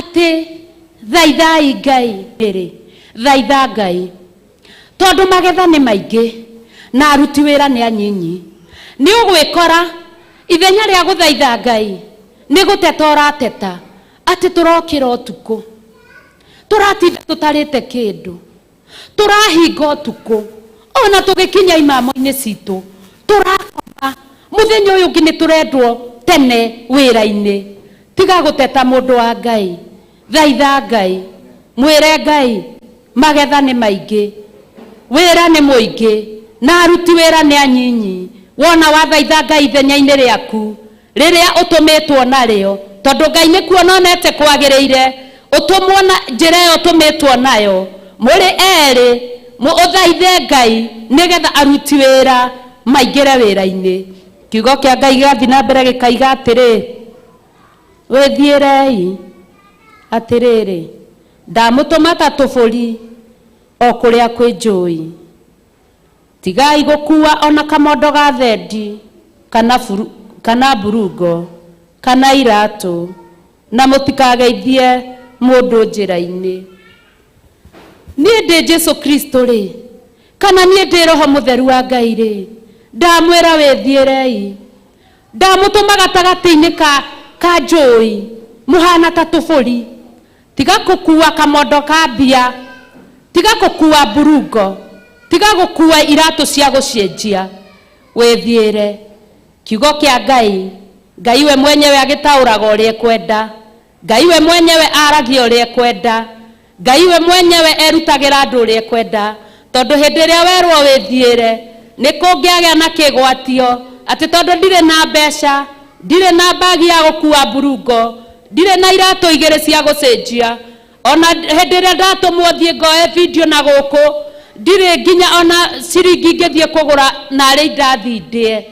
Atĩ thaithai Ngai rĩrĩ, thaitha Ngai, tondũ magetha nĩ maingĩ na aruti wĩra nĩ anyinyi. Nĩ ũgwĩkora ithenya rĩa gũthaitha Ngai nĩ gũteta ũrateta atĩ tũrokĩra ũtukũ, tũratinda tũtarĩte kĩndũ, Tũrahinga ũtukũ ona tũgĩkinya imamo-inĩ citũ, tũrakoma mũthenya ũyũ ũngĩ nĩ tũrendwo tene wĩra-inĩ. Tiga gũteta mũndũ wa Ngai, thaitha Ngai, mwĩre Ngai magetha nĩ maingĩ, wĩra nĩ mũingĩ na aruti wĩra nĩ anyinyi. Wona wathaitha Ngai ithenya-inĩ rĩaku, rĩrĩa ũtũmĩtwo narĩo, tondũ Ngai nĩ kuona onete kwagĩrĩire ũtũmwo na njĩra ĩyo ũtũmĩtwo nayo, mũrĩ erĩ, ũthaithe Ngai nĩgetha aruti wĩra maingĩre wĩra-inĩ. Kiugo kĩa Ngai gĩgathiĩ na mbere gĩkaiga atĩrĩ, Wĩthiĩrei, atĩrĩrĩ, ndamũtũma ta tũbũri o kũrĩa kwĩ njũi. Tigai gũkuua o na kamondo ga thendi, kana buru, kana mburungo, kana iratũ, na mũtikageithie mũndũ njĩra-inĩ. Niĩ ndĩ Jesu Kristo-rĩ, kana niĩ ndĩ Roho Mũtheru wa Ngai-rĩ, ndamwĩra wĩthiĩrei. Ndamũtũma gatagatĩ-inĩ ka, ka njũi, mũhana ta tũbũri. Tiga gũkuua kamondo ka mbia, tiga gũkuua mburungo, tiga gũkuua iratũ cia gũcenjia, wĩthiĩre. Kiugo kĩa Ngai, Ngai we mwenyewe agĩtaũraga ũrĩa ekwenda. Ngai we mwenyewe aragia ũrĩa ekwenda. Ngai we mwenyewe erutagĩra andũ ũrĩa ekwenda. Tondũ hĩndĩ ĩrĩa werwo wĩthiĩre, nĩ kũngĩagĩa na kĩgwatio atĩ tondũ ndirĩ na mbeca, ndirĩ na mbagi ya gũkuua mburungo, Ndirĩ na iratũ igĩrĩ cia gũcenjia. O na hĩndĩ ĩrĩa ndatũmwo thiĩ ngoe video na gũkũ, ndirĩ nginya o na ciringi ingĩthiĩ kũgũra narĩ indathi ndĩe.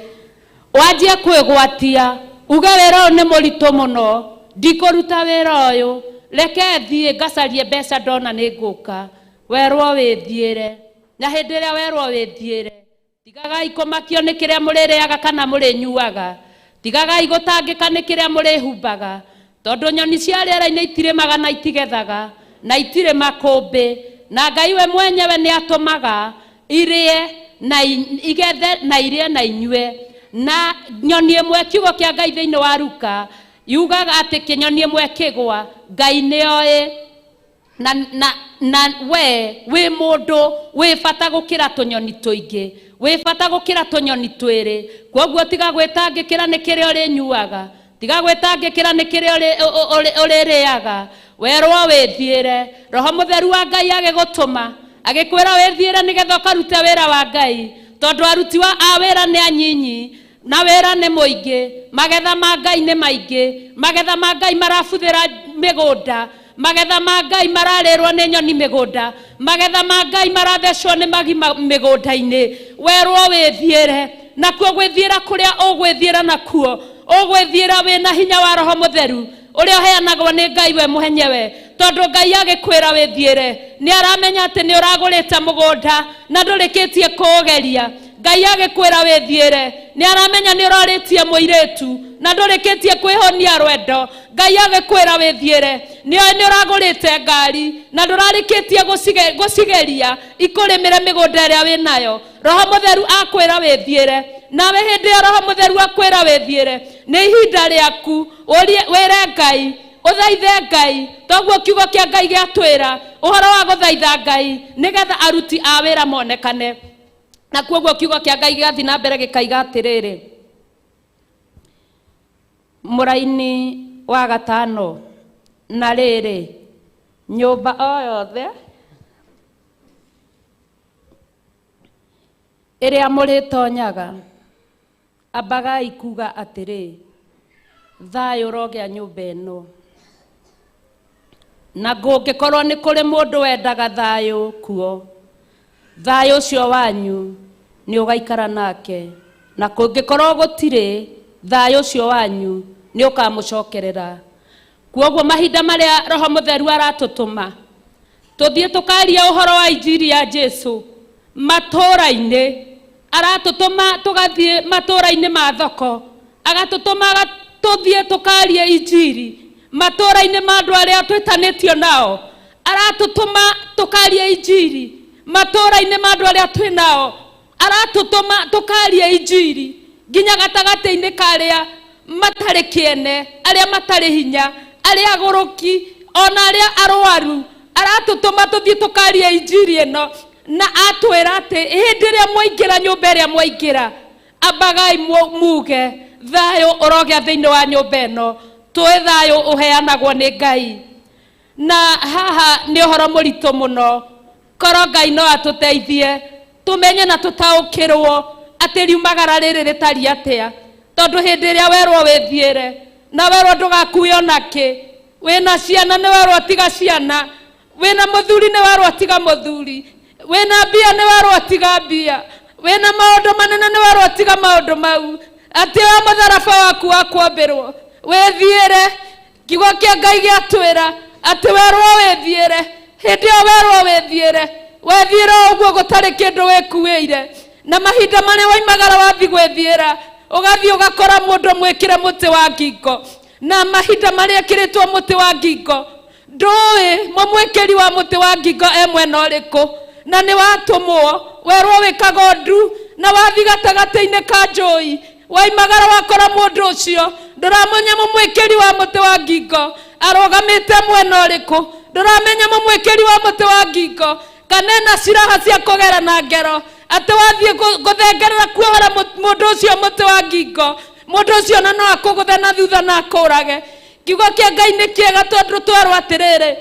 Wanjie kwĩgwatia, uge wĩra ũyũ nĩ mũritũ mũno, ndikũruta wĩra ũyũ, reke thiĩ ngacarie mbeca ndona nĩ ngũka. Werwo wĩthiĩre. Na hĩndĩ ĩrĩa werwo wĩthiĩre, Tigagai kũmakio nĩ kĩrĩa mũrĩrĩaga kana mũrĩnyuaga, tigagai gũtangĩka nĩ kĩrĩa mũrĩhumbaga, tondũ nyoni cia rĩera-inĩ itirĩmaga na itigethaga, na itirĩ makũmbĩ, na Ngai we mwenyewe nĩatũmaga irĩe na igethe na irĩe na inyue. Na nyoni ĩmwe, kiugo kĩa Ngai thĩinĩ wa Luka yugaga atĩ kĩnyoni ĩmwe ĩkĩgwa, Ngai nĩoĩ. Na, na, na we wĩ mũndũ wĩ bata gũkĩra tũnyoni tũingĩ, wĩ bata gũkĩra tũnyoni twĩrĩ. Kwoguo tiga gwĩtangĩkĩra nĩ kĩrĩa ũrĩnyuaga, tiga gwĩtangĩkĩra nĩ kĩrĩa ũrĩrĩaga. Werwo wĩthiĩre. Roho Mũtheru wa Ngai agĩgũtũma, agĩkwĩra wĩthiĩre nĩgetha ũkarute wĩra wa Ngai, tondũ aruti a wĩra nĩ anyinyi na wĩra nĩ mũingĩ. Magetha ma Ngai nĩ maingĩ, magetha ma Ngai marabuthĩra mĩgũnda. Magetha ma Ngai mararĩrwo nĩ nyoni mĩgũnda. Magetha ma Ngai marathecwo nĩ magima mĩgũnda-inĩ. Werwo wĩthiĩre. Nakuo gwĩthiĩra kũrĩa ũgwĩthiĩra nakuo, ũgwĩthiĩra wĩna hinya wa Roho Mũtheru ũrĩa ũheanagwo nĩ Ngai we mwenyewe. Tondũ Ngai agĩkwĩra wĩthiĩre, nĩ aramenya atĩ nĩ ũragũrĩte mũgũnda na ndũrĩkĩtie kũũgeria. Ngai agĩkwĩra wĩthiĩre, nĩ aramenya nĩ ũrorĩtie mũirĩtu na ndũrĩkĩtie kwĩhũnia rwendo. Ngai agĩkwĩra wĩthiĩre, nĩoĩ nĩ ũragũrĩte ngari na ndũrarĩkĩtie gũcigeria ikũrĩmĩre mĩgũnda ĩrĩa wĩnayo. Roho Mũtheru akwĩra wĩthiĩre, nawe hĩndĩ ĩyo Roho Mũtheru akwĩra wĩthiĩre, nĩ ihinda rĩaku ũrie, wĩre Ngai, ũthaithe Ngai. Toguo kiugo kĩa Ngai gĩatwĩra ũhoro wa gũthaitha Ngai nĩgetha aruti a wĩra monekane. Na kuoguo kiugo kĩa Ngai gĩgathiĩ na mbere gĩkaiga atĩrĩrĩ, Mũraini wa gatano, na rĩrĩ, nyũmba o yothe ĩrĩa mũrĩtonyaga, ambagai kuuga atĩrĩ, 'Thayũ ũrogĩa nyũmba ĩno. Na kũngĩkorwo nĩ kũrĩ mũndũ wendaga thayũ kuo, thayũ ũcio wanyu nĩ ũgaikara nake, na kũngĩkorwo gũtirĩ, thayũ ũcio wanyu nĩ ũkamũcokerera. Kwoguo mahinda marĩa Roho Mũtheru aratũtũma tũthiĩ tũkarie ũhoro wa injiri ya Jesu matũũra-inĩ, aratũtũma tũgathiĩ matũũra-inĩ ma thoko, agatũtũma tũthiĩ tũkarie injiri. Matũũra-inĩ ma andũ arĩa twĩtanĩtio nao. Aratũtũma tũkarie injiri matũũra-inĩ ma andũ arĩa twĩ nao. Aratũtũma tũkarie injiri nginya gatagatĩ-inĩ ka arĩa matarĩ kĩene, arĩa matarĩ hinya, arĩa agũrũki, ona arĩa arwaru. Aratũtũma tũthiĩ tũkarie injiri ĩno, na atwĩra atĩ hĩndĩ ĩrĩa mwaingĩra nyũmba ĩrĩa mwaingĩra, ambagai muge thayũ ũrogĩa thĩinĩ wa nyũmba ĩno. Tũĩ thayũ ũheanagwo nĩ Ngai. Na haha nĩ ũhoro mũritũ mũno. Korwo Ngai no atũteithie tũmenye na tũtaũkĩrwo atĩ riumagara rĩrĩ rĩtariĩ atĩa, tondũ hĩndĩ ĩrĩa werwo wĩthiĩre na werwo ndũgakue ona kĩ, wĩna ciana nĩ werwo tiga ciana, wĩna mũthuri nĩ werwo tiga mũthuri, wĩna mbia nĩ werwo tiga mbia, wĩna maũndũ manene nĩ werwo tiga maũndũ mau, atĩ oya mũtharaba waku wa kwambĩrwo wĩthiĩre. Kiugo kĩa Ngai gĩatwĩra atĩ werwo wĩthiĩre, hĩndĩ ĩyo werwo wĩthiĩre, wethiĩra o ũguo gũtarĩ kĩndũ wĩkuĩire. Na mahinda marĩa waimagara wathiĩ gwĩthiĩra, ũgathiĩ ũgakora mũndũ mwĩkĩre mũtĩ wa ngingo. Na mahinda marĩa ekĩrĩtwo mũtĩ wa ngingo, ndũĩ mũmwĩkĩri wa mũtĩ wa ngingo e mwena ũrĩkũ. Na nĩ watũmwo, werwo wĩkaga ũndu, na wathiĩ gatagatĩ-inĩ ka njũi, waimagara wakora mũndũ ũcio, ndũramenya mũmwĩkĩri wa mũtĩ wa ngingo arũgamĩte mwena ũrĩkũ, ndũramenya mũmwĩkĩri wa mũtĩ wa ngingo kana ena ciraha cia kũgera na ngero, atĩ wathiĩ gũthengerera kuohora mũndũ ũcio mũtĩ wa ngingo, mũndũ ũcio na no akũgũthe na thutha na akũrage. Kiugo kĩa Ngai nĩ kĩega tondũ twerwo atĩrĩrĩ,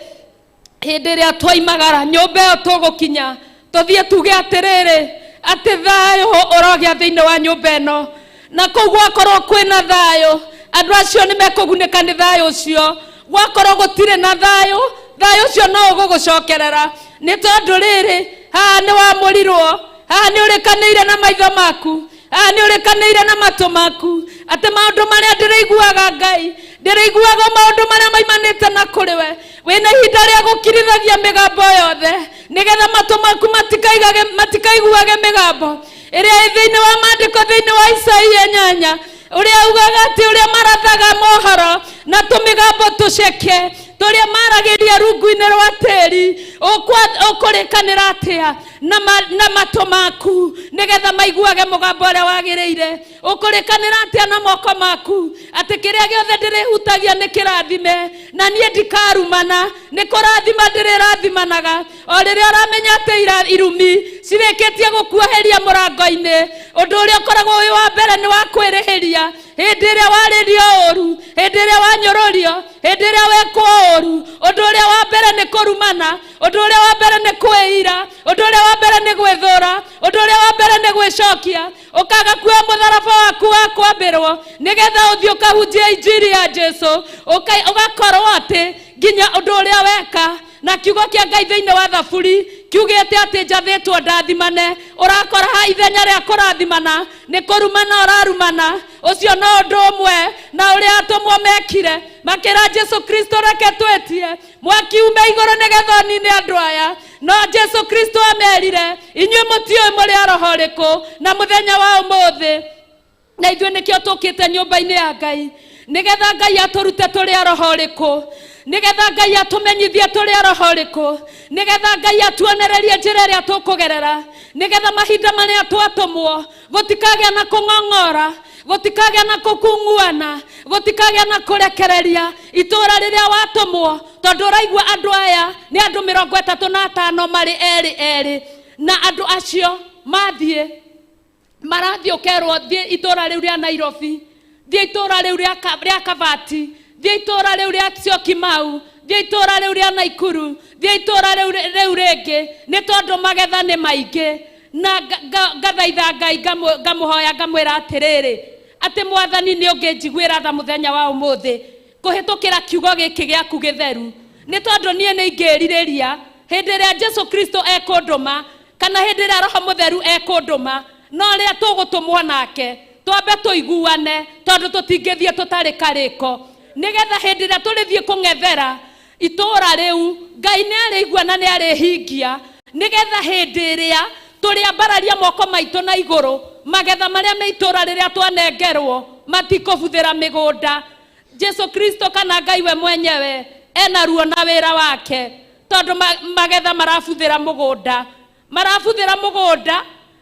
hĩndĩ ĩrĩa twaimagara nyũmba ĩyo tũgũkinya, tũthiĩ tuge atĩrĩrĩ, atĩ thayũ ũrogĩa thĩinĩ wa nyũmba ĩno. Na kũu gwakorwo kwĩna thayũ, andũ acio nĩ mekũgunĩka nĩ thayũ ũcio. Gwakorwo gũtirĩ na thayũ, thayũ ũcio no ũgũgũcokerera, nĩ tondũ rĩrĩ, haha nĩ wamũrirwo, haha nĩ ũrĩkanĩire na maitho maku, haha nĩ ũrĩkanĩire na matũ maku, atĩ maũndũ marĩa ndĩrĩiguaga Ngai, ndĩrĩiguaga maũndũ marĩa maimanĩte na kũrĩ we. Wĩna ihinda rĩa gũkirithagia mĩgambo yothe, nĩgetha matũ maku matikaiguage mĩgambo ĩrĩa ĩ thĩinĩ wa maandĩko, thĩinĩ wa Isaia 8, ũrĩa ugaga atĩ ũrĩa marathaga mohoro na tũmĩgambo tũceke tũrĩa maragĩria rungu-inĩ rwa tĩri, ũkũrĩkanĩra atĩa na matũ maku nĩgetha maiguage mũgambo ũrĩa wagĩrĩire? Ũkũrĩkanĩra atĩa na moko maku atĩ kĩrĩa gĩothe ndĩrĩhutagia nĩ kĩrathime, na niĩ ndikarumana, nĩ kũrathima ndĩrĩrathimanaga? O rĩrĩa ũramenya atĩ irumi cirĩkĩtie gũkuoheria mũrango-inĩ, ũndũ ũrĩa ũkoragwo wĩ wa mbere nĩ wa kwĩrĩhĩria. Hĩndĩ ĩrĩa warĩrio ũru, hĩndĩ ĩrĩa wanyũrũrio, hĩndĩ ĩrĩa wekwo ũru, ũndũ ũrĩa wa mbere nĩ kũrumana, ũndũ ũrĩa wa mbere nĩ kwĩira, ũndũ ũrĩa wa mbere nĩ gwĩthũra, ũndũ ũrĩa wa mbere nĩ gwĩcokia, ũkaga kuoya mũtharaba waku wa kwambĩrwo nĩgetha ũthiĩ ũkahunjie injiri ya Jesu. Ũgakorwo atĩ nginya ũndũ ũrĩa weka na kiugo kĩa Ngai thĩinĩ wa Thaburi kiugĩte atĩ njathĩtwo ndathimane, ũrakora ha ithenya rĩa kũrathimana nĩ kũrumana ũrarumana. Ũcio no ũndũ ũmwe na ũrĩa atũmwo mekire, makĩra Jesu Kristo, reke twĩtie mwaki ume igũrũ nĩgetha ũnine andũ aya. No Jesu Kristo amerire, inyuĩ mũtiũĩ mũrĩ a roho ũrĩkũ na mũthenya wa ũmũthĩ. Na ithuĩ nĩkĩo tũkĩte nyũmba-inĩ ya Ngai, nĩgetha Ngai atũrute tũrĩ a roho ũrĩkũ, nĩgetha Ngai atũmenyithie tũrĩ a roho ũrĩkũ, nĩgetha Ngai atuonererie njĩra ĩrĩa tũkũgerera, nĩgetha mahinda marĩa twatũmwo gũtikagĩa na kũng'ong'ora, gũtikagĩa na kũkunguana, gũtikagĩa na kũrekereria itũũra rĩrĩa watũmwo. Tondũ ũraigua andũ aya nĩ andũ mĩrongo ĩtatũ na atano marĩ erĩ erĩ, na andũ acio mathiĩ marathiĩ ũkerwo thiĩ itũũra rĩu rĩa Nairobi, thiĩ itũũra rĩu rĩa Kabati, thiĩ itũũra rĩu rĩa Syokimau, thiĩ itũũra rĩu rĩa Naikuru, thiĩ itũũra rĩu rĩngĩ, nĩ tondũ magetha nĩ maingĩ. Na ngathaitha Ngai, ngamũhoya, ngamwĩra atĩrĩrĩ, atĩ Mwathani nĩ ũngĩnjiguĩra tha mũthenya wa ũmũthĩ kũhĩtũkĩra kiugo gĩkĩ gĩaku gĩtheru, nĩ tondũ niĩ nĩ ingĩrirĩria hĩndĩ ĩrĩa Jesu Kristo ekũndũma, kana hĩndĩ ĩrĩa Roho Mũtheru ekũndũma, no ũrĩa tũgũtũmwo nake twambe tũiguane, tondũ tũtingĩthiĩ tũtarĩ karĩko, nĩgetha hĩndĩ ĩrĩa tũrĩthiĩ kũng'ethera itũũra rĩu, Ngai nĩ arĩigua na nĩ arĩhingia, nĩgetha hĩndĩ ĩrĩa tũrĩambararia moko maitũ na igũrũ, magetha marĩa me itũũra rĩrĩa twanengerwo matikũbuthĩra mĩgũnda. Jesu Kristo kana Ngai we mwenyewe ena ruo na wĩra wake, tondũ magetha marabuthĩra mũgũnda, marabuthĩra mũgũnda,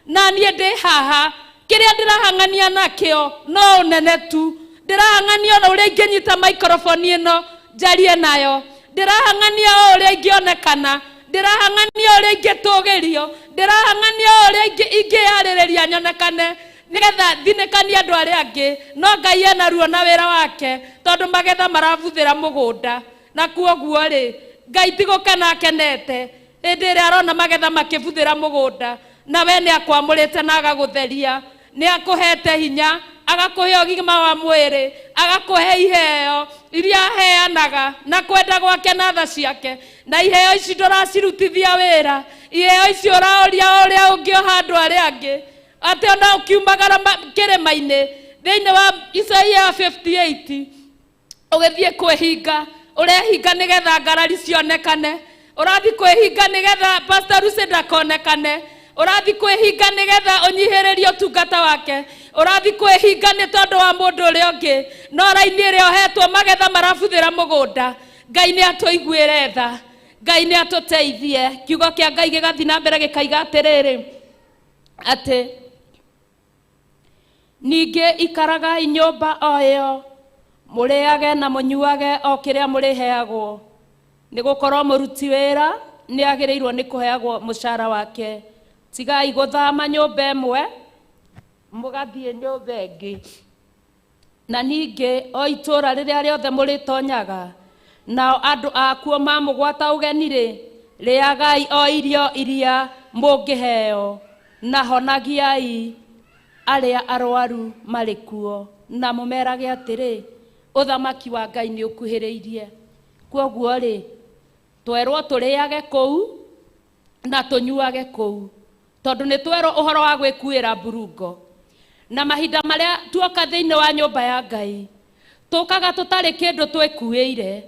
na niĩ ndĩ haha kĩrĩa ndĩrahang'ania nakĩo no ũnene tu. Ndĩrahang'ania ona ũrĩa ingĩnyita microphone ĩno njarie nayo, ndĩrahang'ania o ũrĩa ingĩonekana, ndĩrahang'ania o ũrĩa ingĩtũgĩrio, ndĩrahang'ania o ũrĩa ingĩyarĩrĩria nyonekane, nĩgetha thinĩkanie andũ arĩa angĩ. No Ngai ena ruo na wĩra wake, tondũ magetha marabuthĩra mũgũnda. Na kuoguo rĩ, Ngai ti gũkena akenete hĩndĩ ĩrĩa arona magetha makĩbuthĩra mũgũnda, na we nĩ akwamũrĩte na agagũtheria, nĩ akũhete hinya, agakũhe ũgima wa mwĩrĩ, agakũhe iheo iria aheanaga na kwenda gwake na tha ciake. Na iheo ici ndũracirutithia wĩra, iheo ici ũraũria o ũrĩa ũngĩoha andũ arĩa angĩ, atĩ ona ũkiumagara kĩrĩma-inĩ thĩinĩ wa Isaia 58 ũgĩthiĩ kwĩhinga, ũrehinga nĩgetha ngarari cionekane, ũrathiĩ kwĩhinga nĩgetha Pastor Lucy ndakonekane, ũrathiĩ kwĩhinga nĩgetha ũnyihĩrĩrie ũtungata wake, ũrathiĩ kwĩhinga nĩ tondũ wa mũndũ ũrĩa ũngĩ. No raini ĩrĩa ũhetwo magetha marabuthĩra mũgũnda. Ngai nĩ atũiguĩre tha, Ngai nĩ atũteithie. Kiugo kĩa Ngai gĩgathiĩ na mbere gĩkaiga atĩrĩrĩ, atĩ ningĩ ikaragai nyũmba o ĩyo, mũrĩage na mũnyuage o kĩrĩa mũrĩheagwo, nĩ gũkorwo mũruti wĩra nĩ agĩrĩirwo nĩ kũheagwo mũcara wake. Tigai gũthama nyũmba ĩmwe mũgathiĩ nyũmba ĩngĩ. Na ningĩ o itũũra rĩrĩa rĩothe mũrĩtonyaga, nao andũ akuo mamũgwata ũgeni-rĩ, rĩagai o irio iria mũngĩheo, na honagiai arĩa arwaru marĩ kuo, na mũmerage atĩrĩ, ũthamaki wa Ngai nĩ ũkuhĩrĩirie. Kwoguo rĩ, twerwo tũrĩage kũu na tũnyuage kũu, tondũ nĩ twerwo ũhoro wa gwĩkuĩra mburungo. Na mahinda marĩa tuoka thĩinĩ wa nyũmba ya Ngai, tũkaga tũtarĩ kĩndũ twĩkuĩire.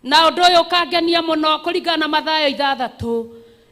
Na ũndũ ũyũ ũkangenia mũno kũringana na Mathayo 6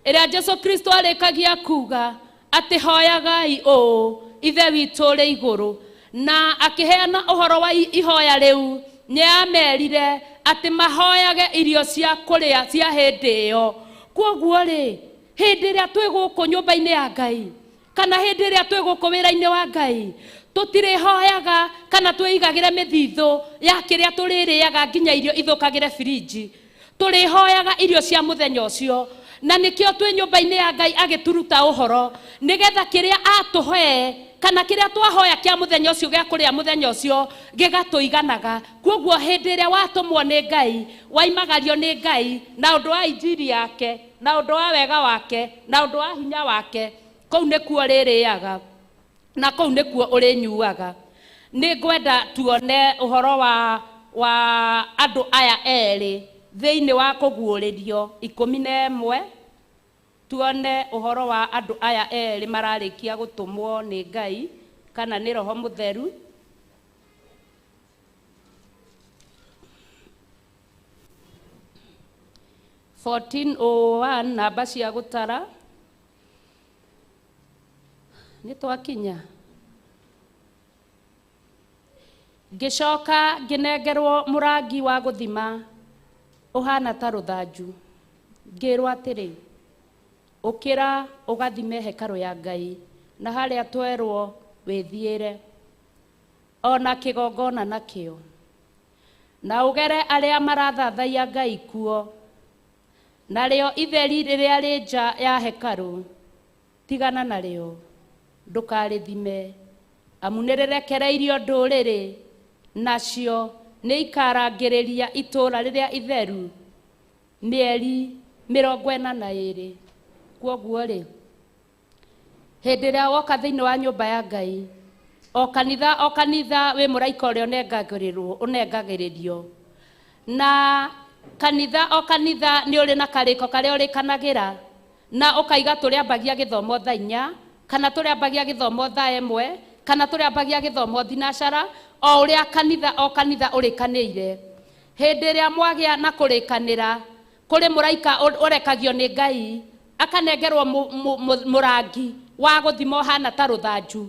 ĩrĩa Jesu Kristo arĩkagia kuga atĩ hoyagai ũũ, Ithe witũ ũrĩ igũrũ. Na akĩheana ũhoro wa ihoya rĩu, nĩ amerire atĩ mahoyage irio cia kũrĩa cia hĩndĩ ĩyo. Kwoguo rĩ, hĩndĩ ĩrĩa twĩ gũkũ nyũmba-inĩ ya Ngai, kana hĩndĩ ĩrĩa twĩ gũkũ wĩra-inĩ wa Ngai, tũtirĩhoyaga kana twĩigagĩre mĩthithũ ya kĩrĩa tũrĩrĩaga nginya irio ithũkagĩre birinji. Tũrĩhoyaga irio cia mũthenya ũcio. Na nĩkĩo twĩ nyũmba-inĩ ya Ngai agĩturuta ũhoro, nĩgetha kĩrĩa atũhe kana kĩrĩa twahoya kĩa mũthenya ũcio gĩa kũrĩa mũthenya ũcio gĩgatũiganaga. Kwoguo hĩndĩ ĩrĩa watũmwo nĩ Ngai, waimagario nĩ Ngai na ũndũ wa injiri yake, na ũndũ wa wega wake, na ũndũ wa hinya wake, kũu nĩkuo ũrĩrĩaga na kũu nĩkuo ũrĩnyuaga. Nĩ ngwenda tuone ũhoro wa andũ aya erĩ thĩinĩ wa kũguũrĩrio 11, tuone ũhoro wa andũ aya erĩ mararĩkia gũtũmwo nĩ Ngai kana nĩ Roho Mũtheru. 14:01 namba cia gũtara. Nĩ twakinya. Ngĩcoka ngĩnengerwo mũrangi wa gũthima ũhana ta rũthanju, ngĩrwo atĩrĩ, ũkĩra ũgathime hekarũ ya Ngai na harĩa twerwo wĩthiĩre, ona kĩgongona nakĩo, na ũgere arĩa marathathaiya Ngai kuo, narĩo itheri rĩrĩa rĩ nja ya hekarũ tigana narĩo, ndũkarĩthime, amu nĩrĩrekereirio ndũrĩrĩ, nacio nĩikarangĩrĩria itũũra rĩrĩa itheru mĩeri 42. Kwoguo rĩ, hĩndĩ ĩrĩa woka thĩinĩ wa nyũmba ya Ngai, o kanitha o kanitha wĩ mũraika ũrĩa ũnengagĩrĩrio, na kanitha o kanitha nĩ ũrĩ na karĩko karĩa ũrĩkanagĩra, na ũkaiga tũrĩambagia gĩthomo thaa 4, kana tũrĩambagia gĩthomo thaa 1, kana tũrĩambagia gĩthomo thinacara, o ũrĩa kanitha o kanitha ũrĩkanĩire. Hĩndĩ ĩrĩa mwagĩa na kũrĩkanĩra, kũrĩ mũraika ũrekagio nĩ Ngai, akanengerwo mũrangi wa gũthima ũhana ta rũthanju.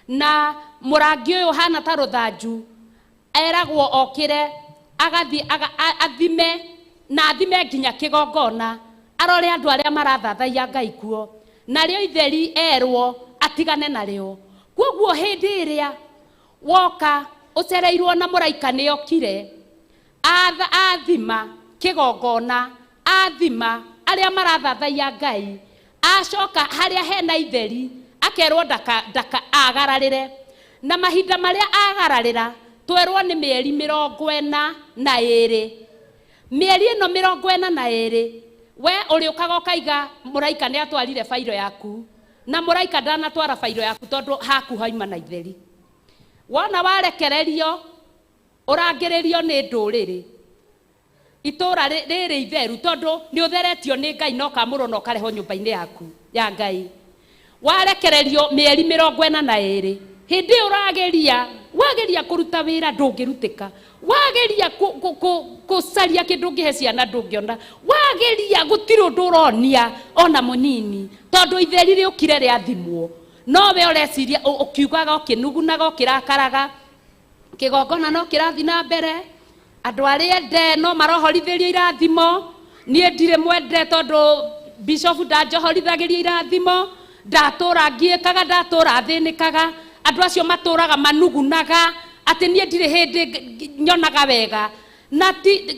Na mũrangi ũyũ ũhana ta rũthanju, eragwo okĩre Agathiĩ athime na athime nginya kĩgongona, arore andũ arĩa marathathaiya Ngai kuo, narĩo itheri erwo atigane narĩo. Kwoguo hĩndĩ ĩrĩa woka ũcereirwo na mũraika nĩ okire athima kĩgongona, athima arĩa marathathaiya Ngai, acoka harĩa hena itheri akerwo ndaka ndaka agararĩre. Na mahinda marĩa agararĩra twerwo nĩ mĩeri 42. Mĩeri ĩno 42 we ũrĩũkaga ũkaiga mũraika nĩ atwarire bairo yaku, na mũraika ndanatwara bairo yaku tondũ haku haima na itheri. Wona warekererio ũrangĩrĩrio nĩ ndũrĩrĩ, itũra rĩrĩ itheru tondũ nĩ ũtheretio nĩ Ngai na ũkamũrwo na ũkarehwo nyũmba-inĩ yaku ya Ngai. Warekererio mĩeri 42, hĩndĩ ĩyo ũrageria, wageria kũruta wĩra ndũngĩrutĩka, wageria gũcaria kĩndũ ũngĩhe ciana ndũngĩona, wageria gũtirĩ ũndũ ũronia ona mũnini tondũ itheri rĩũkire rĩathimwo. No we ũreciria ũkiugaga, ũkĩnugunaga, ũkĩrakaraga, kĩgongona no kĩrathiĩ na mbere, andũ arĩa ende no marohorithĩrio irathimo, niĩ ndirĩ mwende tondũ bishofu ndanjohorithagĩria irathimo, ndatũra ngiĩkaga, ndatũra thĩnĩkaga, andũ acio matũraga manugunaga atĩ niĩ ndirĩ hĩndĩ nyonaga wega. Na ti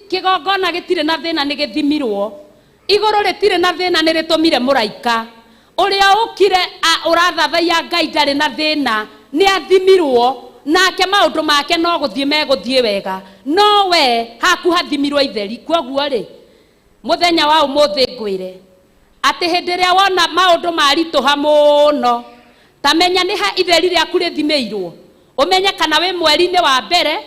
kĩgongona gĩtirĩ na thĩna, nĩ gĩthimirwo. Igũrũ rĩtirĩ na thĩna, nĩ rĩtũmire mũraika ũrĩa ũkire ũrathathaiya Ngai ndarĩ na thĩna, nĩ athimirwo nake maũndũ make no gũthiĩ megũthiĩ wega. No we haku hathimirwo itheri. Kwoguo rĩ, mũthenya wa ũmũthĩ ngwĩre atĩ hĩndĩ ĩrĩa wona maũndũ maritũha mũno, ta menya nĩ ha itheri rĩaku rĩthimĩirwo, ũmenye kana wĩ mweri-inĩ wa mbere,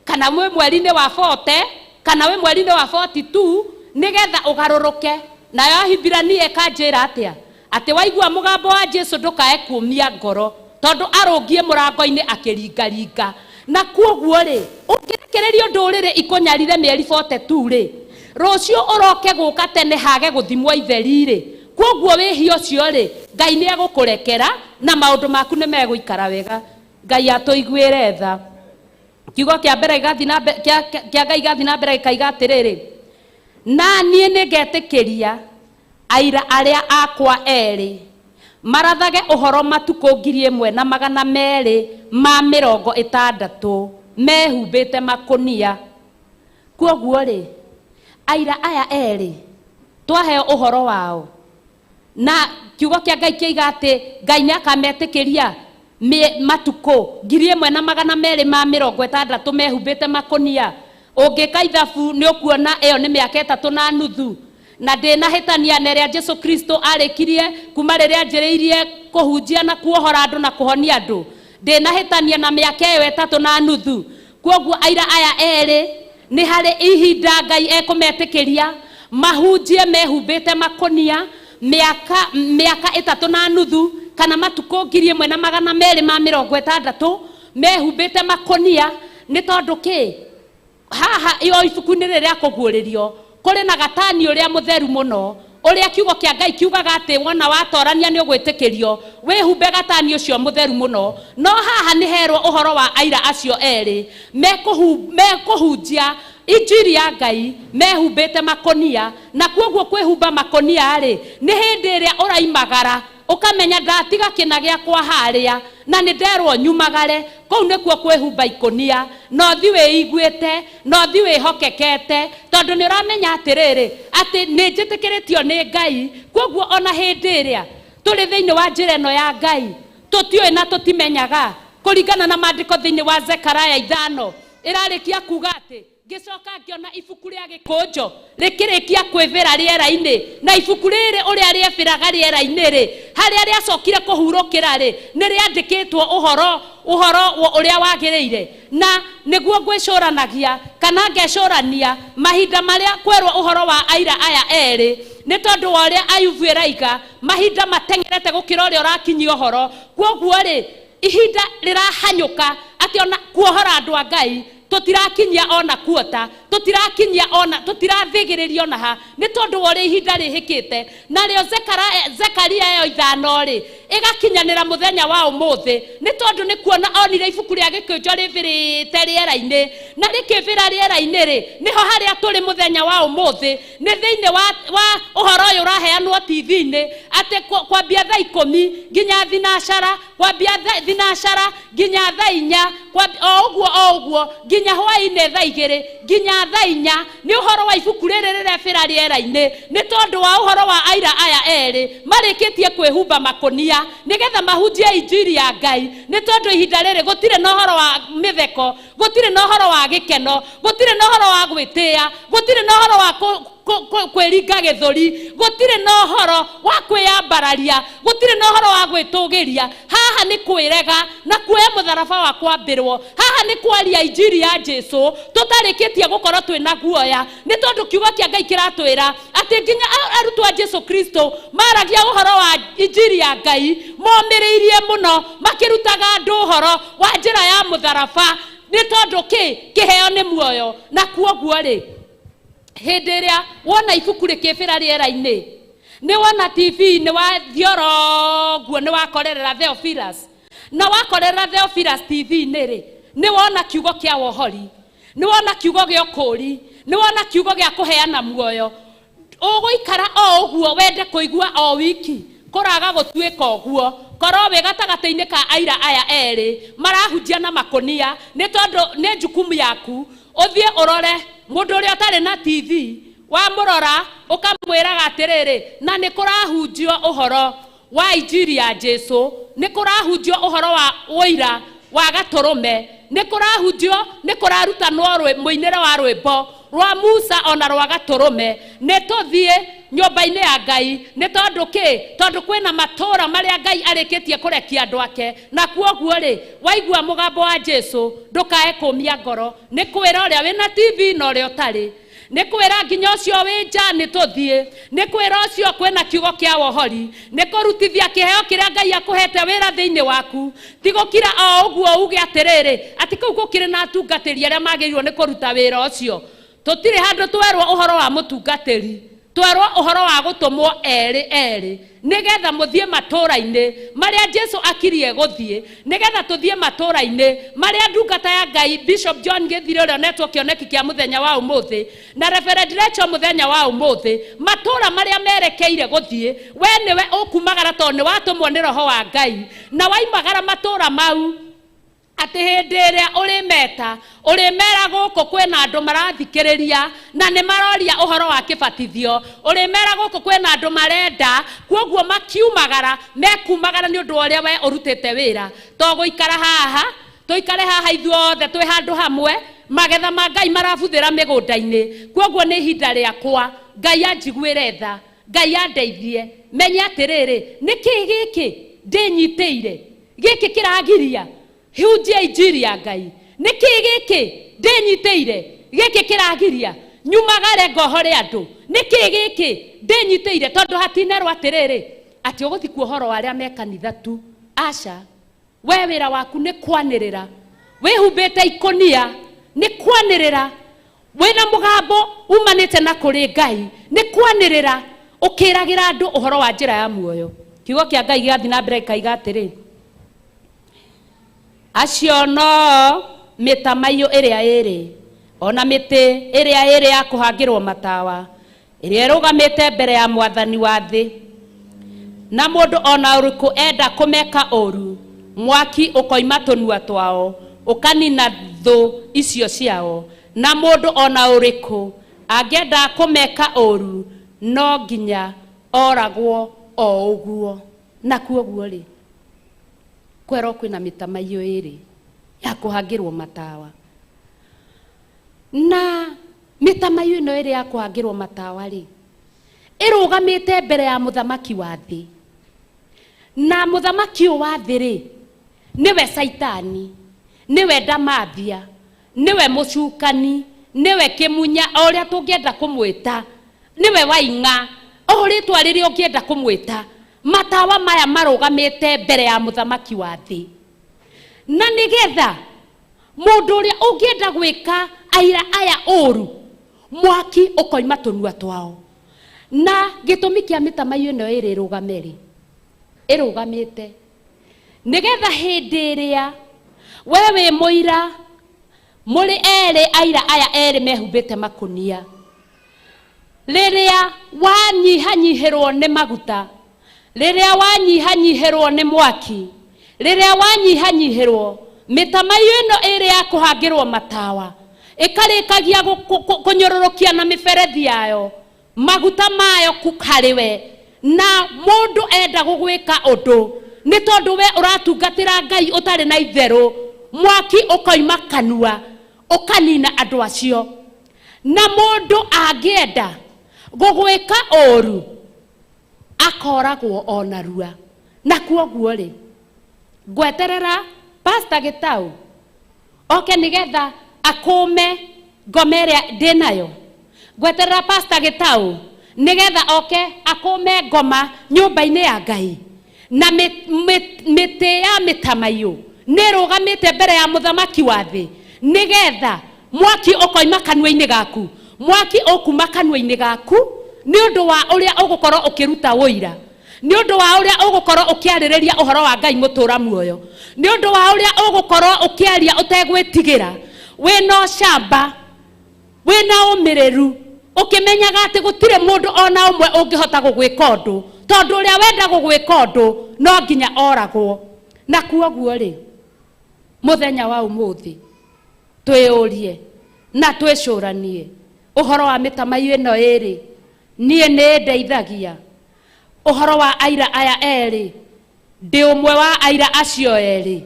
kana wĩ mweri-inĩ wa 40, kana wĩ mweri-inĩ wa 42, nĩgetha ũgarũrũke. Nayo Ahibirania ĩkanjĩra atĩa? Atĩ waigua mũgambo wa Jesu ndũkae kũmia ngoro, tondũ arũngiĩ mũrango-inĩ akĩringaringa. Na kwoguo rĩ, ũngĩrekererio ndũrĩrĩ ikũnyarire mĩeri 42 rĩ, rũciũ ũroke gũka tene hage gũthimwo itheri rĩ, kwoguo wĩhia ũcio rĩ, Ngai nĩ egũkũrekera na maũndũ maku nĩ megũikara wega. Ngai atũiguĩre tha. Kiugo kĩa mbere gĩgathiĩ na mbere, kĩa Ngai gĩgathiĩ na mbere gĩkaiga atĩrĩrĩ, na niĩ nĩngetĩkĩria aira arĩa akwa erĩ marathage ũhoro matukũ 1260 mehumbĩte makũnia. Kwoguo rĩ, aira aya erĩ twaheo ũhoro wao, na kiugo kĩa Ngai kĩiga atĩ Ngai nĩ akametĩkĩria matukũ 1260 mehumbĩte makũnia. Ũngĩka ithabu nĩ ũkuona ĩyo nĩ mĩaka 3.5. Na ndĩnahĩtania na ĩrĩa Jesu Kristo arĩkirie kuma rĩrĩa anjĩrĩirie kũhunjia na kuohora andũ na kũhonia andũ. Ndĩnahĩtania na mĩaka ĩyo 3.5. Kwoguo aira aya erĩ nĩ harĩ ihinda Ngai ekũmetĩkĩria mahunjie mehumbĩte makũnia mĩaka 3.5 kana matukũ 1260 mehumbĩte makũnia. Nĩ tondũ kĩ? Haha o ibuku-inĩ rĩrĩ rĩa kũguũrĩrio kũrĩ na gatani ũrĩa mũtheru mũno, ũrĩa kiugo kĩa Ngai kiugaga atĩ wona watorania nĩ ũgwĩtĩkĩrio wĩhumbe gatani ũcio mũtheru mũno. No haha nĩ herwo ũhoro wa aira acio erĩ mekũhunjia injiri ya Ngai mehumbĩte makũnia. Na kwoguo kwĩhumba makũnia rĩ, nĩ hĩndĩ ĩrĩa ũraimagara ũkamenya ndatiga kĩna gĩakwa harĩa na nĩ nderwo nyumagare. Kũu nĩkuo kwĩhumba ikũnia, na ũthi wĩiguĩte, na ũthi wĩhokekete, tondũ nĩ ũramenya atĩrĩrĩ, atĩ nĩ njĩtĩkĩrĩtio nĩ Ngai. Kwoguo ona hĩndĩ ĩrĩa tũrĩ thĩinĩ wa njĩra ĩno ya Ngai, tũtiũĩ na tũtimenyaga, kũringana na maandĩko thĩinĩ wa Zekaraya 5 ĩrarĩkia kuga atĩ ngĩcoka ngĩona ibuku rĩa gĩkũnjo rĩkĩrĩkia kwĩbĩra rĩera-inĩ, na ibuku rĩrĩ ũrĩa rĩebĩraga rĩera-inĩ rĩ, harĩa rĩacokire kũhurũkĩra rĩ, nĩ rĩandĩkĩtwo ũhoro ũrĩa wagĩrĩire. Na nĩguo ngwĩcũranagia kana ngecũrania mahinda marĩa kwerwo ũhoro wa aira aya erĩ, nĩ tondũ wa ũrĩa Ayubu ĩraiga mahinda mateng'erete gũkĩra ũrĩa ũrakinyia ũhoro. Kwoguo rĩ, ihinda rĩrahanyũka atĩ ona kuohora andũ a Ngai tũtirakinyia ona kuota. Tũtirakinyia ona tũtirathĩgĩrĩria ona ha, nĩ tondũ wa ũrĩa ihinda rĩhĩkĩte. Narĩo Zekaria ĩyo 5 rĩ, ĩgakinyanĩra mũthenya wa ũmũthĩ, nĩ tondũ nĩ kuona onire ibuku rĩa gĩkũnjo rĩbĩrĩte rĩera-inĩ, na rĩkĩbĩra rĩera-inĩ rĩ, nĩho harĩa tũrĩ mũthenya wa ũmũthĩ. Nĩ thĩinĩ wa ũhoro ũyũ ũraheanwo TV-inĩ, atĩ kwambia thaa 10 nginya thinacara, kwambia thinacara nginya thaa 4, o ũguo o ũguo nginya hwaĩ-inĩ thaa 2 nginya thaa 4, nĩ ũhoro wa ibuku rĩrĩ rĩrebĩra rĩera-inĩ, nĩ tondũ wa ũhoro wa aira aya erĩ marĩkĩtie kwĩhumba makũnia nĩgetha mahunjie injiri ya Ngai. Nĩ tondũ ihinda rĩrĩ gũtirĩ na ũhoro wa mĩtheko, gũtirĩ na ũhoro wa gĩkeno, gũtirĩ na ũhoro wa gwĩtĩĩa, gũtirĩ na ũhoro wa kwĩringa gĩthũri, gũtirĩ na ũhoro wa kwĩyambararia, gũtirĩ na ũhoro wa gwĩtũgĩria. Haha nĩ kwĩrega na kuoya mũtharaba wa kwambĩrwo. Haha nĩ kwaria injiri ya Jesũ tũtarĩkĩtie gũkorwo twĩna guoya, nĩ tondũ kiugo kĩa Ngai kĩratwĩra atĩ nginya arutwo a Jesũ Kristo maragia ũhoro wa injiri ya Ngai momĩrĩirie mũno, makĩrutaga andũ ũhoro wa njĩra ya mũtharaba, nĩ tondũ kĩ? Kĩheo nĩ muoyo. Na kuoguo rĩ, hĩndĩ ĩrĩa wona ibuku rĩkĩbĩra rĩera-inĩ, nĩ wona TV, nĩ wathiĩ oro ũguo, nĩ wakorerera Theophilus. Na wakorerera Theophilus TV-inĩ rĩ, nĩ wona kiugo kĩa wohori, nĩ wona kiugo gĩa ũkũũri, nĩ wona kiugo gĩa kũheana muoyo. Ũgũikara o ũguo wende kũigua o wiki, kũraga gũtuĩka ũguo. Korwo wĩ gatagatĩ-inĩ ka aira aya erĩ marahunjia na makũnia, nĩ tondũ nĩ jukumu yaku ũthiĩ ũrore mũndũ ũrĩa ũtarĩ na TV, wamũrora ũkamwĩraga atĩrĩrĩ, na nĩ kũrahunjio ũhoro wa injiri ya Jesũ, nĩ kũrahunjio ũhoro wa ũira wa gatũrũme, nĩ kũrahunjio, nĩ kũrarutanwo mũinĩre wa rwĩmbo rwa Musa ona rwa gatũrũme. Nĩ tũthiĩ nyũmba-inĩ ya Ngai, nĩ tondũ kĩ? Tondũ kwĩna matũũra marĩa Ngai arĩkĩtie kũrekia andũ ake. Na kuoguo rĩ, waigua mũgambo wa Jesũ, ndũkae kũmia ngoro. Nĩ kwĩra ũrĩa wĩna TV na ũrĩa ũtarĩ, nĩ kwĩra nginya ũcio wĩ nja nĩ tũthiĩ, nĩ kwĩra ũcio kwĩna kiugo kĩa wohori, nĩ kũrutithia kĩheo kĩrĩa Ngai akũhete wĩra thĩinĩ waku. Ti gũkira o ũguo uge atĩrĩrĩ, atĩ kũu gũkĩrĩ na atungatĩri arĩa magĩrĩirwo nĩ kũruta wĩra ũcio. Tũtirĩ handũ twerwo ũhoro wa mũtungatĩri, twerwo ũhoro wa gũtũmwo erĩ erĩ, nĩgetha mũthiĩ matũũra-inĩ marĩa Jesũ akirie gũthiĩ, nĩgetha tũthiĩ matũũra-inĩ marĩa ndungata ya Ngai Bishop John Gĩthire ũrĩa onetwo kĩoneki kĩa mũthenya wa ũmũthĩ na Reverend Rachel mũthenya wa ũmũthĩ, matũũra marĩa merekeire gũthiĩ, we nĩwe ũkumagara tondũ nĩ watũmwo nĩ Roho wa Ngai, na waimagara matũũra mau atĩ hĩndĩ ĩrĩa ũrĩmeta, ũrĩmera gũkũ kwĩna andũ marathikĩrĩria na nĩ maroria ũhoro wa kĩbatithio, ũrĩmera gũkũ kwĩna andũ marenda, kuoguo makiumagara, mekumagara nĩ ũndũ wa ũrĩa we ũrutĩte wĩra. To gũikara haha, tũikare haha ithuothe twĩ handũ hamwe, magetha ma Ngai marabuthĩra mĩgũnda-inĩ. Kuoguo nĩ ihinda rĩakwa Ngai anjiguĩre tha, Ngai andeithie, menye atĩrĩrĩ, nĩ kĩĩ gĩkĩ ndĩnyitĩire, gĩkĩ kĩragiria hunjie injiri ya Ngai, nĩ kĩĩ gĩkĩ ndĩnyitĩire, gĩkĩ kĩragiria nyumagare ngohore andũ, nĩ kĩĩ gĩkĩ ndĩnyitĩire. Tondũ hatinerwo atĩrĩrĩ, atĩ ũgũthiĩ kuohoro arĩa me kanitha tu. Aca, we wĩra waku nĩ kwanĩrĩra, wĩhumbĩte ikũnia nĩ kwanĩrĩra, wĩna mũgambo umanĩte na kũrĩ Ngai nĩ kwanĩrĩra, ũkĩragĩra andũ ũhoro wa njĩra ya muoyo. Kiugo kĩa Ngai gĩgathiĩ na mbere gĩkaiga atĩrĩ, acio no mĩtamaiyũ ĩrĩa ĩrĩ, ona mĩtĩ ĩrĩa ĩrĩ ya kũhangĩrwo matawa, ĩrĩa ĩrũgamĩte mbere ya mwathani wa thĩ. Na mũndũ ona ũrĩkũ enda kũmeka ũru, mwaki ũkoima tũnua twao, ũkanina thũ icio ciao. Na mũndũ ona ũrĩkũ angĩenda kũmeka ũru, no nginya oragwo o ũguo. Na kuoguo rĩ, kwerwo kwĩna mĩtamaiyũ ĩrĩ ya kũhangĩrwo matawa. Na mĩtamaiyũ ĩno ĩrĩ ya kũhangĩrwo matawa rĩ, ĩrũgamĩte mbere ya mũthamaki wa thĩ. Na mũthamaki ũyũ wa thĩ rĩ, nĩwe Saitani, nĩwe ndamathia, nĩwe mũcukani, nĩwe kĩmunya, o ũrĩa tũngĩenda kũmwĩta, nĩwe waing'a, o rĩtwa rĩrĩa ũngĩenda kũmwĩta. Matawa maya marũgamĩte mbere ya mũthamaki wa thĩ. Na nĩgetha mũndũ ũrĩa ũngĩenda gwĩka aira aya ũru, Mwaki ũkoima tũnua twao. Na gĩtũmi kĩa mĩtamaiyũ ĩno ĩrĩ ĩrũgame rĩ, ĩrũgamĩte nĩgetha hĩndĩ ĩrĩa we wĩ mũira, mũrĩ erĩ aira aya erĩ mehumbĩte makũnia, rĩrĩa wanyihanyihĩrwo nĩ maguta, rĩrĩa wanyihanyihĩrwo nĩ mwaki, rĩrĩa wanyihanyihĩrwo mĩtamaiyũ ĩno ĩrĩ ya kũhangĩrwo matawa ĩkarĩkagia kũnyũrũrũkia na mĩberethi yayo maguta mayo harĩ we, na mũndũ enda gũgwĩka ũndũ nĩ tondũ we ũratungatĩra Ngai ũtarĩ na itherũ, mwaki ũkoima kanua ũkanina andũ acio. Na mũndũ angĩenda gũgwĩka ũru akoragwo o narua. Na kuoguo rĩ, ngweterera Pastor Gĩtau oke nĩgetha akũme ngoma ĩrĩa ndĩnayo. Ngweterera Pastor Gĩtau nĩgetha oke akũme ngoma nyũmba-inĩ ya Ngai. Na mĩtĩ ya mĩtamaiyũ nĩ ĩrũgamĩte mbere ya mũthamaki wa thĩ nĩgetha mwaki ũkoima kanua-inĩ gaku. Mwaki ũkuma kanua-inĩ gaku nĩ ũndũ wa ũrĩa ũgũkorwo ũkĩruta ũira, nĩ ũndũ wa ũrĩa ũgũkorwo ũkĩarĩrĩria ũhoro wa Ngai mũtũra muoyo, nĩ ũndũ wa ũrĩa ũgũkorwo ũkĩaria ũtegwĩtigĩra, wĩna ũcamba, wĩna ũmĩrĩru, ũkĩmenyaga atĩ gũtirĩ mũndũ ona ũmwe ũngĩhota gũgwĩka ũndũ, tondũ ũrĩa wenda gũgwĩka ũndũ no nginya oragwo. Na kuoguo rĩ, mũthenya wa ũmũthĩ twĩyũrie na twĩcũranie ũhoro wa mĩtamaiyũ ĩno ĩrĩ, niĩ nĩ ndeithagia. Ũhoro wa aira aya erĩ, ndĩ ũmwe wa aira acio erĩ,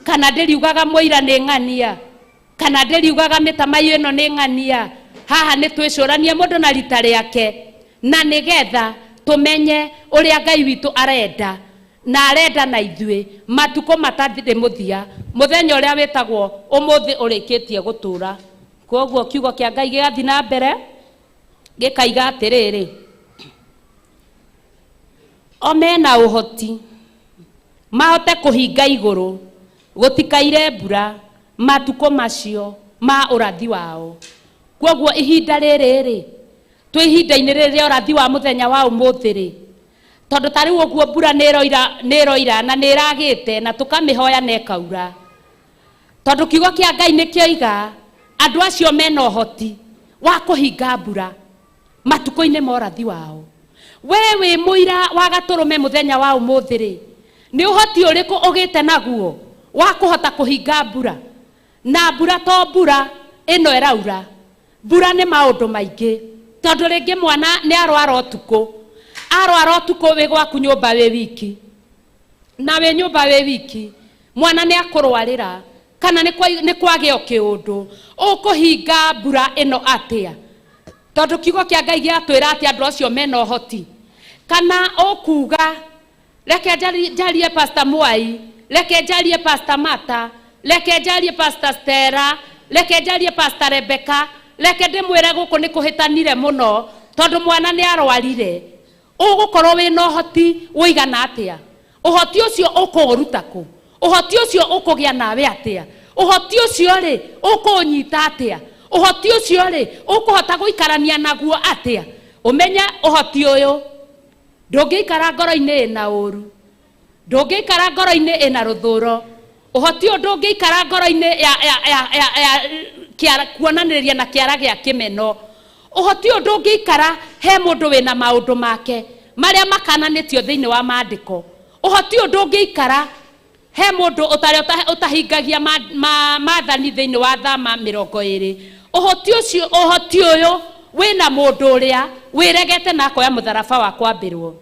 kana ndĩriugaga mũira nĩ ng'ania, kana ndĩriugaga mĩtamaiyũ ĩno nĩ ng'ania. Haha nĩ twĩcũranie mũndũ na rita rĩake, na nĩgetha tũmenye ũrĩa Ngai witũ arenda, na arenda na ithuĩ matukũ matathirĩ mũthia, mũthenya ũrĩa wĩtagwo ũmũthĩ ũrĩkĩtie gũtũra. Koguo kiugo kĩa Ngai gĩgathiĩ na mbere gĩkaiga atĩrĩrĩ, o mena ũhoti mahote kũhinga igũrũ gũtikaire mbura matukũ macio ma ũrathi wao. Koguo ihinda rĩrĩ rĩ, twĩ ihinda-inĩ rĩrĩ rĩa ũrathi wa mũthenya wa ũmũthĩ rĩ, tondũ ta rĩu ũguo mbura nĩ ĩroira na nĩ ĩragĩte na tũkamĩhoya na ĩkaura, tondũ kiugo kĩa Ngai nĩ kĩoiga andũ acio mena ũhoti wa kũhinga mbura matukũ-inĩ ma ũrathi wao. We wĩ mũira wa gatũrũme mũthenya wa ũmũthĩ rĩ, nĩ ũhoti ũrĩkũ ũgĩte naguo wa kũhota kũhinga mbura? Na mbura to mbura ĩno ĩraura, mbura nĩ maũndũ maingĩ, tondũ rĩngĩ mwana nĩ arwara ũtukũ, arwara ũtukũ wĩ gwaku nyũmba wĩ wiki, na wĩ nyũmba wĩ wiki, mwana nĩ akũrwarĩra kana nĩ kwagĩa kĩũndũ, ũkũhinga mbura ĩno atĩa? Tondũ kiugo kĩa Ngai gĩatwĩra atĩ andũ acio mena ũhoti. Kana ũkuga reke njarie Pastor Mwai, reke njarie Pastor Mata, reke njarie Pastor Stella, reke njarie Pastor Rebecca, reke ndĩmwĩre gũkũ nĩ kũhĩtanire mũno tondũ mwana nĩ arwarire. Ũgũkorwo wĩna ũhoti ũigana atĩa? Ũhoti ũcio ũkũũruta kũ? Ũhoti ũcio ũkũgĩa nawe atĩa? Ũhoti ũcio rĩ, ũkũũnyita atĩa? Ũhoti ũcio rĩ, ũkũhota gũikarania naguo atĩa? Ũmenye ũhoti ũyũ, ndũngĩikara ngoro-inĩ ĩna ũru, ndũngĩikara ngoro-inĩ ĩna rũthũro, ũhoti ũyũ ndũngĩikara ngoro-inĩ ya kuonanĩrĩria na kĩara gĩa kĩmeno. Ũhoti ũyũ ndũngĩikara he mũndũ wĩna maũndũ make marĩa makananĩtio thĩinĩ wa maandĩko. Ũhoti ũyũ ndũngĩikara he mũndũ ũtarĩ ũtahingagia maathani thĩinĩ wa Thama 20. Ũhoti ũcio, ũhoti ũyũ wĩna mũndũ ũrĩa wĩregete na akoya mũtharaba wa kwambĩrwo.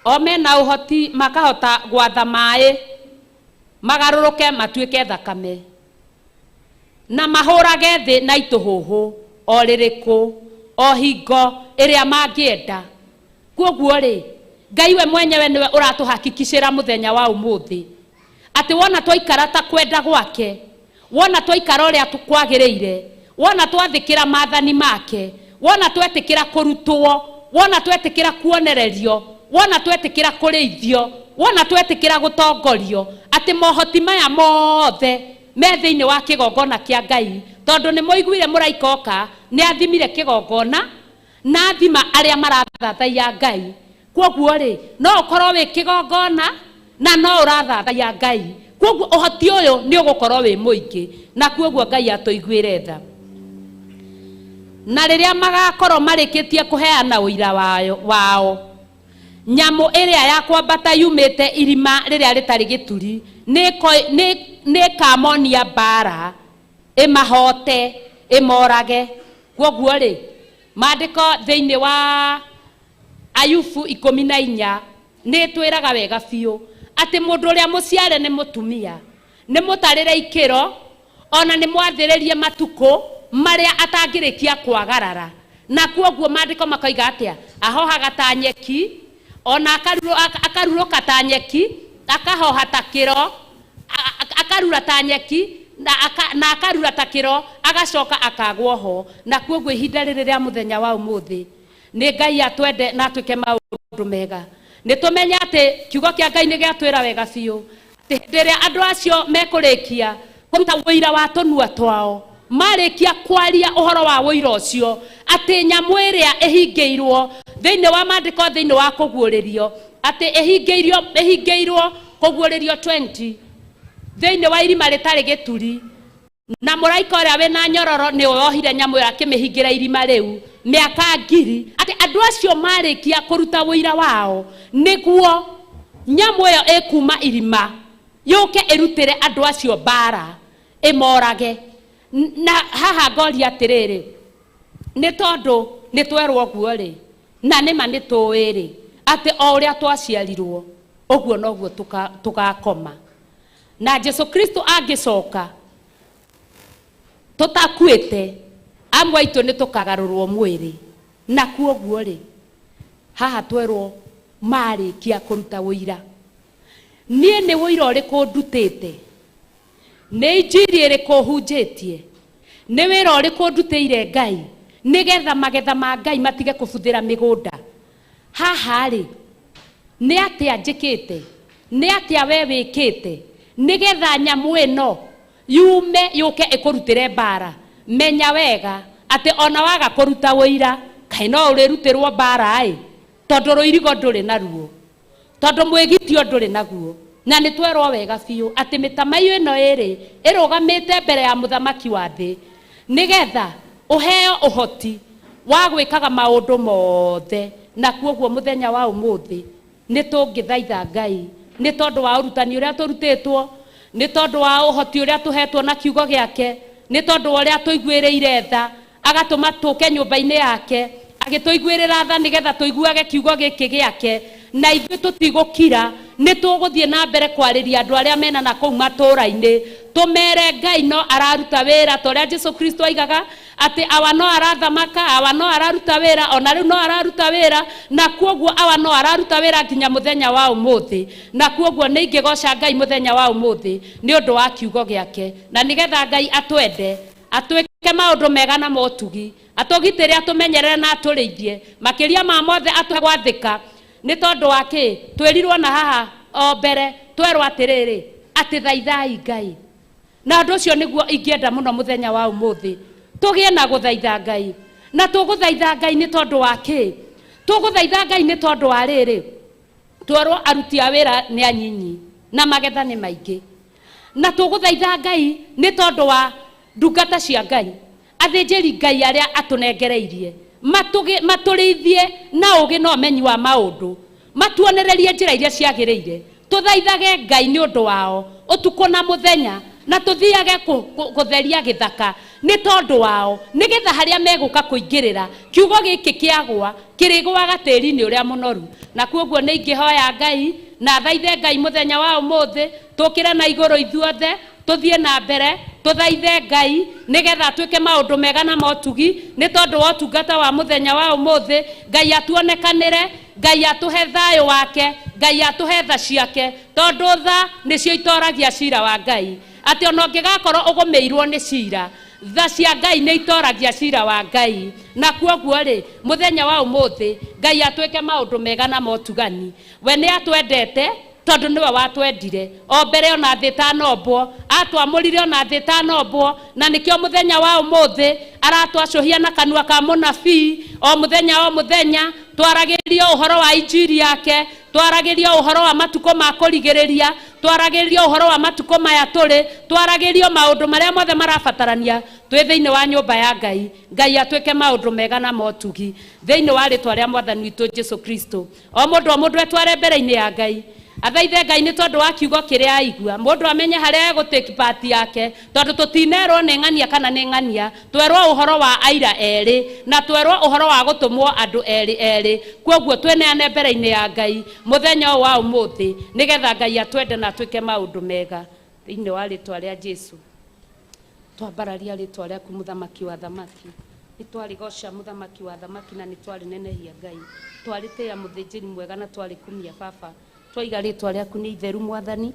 O mena ũhoti makahota gwatha maĩ magarũrũke matuĩke thakame, na mahũrage thĩ na itũhũhũ o rĩrĩkũ o hingo ĩrĩa mangĩenda. Kwoguo rĩ, Ngai we mwenyewe nĩwe ũratũhakikicĩra mũthenya wa ũmũthĩ atĩ wona twaikara ta kwenda gwake, wona twaikara ũrĩa kwagĩrĩire, wona twathĩkĩra maathani make, wona twetĩkĩra kũrutwo, wona twetĩkĩra kuonererio, wona twetĩkĩra kũrĩithio, wona twetĩkĩra gũtongorio, atĩ mohoti maya mothe me thĩinĩ wa kĩgongona kĩa Ngai. Tondũ nĩ mũiguire mũraika oka nĩ athimire kĩgongona na athima arĩa marathathaiya Ngai. Kwoguo rĩ, no ũkorwo wĩ kĩgongona na no ũrathathaiya Ngai. Kwoguo ũhoti ũyũ nĩ ũgũkorwo wĩ mũingĩ, na kwoguo Ngai atũiguĩre tha. Na rĩrĩa magakorwo marĩkĩtie kũheana ũira wao, nyamũ ĩrĩa ya kwambata yumĩte irima rĩrĩa rĩtarĩ gĩturi nĩĩkamonia mbaara, ĩmahote, ĩmorage. Kwoguo rĩ, maandĩko thĩinĩ wa Ayubu 14 nĩ ĩtwĩraga wega biũ atĩ mũndũ ũrĩa mũciare nĩ mũtumia nĩ mũtarĩre ikĩro, ona nĩ mwathĩrĩrie matukũ marĩa atangĩrĩkia kwagarara. Na kwoguo maandĩko makoiga atĩa? Ahohaga ta nyeki, ona akarurũka ta nyeki, akahoha ta kĩro, akarura ta nyeki, na akarura ta kĩro, agacoka akagwo ho. Na kwoguo ihinda rĩrĩ rĩa mũthenya wa ũmũthĩ nĩ Ngai atwende na atwĩke maũndũ mega. Nĩ tũmenye atĩ kiugo kĩa Ngai nĩ gĩatwĩra wega biũ atĩ hĩndĩ ĩrĩa andũ acio mekũrĩkia kũruta ũira wa tũnua twao, marĩkia kwaria ũhoro wa ũira ũcio, atĩ nyamũ ĩrĩa ĩhingĩirwo thĩinĩ wa maandĩko thĩinĩ wa kũguũrĩrio, atĩ ĩhingĩirwo kũguũrĩrio 20 thĩinĩ wa irima rĩtarĩ gĩturi, na mũraika ũrĩa wĩna nyororo nĩ wohire nyamũ ĩyo akĩmĩhingĩra irima rĩu mĩaka ngiri, atĩ andũ acio marĩkia kũruta ũira wao nĩguo nyamũ ĩyo ĩkuma irima yũke ĩrutĩre andũ acio mbara ĩmorage. Na haha ngoria atĩrĩrĩ, nĩ tondũ nĩ twerwo ũguo rĩ, na nĩma nĩ tũĩ rĩ, atĩ o ũrĩa twaciarirwo ũguo noguo tũgakoma. Na Jesu Kristo angĩcoka tũtakuĩte, amwe aitũ nĩ tũkagarũrwo mwĩrĩ. Na kwoguo rĩ, haha twerwo marĩkia kũruta ũira. Niĩ nĩ ũira ũrĩkũ ndutĩte? Nĩ injiri ĩrĩkũ hunjĩtie? Nĩ wĩra ũrĩkũ ndutĩire Ngai nĩgetha magetha ma Ngai matige kũbuthĩra mĩgũnda? Haha rĩ, nĩ atĩa njĩkĩte? Nĩ atĩa we wĩkĩte nĩgetha nyamũ ĩno yume yũke ĩkũrutĩre mbara? Menya wega atĩ ona waga kũruta ũira, kaĩ no ũrĩrutĩrwo mbara ĩ, tondũ rũirigo ndũrĩ naruo, tondũ mwĩgitio ndũrĩ naguo. Na nĩ twerwo wega biũ atĩ mĩtamaiyũ ĩno ĩrĩ ĩrũgamĩte mbere ya mũthamaki wa thĩ nĩgetha ũheo ũhoti wa gwĩkaga maũndũ mothe. Na kwoguo mũthenya wa ũmũthĩ nĩ tũngĩthaitha Ngai nĩ tondũ wa ũrutani ũrĩa tũrutĩtwo, nĩ tondũ wa ũhoti ũrĩa tũhetwo na kiugo gĩake, nĩ tondũ wa ũrĩa tũiguĩrĩire tha agatũma tũke nyũmba-inĩ yake agĩtũiguĩrĩra tha nĩgetha tũiguage kiugo gĩkĩ gĩake. Na ithuĩ tũtigũkira, nĩ tũgũthiĩ na mbere kwarĩria andũ arĩa mena na kũu matũũra-inĩ, tũmere Ngai no araruta wĩra ta ũrĩa Jesu Kristo aigaga atĩ awa no arathamaka, awa no araruta wĩra, ona rĩu no araruta wĩra, na kwoguo awa no araruta wĩra nginya mũthenya wa ũmũthĩ. Na kwoguo nĩ ingĩgoca Ngai mũthenya wa ũmũthĩ nĩ ũndũ wa kiugo gĩake, na nĩgetha Ngai atwende, atwĩke maũndũ mega na motugi, atũgitĩre, atũmenyerere na atũrĩithie, makĩria ma mothe atũhe gwathĩka. Nĩ tondũ wa kĩ? Twĩrirwo na haha o mbere, twerwo atĩrĩrĩ, atĩ thaithai Ngai. Na ũndũ ũcio nĩguo ingĩenda mũno mũthenya wa ũmũthĩ tũgĩe na gũthaitha Ngai. Na tũgũthaitha Ngai nĩ tondũ wa kĩ? Tũgũthaitha Ngai nĩ tondũ wa rĩrĩ, twerwo aruti a wĩra nĩ anyinyi na magetha nĩ maingĩ. Na tũgũthaitha Ngai nĩ tondũ wa ndungata cia Ngai, athĩnjĩri Ngai arĩa atũnengereirie, matũrĩithie na ũũgĩ na ũmenyi wa maũndũ, matuonererie njĩra iria ciagĩrĩire. Tũthaithage Ngai nĩ ũndũ wao ũtukũ na mũthenya, na tũthiage gũtheria gĩthaka nĩ tondũ wao, nĩgetha harĩa megũka kũingĩrĩra kiugo gĩkĩ kĩagwa kĩrĩgũaga tĩri-inĩ ũrĩa mũnoru. Na kwoguo nĩ ingĩhoya Ngai na thaithe Ngai mũthenya wa ũmũthĩ, tũkĩre na igũrũ ithuothe, tũthiĩ na mbere tũthaithe Ngai nĩgetha atuĩke maũndũ mega na motugi nĩ tondũ wa ũtungata wa mũthenya wa ũmũthĩ. Ngai atuonekanĩre, Ngai atũhe thayũ wake, Ngai atũhe tha ciake, tondũ tha nĩcio itoragia cira wa Ngai. Atĩ ona ũngĩgakorwo ũgũmĩirwo nĩ cira, tha cia Ngai nĩ itoragia cira wa Ngai. Na kwoguo rĩ, mũthenya wa ũmũthĩ Ngai atwĩke maũndũ mega na motugani. We nĩ atwendete, Tondũ nĩwe watwendire o mbere ona thĩ ĩtanombwo, atwamũrire ona thĩ ĩtanombwo, na nĩkĩo mũthenya wa ũmũthĩ aratwacũhia na kanua ka mũnabii o mũthenya o mũthenya, twaragĩrio ũhoro wa injiri yake, twaragĩrio ũhoro wa matukũ ma kũrigĩrĩria, twaragĩrio ũhoro wa matukũ maya tũrĩ, twaragĩrio maũndũ marĩa mothe marabatarania twĩ thĩinĩ wa nyũmba ya Ngai. Ngai atwĩke maũndũ mega na motugi thĩinĩ wa rĩtwa rĩa Mwathani witũ Jesu Kristo. O mũndũ o mũndũ etware mbere-inĩ ya Ngai, athaithe Ngai nĩ tondũ wa kiugo kĩrĩa aigua, mũndũ amenye harĩa egũtake part yake, tondũ tũtinerwo nĩ ng'ania kana nĩ ng'ania, twerwo ũhoro wa aira erĩ na twerwo ũhoro wa gũtũmwo andũ erĩ erĩ. Kwoguo tweneane mbere-inĩ ya Ngai mũthenya ũyũ wa ũmũthĩ, nĩgetha Ngai atwende na atwĩke maũndũ mega thĩinĩ wa rĩtwa rĩa Jesu. Twambararia rĩtwa rĩaku, Mũthamaki wa thamaki, nĩ twarĩgoca, Mũthamaki wa thamaki, na nĩ twarĩnenehia, Ngai, twarĩtĩĩa, mũthĩnjĩri mwega, na twarĩkumia, Baba. Twaiga rĩtwa rĩaku nĩ itheru, Mwathani,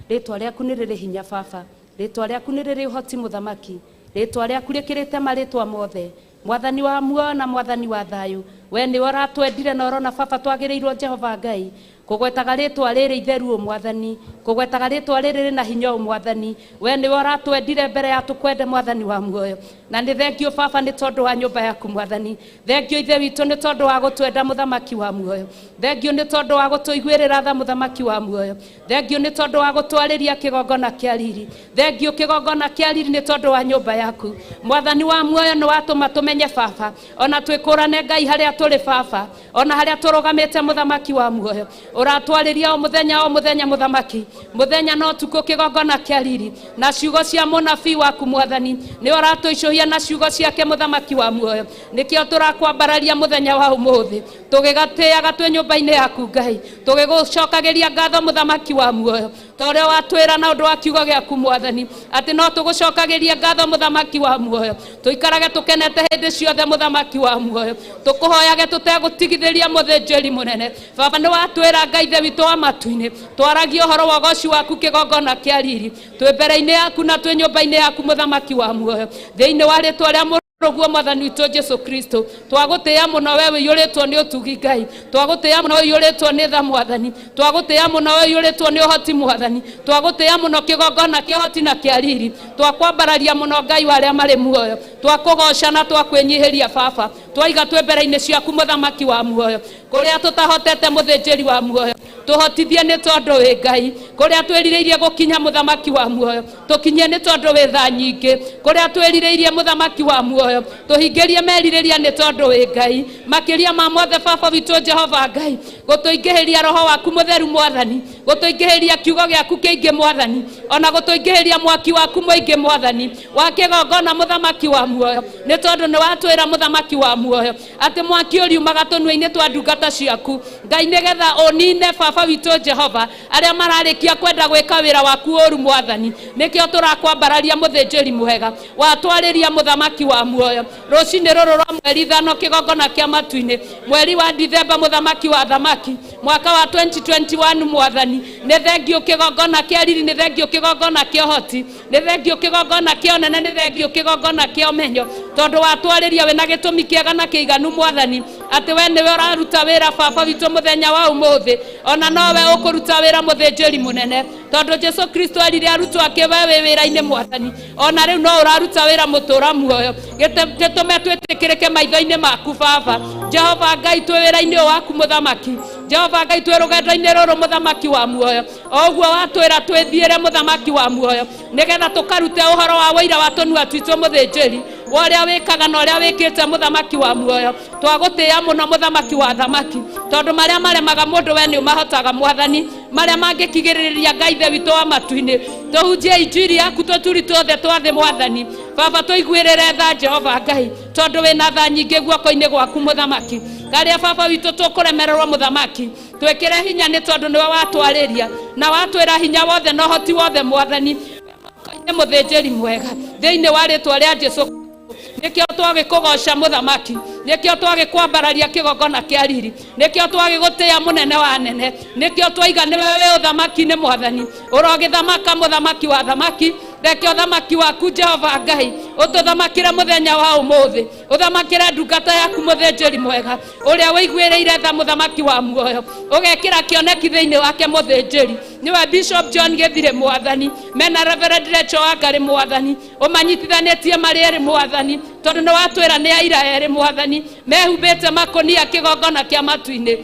rĩtwa rĩaku nĩ rĩrĩ hinya, Baba, rĩtwa rĩaku nĩ rĩrĩ ũhoti, Mũthamaki, rĩtwa rĩaku rĩkĩrĩte marĩtwa mothe, Mwathani wa muoyo na Mwathani wa thayũ. We nĩwe ũratwendire na ũrona, Baba, twagĩrĩirwo, Jehova Ngai, kũgwetaga rĩtwa rĩrĩ itheru ũ, Mwathani, kũgwetaga rĩtwa rĩrĩ rĩna hinya ũ, Mwathani. We nĩwe ũratwendire mbere ya tũkwende, Mwathani wa muoyo, na nĩ thengio, Baba, nĩ tondũ wa nyũmba yaku, Mwathani. Thengio, Ithe witũ, nĩ tondũ wa gũtwenda, Mũthamaki wa muoyo. Thengio nĩ tondũ wa gũtũiguĩrĩra tha, Mũthamaki wa muoyo. Thengio nĩ tondũ wa gũtwarĩria kĩgongona kĩa riri. Thengio, kĩgongona kĩa riri, nĩ tondũ wa nyũmba yaku, Mwathani wa muoyo. Nĩ watũma tũmenye, Baba, ona twĩkũrane, Ngai, harĩa tũrĩ, Baba, ona harĩa tũrũgamĩte, Mũthamaki wa muoyo. Ũratwarĩria o mũthenya o mũthenya, Mũthamaki, mũthenya na ũtukũ, kĩgongona kĩa riri na ciugo cia mũnabii waku, Mwathani. Nĩ ũratũicũhia na ciugo ciake, Mũthamaki wa muoyo. Nĩkĩo tũrakwambararia mũthenya wa ũmũthĩ, tũgĩgatĩaga twĩ nyũmba-inĩ yaku, Ngai, tũgĩgũcokagĩria ngatho, Mũthamaki wa muoyo, ta ũrĩa watwĩra na ũndũ wa kiugo gĩaku, Mwathani, atĩ no tũgũcokagĩrie ngatho, Mũthamaki wa muoyo, tũikarage tũkenete hĩndĩ ciothe, Mũthamaki wa muoyo, tũkũhoyage tũtegũtigithĩria, mũthĩnjĩri mũnene. Baba, nĩ watwĩra, Ngai Ithe witũ wa matu-inĩ, twaragie ũhoro wa ũgoci waku, kĩgongona kĩa riri, twĩ mbere-inĩ yaku na twĩ nyũmba-inĩ yaku, Mũthamaki wa muoyo, thĩinĩ wa rĩtwa rĩa Mũrũguo, Mwathani witũ Jesu Kristo. Twagũtĩĩa mũno, we wĩiyũrĩtwo nĩ ũtugi, Ngai. Twagũtĩĩa mũno, wĩiyũrĩtwo nĩ tha, Mwathani. Twagũtĩĩa mũno, we wĩiyũrĩtwo nĩ ũhoti, Mwathani. Twagũtĩĩa mũno, kĩgongona kĩa ũhoti na kĩa riri. Twakwambararia mũno, Ngai wa arĩa marĩ muoyo. Twakũgoca na twakwĩnyihĩria, Baba. Twaiga twĩ mbere-inĩ ciaku, Mũthamaki wa muoyo, kũrĩa tũtahotete, mũthĩnjĩri wa muoyo, tũhotithie nĩ tondũ wĩ Ngai. Kũrĩa twĩrirĩirie gũkinya, Mũthamaki wa muoyo, tũkinyie nĩ tondũ wĩ tha nyingĩ. Kũrĩa twĩrirĩirie, Mũthamaki wa muoyo, tũhingĩrie merirĩria nĩ tondũ wĩ Ngai. Makĩria ma mothe, Baba witũ, Jehova Ngai, gũtũingĩhĩria Roho waku Mũtheru, Mwathani, gũtũingĩhĩria kiugo gĩaku kĩingĩ, Mwathani, ona gũtũingĩhĩria mwaki waku mũingĩ, Mwathani, wa kĩgongona, Mũthamaki wa muoyo, nĩ tondũ nĩ watwĩra, Mũthamaki wa muoyo, atĩ mwaki ũriumaga tũnua-inĩ twa ndungata ciaku, Ngai, nĩgetha ũnine, Baba witũ Jehova, arĩa mararĩkia kwenda gwĩka wĩra waku ũru, Mwathani. Nĩkĩo tũrakwambararia, mũthĩnjĩri mwega. Watwarĩria, Mũthamaki wa muoyo, rũcinĩ rũrũ rwa mweri 5, kĩgongona kĩa matu-inĩ, mweri wa Dithemba, Mũthamaki wa thamaki, mwaka wa 2021, Mwathani, nĩ thengio, kĩgongona kĩa riri, nĩ thengio, kĩgongona kĩa ũhoti, nĩ thengio, kĩgongona kĩa ũnene, nĩ thengio, kĩgongona kĩa ũmenyo, tondũ watwarĩria wĩna gĩtũmi kĩega na kĩiganu, Mwathani, atĩ we nĩwe ũraruta wĩra, Baba witũ, mũthenya wa ũmũthĩ, ona nowe ũkũruta wĩra, mũthĩnjĩri mũnene, tondũ Jesu Kristo erire arutwo ake, we wĩ wĩra-inĩ, Mwathani, ona rĩu no ũraruta wĩra, mũtũra muoyo. Gĩtũme twĩtĩkĩrĩke maitho-inĩ maku, Baba Jehova Ngai, twĩ wĩra-inĩ ũyũ waku, Mũthamaki Jehova Ngai, twĩ rũgendo-inĩ rũrũ, Mũthamaki wa muoyo, o ũguo watwĩra twĩthiĩre, Mũthamaki wa muoyo, nĩgetha tũkarute ũhoro wa wũira wa tũnua twitũ, mũthĩnjĩri, wa ũrĩa wĩkaga na ũrĩa wĩkĩte, Mũthamaki wa muoyo. Twagũtĩĩa mũno, Mũthamaki wa thamaki, tondũ marĩa maremaga mũndũ we nĩ ũmahotaga, Mwathani, marĩa mangĩkigĩrĩrĩria, Ngai Ithe witũ wa matu-inĩ, tũhunjie injiri yaku tũturi tuothe twa thĩ, Mwathani. Baba, tũiguĩrĩre tha, Jehova Ngai, tondũ wĩna tha nyingĩ guoko-inĩ gwaku, Mũthamaki. Karĩa, Baba witũ, tũkũremererwo, Mũthamaki, twĩkĩre hinya nĩ tondũ nĩwe watwarĩria na watwĩra hinya wothe na ũhoti wothe, Mwathani, nĩ mũthĩnjĩri mwega, thĩinĩ wa rĩtwa rĩa Jesu. Nĩkĩo twagĩkũgoca, Mũthamaki, nĩkĩo twagĩkwambararia, kĩgongona kĩa riri, nĩkĩo twagĩgũtĩĩa, mũnene wa nene, nĩkĩo twaiga nĩwe wĩ ũthamaki-inĩ, Mwathani, ũrogĩthamaka, Mũthamaki wa thamaki. Reke ũthamaki waku Jehova Ngai ũtũthamakĩre mũthenya wa ũmũthĩ, ũthamakĩre ndungata yaku mũthĩnjĩri mwega ũrĩa wĩiguĩrĩire tha mũthamaki wa muoyo, ũgekĩra kĩoneki thĩinĩ wake mũthĩnjĩri nĩwe Bishop John Gĩthirĩ mwathani, mena Reverend Rachel Wangari mwathani, ũmanyitithanĩtie marĩ erĩ mwathani, tondũ nĩ watwĩra nĩ aira erĩ mwathani, mehumbĩte makũnia kĩgongona kĩa matu-inĩ,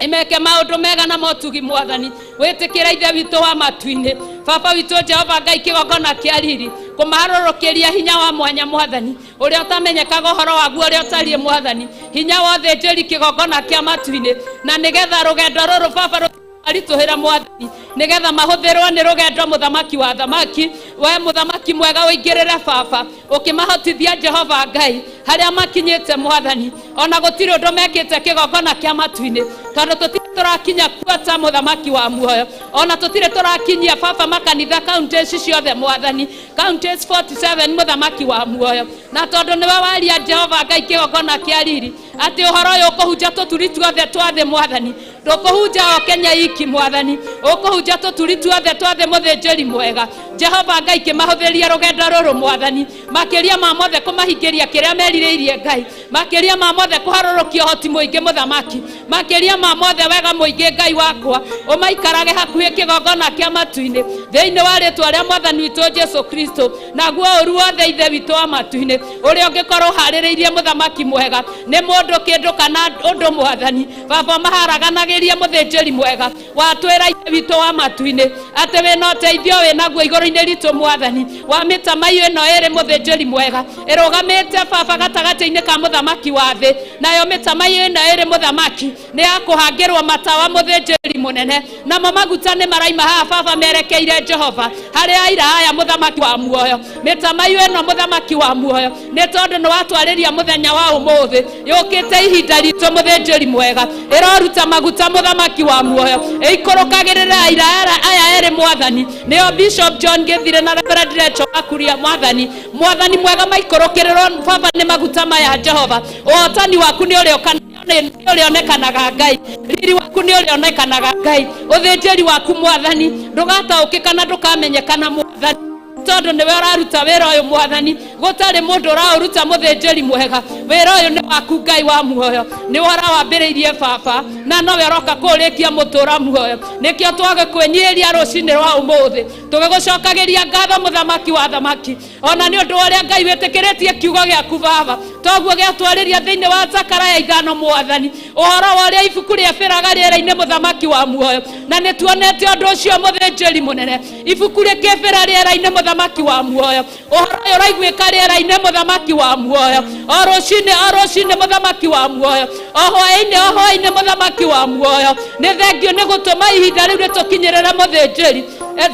imeke maũndũ mega na motugi mwathani, wĩtĩkĩra ithe witũ wa matu-inĩ, baba witũ Jehova Ngai kĩgongona kĩa riri, kũmaharũrũkĩria hinya wa mwanya mwathani, ũrĩa ũtamenyekaga ũhoro waguo ũrĩa ũtariĩ mwathani, hinya wa ũthĩnjĩri kĩgongona kĩa matu-inĩ, na nĩgetha rũgendo rũrũ baba aritũhĩra mwathani, nĩgetha mahũthĩrwo nĩ rũgendo mũthamaki wa thamaki, we mũthamaki mwega ũingĩrĩre baba, ũkĩmahotithia Jehova Ngai harĩa makinyĩte mwathani, ona gũtirĩ ũndũ mekĩte kĩgongona kĩa matu-inĩ, tondũ tũtirĩ tũrakinya kuo ta mũthamaki wa muoyo, ona tũtirĩ tũrakinyia baba makanitha counties ciothe mwathani, counties 47 mũthamaki wa muoyo, na tondũ nĩwe waria Jehova Ngai kĩgongona kĩa riri, atĩ ũhoro ũyũ ũkũhunja tũturi tuothe twa thĩ mwathani, ndũkũhunja o Kenya iki mwathani, ũkũhunja tũturi tuothe twa thĩ mũthĩnjĩri mwega Jehova Ngai, kĩmahũthĩria rũgendo rũrũ mwathani, makĩria ma mothe kũmahingĩria kĩrĩa merirĩirie Ngai, makĩria ma mothe kũharũrũkia ũhoti mũingĩ mũthamaki, makĩria ma mothe wega mũingĩ Ngai wakwa, ũmaikarage hakuhĩ kĩgongona kĩa matu-inĩ, thĩinĩ wa rĩtwa rĩa mwathani witũ Jesu Kristo, naguo ũru wothe ithe witũ wa matu-inĩ ũrĩa ũngĩkorwo ũharĩrĩirie mũthamaki mwega nĩ mũndũ kĩndũ kana ũndũ mwathani, baba maharaganagĩrie mũthĩnjĩri mwega, watwĩra ithe witũ wa matu-inĩ atĩ wĩna ũteithio wĩnaguo igũrũ-inĩ ritũ mwathani, wa mĩtamaiyũ ĩno ĩrĩ mũthĩnjĩri mwega ĩrũgamĩte baba gatagatĩ-inĩ ka mũthamaki wa thĩ, nayo mĩtamaiyũ ĩno ĩrĩ mũthamaki nĩ ya kũhangĩrwo matawa mũthĩnjĩri mũnene, namo maguta nĩ maraima haha baba merekeire Jehova harĩ aira aya mũthamaki wa muoyo, mĩtamaiyũ ĩno mũthamaki wa muoyo nĩ tondũ nĩ watwarĩria mũthenya wa ũmũthĩ, yũkĩte ihinda ritũ mũthĩnjĩri mwega, ĩroruta maguta mũthamaki wa muoyo, ĩikũrũkagĩrĩra aira aya erĩ mwathani, nĩo Bishop John Gĩthire na Reverend Rachel Wakuria mwathani, mwathani mwega maikũrũkĩrĩrwo baba nĩ maguta maya Jehova, ũhotani waku nĩ ũrĩũka nĩ ũrĩonekanaga Ngai, riri waku nĩ ũrĩonekanaga Ngai, ũthĩnjĩri waku mwathani ndũgataũkĩka na ndũkamenyekana mwathani, tondũ nĩwe ũraruta wĩra ũyũ mwathani, gũtarĩ mũndũ ũraũruta mũthĩnjĩri mwega, wĩra ũyũ nĩ waku Ngai wa muoyo, nĩwe ũrawambĩrĩirie baba, na nowe ũroka kũũrĩkia mũtũra muoyo, nĩkĩo twagĩkwĩnyihĩria rũcinĩ rwa ũmũthĩ, tũgĩgũcokagĩria ngatho mũthamaki wa thamaki, ona nĩ ũndũ wa ũrĩa Ngai wĩtĩkĩrĩtie kiugo gĩaku baba, toguo gĩatwarĩria thĩinĩ wa Zakaria 5 mwathani, ũhoro wa ũrĩa ibuku rĩebĩraga rĩera-inĩ mũthamaki wa muoyo, na nĩ tuonete ũndũ ũcio mũthĩnjĩri mũnene, ibuku rĩkĩbĩra rĩera-inĩ mũthamaki wa muoyo, ũhoro ũyũ ũraiguĩka rĩera-inĩ mũthamaki wa muoyo, o rũcinĩ o rũcinĩ mũthamaki wa muoyo, o hwaĩ-inĩ o hwaĩ-inĩ mũthamaki wa muoyo, nĩ thengiũ nĩ gũtũma ihinda rĩu rĩtũkinyĩrĩre mũthĩnjĩri.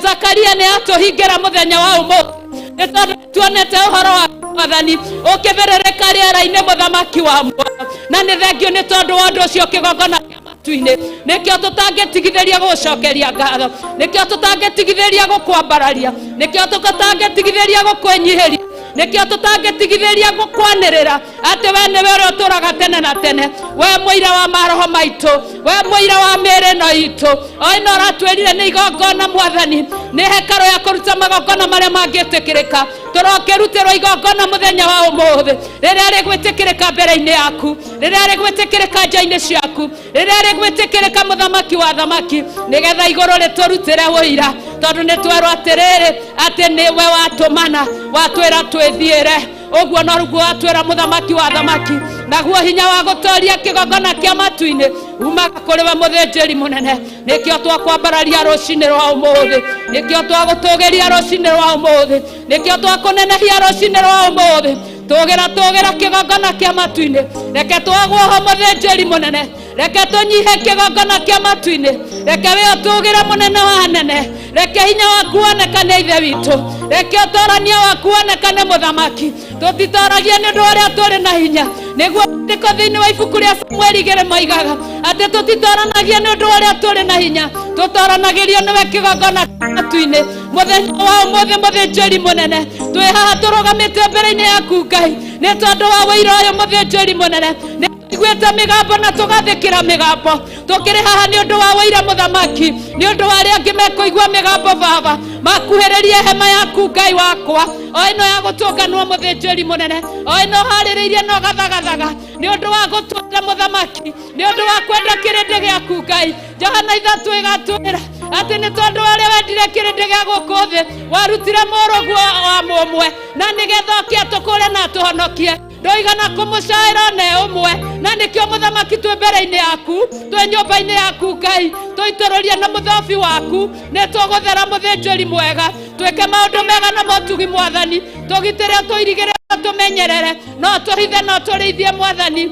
Zakaria nĩ atũhingĩra mũthenya wa ũmũthĩ, nĩ tondũ tuonete ũhoro wa mwathani ũkĩbĩrĩrĩka rĩera-inĩ mũthamaki wa muoyo, na nĩ thengiũ nĩ tondũ wa ũndũ ũcio kĩgongona kĩa matu-inĩ, nĩkĩo tũtangĩtigithĩria gũgũcokeria ngatho, nĩkĩo tũtangĩtigithĩria gũkwambararia, nĩkĩo tũtangĩtigithĩria gũkwĩnyihĩria, nĩkĩo tũtangĩtigithĩria gũkwanĩrĩra atĩ we nĩwe ũrĩa ũtũraga tene na tene, we mũira wa maroho maitũ, we mũira wa mĩĩrĩ ĩno itũ, o ĩno ũratwĩrire nĩ igongona mwathani, nĩ hekarũ ya kũruta magongona marĩa mangĩtĩkĩrĩka, tũrokĩrutĩrwo igongona mũthenya wa ũmũthĩ, rĩrĩa rĩgwĩtĩkĩrĩka mbere-inĩ yaku, rĩrĩa rĩgwĩtĩkĩrĩka nja-inĩ ciaku, rĩrĩa rĩgwĩtĩkĩrĩka mũthamaki wa thamaki, nĩgetha igũrũ rĩtũrutĩre ũira, tondũ nĩ twerwo atĩrĩrĩ atĩ nĩwe watũmana, watwĩra twĩthiĩre, ũguo noguo watwĩra mũthamaki wa thamaki, naguo hinya wa gũtoria kĩgongona kĩa matu-inĩ umaga kũrĩ we mũthĩnjĩri mũnene, nĩkĩo twakwambararia rũcinĩ rwa ũmũthĩ, nĩkĩo twagũtũgĩria rũcinĩ rwa ũmũthĩ, nĩkĩo twakũnenehia rũcinĩ rwa ũmũthĩ, tũgĩra tũgĩra kĩgongona kĩa matu-inĩ, reke twagwo ho mũthĩnjĩri mũnene, reke tũnyihe kĩgongona kĩa matu-inĩ, reke we ũtũgĩre mũnene wa anene, reke hinya waku wonekane ithe witũ, reke ũtorania waku wonekane mũthamaki, tũtitoragia nĩ ũndũ wa ũrĩa tũrĩ na hinya, nĩguo maandĩko thĩinĩ wa ibuku rĩa Samueli 2 moigaga atĩ tũtitoranagia nĩ ũndũ wa ũrĩa tũrĩ na hinya, tũtoranagĩrio nĩwe kĩgongona kĩa matu-inĩ. Mũthenya wa ũmũthĩ mũthĩnjĩri mũnene, twĩ haha tũrũgamĩte mbere-inĩ yaku Ngai, nĩ tondũ wa wĩira ũyũ mũthĩnjĩri mũnene, nĩ Tũiguĩte mĩgambo na tũgathĩkĩra mĩgambo. Tũkĩrĩ haha nĩ ũndũ wa wũira mũthamaki, nĩ ũndũ wa arĩa angĩ mekũigua mĩgambo baba, makuhĩrĩrie hema yaku Ngai wakwa, o ĩno ya gũtũnganwo mũthĩnjĩri mũnene, o ĩno ũharĩrĩirie na ũgathagathaga nĩ ũndũ wa gũtwenda mũthamaki, nĩ ũndũ wa kwenda kĩrĩndĩ gĩaku Ngai. Johana 3 ĩgatwĩra atĩ nĩ tondũ wa ũrĩa wendire kĩrĩndĩ gĩa gũkũ thĩ, warutire mũrũguo wa mũmwe, na nĩgetha oke atũkũre na atũhonokie. Ndoigana kũmũcaĩra ona ũmwe, na nĩkĩo mũthamaki twĩ mbere-inĩ yaku, twĩ nyũmba-inĩ yaku Ngai, tũitũrũrie na mũthobi waku, nĩ tũgũthera mũthĩnjĩri mwega, twĩke maũndũ mega na motugi mwathani, tũgitĩre, tũirigĩre, tũmenyerere, no tũhithe, no tũrĩithie mwathani,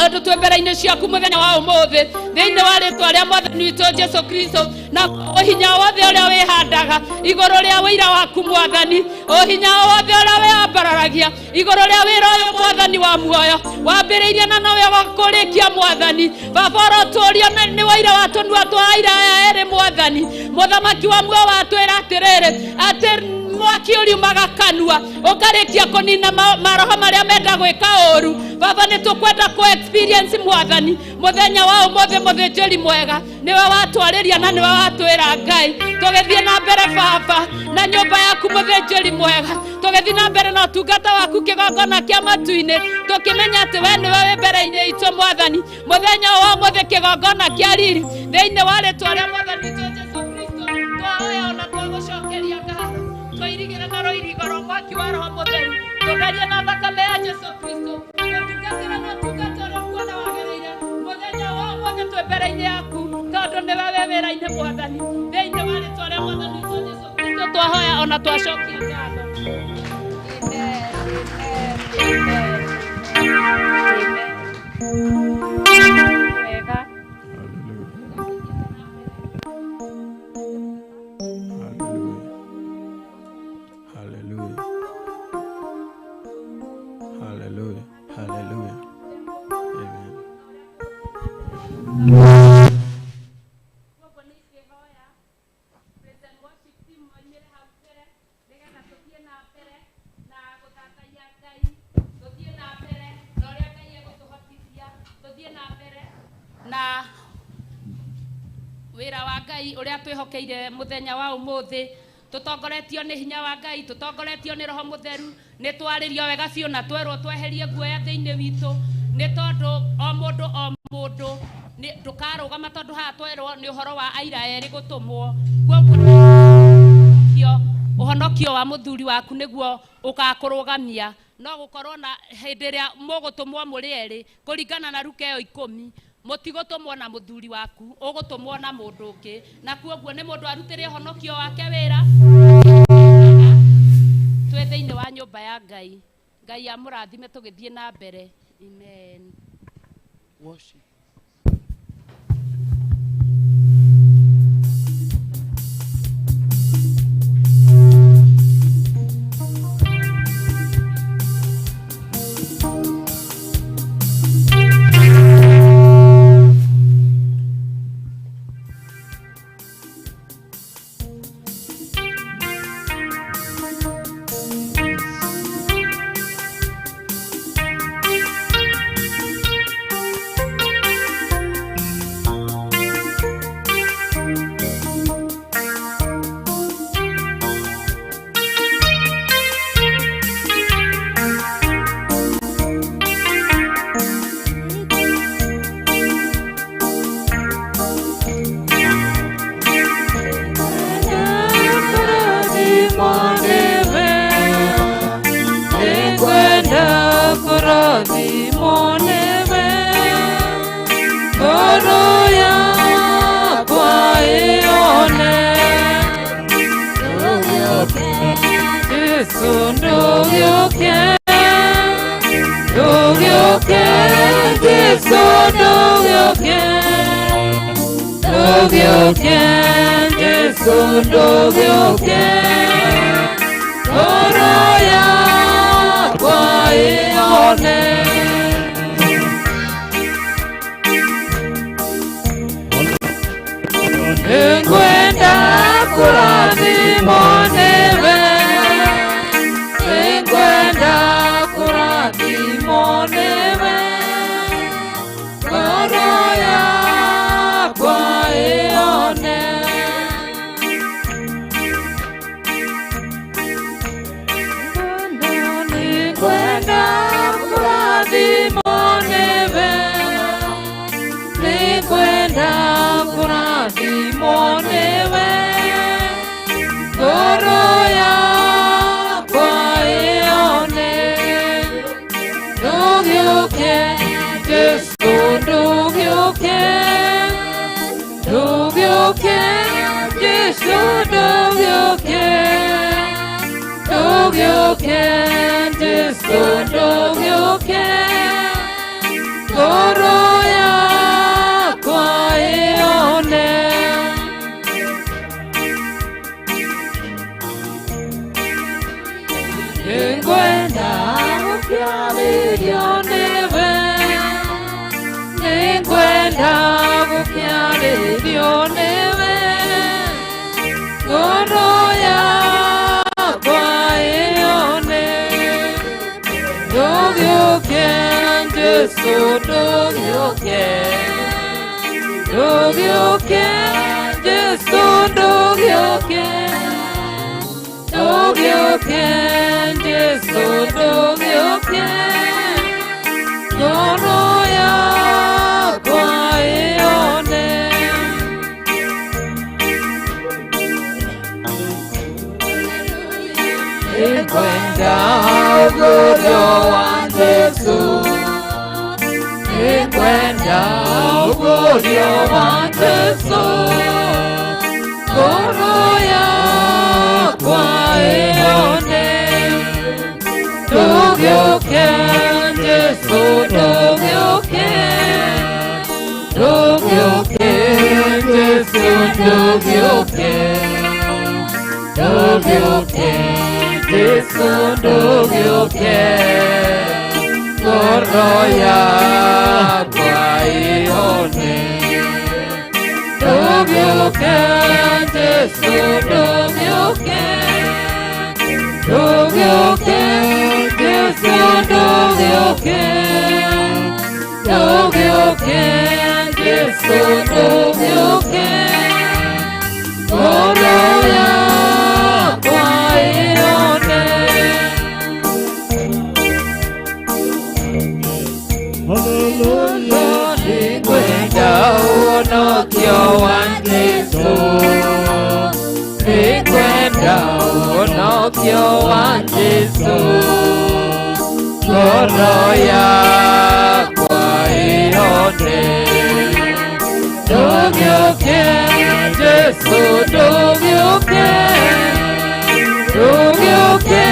andũ twĩ mbere-inĩ ciaku mũthenya wa ũmũthĩ, thĩinĩ wa rĩtwa rĩa mwathani witũ Jesu Kristo. Na ũhinya wothe ũrĩa wĩhandaga igũrũ rĩa wĩira waku mwathani, ũhinya wothe ũrĩa wĩambararagia igũrũ rĩa wĩra ũyũ mwathani wa muoyo wambĩrĩirie na nowe ũgakũrĩkia mwathani. Baba, ũrotũũrio nĩ wĩira wa tũnua twa aira aya erĩ mwathani. Mũthamaki wa muoyo watwĩra atĩrĩrĩ, atĩ mwaki ũriumaga kanua ũkarĩkia kũnina maroho marĩa menda gwĩka ũru. Baba, nĩ tũkwenda kũ experience mwathani mũthenya wa ũmũthĩ. Mũthĩnjĩri mwega, nĩwe watwarĩria na nĩwe watwĩra Ngai, tũgĩthiĩ na mbere baba na nyũmba yaku mũthĩnjĩri mwega, tũgĩthiĩ na mbere na ũtungata waku kĩgongona kĩa matu-inĩ, tũkĩmenya atĩ we nĩwe wĩ mbere-inĩ itũ mwathani mũthenya wa ũmũthĩ, kĩgongona kĩa riri, thĩinĩ wa rĩtwa rĩa mwathani witũ Jesu Kristo twahoya ona twagũcokeria ngatho. Twairigĩra na rũirigo rwa mwaki wa Roho Mũtheru, tũtherie na thakame ya Jesu Kristo, tũtungatĩre na ũtungata ũrĩa ũkuona wagĩrĩire mũthenya wa ũmũthĩ twĩ mbere-inĩ yaku, tondũ nĩwe wĩ wĩra-inĩ mwathani. Thĩinĩ wa rĩtwa rĩa mwathani witũ Jesu Kristo twahoya ona twacokia ngatho. Amen, amen, amen, amen. Wega. Hallelujah. Hallelujah. Hallelujah. Amen. Koguo nĩ ingĩhoya praise and worship team moimĩre hau mbere, nĩgetha tũthiĩ na mbere na gũthathaiya Ngai, tũthiĩ na mbere na ũrĩa Ngai egũtũhotithia, tũthiĩ na mbere na wĩra wa Ngai ũrĩa twĩhokeire mũthenya wa ũmũthĩ, tũtongoretio nĩ hinya wa Ngai, tũtongoretio nĩ Roho Mũtheru. Nĩ twarĩrio wega biũ na twerwo tweherie guoya thĩinĩ witũ, nĩ tondũ o mũndũ o mũndũ ndũkarũgama, tondũ haha twerwo nĩ ũhoro wa aira erĩ gũtũmwo. Koguo ũhonokio wa mũthuri waku nĩguo ũgakũrũgamia, no gũkorwo na hĩndĩ ĩrĩa mũgũtũmwo mũrĩ erĩ kũringana na Luka ĩyo 10, mũtigũtũmwo na mũthuri waku, ũgũtũmwo na mũndũ ũngĩ, na kuoguo nĩ mũndũ arutĩre ũhonokio wake wĩra. Twĩ thĩinĩ wa nyũmba ya Ngai. Ngai amũrathime tũgĩthiĩ na mbere. Amen. Worship. Ndũgĩũke Jesu, ndũgĩũke, ndũgĩũke Jesu, ndũgĩũke, ndũgĩũke Jesu, ndũgĩũke, ngoro yakwa ĩone. Nĩngwenda gũkĩarĩrio nĩwe, nĩngwenda gũkĩarĩrio nĩwe, ngoro yakwa ĩone. Ndũgĩũke Jesu, ndũgĩũke, ndũgĩũke Jesu, ndũgĩũke, ndũgĩũke Jesu, ndũgĩũke, ngoro yakwa ĩone. Nĩngwenda ũguũrio wa Jesu, nĩngwenda ũguũrio wa Jesu, ngoro yakwa ĩone. Ndũgĩũke Jesu, ndũgĩũke, ndũgĩũke Jesu, ndũgĩũke, ndũgĩũke Jesu, ndũgĩũke, ngoro yakwa ĩone. Ndũgĩũke Jesu, ndũgĩũke, ndũgĩũke Jesu, ndũgĩũke, ndũgĩũke Jesu, ndũgĩũke, ngoro yakwa ĩone. Nĩngwenda ũhonokio wa Jesu, nĩngwenda ũhonokio wa Jesu, ngoro yakwa ĩone. Ndũgĩũke Jesu, ndũgĩũke, ndũgĩũke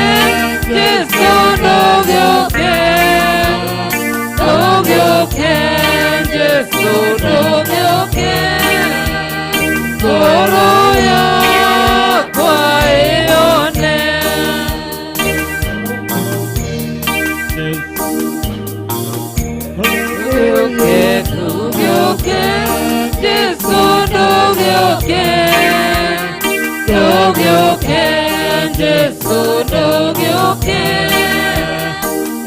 Jesu, ndũgĩũke, ndũgĩũke Jesu, ndũgĩũke, ngoro yakwa ĩone. Ndũgĩũke, ndũgĩũke Jesu, ndũgĩũke, ndũgĩũke Jesu, ndũgĩũke,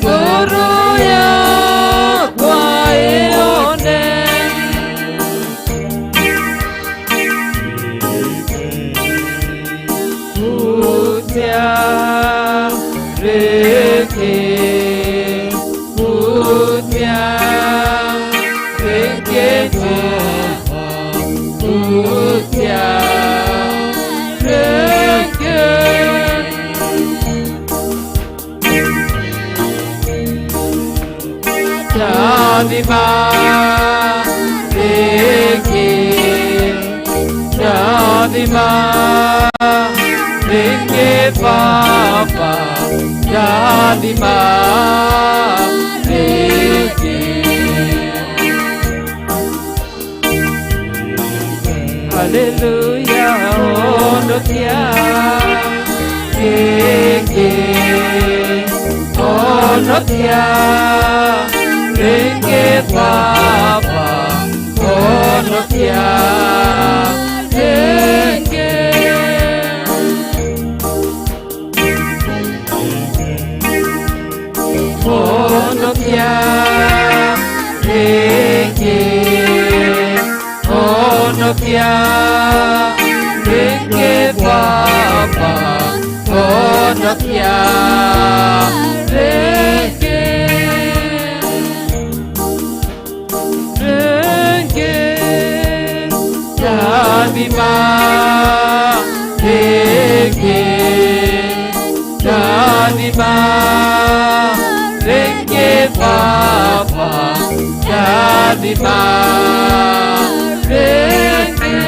ngoro yakwa ĩone. Hutia rĩngĩ, hutia rĩngĩ Jehova, hutia rĩngĩ. Dathima rĩngĩ, dathima rĩngĩ Baba, dathima rĩngĩ. Hallelujah, honokia rĩngĩ, honokia rĩngĩ Baba, honokia rĩngĩ. Honokia rĩngĩ, honokia rĩngĩ Baba, honokia rĩngĩ, rĩngĩ. Dathima rĩngĩ, dathima rĩngĩ Baba. Rathima rĩngĩ.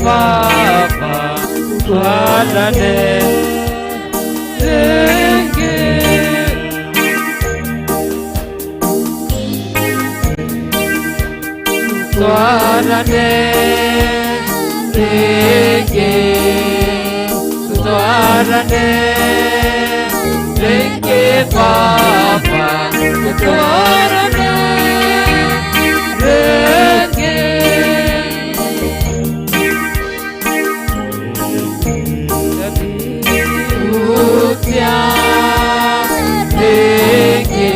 Baba, twarane rĩngĩ. Twarane rĩngĩ, twarane rĩngĩ Baba, twarane rĩngĩ. Utia rĩngĩ,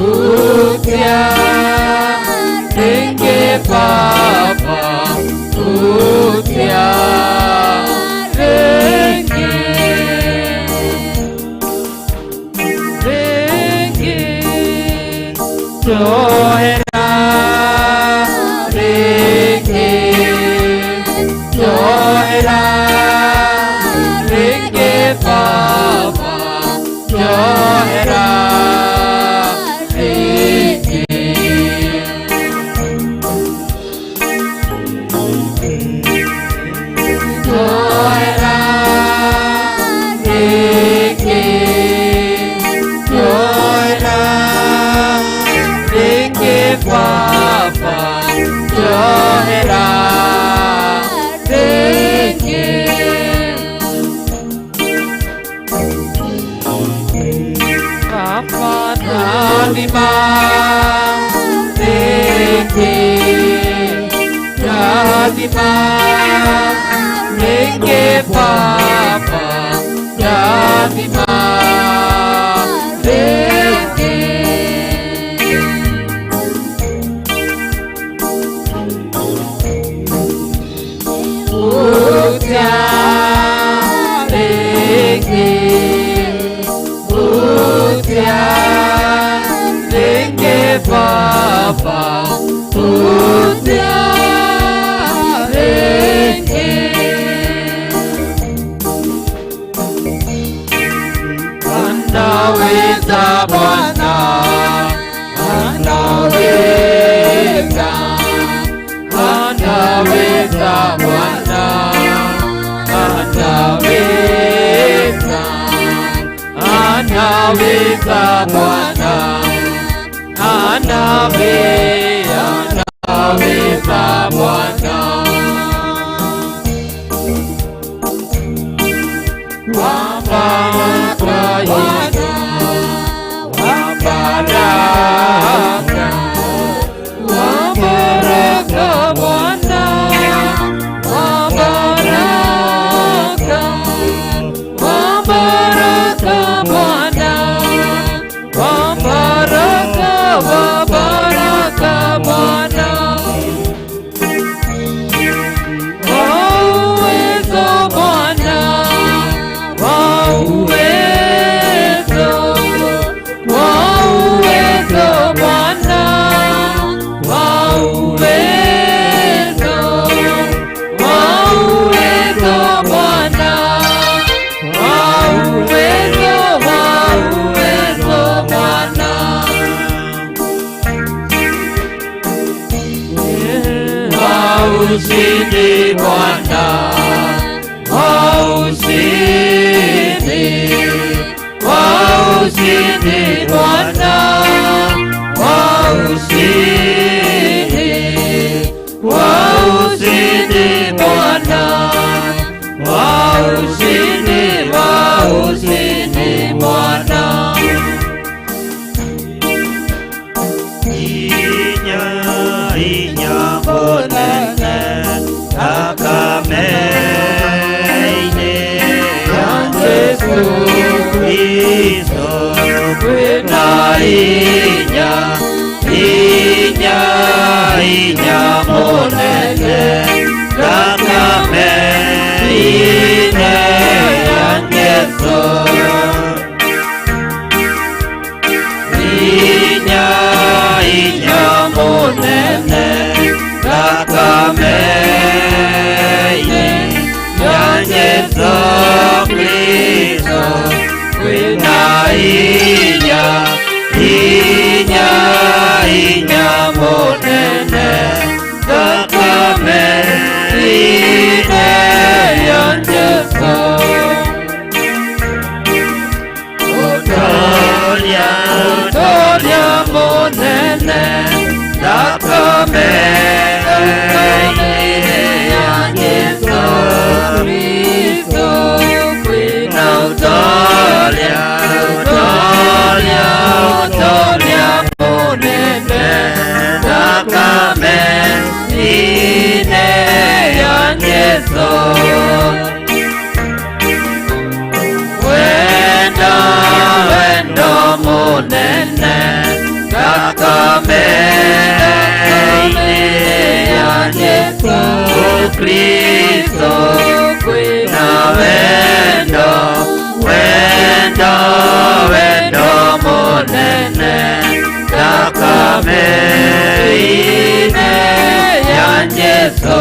utia rĩngĩ Baba, utia rĩngĩ, rĩngĩ, njohera rĩngĩ, njohera rĩngĩ Baba, njohera rĩngĩ. Njohera rĩngĩ, njohera rĩngĩ Baba, njohera rĩngĩ. Baba, rathima rĩngĩ, rathima rĩngĩ Baba, rathima rĩngĩ. Utia rĩngĩ, utia rĩngĩ Baba, utia rĩngĩ. Anaweza Bwana, anaweza, anaweza Bwana, anaweza, anaweza Bwana, anaweza Bwana. Wa baraka, wa baraka, wa baraka Bwana, wa baraka, wa baraka Bwana, wa baraka, wa baraka Bwana. Wa uwezo Bwana, wa uwezo, wa uwezo Bwana, wa uwezo, wa uwezo Bwana, wa uwezo, wa uwezo Bwana. Wa ushindi Bwana, wa ushindi, wa ushindi Bwana, wa ushindi, wa ushindi Bwana, wa ushindi, wa ushindi Bwana. Inya, inya mũnene. Kristo kwĩna hinya, hinya, hinya mũnene, thakame-inĩ ya Jesũ. Hinya, hinya mũnene, thakame-inĩ ya Jesũ Kristo kwĩna hinya, hinya, hinya mũnene, thakame-inĩ ya Jesũ. Ũtoria, ũtoria mũnene, thakame-inĩ ya Jesũ Kristo kwĩna ũtoria, ũtoria, ũtoria mũnene, thakame-inĩ ya Jesũ. Wendo, wendo mũnene, thakame-inĩ ya Jesũ Kristo kwĩna wendo, wendo, wendo mũnene, thakame-inĩ ya Jesũ.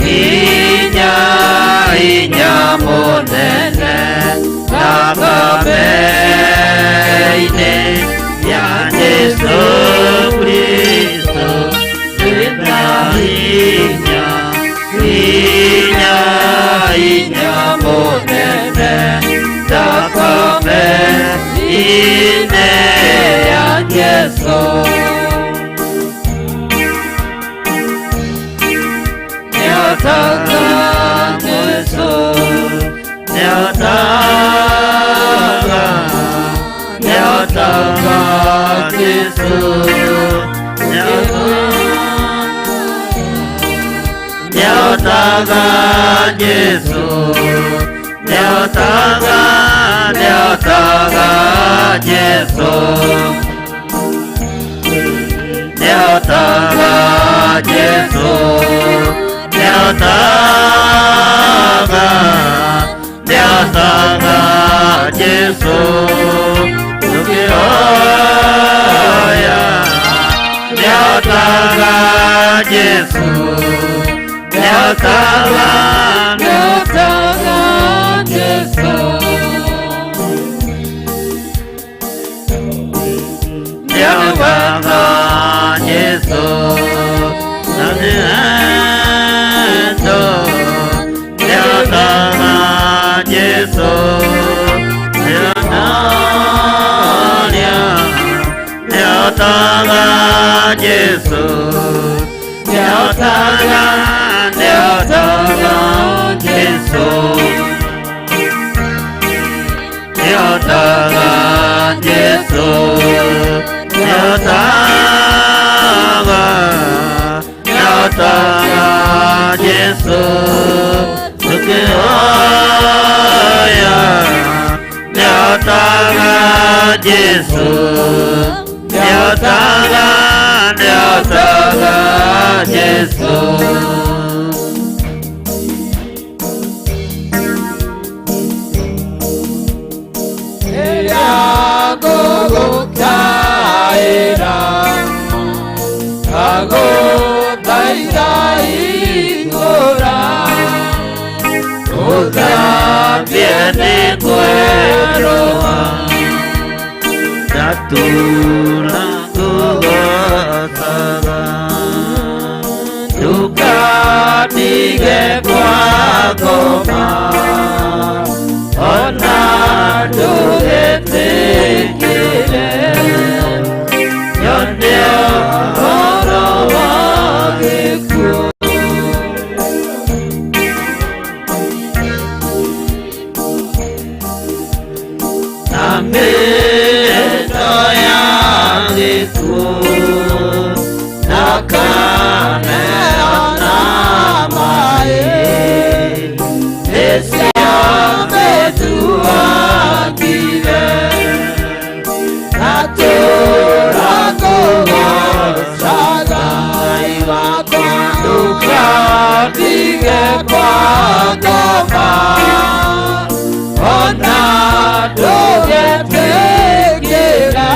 Hinya, hinya mũnene, thakame-inĩ ya Jesũ Kristo kwĩna hinya, hinya, hinya mũnene, thakame-inĩ ya Jesũ. Nĩotaga Jesũ, nĩotaga, nĩotaga Jesũ, nĩotaga Jesũ, nĩotaga, nĩotaga Jesũ, nĩotaga Jesũ, nĩotaga, nĩotaga Jesũ, tũkĩhoya, nĩotaga Jesũ, nĩotaga, nĩotaga Jesũ. Nĩotaga Jesũ, na nĩendo, nĩotaga Jesũ, nĩonaria, nĩotaga Jesũ, nĩotaga, nĩotaga Jesũ, nĩotaga Jesũ, nĩotaga, nĩotaga Jesũ, tũkĩhoya, nĩotaga Jesũ, nĩotaga, nĩotaga Jesũ. Ngũgũkaĩra, ngagũthaitha ihingũra, Ũthambie nĩ kwerũha, ndatũũra ngũgoocaga, ndũkandige kwangoma, ona ndũgetĩkĩre nyone ũhoro wa gĩkuũ. Na mĩto ya gĩkuũ, na kaneana maĩ, nĩ kwa ngoma ona ndũgetigĩre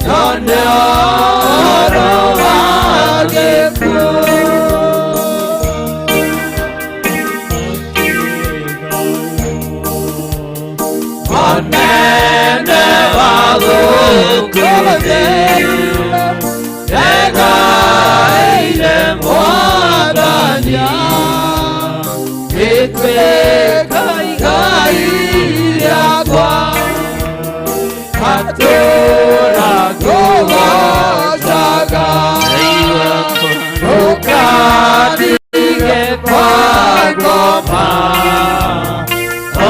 tondũ ũhoro wa gĩkuũ. Onene wa gũkũ thĩ ndegaire Mwathani gĩtuĩka igai rĩakwa ngatũũra ngũgoocaga ndũkandige kwa ngoma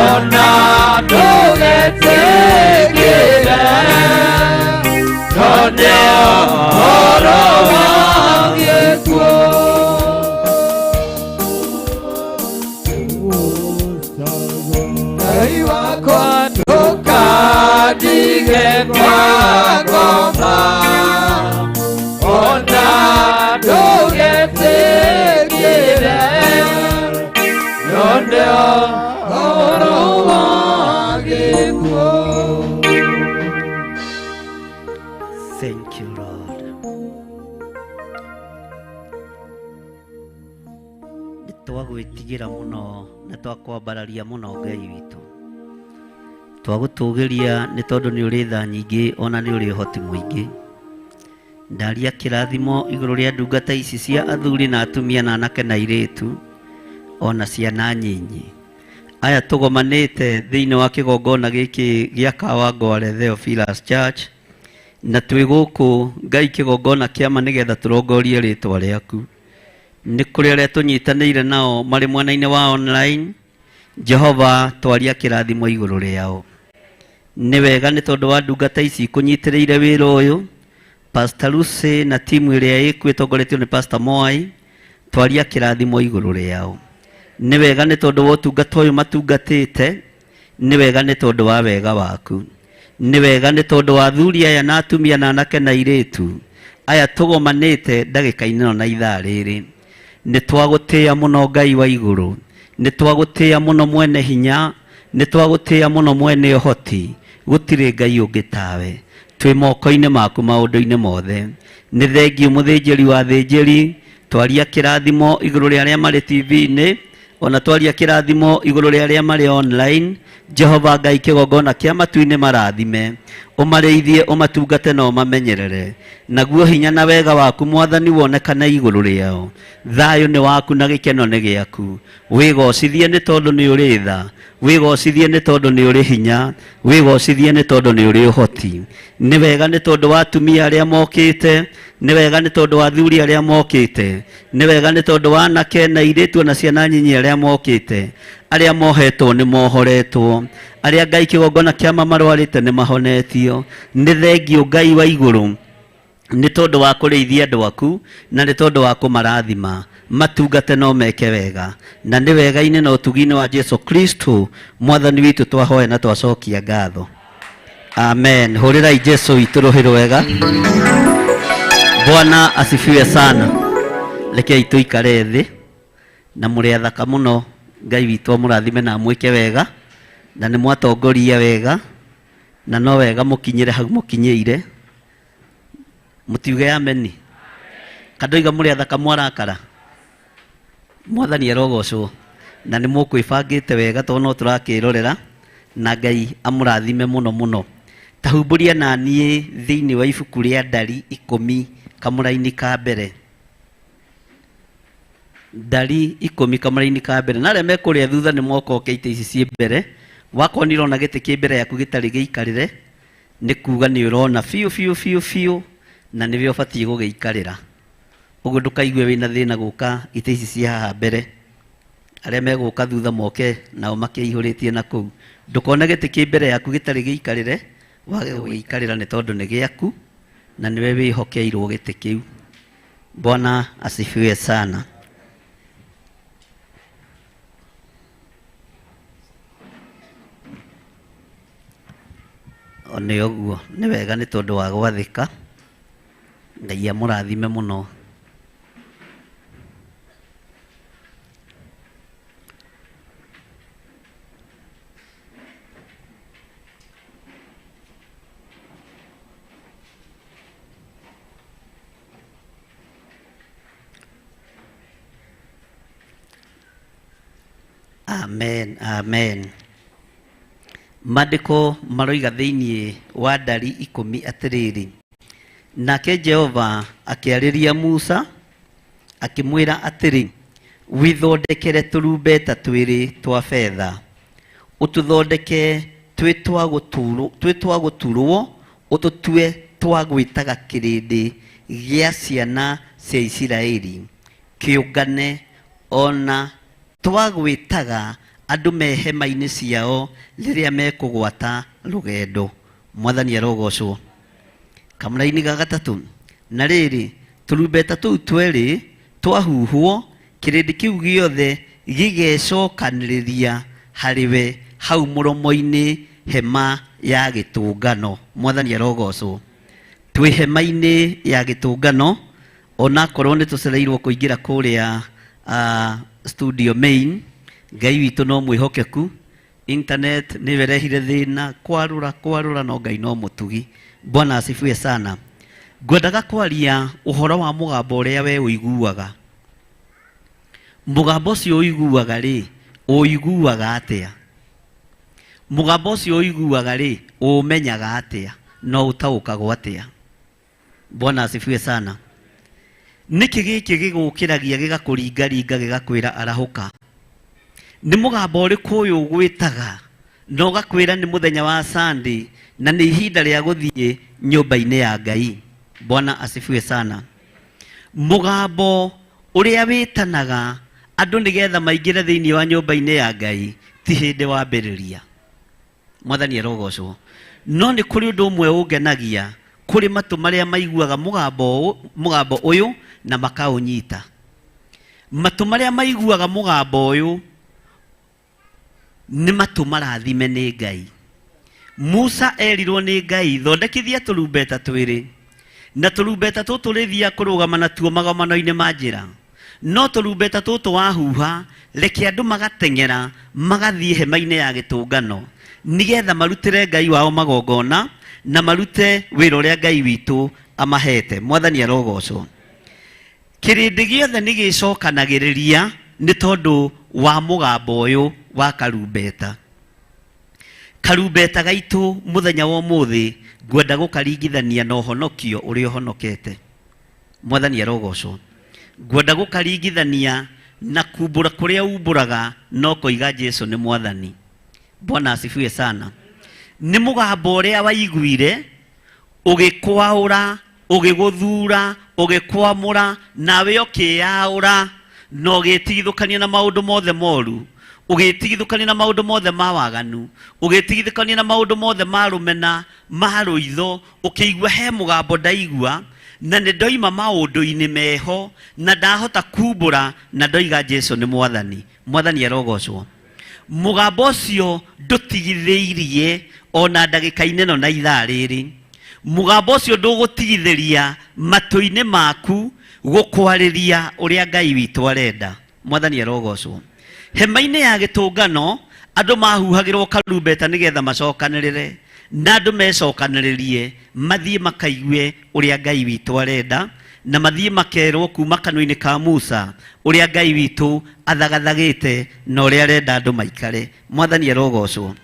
ona ndũgetigĩre tondũ ũhoro wa gĩkuũ. Ngai wakwa ndũkandige kwa ngoma ona ndũgetigĩre tondũ ũhoro wa gĩkuũ. Thank you, Lord. Nĩ twagwĩtigĩra mũno na twakwambararia mũno Ngai witũ. Twagũtũgĩria nĩ tondũ nĩ ũrĩ tha nyingĩ ona nĩ ũrĩ ũhoti mũingĩ. Ndaria kĩrathimo igũrũ rĩa ndungata ici cia athuri na atumia na anake na airĩtu ona ciana nyinyi. Aya tũgomanĩte thĩinĩ wa kĩgongona gĩkĩ gĩa Kawangware Theophilus Church na twĩ gũkũ Ngai kĩgongona kĩama nĩgetha tũrongorie rĩtwa rĩaku. Nĩ kũrĩ arĩa tũnyitanĩire nao marĩ mwena-inĩ wa online. Jehova twaria kĩrathimo igũrũ rĩao. Nĩ wega nĩ tondũ wa ndungata ici kũnyitĩrĩire wĩra ũyũ, Pastor Lucy na timu ĩrĩa ĩkuo ĩtongoretio nĩ Pastor Moai, twaria kĩrathimo igũrũ rĩao. Nĩ wega nĩ tondũ wa ũtungata ũyũ matungatĩte, nĩ wega nĩ tondũ wa wega waku. Nĩ wega nĩ tondũ wa athuri aya na atumia na anake na airĩtu aya tũgomanĩte ndagĩka-inĩ ĩno na ithaa rĩrĩ. Nĩ twagũtĩĩa mũno Ngai wa igũrũ, nĩ twagũtĩĩa mũno mwene hinya, nĩ twagũtĩĩa mũno mwene ũhoti, gũtirĩ Ngai ũngĩ tawe. Twĩ moko-inĩ maku maũndũ-inĩ mothe. Nĩ thengiũ mũthĩnjĩri wa thĩnjĩri, twaria kĩrathimo igũrũ rĩa arĩa marĩ TV-inĩ, ona twaria kĩrathimo igũrũ rĩa arĩa marĩ online. Jehova Ngai kĩgongona kĩa matu-inĩ marathime, ũmarĩithie, ũmatungate na ũmamenyerere. Naguo hinya na wega waku Mwathani wonekane igũrũ rĩao. Thayũ nĩ waku na gĩkeno nĩ gĩaku. Wĩgocithie nĩ tondũ nĩ ũrĩ tha, wĩgocithie nĩ tondũ nĩ ũrĩ hinya, wĩgocithie nĩ tondũ nĩ ũrĩ ũhoti. Nĩ wega nĩ tondũ wa atumia arĩa mokĩte, nĩ wega nĩ tondũ wa athuri arĩa mokĩte, nĩ wega nĩ tondũ wa anake na airĩtu na ciana nyinyi arĩa mokĩte. Arĩa mohetwo nĩ mohoretwo, arĩa Ngai kĩgongona kĩama marwarĩte nĩ mahonetio. Nĩ thengiũ Ngai wa igũrũ nĩ tondũ wa kũrĩithia andũ aku na nĩ tondũ wa kũmarathima matungate no meke wega. Na nĩ wega-inĩ na ũtugi-inĩ wa Jesu Kristo Mwathani witũ twahoya na twacokia ngatho. Amen. Hũrĩrai Jesu witũ rũhĩ rwega. Bwana asifiwe sana. Rekei tũikare thĩ na mũrĩ athaka mũno. Ngai witũ amũrathime na amwĩke wega, na nĩ mwatongoria wega, na no wega mũkinyĩre hau mũkinyĩire. Mũtiuge ameni. Kandoiga mũrĩ athaka mwarakara. Mwathani arogocwo. Na nĩ mũkwĩbangĩte wega tondũ no tũrakĩrorera, na Ngai amũrathime mũno mũno. Ta humbũria na niĩ thĩinĩ wa ibuku rĩa Ndari 10 kamũraini ka mbere. Ndari 10 kamũraini ka mbere. Na arĩa me kũrĩa thutha nĩ mokoke itĩ ici ciĩ mbere. Wakorwo nĩ ũrona gĩtĩ kĩ mbere yaku gĩtarĩ gĩikarĩre, nĩ kuga nĩ ũrona biũ biũ biũ biũ na nĩwe ũbatiĩ gũgĩikarĩra. Ũguo ndũkaigue wĩna thĩna gũka itĩ ici ciĩ haha mbere. Arĩa megũka thutha moke nao makĩihũrĩtie na kũu. Ndũkone gĩtĩ kĩ mbere yaku gĩtarĩ gĩikarĩre, wage gũgĩikarĩra nĩ tondũ nĩ gĩaku na nĩwe wĩhokeirwo gĩtĩ kĩu. Bwana asifiwe sana. Nĩ ũguo, nĩ wega nĩ tondũ wa gwathĩka. Ngai amũrathime mũno. Amen, amen. Maandĩko maroiga thĩinĩ wa ndari 10 atĩrĩrĩ, nake Jehova akĩarĩria Musa akĩmwĩra atĩrĩ, wĩthondekere tũrumbeta twĩrĩ twa betha, ũtũthondeke twĩ twa gũturwo, ũtũtue twa gwĩtaga kĩrĩndĩ gĩa ciana cia Isiraeli kĩũngane, ona twagwĩtaga andũ me hema-inĩ ciao rĩrĩa mekũgwata rũgendo. Mwathani arogocwo. Kamũraini ga gatatũ, na rĩrĩ, tũrumbeta tũu twerĩ twahuhwo, kĩrĩndĩ kĩu gĩothe gĩgecokanĩrĩria harĩ we hau mũromo-inĩ hema ya gĩtũngano. Mwathani arogocwo. Twĩ hema-inĩ ya gĩtũngano, onakorwo nĩ tũcereirwo kũingĩra kũrĩa studio main, Ngai witũ no mwĩhokeku. Internet nĩyo ĩrehire thĩna, kwarũra kwarũra, no Ngai no mũtugi. Bwana asifiwe sana. Ngwendaga kwaria ũhoro wa mũgambo ũrĩa we ũiguaga. Mũgambo ũcio ũiguaga rĩ, ũiguaga atĩa? Mũgambo ũcio ũiguaga rĩ, ũmenyaga atĩa? No ũtaũkagwo atĩa? Bwana asifiwe sana. Nĩkĩ gĩkĩ gĩgũkĩragia gĩgakũringaringa gĩgakwĩra arahũka? Nĩ mũgambo ũrĩkũ ũyũ ũgwĩtaga na ũgakwĩra nĩ mũthenya wa Sunday na nĩ ihinda rĩa gũthiĩ nyũmba-inĩ ya Ngai? Bwana asifiwe sana. Mũgambo ũrĩa wĩtanaga andũ nĩgetha maingĩre thĩinĩ wa nyũmba-inĩ ya Ngai ti hĩndĩ wambĩrĩria. Mwathani arogocwo. No nĩ kũrĩ ũndũ ũmwe ũngenagia, kũrĩ matũ marĩa maiguaga mũgambo ũyũ na makaũnyita. Matũ marĩa maiguaga mũgambo ũyũ nĩ matũ marathime nĩ Ngai. Musa erirwo nĩ Ngai, thondekithia tũrumbeta twĩrĩ, na tũrumbeta tũtũ rĩthiaga kũrũgama natuo magomano-inĩ ma njĩra. No tũrumbeta tũtũ wahuha, reke andũ magateng'era magathiĩ hema-inĩ ya gĩtũngano, nĩgetha marutĩre Ngai wao magongona na marute wĩra ũrĩa Ngai witũ amahete. Mwathani arogocwo. Kĩrĩndĩ gĩothe nĩ gĩcokanagĩrĩria nĩ tondũ wa mũgambo ũyũ wa karumbeta. Karumbeta gaitũ mũthenya wa ũmũthĩ ngwenda gũkaringithania na ũhonokio ũrĩa ũhonokete. Mwathani arogocwo. Ngwenda gũkaringithania na kumbũra kũrĩa umbũraga no koiga Jesu nĩ Mwathani. Bwana asifiwe sana. Nĩ mũgambo ũrĩa waiguire ũgĩkwaũra, ũgĩgũthura, ũgĩkwamũra, nawe ũkĩyaũra na ũgĩtigithũkania na maũndũ mothe moru, ũgĩtigithũkania na maũndũ mothe ma waganu, ũgĩtigithũkania na maũndũ mothe ma rũmena, ma rũitho, ũkĩigua he mũgambo ndaigua na nĩ ndoima maũndũ-inĩ meho na ndahota kumbũra na ndoiga Jesu nĩ Mwathani. Mwathani arogocwo. Mũgambo ũcio ndũtigithĩirie ona ndagĩka-inĩ ĩno na ithaa rĩrĩ. Mũgambo ũcio ndũgũtigithĩria matũ-inĩ maku gũkwarĩria ũrĩa Ngai witũ arenda. Mwathani arogocwo. Hema-inĩ ya gĩtũngano andũ mahuhagĩrwo karumbeta nĩgetha macokanĩrĩre, na andũ mecokanĩrĩrie mathiĩ makaigue ũrĩa Ngai witũ arenda, na mathiĩ makerwo kuma kanua-inĩ ka Musa ũrĩa Ngai witũ athagathagĩte na ũrĩa arenda andũ maikare. Mwathani arogocwo.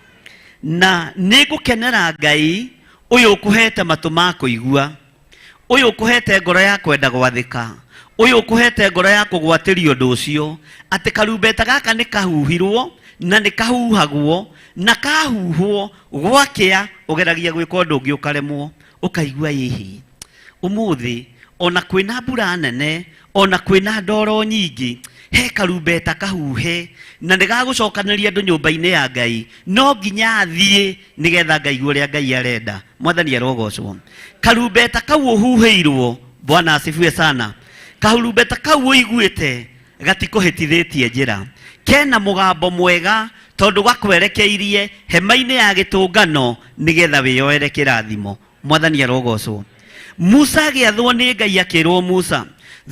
Na nĩ ngũkenera Ngai ũyũ ũkũhete matũ ma kũigua, ũyũ ũkũhete ngoro ya kwenda gwathĩka, ũyũ ũkũhete ngoro ya kũgwatĩria ũndũ ũcio, atĩ karumbeta gaka nĩ kahuhirwo na nĩ kahuhagwo, na kahuhwo gwakĩa ũgeragia gwĩka ũndũ ũngĩ ũkaremwo, ũkaigua ĩhĩ ũmũthĩ ona kwĩna mbura nene, ona kwĩna ndoro nyingĩ, he karumbeta kahuhe na nĩ gagũcokanĩria andũ nyũmba-inĩ ya Ngai, no nginya athiĩ nĩgetha ngaigue ũrĩa Ngai arenda. Mwathani arogocwo. Karumbeta kau ũhuhĩirwo, Bwana asifiwe sana. Karumbeta kau ũiguĩte gatikũhĩtithĩtie njĩra, kena mũgambo mwega tondũ gakwerekeirie hema-inĩ ya gĩtũngano nĩgetha wĩyoere kĩrathimo. Mwathani arogocwo. Musa agĩathwo nĩ Ngai akĩrwo, Musa,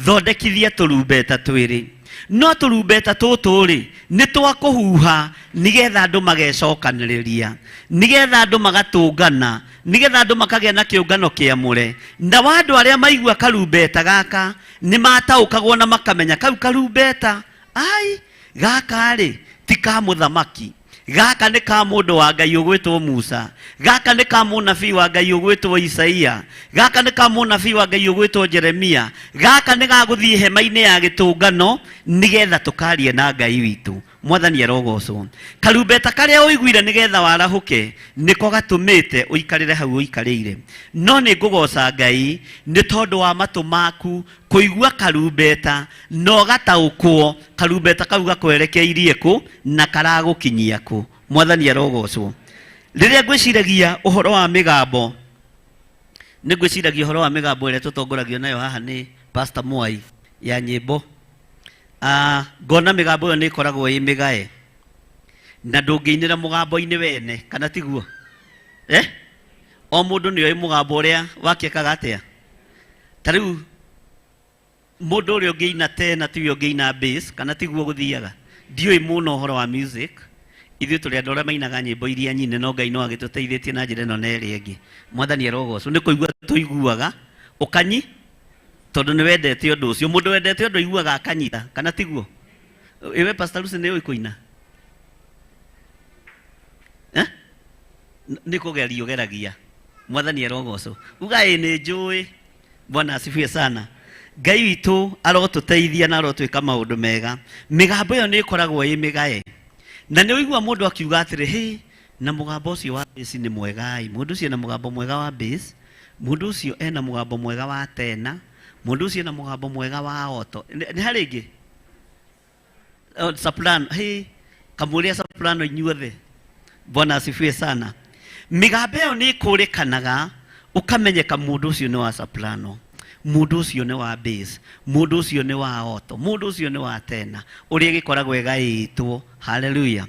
thondekithia tũrumbeta twĩrĩ, no tũrumbeta tũtũ rĩ nĩ twa kũhuha nĩgetha andũ magecokanĩrĩria, nĩgetha andũ magatũngana, nĩgetha andũ makagĩa na kĩũngano kĩamũre. Na wa andũ arĩa maigua karumbeta gaka nĩ mataũkagwo na makamenya kau karumbeta ai Gaka rĩ ti ka mũthamaki, gaka nĩ ka mũndũ wa Ngai ũgwĩtwo Musa, gaka nĩ ka mũnabii wa Ngai ũgwĩtwo Isaia, gaka nĩ ka mũnabii wa Ngai ũgwĩtwo Jeremia, gaka nĩ ga gũthiĩ hema-inĩ ya gĩtũngano nĩgetha tũkarie na Ngai witũ. Mwathani arogocwo. Karumbeta karĩa ũiguire nĩgetha warahũke nĩko gatũmĩte ũikarĩre hau ũikarĩire. No nĩ ngũgoca Ngai nĩ tondũ wa matũ maku kũigua karumbeta na ũgataũkwo karumbeta kau gakwerekeirie kũ na karagũkinyia kũ. Mwathani arogocwo. Rĩrĩa ngwĩciragia ũhoro wa mĩgambo, nĩ ngwĩciragia ũhoro wa mĩgambo ĩrĩa tũtongoragio nayo haha nĩ Pastor Mwai ya nyĩmbo. Ah, ngona mĩgambo ĩyo nĩ ĩkoragwo ĩ mĩgae na ndũngĩinĩra mũgambo-inĩ wene, kana tiguo? Eh? O mũndũ nĩ oĩ mũgambo ũrĩa wake ekaga atĩa. Ta rĩu mũndũ ũrĩa ũngĩina tena tiwe ũngĩina bass, kana tiguo gũthiaga? Ndiũĩ mũno ũhoro wa music, ithuĩ tũrĩ andũ arĩa mainaga nyĩmbo iria nyine, no Ngai no agĩtũteithĩtie na njĩra ĩno na ĩrĩa ĩngĩ. Mwathani arogocwo. Nĩ kũigua tũiguaga ũkanyi, tondũ nĩ wendete ũndũ ũcio. Mũndũ wendete ũndũ aiguaga akanyita, kana tiguo? Ĩwe Pastor Lucy nĩ ũĩ kũina? Eh? Nĩ kũgeria ũgeragia. Mwathani arogocwo. Uga ĩ nĩ njũĩ. Bwana asifiwe sana. Ngai witũ arotũteithia na arotwĩka maũndũ mega. Mĩgambo ĩyo nĩ ĩkoragwo ĩ mĩgae. Na nĩ ũigua mũndũ akiuga atĩrĩ, hĩ, na mũgambo ũcio wa bass nĩ mwega ĩ. Mũndũ ũcio ena mũgambo mwega wa bass, mũndũ ũcio ena mũgambo mwega wa tena, mũndũ ũcio ena mũgambo mwega wa oto. Nĩ harĩ ĩngĩ? Oh, soprano. Hĩ, kamũrĩa soprano inyuothe. Bwana asifiwe sana. Mĩgambo ĩyo nĩ ĩkũrĩkanaga, ũkamenyeka mũndũ ũcio nĩ wa soprano, mũndũ ũcio nĩ wa bass, mũndũ ũcio nĩ wa oto, mũndũ ũcio nĩ wa tena, ũrĩa ĩgĩkoragwo ĩgaĩtwo. Haleluya.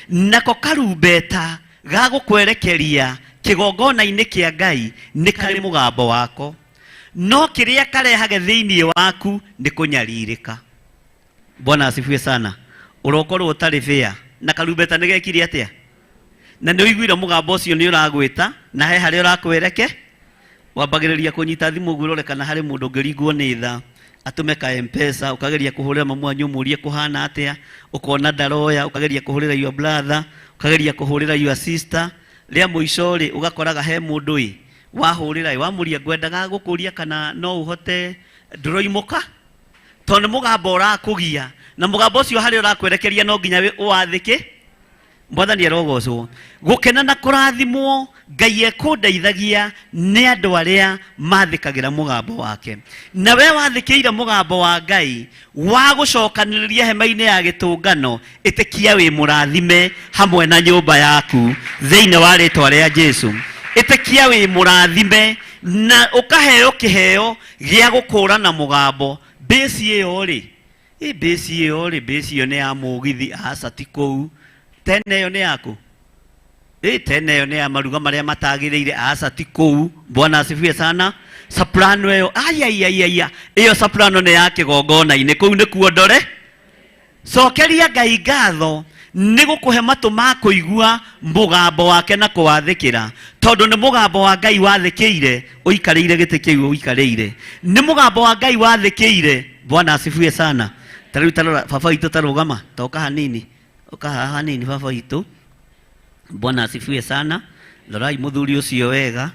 Nako karumbeta ga gũkwerekeria kĩgongona-inĩ kĩa Ngai nĩ karĩ mũgambo wako, no kĩrĩa karehage thĩinĩ waku nĩ kũnyarirĩka. Bwana asifiwe sana. Ũrokorwo ũtarĩ fair na karumbeta nĩ gekire atĩa? Na nĩ ũiguire mũgambo ũcio nĩ ũragwĩta na he harĩa ũrakwereke, wambagĩrĩria kũnyita thimũ ũguo ũrore kana harĩ mũndũ ũngĩringwo nĩ tha atũme ka M-Pesa, ũkageria kũhũrĩra mamu wanyu ũmũrie kũhana atĩa, ũkona ndaroya, ũkageria kũhũrĩra your brother, ũkageria kũhũrĩra your sister, rĩa mũico rĩ ũgakoraga he mũndũ ĩ wahũrĩra ĩ wamũria ngwendaga gũkũria kana no ũhote, ndũroimũka tondũ nĩ mũgambo ũrakũgia na mũgambo ũcio harĩa ũrakwerekeria no nginya ũwathĩke. Mwathani arogocwo. Gũkena na kũrathimwo Ngai ekũndeithagia nĩ andũ arĩa mathĩkagĩra mũgambo wake. Na we wathĩkĩire mũgambo wa Ngai wa gũcokanĩrĩria hema-inĩ ya gĩtũngano, ĩtĩkia wĩ mũrathime hamwe na nyũmba yaku thĩinĩ wa rĩtwa rĩa Jesu. Ĩtĩkia wĩ mũrathime na ũkaheo kĩheo gĩa gũkũrana mũgambo. Bĩci ĩyo rĩ, ĩ bĩci ĩyo rĩ, bĩci ĩyo nĩ ya mũgithi, aca ti kũu. Tene ĩyo nĩ yaku? Ĩ tene ĩyo nĩ ya maruga marĩa matagĩrĩire, aca ti kũu. Bwana asifiwe sana. Soprano ĩyo, aiaiaiaia, ĩyo soprano nĩ ya kĩgongona-inĩ, kũu nĩkuo ndore. Cokeria Ngai ngatho nĩ gũkũhe matũ ma kũigua mũgambo wake na kũwathĩkĩra, tondũ nĩ mũgambo wa Ngai wathĩkĩire ũikarĩire gĩtĩ kĩu ũikarĩire, nĩ mũgambo wa Ngai wathĩkĩire. Bwana asifiwe sana. Ta rĩu tarora baba witũ, tarũgama, toka hanini, ũka haha hanini baba witũ. Bwana asifiwe sana. Rorai mũthuri ũcio wega,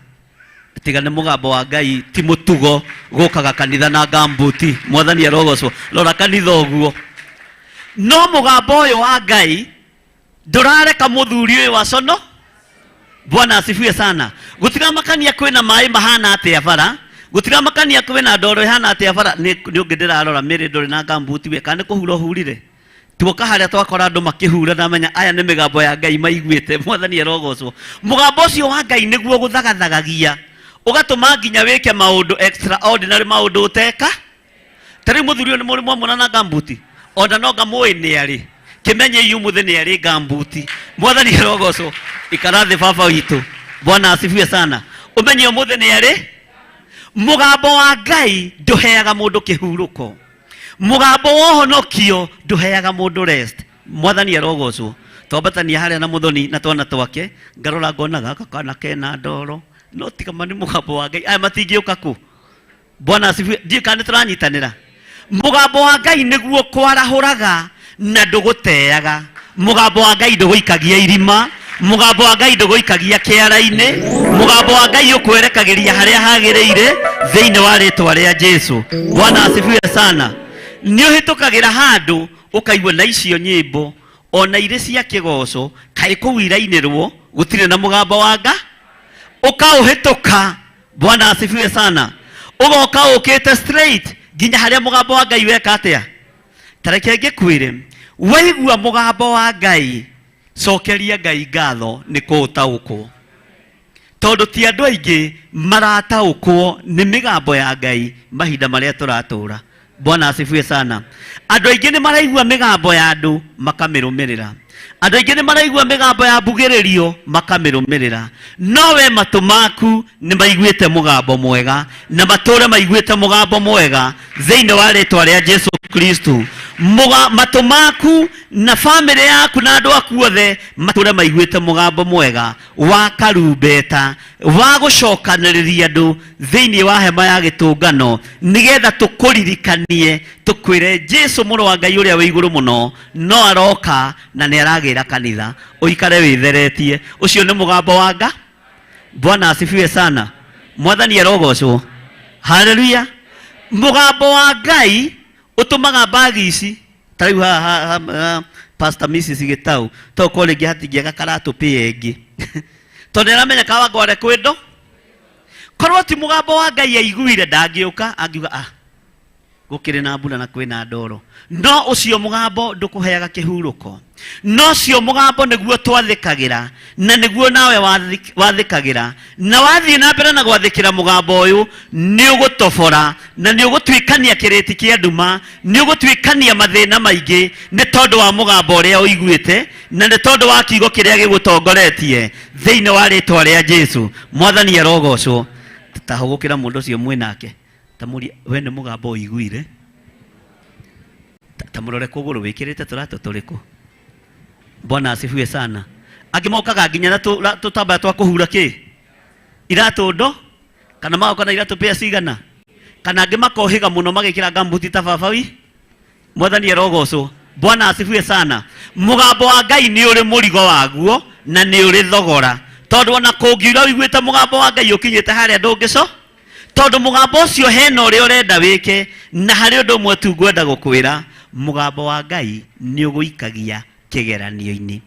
tiga nĩ mũgambo wa Ngai ti mũtugo gũkaga kanitha na ngambuti. Mwathani arogocwo. Rora kanitha ũguo, no mũgambo ũyũ wa Ngai ndũrareka mũthuri ũyũ acono. Bwana asifiwe sana. Gũtiramakania kwĩna maĩ mahana atĩa bara, gũtiramakania kwĩna ndoro ĩhana atĩa bara. Nĩ ũngĩ ndĩrarora mĩrĩ ndũrĩ na ngambuti we, kana nĩ kũhura ũhurire? Tuoka harĩa twakora andũ makĩhura, ndamenya aya nĩ mĩgambo ya Ngai maiguĩte. Mwathani arogocwo. Mũgambo ũcio wa Ngai nĩguo gũthagathagagia, ũgatũma nginya wĩke maũndũ extraordinary, maũndũ ũteka. Ta rĩu mũthuri ũyũ nĩ mũrĩ mwamuona na ngambuti? Ona no ngamũĩ nĩ arĩ kĩmenye ũmũthĩ nĩ arĩ ngambuti. Mwathani arogocwo. Ikara thĩ baba witũ. Bwana asifiwe sana. Ũmenye ũmũthĩ nĩ arĩ mũgambo wa Ngai ndũheaga mũndũ kĩhurũko, mũgambo wa ũhonokio ndũheaga mũndũ rest. Mwathani arogocwo. Twambatania harĩa na mũthoni na twana twake, ngarora ngona gaka kana kena ndoro, no tiga ma nĩ mũgambo wa Ngai aya matingĩũka kũ. Bwana asifiwe. Ndiũĩ kana nĩ tũranyitanĩra. Mũgambo wa Ngai nĩguo kwarahũraga Na ndũgũteaga. Mũgambo wa Ngai ndũgũikagia irima, mũgambo wa Ngai ndũgũikagia kĩara-inĩ, mũgambo wa Ngai ũkwerekagĩria harĩa hagĩrĩire thĩinĩ wa rĩtwa rĩa Jesu. Bwana asifiwe sana. Nĩ ũhĩtũkagĩra handũ ũkaigua na icio nyĩmbo ona irĩ cia kĩgoco, kaĩ kũu irainĩrwo gũtirĩ na mũgambo wa Ngai, ũkaũhĩtũka. Bwana asifiwe sana. Ũgoka ũkĩte straight nginya harĩa mũgambo wa Ngai weka atĩa. Ta reke ngĩkwĩre, waigua mũgambo wa Ngai, cokeria Ngai ngatho nĩ kũũtaũkwo, tondũ ti andũ aingĩ marataũkwo nĩ mĩgambo ya Ngai mahinda marĩa tũratũra. Bwana asifiwe sana. Andũ aingĩ nĩ maraigua mĩgambo ya andũ makamĩrũmĩrĩra, andũ aingĩ nĩ maraigua mĩgambo ya mbugĩrĩrio makamĩrũmĩrĩra, no we matũ maku nĩ maiguĩte mũgambo mwega, na matũre maiguĩte mũgambo mwega thĩinĩ wa rĩtwa rĩa Jesu Kristo. Matũ maku na bamĩrĩ yaku na andũ aku othe matũre maiguĩte mũgambo mwega wa karumbeta wa gũcokanĩrĩria andũ thĩinĩ wa hema ya gĩtũngano, nĩgetha tũkũririkanie tũkwĩre Jesu mũrũ wa Ngai ũrĩa wĩ igũrũ mũno no aroka na nĩ aragĩra kanitha, ũikare wĩtheretie. Ũcio nĩ mũgambo wa Ngai. Bwana asifiwe sana. Mwathani arogocwo. Haleluya. Mũgambo wa Ngai ũtũmaga mbagi ici ta rĩu haha ha, Pastor Mrs Gĩtau to ko rĩngĩ hatingĩaga karatũ pĩa ĩngĩ, tondũ nĩaramenya kawangware kwĩndo. Korwo ti mũgambo wa Ngai aiguire, ndangĩũka, angiuga ah, gũkĩrĩ na mbura na kwĩna ndoro. No ũcio mũgambo ndũkũheaga kĩhurũko, no ũcio mũgambo nĩguo twathĩkagĩra, na nĩguo nawe wathĩkagĩra, na wathiĩ na mbere na gwathĩkĩra mũgambo ũyũ, nĩ ũgũtobora na nĩ ũgũtuĩkania kĩrĩti kĩa nduma, nĩ ũgũtuĩkania mathĩna maingĩ, nĩ tondũ wa mũgambo ũrĩa ũiguĩte na nĩ tondũ wa kiugo kĩrĩa gĩgũtongoretie thĩinĩ wa rĩtwa rĩa Jesu. Mwathani arogocwo. Tahũgũkĩra mũndũ ũcio mwĩ nake, tamũrie, we nĩ mũgambo ũiguire? Tamũrore kũgũrũ, wĩkĩrĩte tũratũ tũrĩkũ? Bwana asifiwe sana. Angĩ mokaga nginya na tũtambaya twa kũhura kĩ iratũ ndo, kana magoka na iratũ pĩa cigana, kana angĩ makohĩga mũno magĩkĩra gambuti ta baba wi. Mwathani arogocwo. Bwana asifiwe sana. Mũgambo wa Ngai nĩ ũrĩ mũrigo waguo na nĩ ũrĩ thogora, tondũ ona kũngiura ũiguĩte mũgambo wa Ngai ũkinyĩte harĩa ndũngĩco, tondũ mũgambo ũcio hena ũrĩa ũrenda wĩke. Na harĩ ũndũ ũmwe tu ngwenda gũkwĩra, mũgambo wa Ngai nĩ ũgũikagia kĩgeranio-inĩ.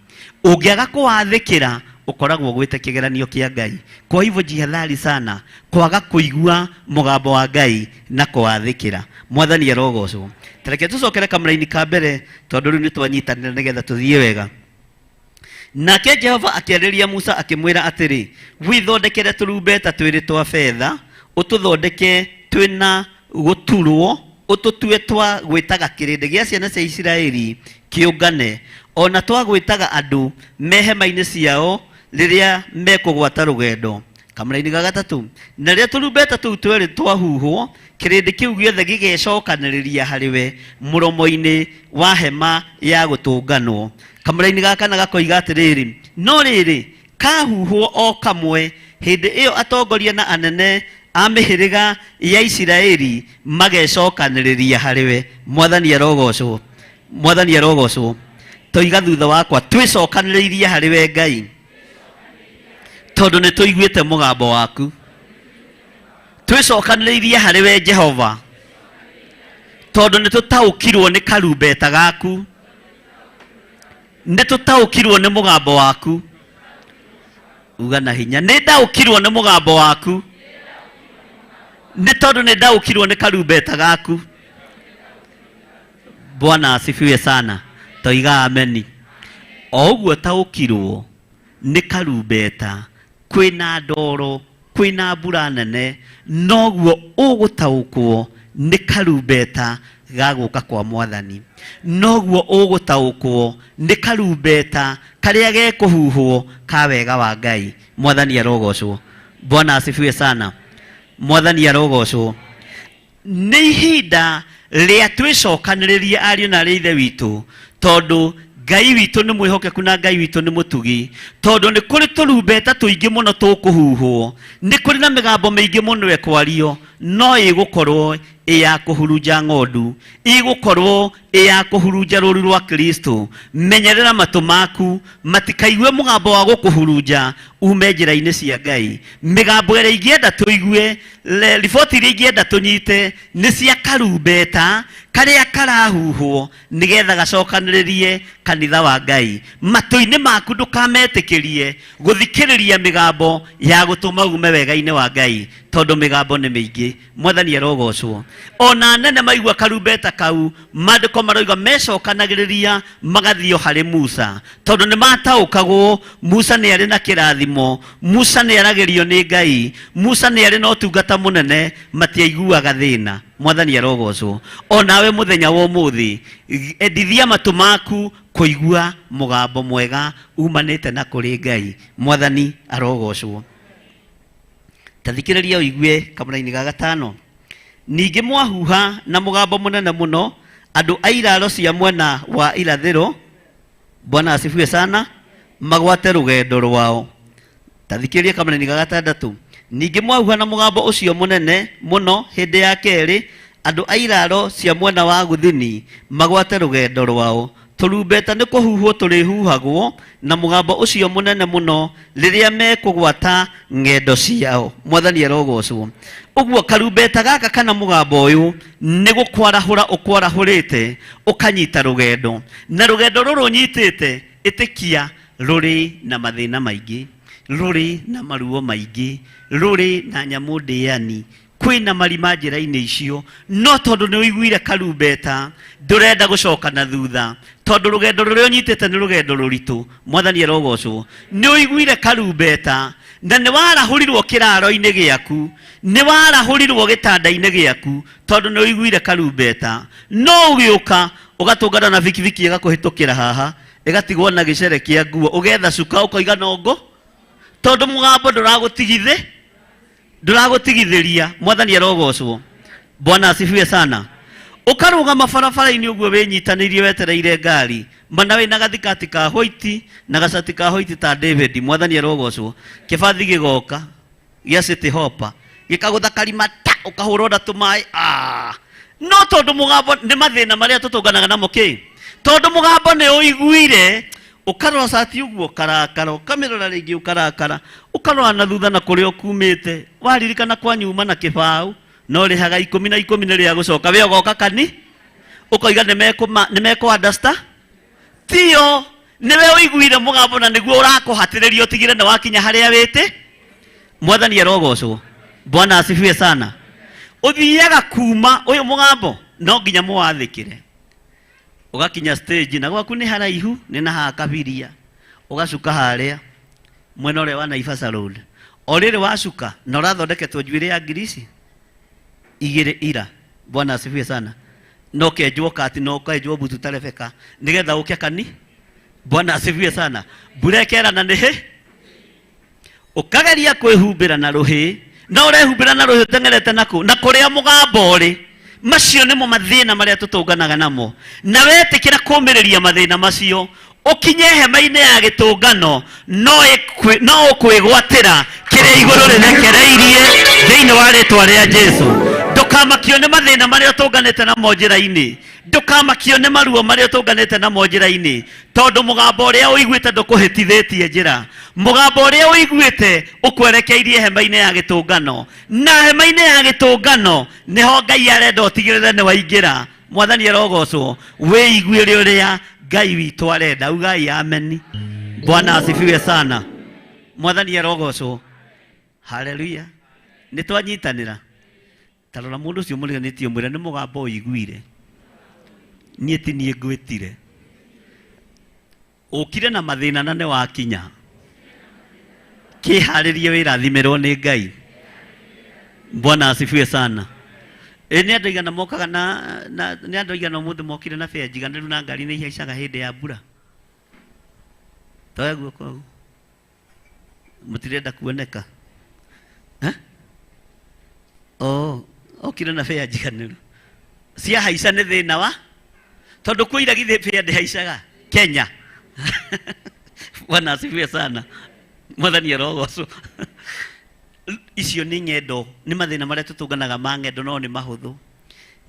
Ũngĩaga kũwathĩkĩra, ũkoragwo ũgwĩte kĩgeranio kĩa Ngai. Kwa hivyo jihadhari sana kwaga kũigua mũgambo wa Ngai na kũwathĩkĩra. Mwathani arogocwo. Tareke tũcokere kamũraini ka mbere, tondũ rĩu nĩ twanyitanĩra nĩgetha tũthiĩ wega. Nake Jehova akĩarĩria Musa akĩmwĩra atĩrĩ, wĩthondekere tũrumbeta twĩrĩ twa betha, ũtũthondeke twĩna gũturwo, ũtũtue twa gwĩtaga kĩrĩndĩ gĩa ciana cia Isiraeli kĩũngane, o na twa gwĩtaga andũ me hema-inĩ ciao rĩrĩa mekũgwata rũgendo. Kamũraini ga gatatũ, na rĩrĩa tũrumbeta tũu twerĩ twahuhwo, kĩrĩndĩ kĩu gĩothe gĩgecokanĩrĩria harĩ we mũromo-inĩ wa hema ya gũtũnganwo. Kamũraini ga kana gakoiga atĩrĩrĩ, no rĩrĩ, kahuhwo o kamwe, hĩndĩ ĩyo atongoria na anene a mĩhĩrĩga ya Isiraeli magecokanĩrĩria harĩ we. Mwathani arogocwo. Mwathani arogocwo. Toiga thutha wakwa, twĩcokanĩrĩirie harĩ we Ngai, tondũ nĩ tũiguĩte mũgambo waku. Twĩcokanĩrĩirie harĩ we Jehova, tondũ nĩ tũtaũkirwo nĩ karumbeta gaku, nĩ tũtaũkirwo nĩ mũgambo waku. Uga na hinya, nĩ ndaũkirwo nĩ mũgambo waku, nĩ tondũ nĩ ndaũkirwo nĩ karumbeta gaku. Bwana asifiwe sana. Toiga ameni. O ũguo taũkirwo nĩ karumbeta, kwĩna ndoro, kwĩna mbura nene, noguo ũgũtaũkwo nĩ karumbeta ga gũka kwa Mwathani, noguo ũgũtaũkwo nĩ karumbeta karĩa gekũhuhwo ka wega wa Ngai. Mwathani arogocwo. Bwana asifiwe sana. Mwathani arogocwo. Nĩ ihinda rĩa twĩcokanĩrĩrie ariũ na arĩ ithe witũ, tondũ Ngai witũ nĩ mwĩhokeku na Ngai witũ nĩ mũtugi, tondũ nĩ kũrĩ tũrumbeta tũingĩ mũno tũkũhuhwo, nĩ kũrĩ na mĩgambo mĩingĩ mũno ĩkwario, no ĩgũkorwo Ĩ ya kũhurunja ng'ondu, ĩgũkorwo ĩ ya kũhurunja rũru rwa Kristo. Menyerera matũ maku matikaigue mũgambo wa gũkũhurunja ume njĩra-inĩ cia Ngai. Mĩgambo ĩrĩa ingĩenda tũigue, riboti iria ingĩenda tũnyite nĩ cia karumbeta karĩa karahuhwo nĩgetha gacokanĩrĩrie kanitha wa Ngai. Matũ-inĩ maku ndũkametĩkĩrie gũthikĩrĩria mĩgambo ya gũtũma ume wega-inĩ wa Ngai, tondũ mĩgambo nĩ mĩingĩ. Mwathani arogocwo. Ona anene maigua karumbeta kau, maandĩko maroiga mecokanagĩrĩria magathiĩ o harĩ Musa, tondũ nĩ mataũkagwo Musa nĩ arĩ na kĩrathimo, Musa nĩ aragĩrio nĩ Ngai, Musa nĩ arĩ na ũtungata mũnene, matiaiguaga thĩna. Mwathani arogocwo. Onawe mũthenya wa ũmũthĩ, endithia matũ maku kũigua mũgambo mwega umanĩte na kũrĩ Ngai. Mwathani arogocwo. Ta thikĩrĩria ũigue kamũraini ga gatano. Ningĩ mwahuha na mũgambo mũnene mũno, andũ a iraro cia mwena wa irathĩro, Bwana asifiwe sana, magwate rũgendo rwao. Ta thikĩrĩria kamũraini ga gatandatũ. Ningĩ mwahuha na mũgambo ũcio mũnene mũno hĩndĩ ya kerĩ, andũ a iraro cia mwena wa gũthini magwate rũgendo rwao. Tũrumbeta nĩ kũhuhwo tũrĩhuhagwo na mũgambo ũcio mũnene mũno rĩrĩa mekũgwata ng'endo ciao. Mwathani arogocwo. Ũguo karumbeta gaka kana mũgambo ũyũ nĩ gũkwarahũra ũkwarahũrĩte ũkanyita rũgendo, na rũgendo rũrũ ũnyitĩte, ĩtĩkia rũrĩ na mathĩna maingĩ, rũrĩ na maruo maingĩ, rũrĩ na nyamũ ndĩani, kwĩna marima njĩra-inĩ icio, no tondũ nĩ ũiguire karumbeta ndũrenda gũcoka na thutha, tondũ rũgendo rũrĩa ũnyitĩte nĩ rũgendo rũritũ. Mwathani arogocwo. Nĩ ũiguire karumbeta na nĩ warahũrirwo kĩraro-inĩ gĩaku, nĩ warahũrirwo gĩtanda-inĩ gĩaku, tondũ nĩ ũiguire karumbeta. No ũgĩũka ũgatũngana na bikibiki ĩgakũhĩtũkĩra haha, ĩgatigwo na gĩcere kĩa nguo, ũgetha cuka ũkoiga nongo, tondũ mũgambo ndũragũtigithĩ, ndũragũtigithĩria. Mwathani arogocwo. Bwana asifiwe sana. Ũkarũgama barabara-inĩ ũguo wĩnyitanĩirie wetereire ngari, mana wĩna gathikati ka white na gacati ka white ta David. Mwathani arogocwo. Kĩbathi gĩgoka gĩa City Hopper gĩkagũtha karima ta ũkahũrwo na tũmaĩ. No tondũ mũgambo nĩ mathĩna marĩa tũtũnganaga namo kĩ, tondũ mũgambo nĩ ũiguire, ũkarora cati ũguo ũkarakara, ũkamĩrora rĩngĩ ũkarakara, ũkarora na thutha na kũrĩa ũkumĩte, waririkana kwanyuma na kĩbaũ no rĩhaga 10 na 10 nĩ rĩa gũcoka, we ũgoka kani ũkoiga nĩ mekũ understand. Tio nĩwe ũiguire mũgambo na nĩguo ũrakũhatĩrĩria ũtigire nĩ wakinya harĩa wĩtĩ. Mwathani arogocwo. Bwana asifiwe sana. Ũthiaga kuma ũyũ mũgambo no nginya mũwathĩkĩre, ũgakinya stage na gwaku nĩ haraihu, nĩ na haha Kabiria, ũgacuka harĩa mwena ũrĩa wa Naivasha Road. O rĩrĩ wacuka na ũrathondeketwo njuĩrĩ ya ngiri ici igĩrĩ ira. Bwana asifiwe sana. No kenjwo kati, no kenjwo butu ta Rebeka nĩgetha ũke kani. Bwana asifiwe sana. Mbura ĩkerana nĩ hĩ, ũkageria kwĩhumbĩra na rũhĩ, no ũrehumbĩra na rũhĩ ũteng'erete nakũ na kũrĩa mũgambo ũrĩ. Macio nĩmo mathĩna marĩa tũtũnganaga namo, na wetĩkĩra kũmĩrĩria mathĩna macio ũkinye hema-inĩ ya gĩtũngano, no ũkwĩgwatĩra kĩrĩa igũrũ rĩrekereirie thĩinĩ wa rĩtwa rĩa Jesu. Ndũkamakio nĩ mathĩna marĩa ũtũnganĩte namo njĩra-inĩ, ndũkamakio nĩ maruo marĩa ũtũnganĩte namo njĩra-inĩ, tondũ mũgambo ũrĩa ũiguĩte ndũkũhĩtithĩtie njĩra. Mũgambo ũrĩa ũiguĩte ũkwerekeirie hema-inĩ ya gĩtũngano, na hema-inĩ ya gĩtũngano nĩho Ngai arenda ũtigĩrĩre nĩ waingĩra. Mwathani arogocwo. Wĩiguĩre ũrĩa Ngai witũ arenda. Ugai ameni. Bwana asifiwe sana. Mwathani arogocwo. Haleluya. Nĩ twanyitanĩra. Ta rora mũndũ ũcio mũriganĩtie ũmwĩre nĩ mũgambo ũiguire, niĩ ti niĩ ngwĩtire, ũkire na mathĩna na nĩ wakinya, kĩharĩrie wĩrathimĩrwo nĩ Ngai. Bwana asifiwe sana. Ĩ nĩ andũ aigana mokaga na nĩ andũ aigana ũmũthĩ mokire na bĩa njiganĩru na ngari nĩ ihaicaga hĩndĩ ya mbura? Toya guoko hau. Mũtirenda kuoneka. Eh? Oh, okire na bĩa njiganĩru. Ciahaica nĩ thĩna wa tondũ kwĩ iragithĩ bĩa ndĩhaicaga Kenya. Bwana asifiwe sana. Mwathani arogocwo. Icio nĩ ng'endo, nĩ mathĩna marĩa tũtũnganaga ma ng'endo, no nĩ mahũthũ.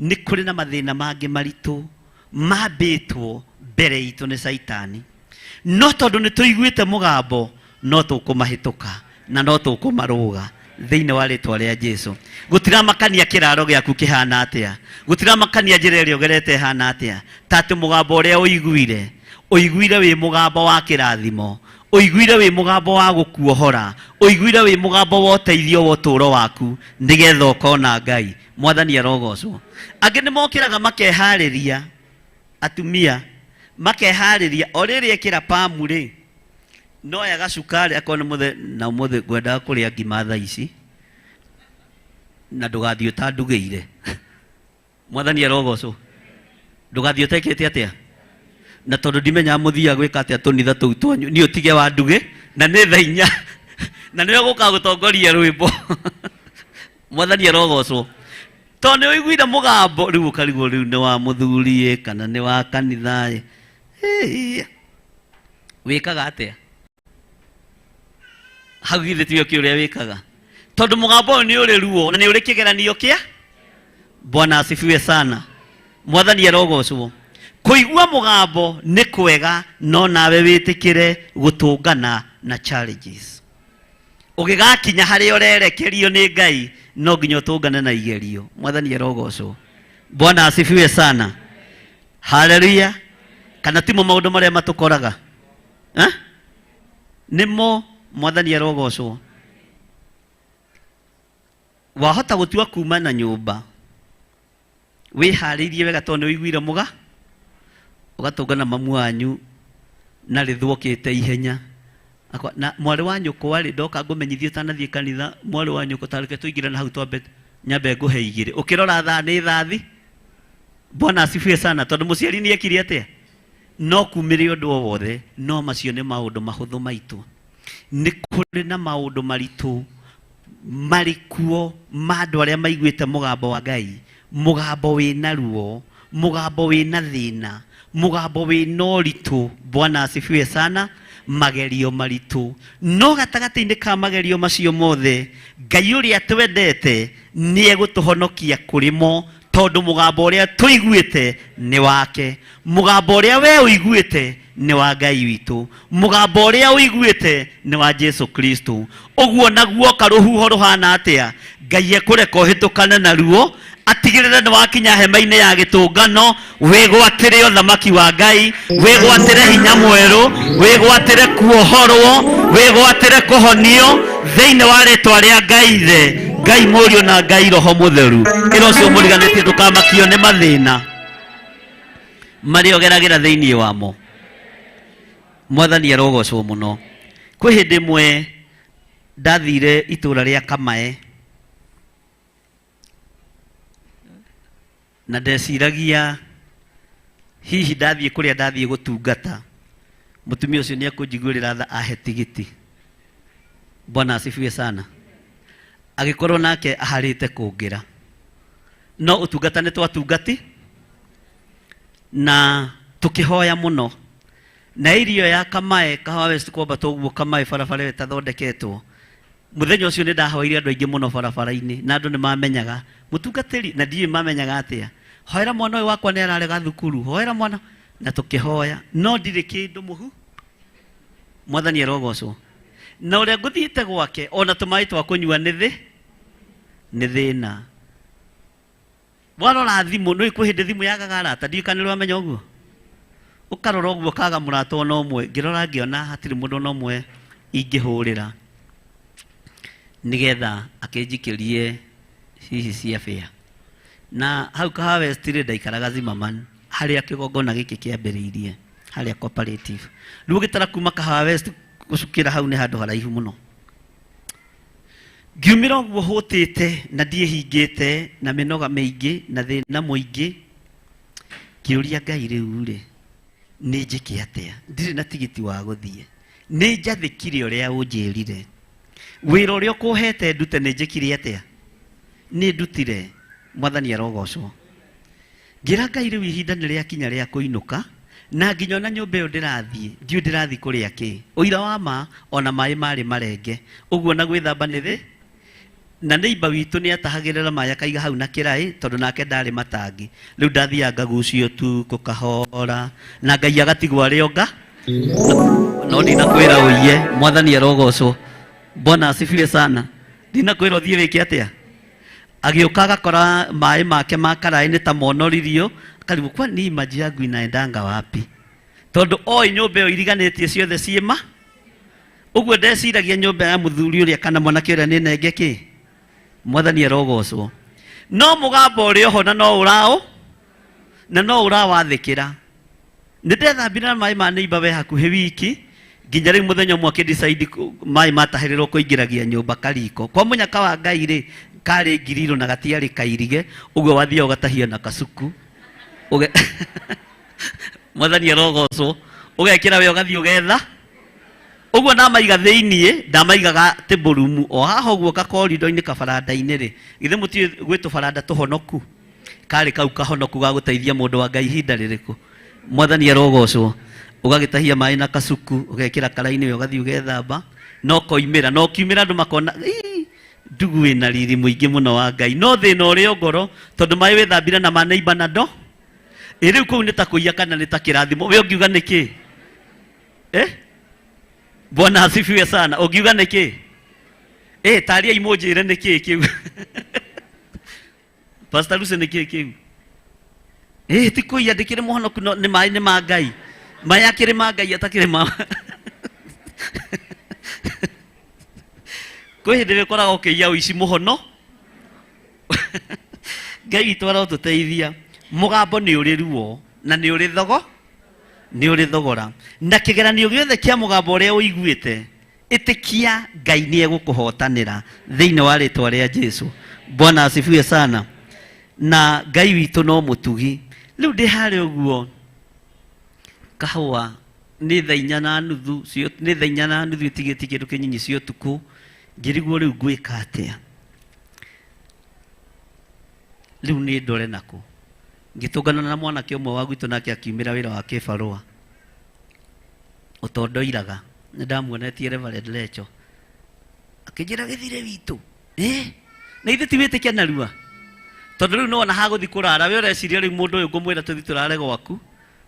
Nĩ kũrĩ na mathĩna mangĩ maritũ mambĩtwo mbere itũ nĩ Caitani, no tondũ nĩ tũiguĩte mũgambo no tũkũmahĩtũka na no tũkũmarũga thĩinĩ wa rĩtwa rĩa Jesu. Gũtiramakania kĩraro gĩaku kĩhana atĩa, gũtiramakania njĩra ĩrĩa ũgerete ĩhana atĩa, ta atĩ mũgambo ũrĩa ũiguire, ũiguire wĩ mũgambo wa kĩrathimo, ũiguire wĩ mũgambo wa gũkuohora, ũiguire wĩ mũgambo wa ũteithio wa ũtũũro waku nĩgetha ũkona Ngai. Mwathani arogocwo. Angĩ nĩ mokĩraga makeharĩria, atumia makeharĩria o rĩrĩ ekĩra pamu rĩ, no yaga cukari akorwo nĩ mũthĩ na ũmũthĩ ngwendaga kũrĩa ngima thaa ici na ndũgathiĩ ũtandugĩire. Mwathani arogocwo. Ndũgathiĩ ũtekĩte atĩa, na tondũ ndimenyaga mũthiaga gwĩka atĩa tũnitha tũu twanyu, niĩ ũtige wa nduge na nĩ thaa inya na nĩwe gũka gũtongoria rwĩmbo. Mwathani arogocwo. Tondũ nĩ ũiguire mũgambo rĩu ũkarigwo rĩu nĩ wa mũthuri ĩ kana nĩ wa kanitha ĩ. Ĩ, wĩkaga atĩa hau? Githĩ tiwe kĩ ũrĩa wĩkaga? Tondũ mũgambo ũyũ nĩ ũrĩ ruo na nĩ ũrĩ kĩgeranio kĩa. Bwana asifiwe sana. Mwathani arogocwo. Kũigua mũgambo nĩ kwega, no nawe wĩtĩkĩre gũtũngana na challenges. Ũgĩgakinya harĩa ũrerekerio nĩ Ngai, no nginya ũtũngane na igerio. Mwathani arogocwo. Bwana asifiwe sana. Haleluya. Kana timo maũndũ marĩa matũkoraga, eh? Nĩmo. Mwathani arogocwo. Wahota gũtua kuma na nyũmba wĩharĩirie wega tondũ nĩ ũiguire mũga, ũgatũngana mamu wanyu na rĩthũokĩte ihenya. Na mwarĩ wa nyũkwa rĩ, ndoka ngũmenyithie ũtanathiĩ kanitha, mwarĩ wa nyũkwa, tareke tũingĩre na hau twambe nyambe ngũhe igĩrĩ. Ũkĩrora thaa nĩ thathi. Bwana asifiwe sana. Tondũ mũciari nĩ ekire atĩa? No kumĩre ũndũ o wothe, no macio nĩ maũndũ mahũthũ maitũ. Nĩ kũrĩ na maũndũ maritũ marĩ kuo ma andũ arĩa maiguĩte mũgambo wa Ngai, mũgambo wĩna ruo, mũgambo wĩna thĩna, mũgambo wĩna ũritũ. Bwana asifiwe sana. Magerio maritũ, no gatagatĩ-inĩ ka magerio macio mothe, Ngai ũrĩa twendete nĩ egũtũhonokia kũrĩ mo, tondũ mũgambo ũrĩa tũiguĩte nĩ wake. Mũgambo ũrĩa we ũiguĩte nĩ wa Ngai witũ, mũgambo ũrĩa ũiguĩte nĩ wa Jesu Kristo. Ũguo naguo karũhuho rũhana atĩa, Ngai ekũreka ũhĩtũkane naruo, atigĩrĩre nĩ wakinya hema-inĩ ya gĩtũngano, wĩgwatĩre ũthamaki wa Ngai, wĩgwatĩre hinya mwerũ, wĩgwatĩre kuohorwo, wĩgwatĩre kũhonio thĩinĩ wa rĩtwa rĩa Ngai Ithe, Ngai Mũriũ na Ngai Roho Mũtheru. Ĩra ũcio mũriganĩtie, ndũkamakio nĩ mathĩna marĩa ũgeragĩra thĩinĩ wamo. Mwathani arogocwo mũno. Kwĩ hĩndĩ ĩmwe ndathire itũũra rĩa Kamae na ndeciragia hihi ndathiĩ kũrĩa ndathiĩ gũtungata, mũtumia ũcio nĩ ekũnjiguĩrĩra tha ahe tigiti. Bwana asifiwe sana. Agĩkorwo nake aharĩte kũngĩra, no ũtungata nĩ twatungati na tũkĩhoya mũno na irio ya Kamae, Kahawa West, kwambata ũguo Kamae, barabara ĩyo ĩtathondeketwo. Mũthenya ũcio nĩ ndahoire andũ aingĩ mũno barabara-inĩ, na andũ nĩ mamenyaga mũtungatĩri na ndiũĩ mamenyaga atĩa. Hoera mwana ũyũ wakwa, nĩ ararega thukuru, hoera mwana. Na tũkĩhoya, no ndirĩ kĩndũ mũhu. Mwathani arogocwo. Na ũrĩa ngũthiĩte gwake, ona tũmaĩ twa kũnyua nĩ thĩ nĩ thĩna. Warora thimũ, nĩ kwĩ hĩndĩ thimũ yagaga arata. Ndiũĩ kana nĩ ũramenya ũguo. Ũkarora ũguo kaga mũrata ona ũmwe. Ngĩrora ngĩona hatirĩ mũndũ ona ũmwe ingĩhũrĩra nĩgetha akĩnjikĩrie hihi cia bĩa. Na hau Kahawa West rĩ, ndaikaraga Zimmerman, harĩa kĩgongona gĩkĩ kĩambĩrĩirie, harĩa cooperative. Rĩu ũgĩtara kuma Kahawa West gũcukĩra hau nĩ handũ haraihu mũno. Ngiumĩra ũguo hũtĩte na ndiĩhingĩte na mĩnoga mĩingĩ na thĩna mũingĩ, ngĩũria Ngai, rĩu rĩ, nĩ njĩke atĩa? Ndirĩ na tigiti wa gũthiĩ. Nĩ njathĩkire ũrĩa ũnjĩrire, wĩra ũrĩa ũkũhete ndute, nĩ njĩkire atĩa? Nĩ ndutire. Mwathani arogocwo. Ngĩra Ngai, rĩu ihinda nĩ rĩakinya rĩa kũinũka, na nginya ona nyũmba ĩyo ndĩrathiĩ ndiũĩ ndĩrathiĩ kũrĩa kĩ. Ũira wa ma, ona maĩ marĩ marenge ũguo na gwĩthamba nĩ thĩ. Na neighbor witũ nĩ atahagĩrĩra maĩ akaiga hau na kĩraĩ tondũ nake ndarĩ matangi. Rĩu ndathiaga ngagucio ũtukũ kahora na Ngai agatigwo arĩ onga. No ndinakwĩra ũiye, mwathani arogocwo. Bwana asifiwe sana. Ndinakwĩra ũthiĩ wĩke atĩa? Agĩũka agakora maĩ make ma karaĩ nĩ ta monoririo, akarigwo kwani maji yangu inaendanga wapi? Tondũ oĩ nyũmba ĩyo iriganĩtie ciothe ciĩma. Ũguo ndeciragia nyũmba ya mũthuri ũrĩa kana mwanake ũrĩa nĩ nenge kĩ. Mwathani arogocwo. No mũgambo ũrĩ oho na no ũraũ na no ũrawathĩkĩra. Nĩ ndethambire na maĩ ma neighbor we hakuhĩ wiki nginya rĩu mũthenya ũmwe akĩ-decide maĩ matahĩrĩrwo kũingĩragia nyũmba kariko. Kwa mũnyaka wa Ngai rĩ, karĩ ngiriro na gatiarĩ kairige, ũguo wathiaga ũgatahia na kacuku. Ũge Mwathani arogocwo. Ũgekĩra we ũgathiĩ ũgetha. Ũguo ndamaiga thĩiniĩ, ndamaigaga table room o haha ũguo kakorido-inĩ kabaranda-inĩ rĩ. Githĩ mũtiũĩ gwĩ tũbaranda tũhonoku? Karĩ kau kahonoku ga gũteithia mũndũ wa Ngai ihinda rĩrĩkũ? Mwathani arogocwo. Ũgagĩtahia maĩ na kacuku, ũgekĩra karainĩ we ũgathiĩ ũgethamba, na ũkoimĩra. Na ũkiumĩra andũ makona, ii, ndugu ĩna riri mũingĩ mũno wa Ngai. No thĩna ũrĩ o ngoro, tondũ maĩ wĩthambire na ma neighbor na ndo. Ĩ rĩu kũu nĩ ta kũiya kana nĩ ta kĩrathimo? We ũngiuga nĩ kĩ? Eh? Bwana asifiwe sana. Ũngiuga nĩ kĩ? Eh, tariai mũnjĩre nĩ kĩ kĩu. Pastor Lucy nĩ kĩ kĩu? Eh, ti kũiya ndĩkĩrĩ mũhonoku no nĩ maĩ nĩ ma Ngai. Maĩ akĩrĩ ma Ngai atakĩrĩ ma. Kwĩ hĩndĩ wĩkoraga ũkĩiya ũici mũhono. Ngai witũ arotũteithia. Mũgambo nĩ ũrĩ ruo na nĩ ũrĩ thogo, nĩ ũrĩ thogora. Na kĩgeranio gĩothe kĩa mũgambo ũrĩa ũiguĩte, ĩtĩkia Ngai nĩ egũkũhotanĩra thĩinĩ wa rĩtwa rĩa Jesu. Bwana asifiwe sana. Na Ngai witũ no mũtugi. Rĩu ndĩ harĩa ũguo kahũa nĩ thaa inya na nuthu, nĩ thaa inya na nuthu ĩtigĩtie kĩndũ kĩnyinyi cia ũtukũ, ngĩrigwo rĩu ngwĩka atĩa. Rĩu nĩ ndore nakũ. Ngĩtũngana na mwanake ũmwe wa gwitũ nake akiumĩra wĩra wa kĩbarũa. Ũtondoiraga. Nĩ ndamuonetie Reverend Lecho. Akĩnjĩra gĩthire witũ. Eh? Na ithe ti wĩtĩkia narua. Tondũ rĩu nĩwona hagũthiĩ kũrara, we ũreciria rĩu mũndũ ũyũ ngũmwĩra tũthiĩ tũrare gwaku,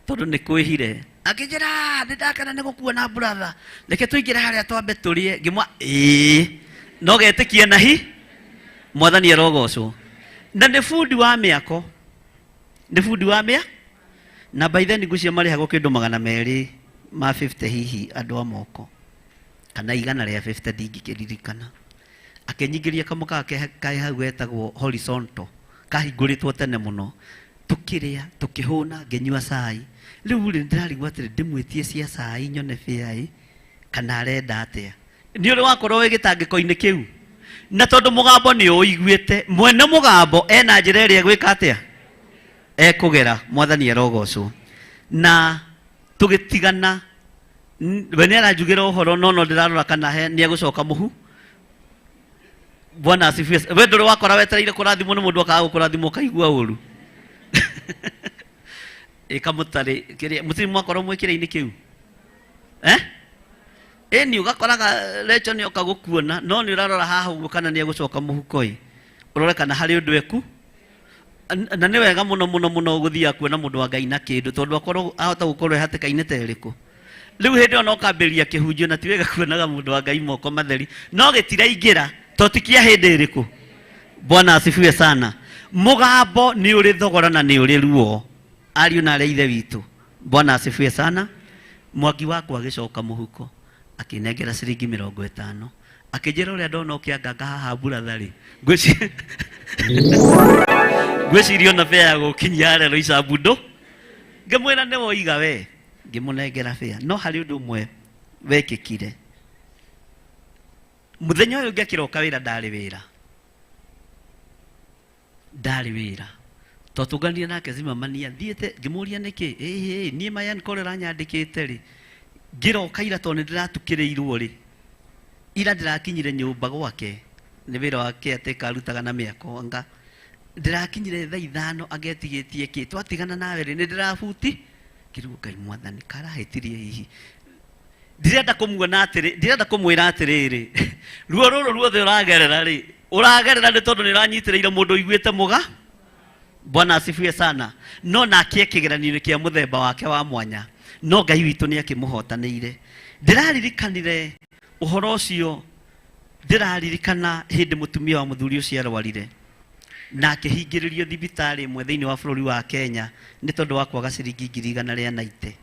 tondũ nĩ kwĩhire. Akĩnjĩra, nĩ ndakena nĩ gũkuona brother. Reke tũingĩre harĩa twambe tũrĩe. Ngĩmwa, ĩĩ. No getĩkia na hi. Mwathani arogocwo. Na nĩ bundi wa mĩako. Nĩ bundi wa mĩa? Na by then ngwĩciria marĩhagwo kĩndũ magana merĩ ma 50 hihi andũ a moko. Kana igana rĩa 50 ndingĩkĩririkana. Akĩnyingĩria kamũkawa kaĩ hau getagwo horizontal. Kahingũrĩtwo tene mũno. Tũkĩrĩa, tũkĩhũna, ngĩnyua cai. Rĩu rĩ, ndĩrarigwo atĩrĩ, ndĩmwĩtie cia cai nyone bĩa ĩ, kana arenda atĩa. Nĩ ũrĩ wakorwo wĩ gĩtangĩko-inĩ kĩu? Na tondũ mũgambo nĩ ũiguĩte, mwene mũgambo ena njĩra ĩrĩa egwĩka atĩa? Ekũgera. Mwathani arogocwo. Na tũgĩtigana, we nĩ aranjugĩra ũhoro, no no ndĩrarora kana nĩ egũcoka mũhu. Bwana asifiwe. We ndũrĩ wakora wetereire kũrathimwo nĩ mũndũ akaga gũkũrathimwo ũkaigua ũru. Ĩka mũtarĩ, kĩrĩa, mũtirĩ mwakorwo mwĩ kĩrĩa-inĩ kĩu? Eh? Ĩni ũgakoraga Rachel nĩ oka gũkuona, no nĩ ũrarora haha ũguo kana nĩ egũcoka mũhuko ĩ. Ũrore kana harĩ ũndũ eku. Na nĩ wega mũno mũno mũno gũthiaga kuona mũndũ wa Ngai na kĩndũ, tondũ akorwo ahota gũkorwo e hatĩka-inĩ ta ĩrĩkũ. Rĩu hĩndĩ ĩyo no kambĩrĩria kĩhunjio na ti wega kuonaga mũndũ wa Ngai moko matheri, no gĩtiraingĩra to ti kĩa hĩndĩ ĩrĩkũ. Bwana asifiwe sana. Mũgambo nĩ ũrĩ thogora na nĩ ũrĩ ruo. Ariũ na arĩ a ithe witũ, Bwana asifiwe sana. Mwangi wakwa agĩcoka mũhuko akĩnengera ciringi mĩrongo ĩtano, akĩnjĩra ũrĩa ndona ũkĩanganga haha buratha rĩ, ngwĩciria ona bea ya gũkinyia harĩa Roysambu ndũ. Ngĩmwĩra nĩ woiga we, ngĩmũnengera bea. No harĩ ũndũ ũmwe wekĩkire. Mũthenya ũyũ ũngĩ akĩroka wĩra, ndarĩ wĩra. Ndarĩ wĩra. Twatũnganire nake Zimmerman athiĩte, ngĩmũria nĩkĩ? Ĩĩ, niĩ Mayan kore ũranyandĩkĩte rĩ, ngĩroka ira tondũ nĩndĩratukĩrĩirwo rĩ, ira ndĩrakinyire nyũmba gwake, nĩ wĩra wa caretaker arutaga na mĩako anga, ndĩrakinyire thaa ithano angetigĩtie kĩ, twatigana nawe rĩ, nĩndĩrabuti, ngĩrigwo Ngai mwathani, karahĩtirie hihi. Ndirenda kũmuona atĩrĩ, ndirenda kũmwĩra atĩrĩrĩ, ruo rũrũ ruothe ũragerera rĩ, Ũragerera nĩ tondũ nĩ ũranyitĩrĩire mũndũ ũiguĩte mũga. Bwana asifiwe sana. No nake kĩgeranio-inĩ kĩa mũthemba wake wa mwanya, no Ngai witũ nĩ akĩmũhotanĩire. Ndĩraririkanire ũhoro ũcio, ndĩraririkana hĩndĩ mũtumia wa mũthuri ũcio arwarire na akĩhingĩrĩrio thibitarĩ ĩmwe thĩinĩ wa bũrũri wa Kenya nĩ tondũ wa kwaga ciringi 190,000.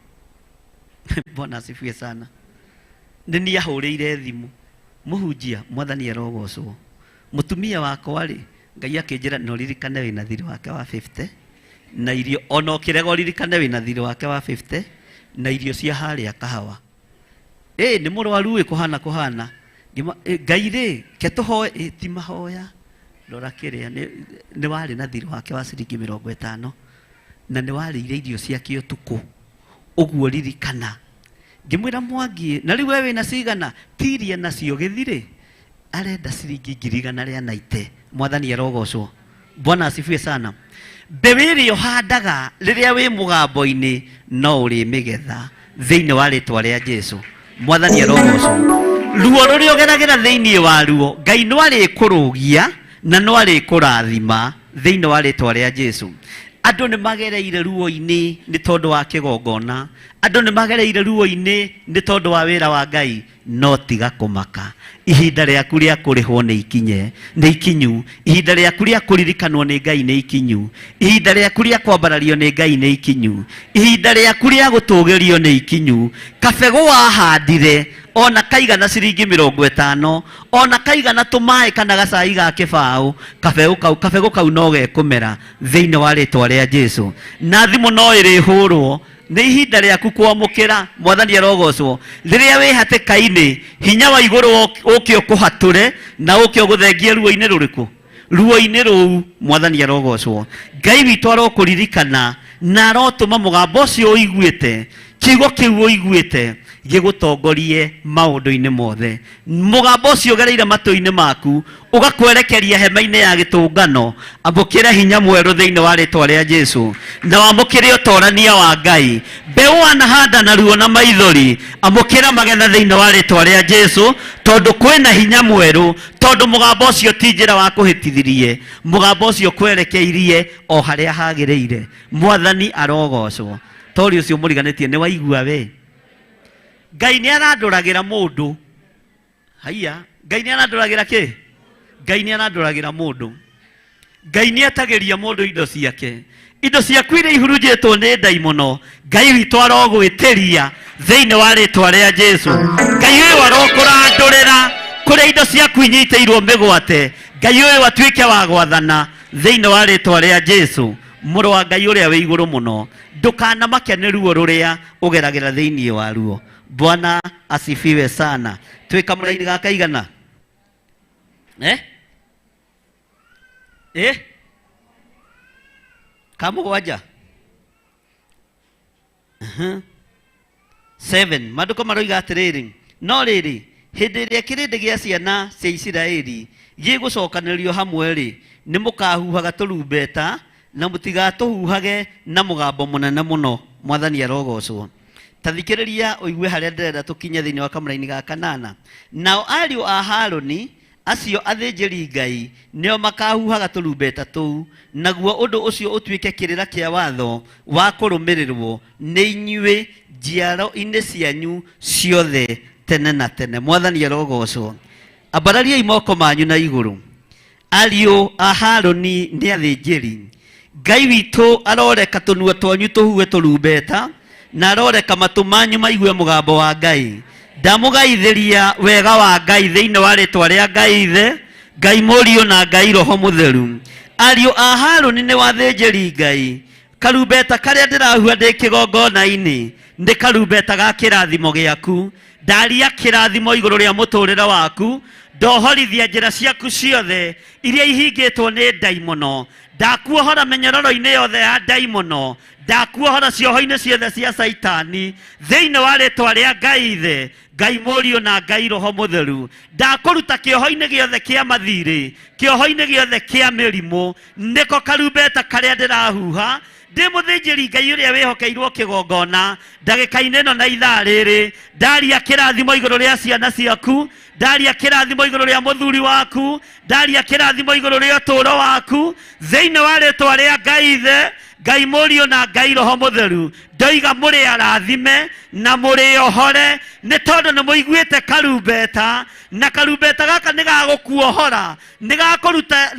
Bwana asifiwe sana. Nĩ niĩ ahũrĩire thimũ, mũhunjia, mwathani arogocwo, mũtumia wakwa rĩ, Ngai akĩnjĩra na ũririkane wĩna thirĩ wake wa 50 na irio, ona ũkĩrega ũririkane wĩna thirĩ wake wa 50 na irio cia harĩa kahawa. Ĩ nĩ mũrwaru ĩ kũhana kũhana. Ngai rĩ, ke tũhoe, ĩ ti mahoya. Rora kĩrĩa, nĩ warĩ na thirĩ wake wa ciringi 50 na nĩ warĩire irio ciake ũtukũ. Ũguo ririkana. Ngĩmwĩra Mwangi, na rĩu we wĩna cigana? Tiria nacio gĩthirĩ. Arenda ciringi 190,000. Mwathani arogocwo. Bwana asifiwe sana. Mbeũ ĩrĩa ũhandaga rĩrĩa wĩ mũgambo-inĩ no ũrĩmĩgetha thĩinĩ wa rĩtwa rĩa Jesu. Mwathani arogocwo. Ruo rũrĩa ũgeragĩra thĩinĩ wa ruo, Ngai no arĩkũrũgia na no arĩkũrathima thĩinĩ wa rĩtwa rĩa Jesu. Andũ nĩ magereire ruo-inĩ nĩ tondũ wa kĩgongona, andũ nĩ magereire ruo-inĩ nĩ tondũ wa wĩra wa Ngai, no tiga kũmaka. Ihinda rĩaku rĩa kũrĩhwo nĩ ikinye, nĩ ikinyu. Ihinda rĩaku rĩa kũririkanwo nĩ Ngai nĩ ikinyu. Ihinda rĩaku rĩa kwambarario nĩ Ngai nĩ ikinyu. Ihinda rĩaku rĩa gũtũgĩrio nĩ ikinyu. Kabegũ wahandire ona kaigana ciringi 50, ona kaigana tũmaĩ kana gacai ga kĩbaũ, kabegũ kau no gekũmera thĩinĩ wa rĩtwa rĩa Jesu. Na thimũ no ĩrĩhũrwo, nĩ ihinda rĩaku kwamũkĩra. Mwathani arogocwo. Rĩrĩa wĩ hatĩka-inĩ, hinya wa igũrũ ũke ũkũhatũre na ũke ũgũthengie ruo-inĩ rũrĩkũ? Ruo-inĩ rũu. Mwathani arogocwo. Ngai witũ arokũririkana na arotũma mũgambo ũcio ũiguĩte, kiugo kĩu ũiguĩte gĩgũtongorie maũndũ-inĩ mothe. Mũgambo ũcio ũgereire matũ-inĩ maku ũgakwerekeria hema-inĩ ya gĩtũngano. Amũkĩra hinya mwerũ thĩinĩ wa rĩtwa rĩa Jesu, na wamũkĩre ũtorania wa Ngai. Mbeũ wanahanda na ruo na maithori, amũkĩra magetha thĩinĩ wa rĩtwa rĩa Jesu, tondũ kwĩna hinya mwerũ, tondũ mũgambo ũcio ti njĩra wa kũhĩtithirie, mũgambo ũcio kwerekeirie o harĩa hagĩrĩire. Mwathani arogocwo. Tori ũcio mũriganĩtie nĩ waigua we. Ngai nĩ arandũragĩra mũndũ. Haiya, Ngai nĩ arandũragĩra kĩ? Ngai nĩ arandũragĩra mũndũ. Ngai nĩ atagĩria mũndũ indo ciake. Indo ciaku iria ihurunjĩtwo nĩ ndaimono, Ngai witũ arogwĩtĩria thĩinĩ wa rĩtwa rĩa Jesu. Ngai ũyũ arokũrandũrĩra kũrĩa indo ciaku inyitĩirwo mĩgwate. Ngai ũyũ atuĩke wa gwathana thĩinĩ wa rĩtwa rĩa Jesu, mũrũ wa Ngai ũrĩa wĩ igũrũ mũno. Ndũkanamake nĩ ruo rũrĩa ũgeragĩra thĩinĩ wa ruo. Bwana asifiwe sana. Twĩ kamũraini ga kaigana? Ka mũgwanja? 7. Maandĩko maroiga atĩrĩrĩ, no rĩrĩ, hĩndĩ ĩrĩa kĩrĩndĩ gĩa ciana cia Isiraeli gĩgũcokanĩrĩrio hamwe-rĩ, nĩ mũkahuhaga tũrumbeta na mũtigatũhuhage na mũgambo mũnene mũno. Mwathani arogocwo. Ta thikĩrĩria ũigue harĩa ndĩrenda tũkinye thĩinĩ wa kamũraini ga kanana. Nao ariũ a Harũni acio athĩnjĩri Ngai nĩo makahuhaga tũrumbeta tũu, naguo ũndũ ũcio ũtuĩke kĩrĩra kĩa watho wa kũrũmĩrĩrwo nĩ inyuĩ njiaro-inĩ cianyu ciothe tene na tene. Mwathani arogocwo. Ambarariai moko manyu na igũrũ. Ariũ a Harũni nĩ athĩnjĩri. Ngai witũ aroreka tũnua twanyu tũhuhe tũrumbeta, na aroreka matũ manyu maigue mũgambo wa Ngai. Ndamũgaithĩria wega wa Ngai thĩinĩ wa rĩtwa rĩa Ngai Ithe, Ngai Mũriũ na Ngai Roho Mũtheru. Ariũ a Harũni nĩ athĩnjĩri Ngai. Karumbeta karĩa ndĩrahua ndĩ kĩgongona-inĩ nĩ karumbeta ga kĩrathimo gĩaku. Ndaria kĩrathimo igũrũ rĩa mũtũrĩre waku, ndohorithia njĩra ciaku ciothe iria ihingĩtwo nĩ ndaimono, ndakuohora mĩnyororo-inĩ yothe ya ndaimono, ndakuohora cioho-inĩ ciothe cia Caitani thĩinĩ wa rĩtwa rĩa Ngai Ithe, Ngai Mũriũ na Ngai Roho Mũtheru. Ndakũruta kĩoho-inĩ gĩothe kĩa mathirĩ, kĩoho-inĩ gĩothe kĩa mĩrimũ, nĩko karumbeta karĩa ndĩrahuha. Ndĩ mũthĩnjĩri Ngai ũrĩa wĩhokeirwo kĩgongona ndagĩka-inĩ ĩno na ithaa rĩrĩ, ndaria kĩrathimo igũrũ rĩa ciana ciaku, ndaria kĩrathimo igũrũ rĩa mũthuri waku, ndaria kĩrathimo igũrũ rĩa ũtũũro waku, thĩinĩ wa rĩtwa rĩa Ngai Ithe, Ngai Mũriũ na Ngai Roho Mũtheru. Ndoiga mũrĩ arathime na mũrĩ ohore, nĩ tondũ nĩ mũiguĩte karumbeta, na karumbeta gaka nĩ gagũkuohora, nĩ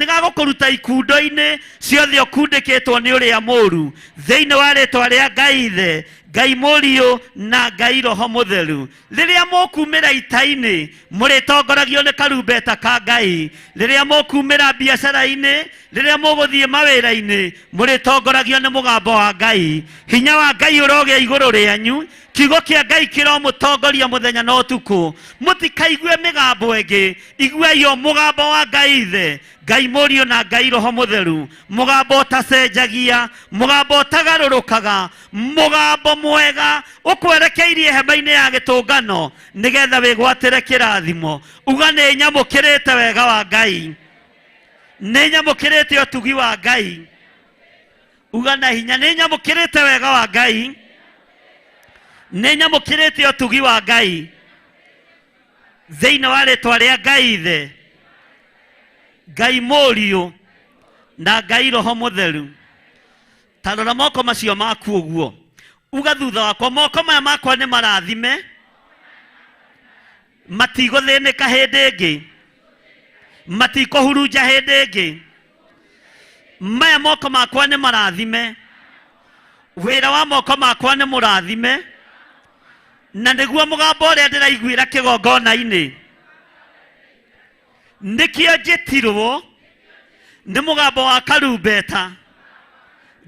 gagũkũruta ikundo-inĩ ciothe ũkundĩkĩtwo nĩ ũrĩa mũru, thĩinĩ wa rĩtwa rĩa Ngai Ithe, Ngai Mũriũ na Ngai Roho Mũtheru. Rĩrĩa mũkumĩra ita-inĩ, mũrĩtongoragio nĩ karumbeta ka Ngai. Rĩrĩa mũkumĩra biacara-inĩ, rĩrĩa mũgũthiĩ mawĩra-inĩ, mũrĩtongoragio nĩ mũgambo wa Ngai. Hinya wa Ngai ũrogĩa igũrũ rĩanyu. Kiugo kĩa Ngai kĩromũtongoria mũthenya na ũtukũ. Mũtikaigue mĩgambo ĩngĩ, iguai o mũgambo wa Ngai Ithe, Ngai Mũriũ na Ngai Roho Mũtheru. Mũgambo ũtacenjagia, mũgambo ũtagarũrũkaga, mũgambo mwega ũkwerekeirie hema-inĩ ya gĩtũngano nĩgetha wĩgwatĩre kĩrathimo. Uga nĩ nyamũkĩrĩte wega wa Ngai, nĩ nyamũkĩrĩte ũtugi wa Ngai. Uga na hinya, nĩ nyamũkĩrĩte wega wa Ngai, nĩ nyamũkĩrĩte ũtugi wa Ngai, thĩinĩ wa rĩtwa rĩa Ngai Ithe, Ngai Mũriũ na Ngai Roho Mũtheru. Ta rora moko macio maku ũguo, uga thutha wakwa, moko maya makwa nĩ marathime, matigũthĩnĩka hĩndĩ ĩngĩ, matikũhurunja hĩndĩ ĩngĩ. Maya moko makwa nĩ marathime, wĩra wa moko makwa nĩ mũrathime, na nĩguo mũgambo ũrĩa ndĩraiguĩra kĩgongona-inĩ. Nĩkĩo njĩtirwo nĩ mũgambo wa karumbeta,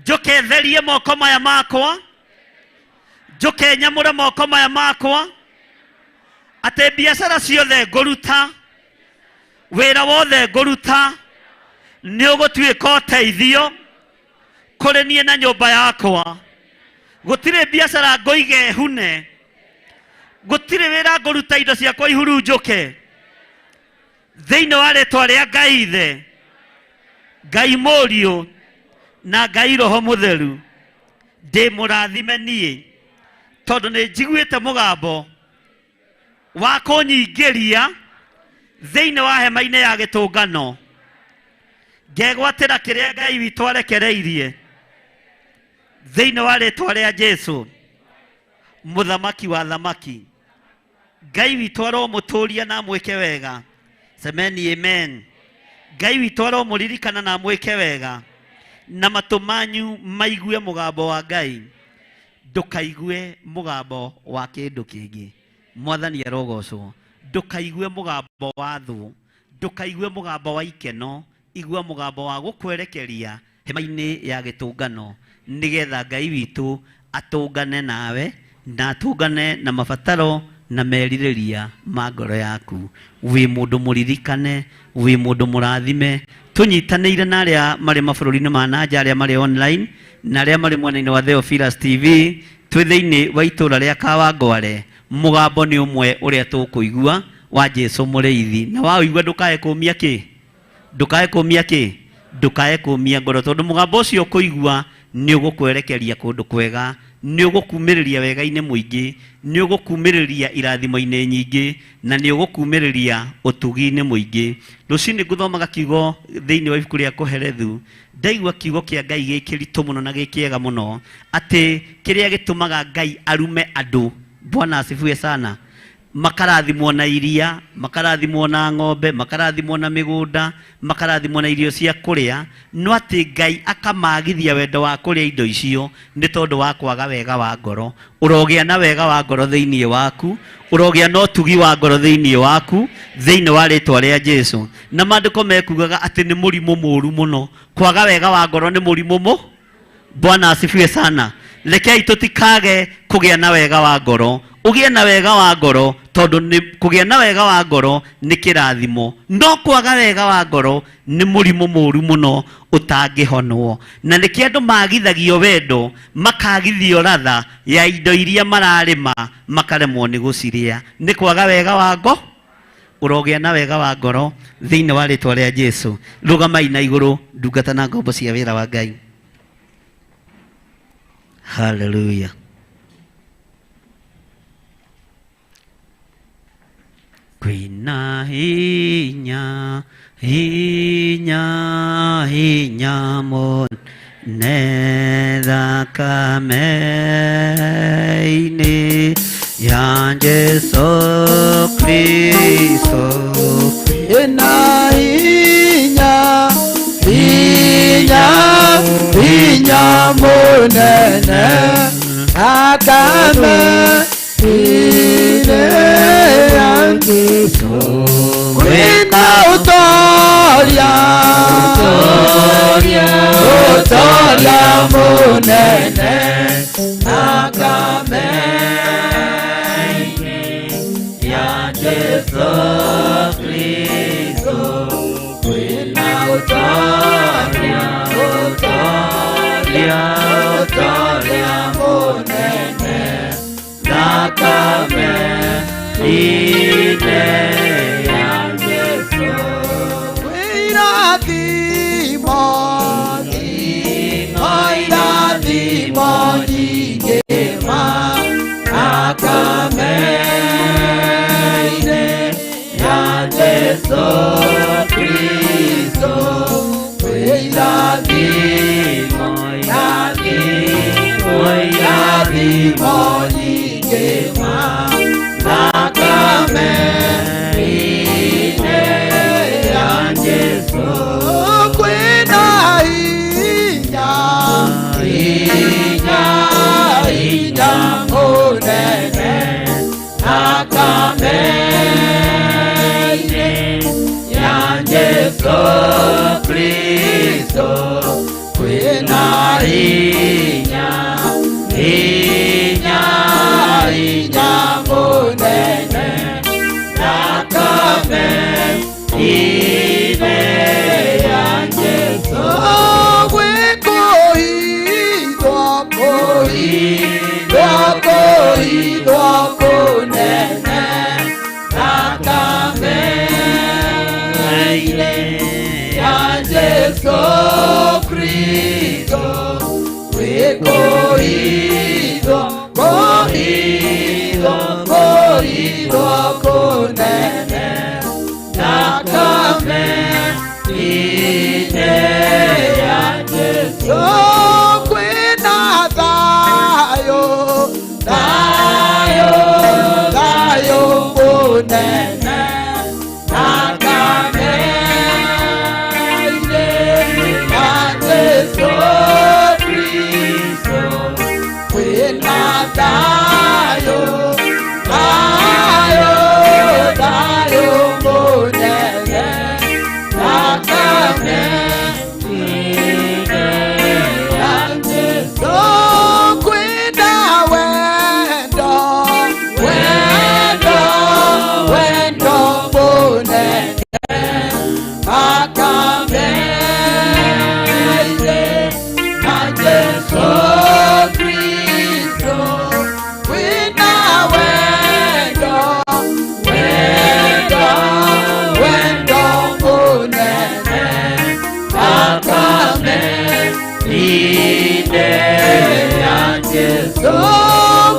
njũke therie moko maya makwa, njũke nyamũre moko maya makwa, atĩ biacara ciothe ngũruta, wĩra wothe ngũruta, nĩ ũgũtuĩka ũteithio kũrĩ niĩ na nyũmba yakwa. Gũtirĩ biacara ngũiga ĩhune, gũtirĩ wĩra ngũruta indo ciakwa ihurunjũke, thĩinĩ wa rĩtwa rĩa Ngai Ithe, Ngai Mũriũ na Ngai Roho Mũtheru. Ndĩ mũrathime niĩ, tondũ nĩ njiguĩte mũgambo wa kũnyingĩria thĩinĩ wa hema-inĩ ya gĩtũngano, ngegwatĩra kĩrĩa Ngai witũ arekereirie thĩinĩ wa rĩtwa rĩa Jesu, mũthamaki wa thamaki. Ngai witũ aromũtũria na amwĩke wega. Semeni amen. Ngai witũ aromũririkana na amwĩke wega, na matũ manyu maigue mũgambo wa Ngai, ndũkaigue mũgambo wa kĩndũ kĩngĩ. Mwathani arogocwo. Ndũkaigue mũgambo wa thũ, ndũkaigue mũgambo wa ikeno, igua mũgambo wa gũkwerekeria hema-inĩ ya gĩtũngano, nĩgetha Ngai witũ atũngane nawe na atũngane na mabataro na merirĩria ma ngoro yaku. Wĩ mũndũ mũririkane, wĩ mũndũ mũrathime. Tũnyitanĩire na arĩa marĩ mabũrũri-inĩ ma nanja, arĩa marĩ online na arĩa marĩ mwena-inĩ wa Theophilus TV, twĩ thĩinĩ wa itũũra rĩa Kawangware. Mũgambo nĩ ũmwe ũrĩa tũkũigua wa Jesu mũrĩithi, na waũigua ndũkae kũmia kĩ, ndũkae kũmia kĩ, ndũkae kũmia ngoro, tondũ mũgambo ũcio ũkũigua nĩ ũgũkwerekeria kũndũ kwega, nĩ ũgũkumĩrĩria wega-inĩ mũingĩ, nĩ ũgũkumĩrĩria irathimo-inĩ nyingĩ, na nĩ ũgũkumĩrĩria ũtugi-inĩ mũingĩ. Rũcinĩ ngũthomaga kiugo thĩinĩ wa ibuku rĩa Kohelethu, ndaigua kiugo kĩa Ngai gĩ kĩritũ mũno na gĩ kĩega mũno, atĩ kĩrĩa gĩtũmaga Ngai arume andũ, Bwana asifiwe sana, makarathimwo na iria, makarathimwo na ng'ombe, makarathimwo na mĩgũnda, makarathimwo na irio cia kũrĩa, no atĩ Ngai akamagithia wendo wa kũrĩa indo icio nĩ tondũ wa kwaga wega wa ngoro. Ũrogĩa na wega wa ngoro thĩinĩ waku, ũrogĩa na ũtugi wa ngoro thĩinĩ waku, thĩinĩ wa rĩtwa rĩa Jesu. Na maandĩko mekugaga atĩ nĩ mũrimũ mũru mũno kwaga wega wa ngoro, nĩ mũrimũ mũ Bwana asifiwe sana. Rekei tũtikage kũgĩa na wega wa ngoro. Ũgĩe na wega wa ngoro, tondũ nĩ kũgĩa na wega wa ngoro nĩ kĩrathimo, no kwaga wega wa ngoro nĩ mũrimũ mũru mũno ũtangĩhonwo. Na nĩkĩo andũ magithagio wendo, makagithio ratha ya indo iria mararĩma, makaremwo nĩ gũcirĩa nĩ kwaga wega wa ngo. Ũrogĩa na wega wa ngoro thĩinĩ wa rĩtwa rĩa Jesu. Rũgamai na igũrũ, ndungata na ngombo cia wĩra wa Ngai. Haleluya. Kwĩna hinya, hinya, hinya mũnene thakame-inĩ ya Jesu Kristo. Ina hinya, hinya, hinya munene akame ine ya Jesu. Kwina utoria, utoria, utoria munene akame ya Jesu Kristo. Kwina utoria, utoria, utoria munene Thakame ine ya Jesu. Irathimo, irathimo nyingĩ ma thakame-inĩ ya Jesu Kristo. Irathimo, irathimo, irathimo nyingĩ ma thakame-inĩ ya Jesu. Kwĩna hinya, hinya, hinya mũnene thakame-inĩ ya Jesu Kristo. Kwĩna hinya, hinya, hinya mũnene thakame-inĩ ya Jesu. Gwĩkũhithwo, kũhithwo, kũhithwo kũnene thakame-inĩ ya Jesu Kristo. Gwĩkũhithwo, kũhithwo, kũhithwo kũnene thakame-inĩ ya Jesu. Kwĩna thayũ, thayũ, thayũ mũnene thakame-inĩ ya Jesu Kristo. Kwĩna thayũ, thayũ, thayũ mũnene thakame-inĩ ya Jesu. Kwĩna wendo, wendo, wendo mũnene thakame-inĩ ya Jesu Kristo. Kwĩna wendo, wendo, wendo mũnene thakame-inĩ ya Jesu.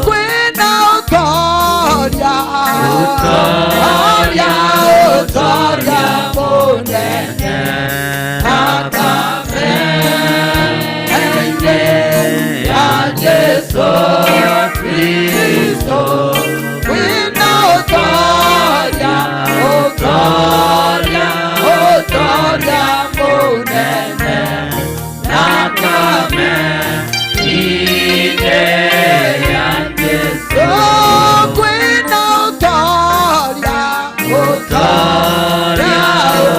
Kwĩna ũtoria, ũtoria, ũtoria mũnene thakame-inĩ ya Jesu Kristo. Kwĩna ũtoria, ũtoria, ũtoria mũnene thakame-inĩ ya Jesu. Kwĩna ũtoria, ũtoria,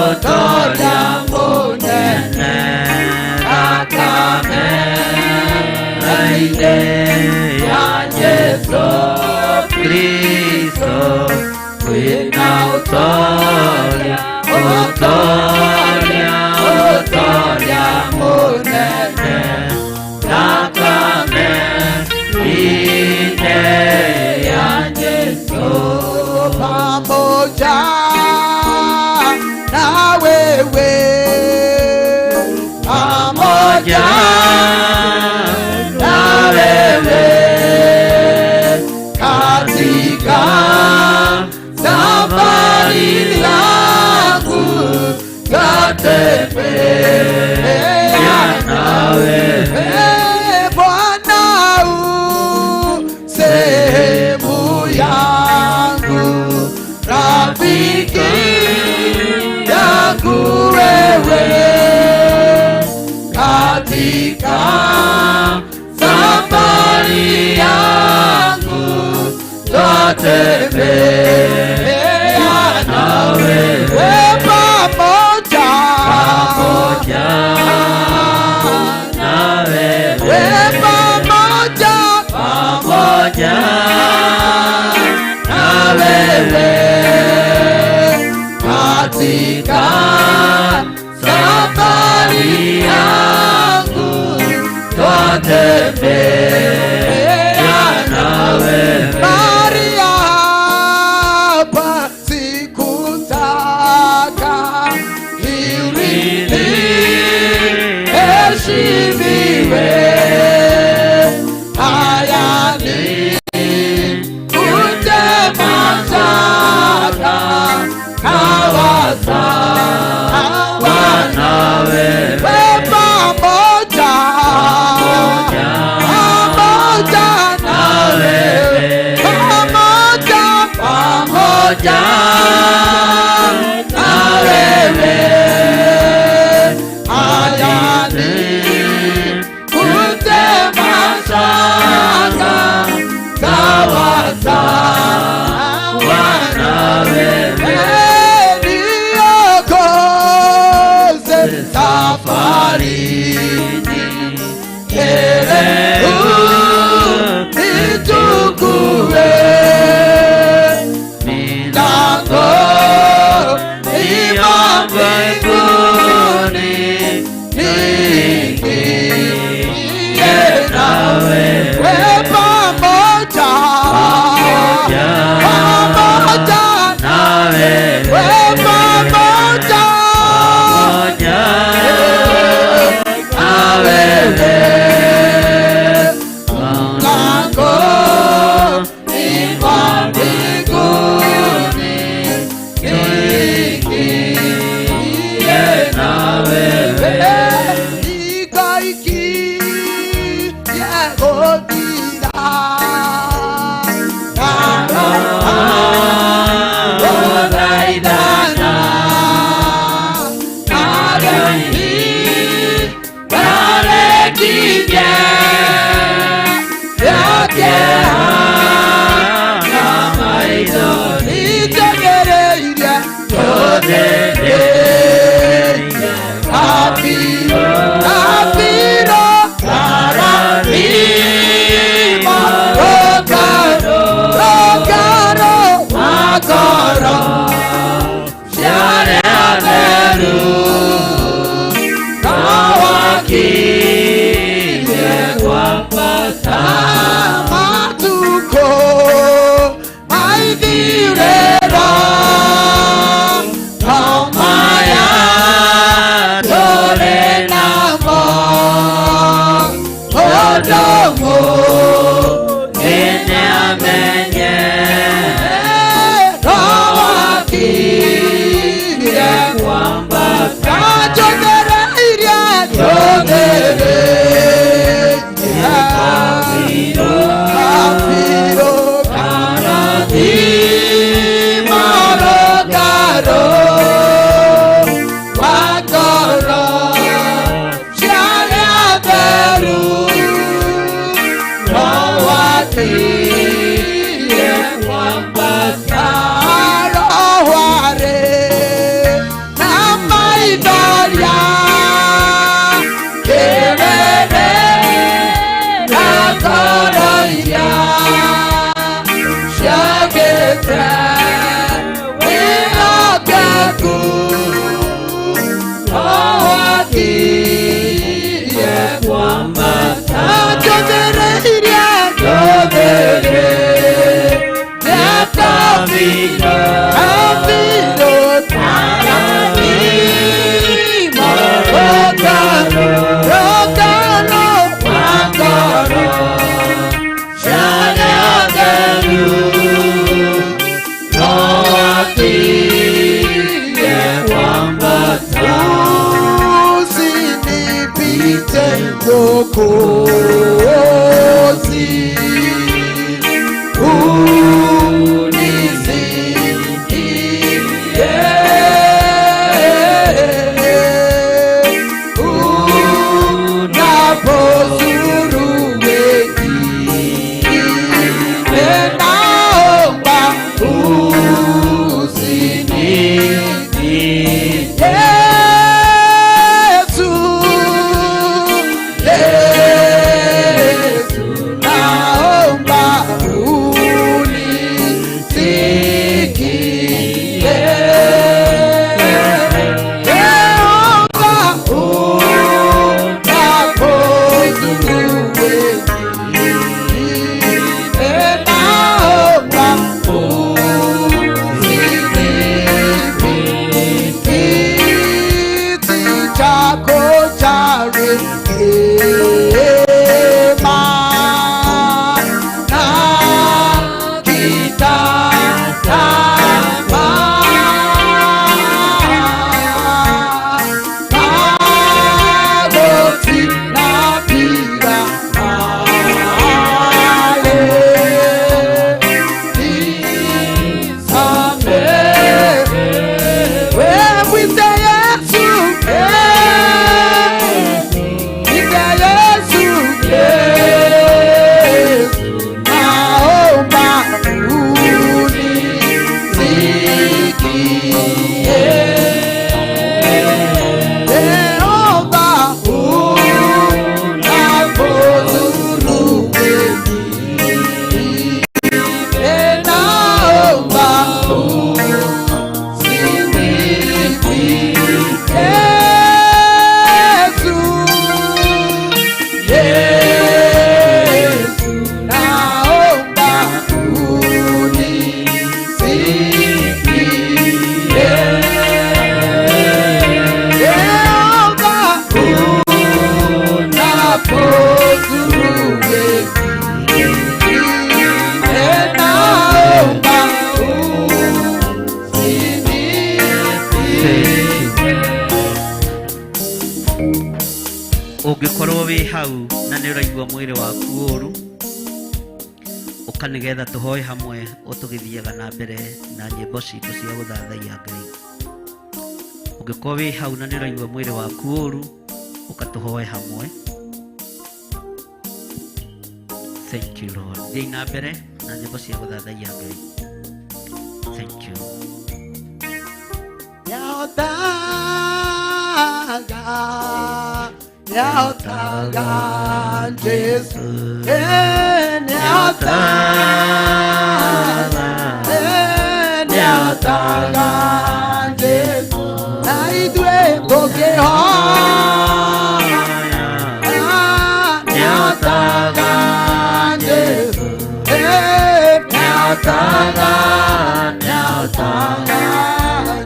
ũtoria mũnene thakame-inĩ ya Jesu Kristo. Kwĩna ũtoria, ũtoria, ũtoria mũnene thakame-inĩ ya Jesu. Pamoja na wewe, pamoja na wewe. Twatembea nawe. Bwana u sehemu yangu, rafiki yangu wewe, katika safari yangu twatembea nawe. We pamoja, Pamoja nawe. We pamoja, Pamoja na wewe. Katika safari yangu Twatembea nawe. Maria hapa sikutaka ili niheshimiwe, haya ni kutema shaka sawa Nawe. We pamoja, pamoja nawe, pamoja, pamoja na wewe, haya ni kutema shaka sawa sawa Nawe. Niongoze safarini, mbele unichukue, milango mwa mbinguni niingie nawe. We pamoja, pamoja Nawe. we pamoja, Pamoja na wewe. Mlango mwa mbinguni niingie Nawe. Igaiki yegodira Odaidana Nare Nare Yake Nitegereirie Kapiro, kapiro, kararima, rogaro, rogaro, magoro, ciare atheru, kawakirie matuko maithirĩro, no maya tũrĩ namo, ũndũ Ene amenye rowakirie kwambata Kajogereirie njogereirie Kapiro karadhima rogaro wagoro ciarĩa theru rowakirie kwambata rohwarĩ na maithoria kĩrĩrĩ na ngoro iria ciagĩte wĩhokeku rowakirie kwambata njogereirie njogereirie Kapiro Kapiro karadhima rogaro rogaro wagoro ciarĩa theru rowakirie kwambata Ũngĩkorwo wĩ hau na nĩ ũraigua mwĩrĩ waku ũru, ũka nĩgetha tũhoe hamwe o tũgĩthiaga na mbere na nyĩmbo citũ cia gũthathaiya Ngai. Ũngĩkorwo wĩ hau na nĩ ũraigua mwĩrĩ waku ũru, ũka tũhoe hamwe. Thank you, Lord. Thiĩ na mbere na nyĩmbo cia gũthathaiya Ngai. Thank you. Nyaotaga, nyaotaga Jesu, nyaotaga, nyaotaga Jesu, na ithuĩ tũkĩhoya, nyaotaga Jesu, nyaotaga, nyaotaga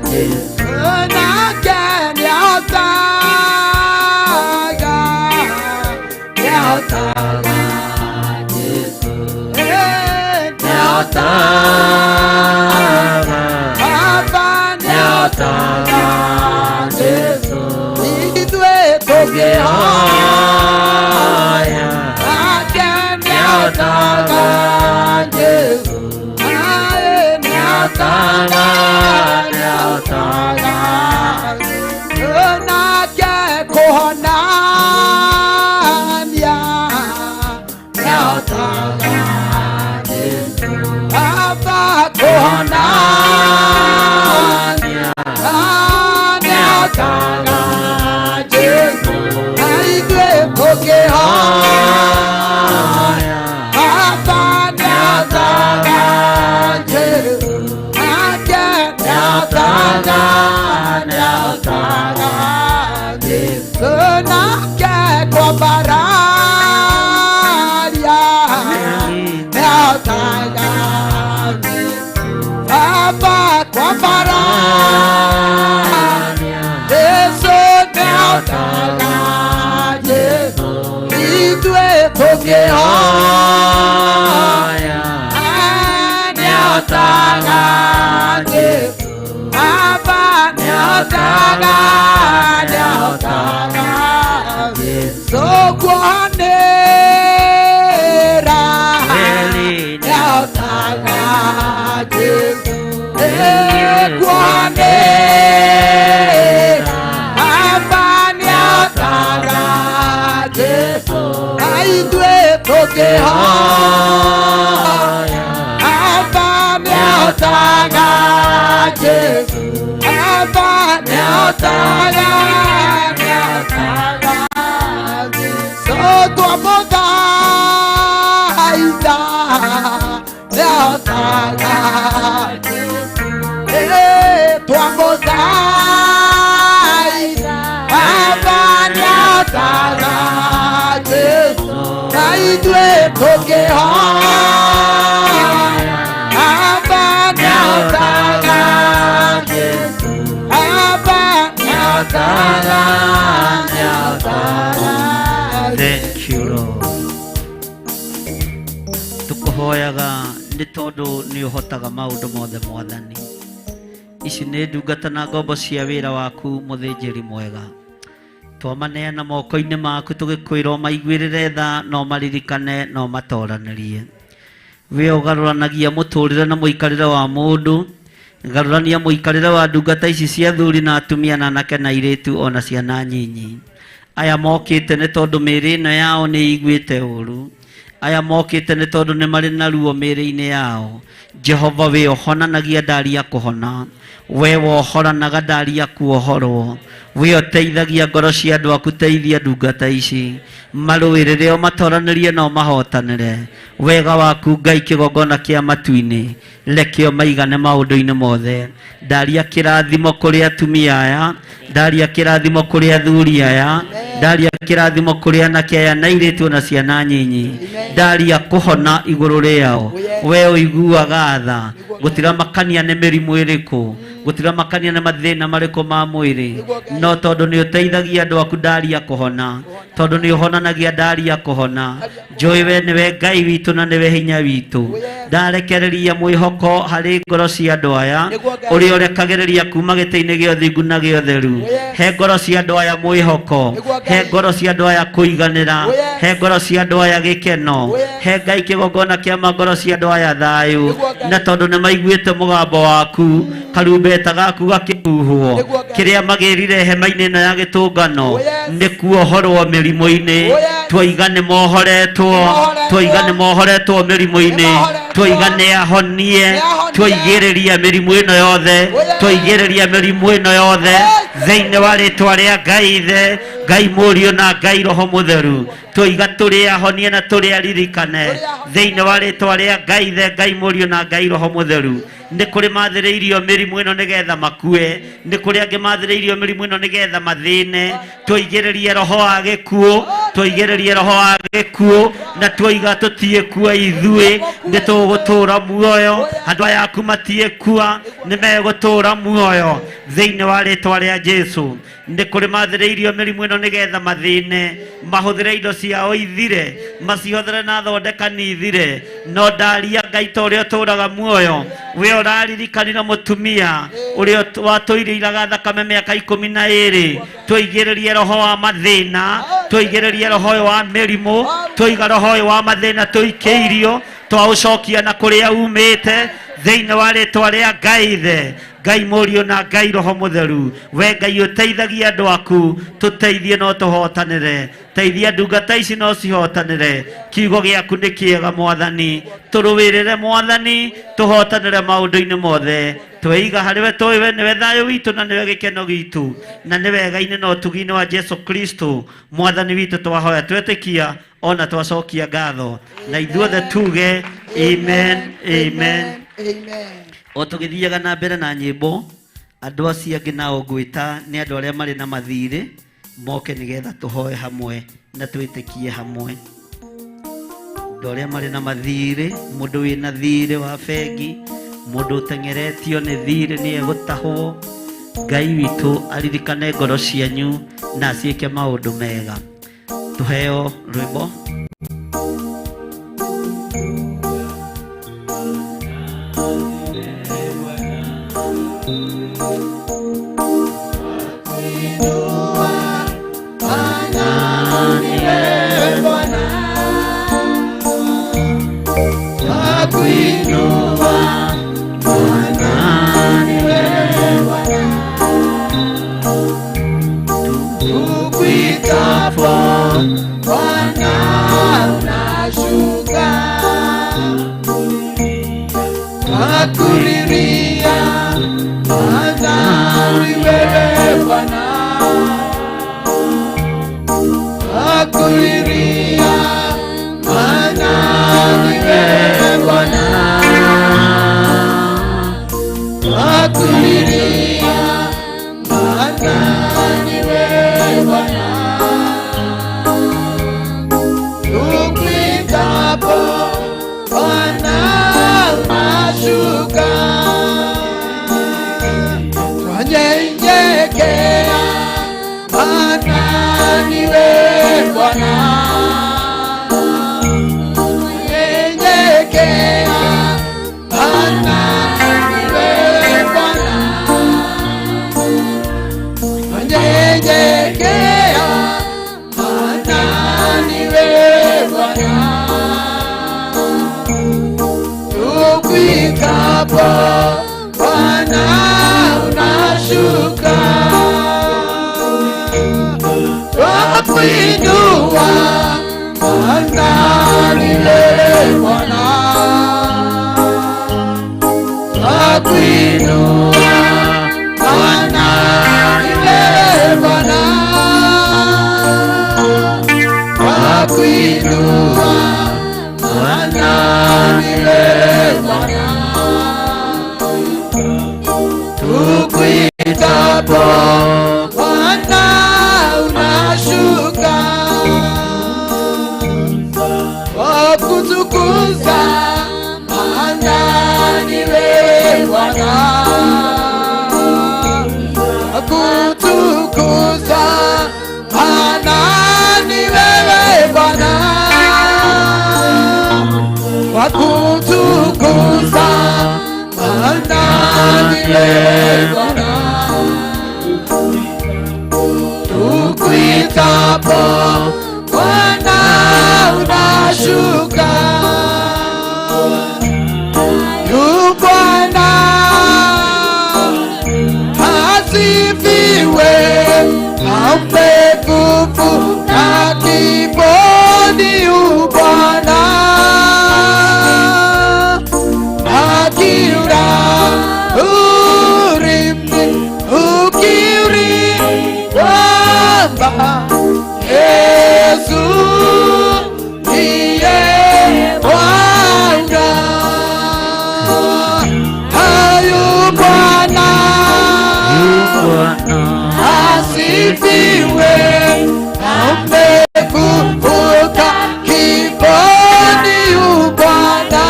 Jesu, nake nyaotaga, nyaotaga Jesu, nyaotaga, Baba nyaotaga Jesu, ithuĩ tũkĩhoya, nake nyaotaga Jesu, ae nyaotaga, nyaotaga, nake kũhonania, nyaotaga Jesu, Baba kũhonania, nyaotaga Jesu, na ithuĩ tũkĩhoya, Baba nyaotaga Jesu, nake nyaotaga, nyaotaga Jesu, nake kwambararia, nyaotaga Jesu, Baba kwambararia, Jesu nyaotaga Jesu, ithuĩ tũkĩhoya, nyaotaga Jesu, Baba nyaotaga, nyaotaga Jesu, kuohanĩra, nyaotaga Jesu, kuohanĩra, Baba nyaotaga Jesu, na ithuĩ tũkĩhoya, Baba nyaotaga Jesu, Baba nyaotaga, nyaotaga Jesu, twamũthaitha, nyaotaga Jesu, twamũthaitha, Baba nyaotaga Jesu, na ithuĩ tũkĩhoya, Baba nyaotaga Jesu, Baba nyaotaga, nyaotaga. Thank you, Lord. Tukuhoyaga Nĩ tondũ nĩ ũhotaga maũndũ mothe Mwathani. Ici nĩ ndungata na ngombo cia wĩra waku mũthĩnjĩri mwega. Twamaneana moko-inĩ maku tũgĩkwĩra ũmaiguĩrĩre tha na ũmaririkane na ũmatoranĩrie. We ũgarũranagia mũtũrĩre na mũikarĩre wa mũndũ, garũrania mũikarĩre wa ndungata ici cia athuri na atumia na anake na airĩtu ona ciana nyinyi. Aya mokĩte nĩ tondũ mĩĩrĩ ĩno yao nĩ ĩiguĩte ũru. Aya mokĩte nĩ tondũ nĩ marĩ na ruo mĩĩrĩ-inĩ yao. Jehova we ũhonanagia ndaria kũhona, we wohoranaga ndaria kuohorwo, we ũteithagia ngoro cia andũ aku, teithia ndungata ici marũĩrĩre ũmatoranĩrie na ũmahotanĩre. Wega waku Ngai kĩgongona kĩa matu-inĩ, reke ũmaigane maũndũ-inĩ mothe. Ndaria kĩrathimo kũrĩ atumia aya, ndaria kĩrathimo kũrĩ athuri aya, ndaria kĩrathimo kũrĩ anake aya na airĩtu na ciana nyinyi, ndaria kũhona igũrũ rĩao. We ũiguaga tha, gũtiramakania nĩ mĩrimũ ĩrĩkũ, gũtiramakania nĩ mathĩna marĩkũ ma mwĩrĩ, no tondũ nĩ ũteithagia andũ aku ndaria kũhona, tondũ nĩ ũhonanagia ndaria kũhona. Njũĩ we nĩwe Ngai witũ na nĩwe hinya witũ. Ndarekereria mwĩhoko harĩ ngoro cia andũ aya, ũrĩa ũrekagĩrĩria kuma gĩtĩ-inĩ gĩa ũthingu na gĩa ũtheru. He ngoro cia andũ aya mwĩhoko, he ngoro cia andũ aya kũiganĩra, he ngoro cia andũ aya gĩkeno, he Ngai kĩgongona kĩa ma ngoro cia andũ aya thayũ. Na tondũ nĩ maiguĩte mũgambo waku, karumbeta gaku gakĩhuhwo, kĩrĩa magĩrire hema-inĩ ĩno ya gĩtũngano nĩ kuohorwo mĩrimũ-inĩ. Twaiga nĩ mohoretwo, twaiga nĩ mohoretwo mĩrimũ-inĩ, twaiga nĩ ahonie, twaigĩrĩria mĩrimũ ĩno yothe, twaigĩrĩria mĩrimũ ĩno yothe thĩinĩ wa rĩtwa rĩa Ngai Ithe, Ngai Mũriũ na Ngai Roho Mũtheru. Twaiga tũrĩ ahonie na tũrĩ aririkane thĩinĩ wa rĩtwa rĩa Ngai Ithe, Ngai Mũriũ na Ngai Roho Mũtheru. Nĩ kũrĩ mathĩrĩirio mĩrimũ ĩno nĩgetha makue, nĩ kũrĩ angĩ mathĩrĩirio mĩrimũ ĩno nĩgetha mathĩne. Twaigĩrĩrie roho wa gĩkuũ, twaigĩrĩrie roho wa gĩkuũ, na twaiga tũtiĩkua ithuĩ, nĩ tũgũtũũra muoyo. Andũ aya aku matiĩkua, nĩ megũtũũra muoyo thĩinĩ wa rĩtwa rĩa Jesu. Nĩ kũrĩ mathĩrĩirio mĩrimũ ĩno nĩgetha mathĩne, mahũthĩre indo ciao ithire, macihũthĩre na thondekani ithire. No ndaria Ngai ta ũrĩa ũtũũraga muoyo, we ũraririkanire mũtumia ũrĩa watũire iraga thakame mĩaka 12, tũigĩrĩrie roho wa mathĩna, tũigĩrĩrie roho ũyũ wa mĩrimũ, tũiga roho ũyũ wa mathĩna tũikĩirio, twaũcokia na kũrĩa umĩte thĩinĩ wa rĩtwa rĩa Ngai Ithe, Ngai Mũriũ na Ngai Roho Mũtheru. We Ngai ũteithagia andũ aku, tũteithie no tũhotanĩre, teithia ndungata ici no cihotanĩre. Kiugo gĩaku nĩ kĩega Mwathani, tũrũĩrĩre Mwathani, tũhotanĩre maũndũ-inĩ mothe. Tweiga harĩ we, tũĩ we nĩwe thayũ witũ na nĩwe gĩkeno gitũ, na nĩ wega-inĩ na ũtugi-inĩ wa Jesu Kristo Mwathani witũ twahoya twetĩkia ona twacokia ngatho, na ithuothe tuge amen, amen. Amen. O tũgĩthiaga na mbere na nyĩmbo, andũ acio angĩ nao ngwĩta nĩ andũ arĩa marĩ na mathirĩ moke nĩgetha tũhoe hamwe na twĩtĩkie hamwe. Andũ arĩa marĩ na mathirĩ, mũndũ wĩna thirĩ wa bengi, mũndũ ũteng'eretio nĩ thirĩ nĩ egũtahwo. Ngai witũ aririkane ngoro cianyu na aciĩke maũndũ mega. Tũheo rwĩmbo. Bwana unashuka, twakulilia Bwana ni wewe Bwana, twakulilia Bwana ni wewe Bwana, twakulilia Bwana ni wewe Bwana. Tukuitapo Bwana unashuka, twanyenyekea Bwana ni wewe Bwana, twanyenyekea. Bwana unashuka, twakuinua Bwana milele Bwana, twakuinua Bwana milele Bwana, twakuinua Bwana milele Bwana, tukuitapo Bwana unashuka, wakutukuza maana ni wewe Bwana, wakutukuza maana ni wewe Bwana, wakutukuza maana ni wewe Bwana, tukuitapo Bwana unashuka, yu Bwana asifiwe, amefufuka kifoni, yu Bwana akiura urimi ukiri kwamba Yesu ndiye Bwana. Hayu Bwana asifiwe, amefufuka kifoni, yu Bwana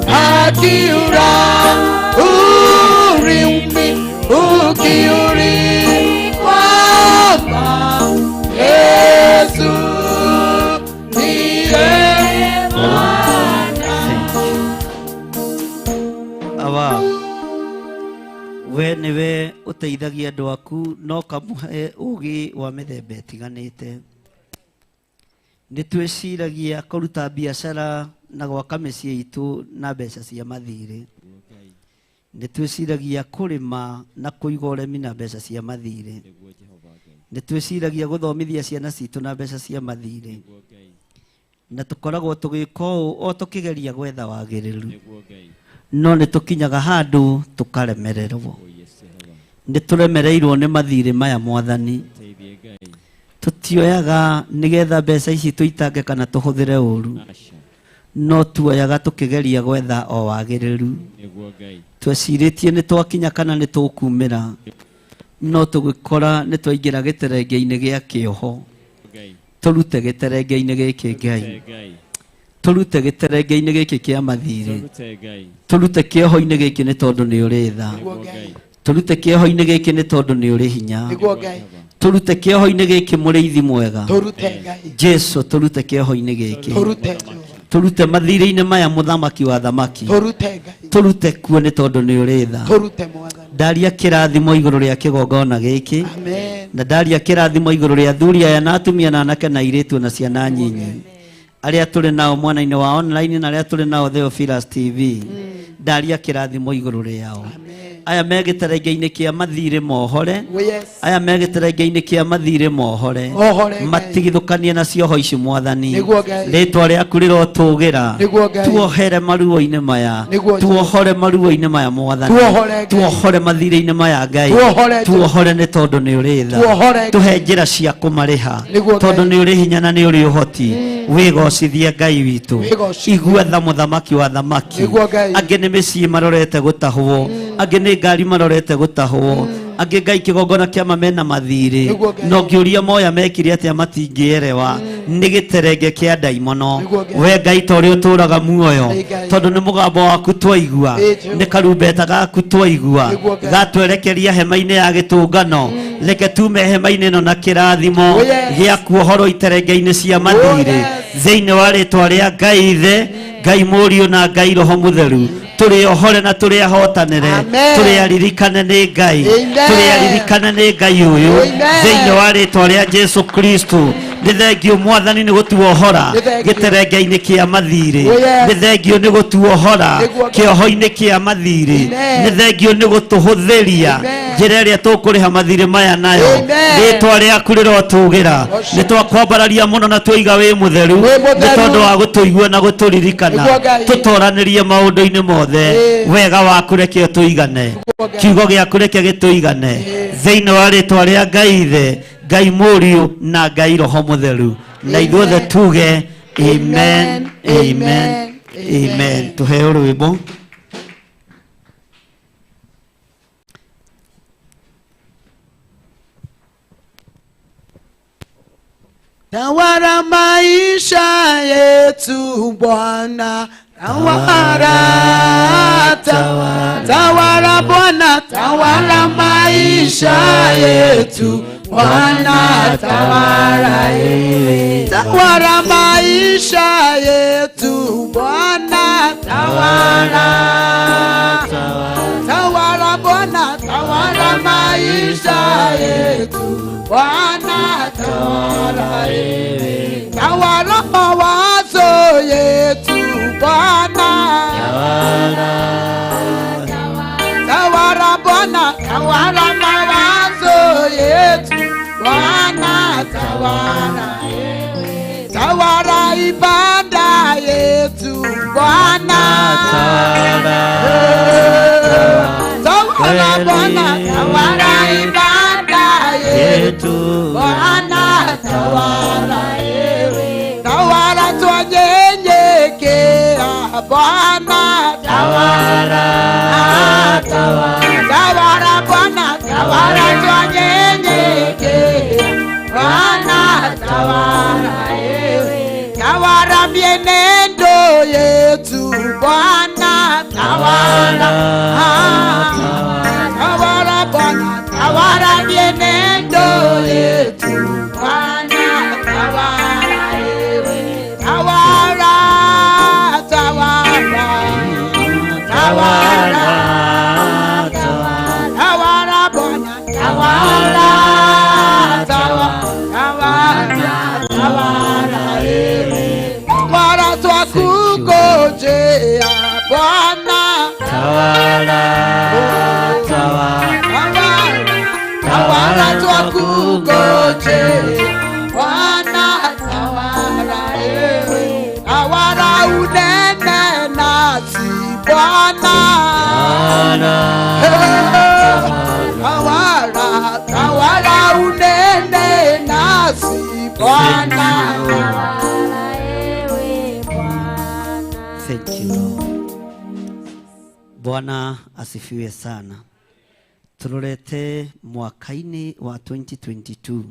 akiura urimi ukiri kwamba Yesu ndiye Bwana. Awa we nĩwe ũteithagia andũ aku no kamũhe ũgĩ wa mĩthemba ĩtiganĩte. Nĩ twĩciragia kũruta biacara na gwaka mĩciĩ itũ na mbeca cia mathirĩ. Nĩ twĩciragia kũrĩma na kũiga ũrĩmi na mbeca cia mathirĩ. Nĩ twĩciragia gũthomithia ciana citũ na mbeca cia mathirĩ. Na tũkoragwo tũgĩka ũũ o tũkĩgeria gwetha wagĩrĩru, no nĩ tũkinyaga handũ tũkaremererwo. Nĩ tũremereirwo nĩ mathirĩ maya Mwathani. Tũtioyaga nĩgetha mbeca ici tũitange kana tũhũthĩre ũru, no tuoyaga tũkĩgeria gwetha o wagĩrĩru. Twecirĩtie nĩ twakinya kana nĩ tũkumĩra, no tũgĩkora nĩ twaingĩra gĩterenge-inĩ gĩa kĩoho. Tũrute gĩterenge-inĩ gĩkĩ Ngai, tũrute gĩterenge-inĩ gĩkĩ kĩa mathirĩ, tũrute kĩoho-inĩ gĩkĩ nĩ tondũ nĩ ũrĩ tha. Nĩguo Ngai. Tũrute kĩoho-inĩ gĩkĩ nĩ tondũ nĩ ũrĩ hinya. Nĩguo Ngai. Tũrute kĩoho-inĩ gĩkĩ mũrĩithi mwega. Tũrute Ngai. Jesu, tũrute kĩoho-inĩ gĩkĩ. Tũrute Jehova. Tũrute mathirĩ-inĩ maya mũthamaki wa thamaki. Tũrute Ngai. Tũrute kuo nĩ tondũ nĩ ũrĩ tha. Tũrute Mwathani. Ndaria kĩrathimo igũrũ rĩa kĩgongona gĩkĩ. Amen. Na ndaria kĩrathimo igũrũ rĩa athuri aya na atumia na anake na airĩtu na ciana nyinyi arĩa tũrĩ nao mwena-inĩ wa online na arĩa tũrĩ nao Theophilus TV. Ndaria kĩrathimo igũrũ rĩao. Aya me gĩterenge-inĩ kĩa mathirĩ mohore. Oh, yes. Aya me gĩterenge-inĩ kĩa mathirĩ mohore. Mohore, Ngai. Matigithũkanie na cioho ici Mwathani. Nĩguo Ngai. Rĩtwa rĩaku rĩrotũgĩra. Nĩguo Ngai. Tuohere maruo-inĩ maya. Nĩguo Ngai. Tuohore maruo-inĩ maya Mwathani. Tuohore, Ngai. Tuohore mathirĩ-inĩ maya Ngai. Tuohore, Ngai. Tuohore nĩ tondũ nĩ ũrĩ tha. Tuohore, Ngai. Tũhe njĩra cia kũmarĩha. Nĩguo, Tondũ Ngai. nĩ ũrĩ hinya na nĩ ũrĩ ũhoti. Wĩgocithie Ngai witũ. Wĩgocithie. Igua tha mũthamaki wa thamaki. Nĩguo, Ngai. Angĩ nĩ mĩciĩ marorete gũtahwo, angĩ nĩ ngari marorete gũtahwo, angĩ Ngai kĩgongona kĩama mena mathirĩ. Nĩguo, Ngai. No ngĩũria moya mekire atĩa matingĩerewa. Nĩ gĩterenge kĩa ndaimono. Nĩguo, Ngai. We Ngai ta ũrĩa ũtũraga muoyo, Nĩ Ngai. tondũ nĩ mũgambo waku twaigua, Ĩ, Jehova. nĩ karumbeta gaku twaigua Nĩguo, Ngai. gatwerekeria hema-inĩ ya gĩtũngano. Reke tume hema-inĩ ĩno na kĩrathimo Oh, yes. gĩa kuohorwo iterenge-inĩ cia mathirĩ. Yes. Thĩinĩ wa rĩtwa rĩa Ngai Ithe, Ngai Mũriũ na Ngai Roho Mũtheru, tũrĩ ohore na tũrĩ ahotanĩre. Amen. Tũrĩ aririkane nĩ Ngai. Amen. Tũrĩ aririkane nĩ Ngai ũyũ. Amen. Thĩinĩ wa rĩtwa rĩa Jesu Kristo. Nĩ thengio Mwathani nĩ gũtuohora Nĩ thengio. gĩterenge-inĩ kĩa mathirĩ. Oh, yes. Nĩ thengio nĩ gũtuohora Nĩguo. kĩoho-inĩ kĩa mathirĩ. Amen. Nĩ thengio nĩ gũtũhũthĩria Amen. njĩra ĩrĩa tũkũrĩha mathirĩ maya nayo. Amen. Rĩtwa rĩaku rĩrotũgĩra. Worship. Nĩ twakwambararia mũno na twaiga wĩ mũtheru Wĩ mũtheru. nĩ tondũ wa gũtũigua na gũtũririkana. Nĩguo Ngai. Tũtoranĩrie maũndũ-inĩ mothe. Ĩĩ. Wega waku reke ũtũigane. Nĩguo Ngai. Kiugo gĩaku reke gĩtũigane. Thĩinĩ wa rĩtwa rĩa Ngai Ithe, Ngai Mũriũ na Ngai Roho Mũtheru. Na ithuothe tuge amen, amen, amen. Tuheo rwĩmbo. Tawala maisha yetu Bwana, tawala, tawala, tawala Bwana, tawala maisha yetu Bwana, tawala yewe, tawala maisha yetu Bwana, tawala, tawala Bwana, tawala maisha yetu Bwana, tawala yewe, tawala mawazo yetu Bwana, tawala Bwana, tawala mawazo yetu Bwana, tawala yewe, tawala ibada yetu Bwana, tawala Bwana, tawala ibada yetu Bwana, tawala yewe, tawala twanyenyekea Bwana, tawala, tawala Bwana, tawala twanyenyekea Bwana, tawala yewe, tawala mienendo yetu Bwana, tawala, tawala Bwana, tawala mienendo yetu Bwana, tawala yewe, tawala, tawala, tawala, tawala Bwana, tawala, tawala, tawala, tawala yewe, tawala twakungojea Bwana, Tawala, tawala, tawala, tawala twakungojea Bwana, tawala ewe, tawala unene nasi Bwana, tawala, tawala unene nasi Bwana. Thank you Lord. Bwana asifiwe sana. Turorete mwaka-inĩ wa 2022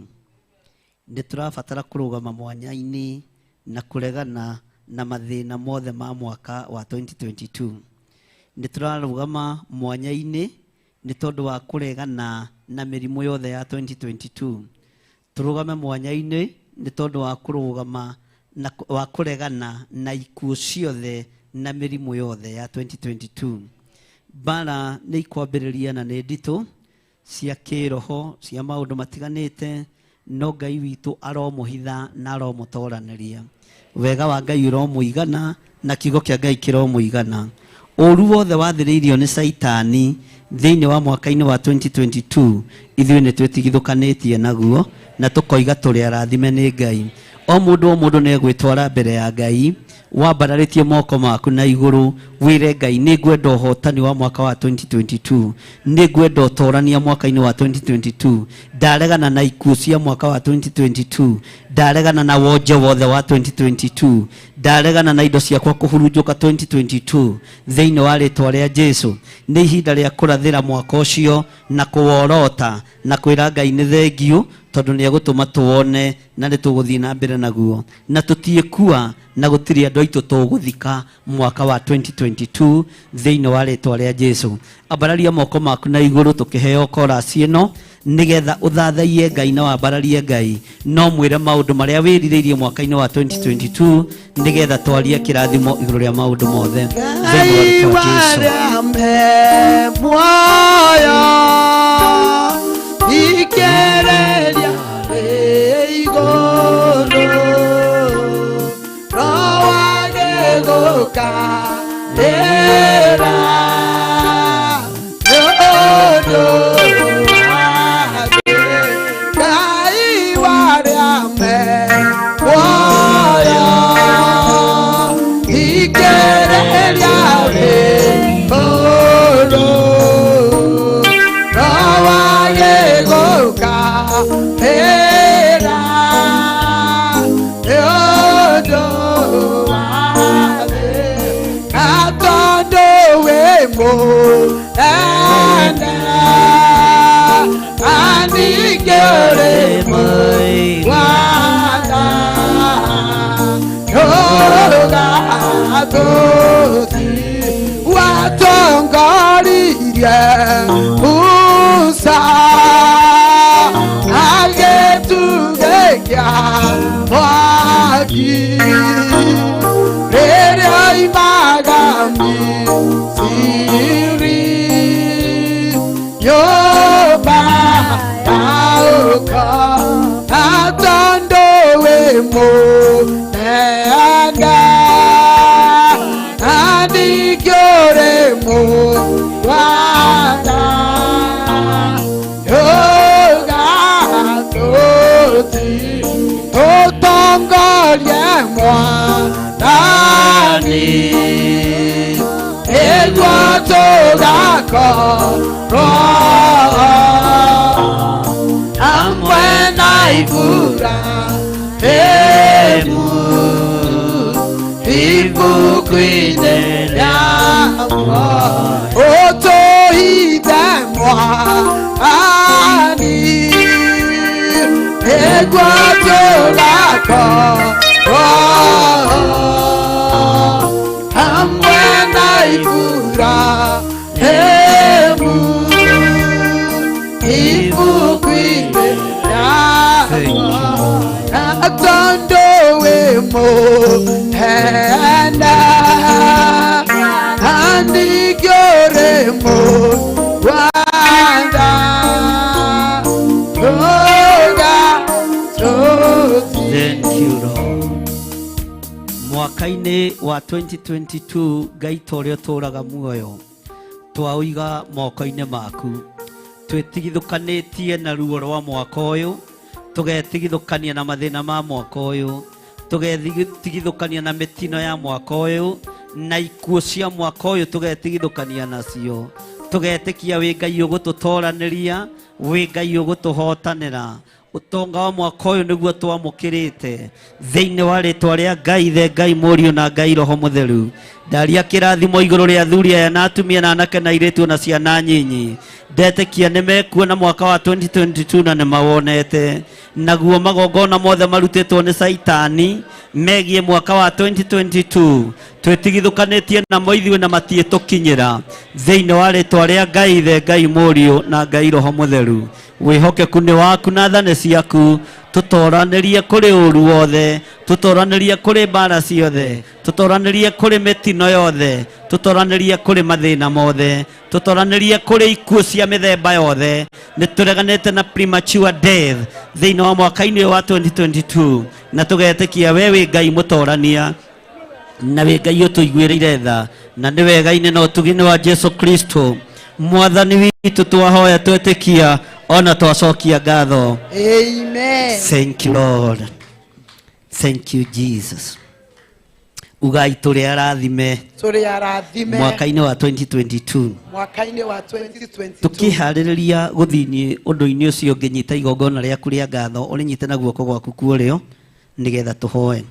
nĩ tũrabatara kũrũgama mwanya-inĩ na kũregana na mathĩna mothe ma mwaka wa 2022. Nĩ tũrarũgama mwanya-inĩ nĩ tondũ wa kũregana na mĩrimũ yothe ya 2022. Tũrũgame mwanya-inĩ nĩ tondũ wa kũrũgama na wa kũregana na ikuũ ciothe na mĩrimũ yothe ya 2022. Mbara nĩ ikwambĩrĩria na nĩ nditũ cia kĩroho cia maũndũ matiganĩte, no Ngai witũ aromũhitha na aromũtoranĩria. Wega wa Ngai ũromũigana na kiugo kĩa Ngai kĩromũigana. Ũru wothe wathĩrĩirio nĩ Caitani thĩinĩ wa mwaka-inĩ wa 2022 ithuĩ nĩ twĩtigithũkanĩtie naguo na tũkoiga tũrĩ arathime nĩ Ngai. O mũndũ o mũndũ nĩ egwĩtwara mbere ya Ngai, wambararĩtie moko maku na igũrũ wĩre Ngai nĩ ngwenda ũhotani wa mwaka wa 2022, nĩ ngwenda ũtorania mwaka-inĩ wa 2022, ndaregana na ikuũ cia mwaka wa 2022, ndaregana na wonje wothe wa 2022, ndaregana na indo ciakwa kũhurunjũka 2022 thĩinĩ wa rĩtwa rĩa Jesu. Nĩ ihinda rĩa kũrathĩra mwaka ũcio na kũworota na kwĩra Ngai nĩ thengiũ tondũ nĩ egũtũma tũwone na nĩ tũgũthiĩ na mbere naguo na tũtiĩkua na gũtirĩ andũ aitũ tũgũthika mwaka wa 2022 thĩinĩ wa rĩtwa rĩa Jesu. Ambararia moko maku na igũrũ tũkĩheo korasi ĩno nĩgetha ũthathaiye Ngai na wambararie Ngai, no mwĩre maũndũ marĩa wĩrirĩirie mwaka-inĩ wa 2022 nĩgetha twarie kĩrathimo igũrũ rĩa maũndũ mothe thĩinĩ wa rĩtwa Jesu. Muoyo ikereria igũrũ. mũnene, na ningĩ ũrĩ mũigana. Ndũgatũti watongoririe Musa agĩtugĩ kĩa mwaki rĩrĩa oimaga Misiri, nyũmba ya ũko na tondũ wĩ mũnene, na ningĩ ũrĩ mũigana. Ndũgatũti ũtongorie Mwathani, nĩguo tũgakorwo hamwe na Iburahĩmu ibuku-inĩ rĩa muoyo. Ũtũhithe Mwathani, nĩguo tũgakorwo hamwe na Iburahĩmu ibuku-inĩ rĩa muoyo. Tondũ wĩ mũnene, na ningĩ ũrĩ mũigana. Ndũgatũti. Thank you, Lord. Mwaka-inĩ wa 2022, Ngai ta ũrĩa ũtũũraga muoyo, twaũiga moko-inĩ maku, twĩtigithũkanĩtie na ruo rwa mwaka ũyũ, tũgetigithũkania na mathĩna ma mwaka ũyũ, tũgetigithũkania na mĩtino ya mwaka ũyũ na ikuũ cia mwaka ũyũ, tũgetigithũkania nacio, tũgetĩkia wĩ Ngai ũgũtũtoranĩria, wĩ Ngai ũgũtũhotanĩra. Ũtonga wa mwaka ũyũ nĩguo twamũkĩrĩte thĩinĩ wa rĩtwa rĩa Ngai Ithe, Ngai Mũriũ na Ngai Roho Mũtheru. Ndaria kĩrathimo igũrũ rĩa athuri aya na atumia na anake na airĩtu na ciana nyinyi. Ndetĩkia nĩ mekuona mwaka wa 2022 na nĩ mawonete. Naguo magongona mothe marutĩtwo nĩ Caitani megiĩ mwaka wa 2022, twĩtigithũkanĩtie namo ithuĩ na matiĩtũkinyĩra thĩinĩ wa rĩtwa rĩa Ngai Ithe, Ngai Mũriũ na Ngai Roho Mũtheru. Wĩhokeku nĩ waku na tha nĩ ciaku. Tũtoranĩrie kũrĩ ũru wothe, tũtoranĩrie kũrĩ mbara ciothe, tũtoranĩrie kũrĩ mĩtino yothe, tũtoranĩrie kũrĩ mathĩna mothe, tũtoranĩrie kũrĩ ikuũ cia mĩthemba yothe. Nĩ tũreganĩte na premature death thĩinĩ wa mwaka-inĩ ũyũ wa 2022, na tũgetĩkia we wĩ Ngai mũtorania na wĩ Ngai ũtũiguĩrĩire tha, na nĩ wega-inĩ na ũtugi-inĩ wa Jesu Kristo Mwathani witũ twahoya, twetĩkia ona twacokia ngatho. Amen. Thank you, Lord. Thank you, Jesus. Ugai tũrĩ arathime. Tũrĩ arathime. Mwaka-inĩ wa 2022. Mwaka-inĩ wa 2022. Tũkĩharĩrĩria gũthiĩ ũndũ-inĩ ũcio ũngĩ, nyita igongona rĩaku rĩa ngatho, ũrĩnyite na guoko gwaku kwa ũrĩo nĩgetha tũhoe.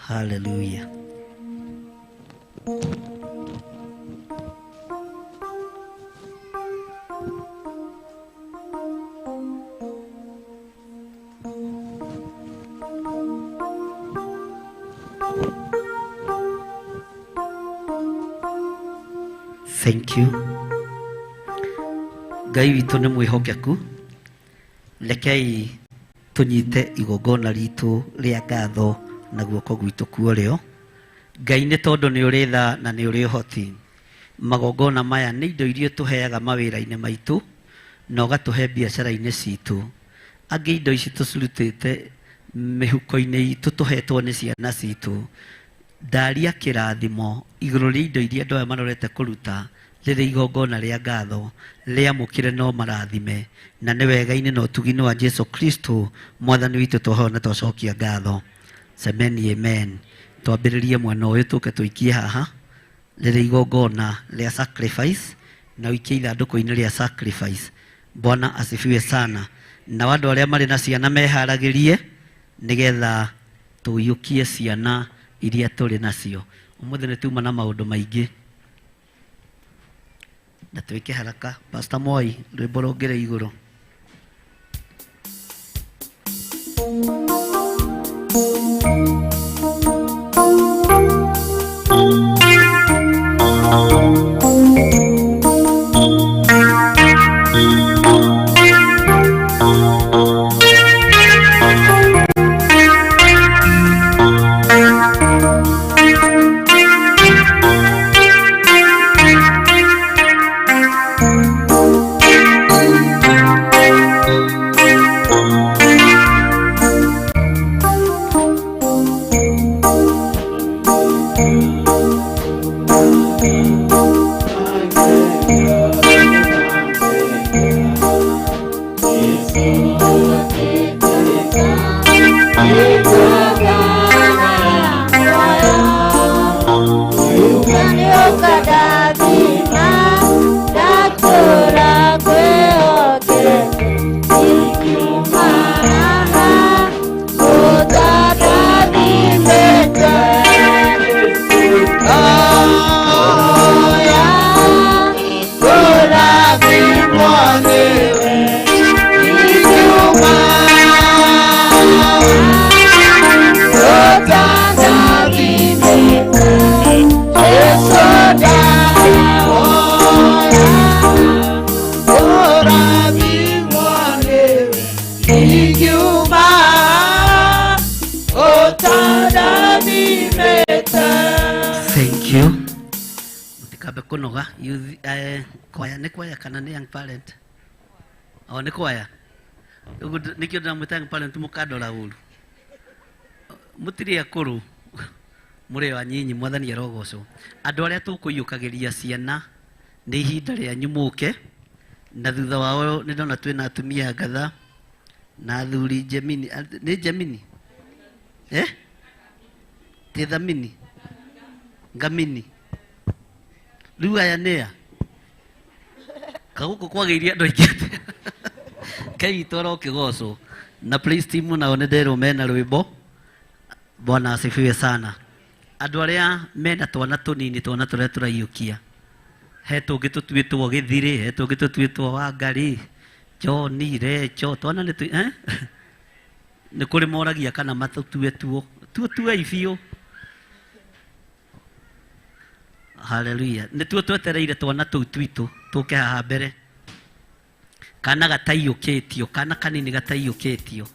Hallelujah. Thank you. Ngai witũ nĩ mwĩhokeku. Rekei tũnyite igongona ritũ rĩa ngatho na guoko gwitũ kwa ũrĩo. Ngai, nĩ tondũ nĩ ũrĩ tha na nĩ ũrĩ ũhoti. Magongona maya nĩ indo iria tũheaga mawĩra-inĩ maitũ na ũgatũhe biacara-inĩ citũ. Angĩ indo ici tũcirutĩte mĩhuko-inĩ itũ, tũhetwo nĩ ciana citũ. Ndaria kĩrathimo igũrũ rĩa indo iria andũ aya marorete kũruta rĩrĩ igongona rĩa ngatho. Rĩamũkĩre no marathime na nĩ wega-inĩ na ũtugi-inĩ wa Jesu Kristo mwathani witũ twahoya na twacokia ngatho. Semeni amen. Twambĩrĩrie mwena ũyũ tũke tũikie haha rĩrĩ igongona rĩa sacrifice na ũikie ithandũkũ-inĩ rĩa sacrifice. Bwana asifiwe sana. Na andũ arĩa marĩ na ciana meharagĩrie nĩgetha tũiyũkie ciana iria tũrĩ nacio. Ũmũthĩ nĩ tuma na maũndũ maingĩ na twĩke haraka. Pastor Moi, rwĩmbo rũngĩre igũrũ. Thank you. Mutikabe kunoga youth kwaya nĩ kwaya kana nĩ young parent? O nĩ kwaya. Ũguo nĩkĩo ndĩramwĩta young parent mũkandora ũru. Mũtirĩ akũrũ mũrĩ o anyinyi mwathani arogocwo. Andũ arĩa tũkũiyũkagĩria ciana nĩ ihinda rĩanyu mũke na thutha wao nĩ ndona twĩna atumia ngatha na athuri Gemini. Nĩ Gemini? Eh? Ti Thamini? Ngamini. Rĩu aya nĩa? Kagũkũ kwagĩire andũ aingĩ atĩa? Kei witũ arokĩgocwo. Na praise team nao nĩ nderwo mena rwĩmbo. Bwana asifiwe sana. Andũ arĩa mena twana tũnini twana tũrĩa tũraiyũkia he tũngĩ tũtuĩtwo Gĩthirĩ, he tũngĩ tũtuĩtwo Wangari, John, Recho, twana nĩ eh? Nĩ kũrĩ moragia kana matũtue tuo. Tuo tuei biũ. Haleluya. Nĩ tuo twetereire twana tũu twitũ tũke haha mbere. Kana gataiyũkĩtio, kana kanini gataiyũkĩtio.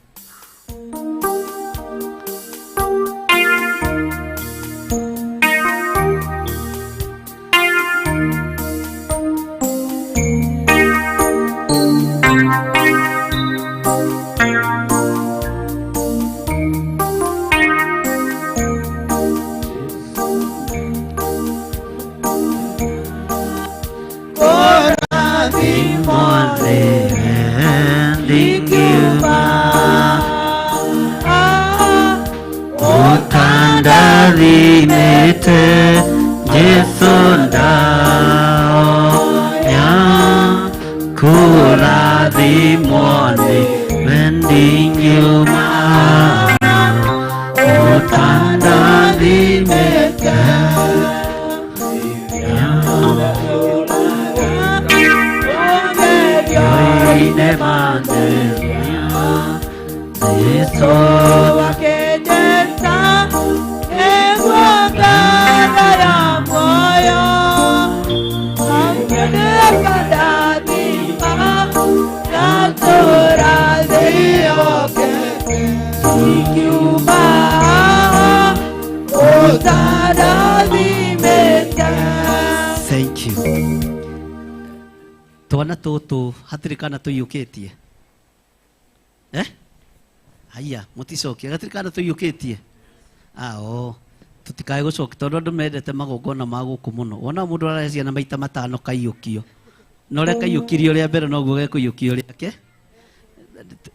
Utandazimete Jesu ndaoya kurathimwo nĩ wendingiuma utandazimete yoine manderia Jesu Thank you. Twana tũtũ hatirĩ kana tũiyũkĩtie. Eh? Haiya, mũticokia gatirĩ kana tũiyũkĩtie. Ao, tũtikae gũcokia tondũ andũ mendete magongona ma gũkũ mũno. Wona mũndũ arahe ciana maita matano kaiyũkio. Na ũrĩa kaiyũkirio rĩa mbere noguo gekũiyũkio rĩake.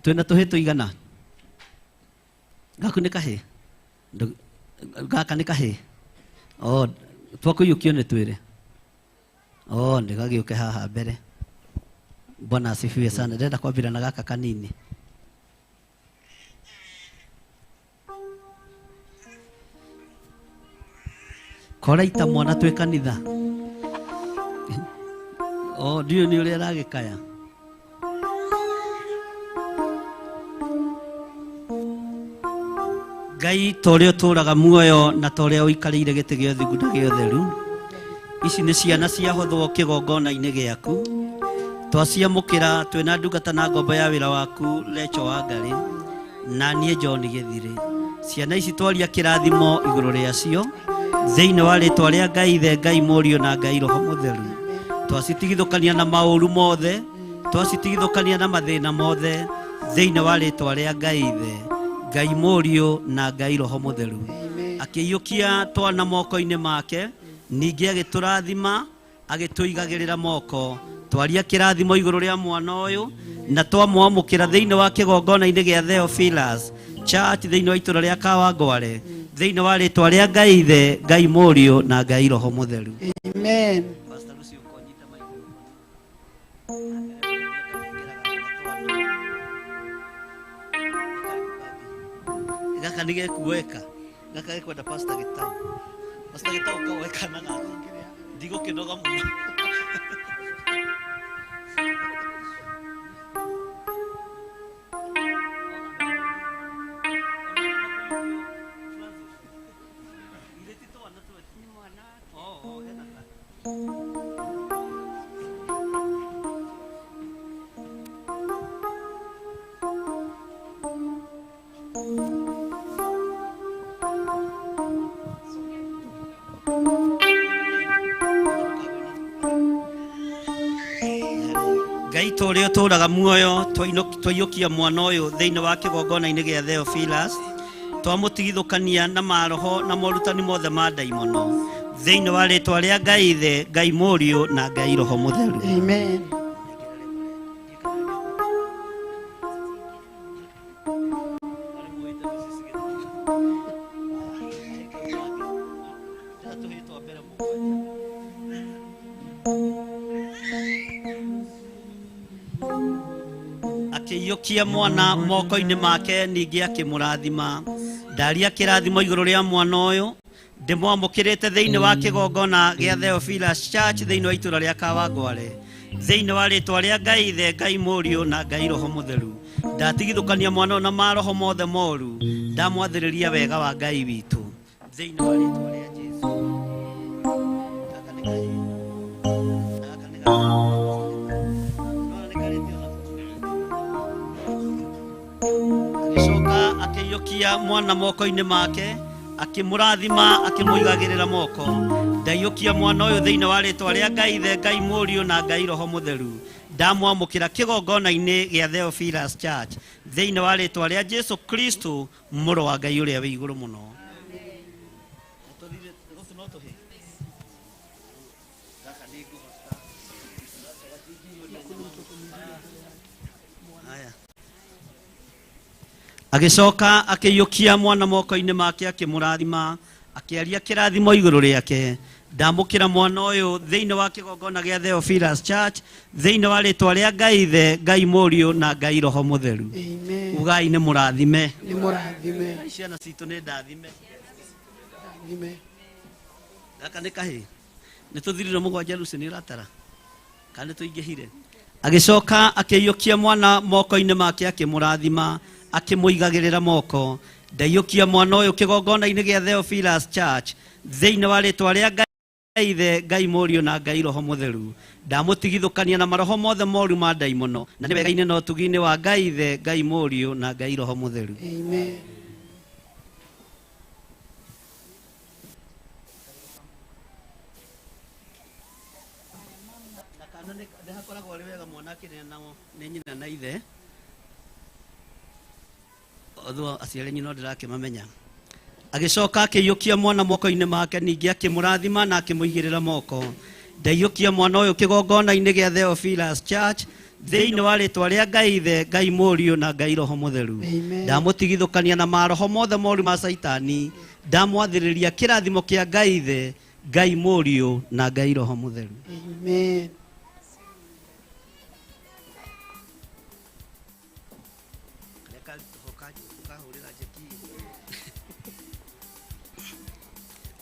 Twĩna tũhĩ tũigana? Gaku nĩ kahĩ? Gaka nĩ kahĩ? Oh, twakũiyũkio nĩ twĩrĩ. Oh, nĩ gagĩũke haha mbere. Bwana asifiwe sana. Ndĩrenda kwambĩra na gaka kanini. Koraita mwana twĩ kanitha. Oh, ndiũĩ nĩ ũrĩa aragĩkaya. Ngai ta ũrĩa ũtũũraga muoyo na ta ũrĩa ũikarĩire gĩtĩ gĩa ũthingu na gĩa ũtheru, ici nĩ ciana ciahothwo kĩgongona-inĩ gĩaku. Twaciamũkĩra twĩna ndungata na ngombo ya wĩra waku Lecho Wangarĩ na niĩ John Gĩthirĩ. Ciana ici twaria kĩrathimo igũrũ rĩacio thĩinĩ wa rĩtwa rĩa Ngai Ithe, Ngai Mũriũ na Ngai Roho Mũtheru. Twacitigithũkania na maũru mothe, twacitigithũkania na mathĩna mothe thĩinĩ wa rĩtwa rĩa Ngai Ithe, Ngai Mũriũ na Ngai Roho Mũtheru. Akĩiyũkia twana moko-inĩ make, ningĩ agĩtũrathima, agĩtũigagĩrĩra moko. Twaria kĩrathimo igũrũ rĩa mwana ũyũ na twamwamũkĩra thĩinĩ wa kĩgongona-inĩ gĩa Theophilus Church thĩinĩ wa itũra rĩa Kawangware thĩinĩ wa rĩtwa rĩa Ngai Ithe, Ngai Mũriũ na Ngai Roho Mũtheru. Amen. Pastor Lucy ũkonyita microphone. Gaka nĩ gekuoeka. Gaka gekwenda Pastor Gĩtaũ. Pastor Gĩtaũ koeka na gaka. Ndigũkĩnoga mũno. Ngai ta ũrĩa ũtũũraga muoyo, twaiyũkia mwana ũyũ thĩinĩ wa kĩgongona-inĩ gĩa Theophilus, twamũtigithũkania na maroho na morutani mothe ma ndaimono thĩinĩ wa rĩtwa rĩa Ngai Ithe, Ngai Mũriũ na Ngai Roho Mũtheru. Amen. Akĩiyũkia mwana moko-inĩ make, ningĩ akĩmũrathima. Ndaria kĩrathimo igũrũ rĩa mwana ũyũ, ndĩmwamũkĩrĩte thĩinĩ wa kĩgongona gĩa Theophilus Church thĩinĩ wa itũra rĩa Kawangware thĩinĩ wa rĩtwa rĩa Ngai Ithe, Ngai Mũriũ na Ngai Roho Mũtheru. Ndatigithũkania mwana ũyũ na maroho mothe moru, ndamwathĩrĩria wega wa Ngai witũ thĩinĩ wa rĩtwa rĩa Jesũ. Gaka nĩ kahĩĩ. Gaka nĩ gaka. Nona nĩ karĩte onako. Agĩcoka akĩiyũkia mwana moko-inĩ make, akĩmũrathima, akĩmũigagĩrĩra moko. Ndaiyũkia mwana ũyũ thĩinĩ wa rĩtwa rĩa Ngai Ithe, Ngai Mũriũ na Ngai Roho Mũtheru. Ndamwamũkĩra kĩgongona-inĩ gĩa Theophilus Church thĩinĩ wa rĩtwa rĩa Jesu Kristo mũrũ wa Ngai ũrĩa wĩ igũrũ mũno. Haya. Agĩcoka akĩiyũkia mwana moko-inĩ make, akĩmũrathima, akĩaria kĩrathimo igũrũ rĩake. Ndamũkĩra mwana ũyũ thĩinĩ wa kĩgongona gĩa Theophilus Church thĩinĩ wa rĩtwa rĩa Ngai Ithe, Ngai Mũriũ na Ngai Roho Mũtheru. Amen. Ugai nĩ mũrathime. Nĩ mũrathime. Ciana citũ nĩ ndathime. Ndathime. Gaka nĩ kahĩĩ. Nĩ tũthirire mũgwanja Lucy nĩ ũratara? Kana nĩ tũingĩhire? Agĩcoka akĩiyũkia mwana moko-inĩ make, akĩmũrathima, akĩmũigagĩrĩra moko. Ndaiyũkia mwana ũyũ kĩgongona-inĩ gĩa Theophilus Church thĩinĩ wa rĩtwa rĩa Ngai Ithe, Ngai Mũriũ na Ngai Roho Mũtheru. Ndamũtigithũkania na maroho mothe moru ma ndaimono, na nĩ wega-inĩ na ũtugi-inĩ wa Ngai Ithe, Ngai Mũriũ na Ngai Roho Mũtheru. Amen. Na kana nĩ hakoragwo arĩ wega mwana akĩneanwo nĩ nyina na ithe, although aciari anyu no ndĩrakĩmamenya. Agĩcoka akĩiyũkia mwana moko-inĩ make, ningĩ akĩmũrathima na akĩmũigĩrĩra moko. Ndaiyũkia mwana ũyũ kĩgongona-inĩ gĩa Theophilus Church thĩinĩ wa rĩtwa rĩa Ngai Ithe, Ngai Mũriũ na Ngai Roho Mũtheru. Amen. Ndamũtigithũkania na maroho mothe moru ma Caitani, ndamwathĩrĩria kĩrathimo kĩa Ngai Ithe, Ngai Mũriũ na Ngai Roho Mũtheru. Amen.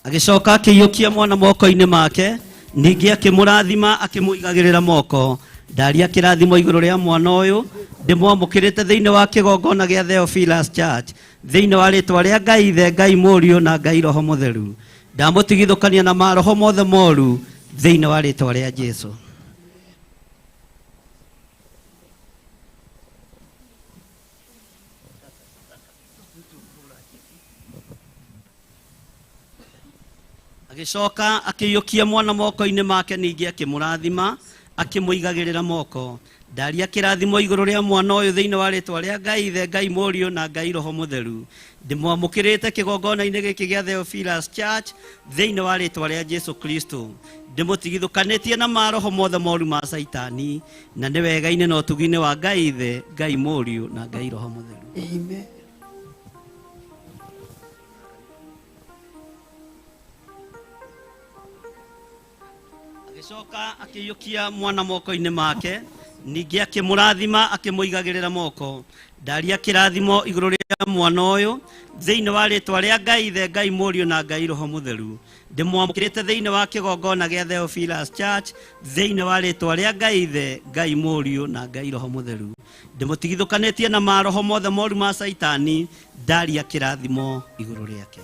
Agĩcoka akĩiyũkia mwana moko-inĩ make, ningĩ akĩmũrathima akĩmũigagĩrĩra moko. Ndaria kĩrathimo igũrũ rĩa mwana ũyũ, ndĩmwamũkĩrĩte thĩinĩ wa kĩgongona gĩa Theophilus Church, thĩinĩ wa rĩtwa rĩa Ngai Ithe, Ngai Mũriũ na Ngai Roho Mũtheru. Ndamũtigithũkania na maroho mothe moru thĩinĩ wa rĩtwa rĩa Jesu. Agĩcoka akĩiyũkia mwana moko-inĩ make, ningĩ akĩmũrathima akĩmũigagĩrĩra moko. Ndaria kĩrathimo igũrũ rĩa mwana ũyũ thĩinĩ wa rĩtwa rĩa Ngai Ithe, Ngai Mũriũ na Ngai Roho Mũtheru. Ndĩmwamũkĩrĩte kĩgongona-inĩ gĩkĩ gĩa Theophilus Church thĩinĩ wa rĩtwa rĩa Jesu Kristo. Ndĩmũtigithũkanĩtie na maroho mothe moru ma Caitani, na nĩ wega-inĩ na ũtugi-inĩ wa Ngai Ithe, Ngai Mũriũ na Ngai Roho Mũtheru. Amen. Agĩcoka akĩiyũkia mwana moko-inĩ make, ningĩ akĩmũrathima akĩmũigagĩrĩra moko. Ndaria kĩrathimo igũrũ rĩa mwana ũyũ thĩinĩ wa rĩtwa rĩa Ngai Ithe, Ngai Mũriũ na Ngai Roho Mũtheru. Ndĩmwamũkĩrĩte thĩinĩ wa kĩgongona gĩa Theophilus Church thĩinĩ wa rĩtwa rĩa Ngai Ithe, Ngai Mũriũ na Ngai Roho Mũtheru. Ndĩmũtigithũkanĩtie na maroho mothe moru ma Caitani, ndaria kĩrathimo igũrũ rĩake.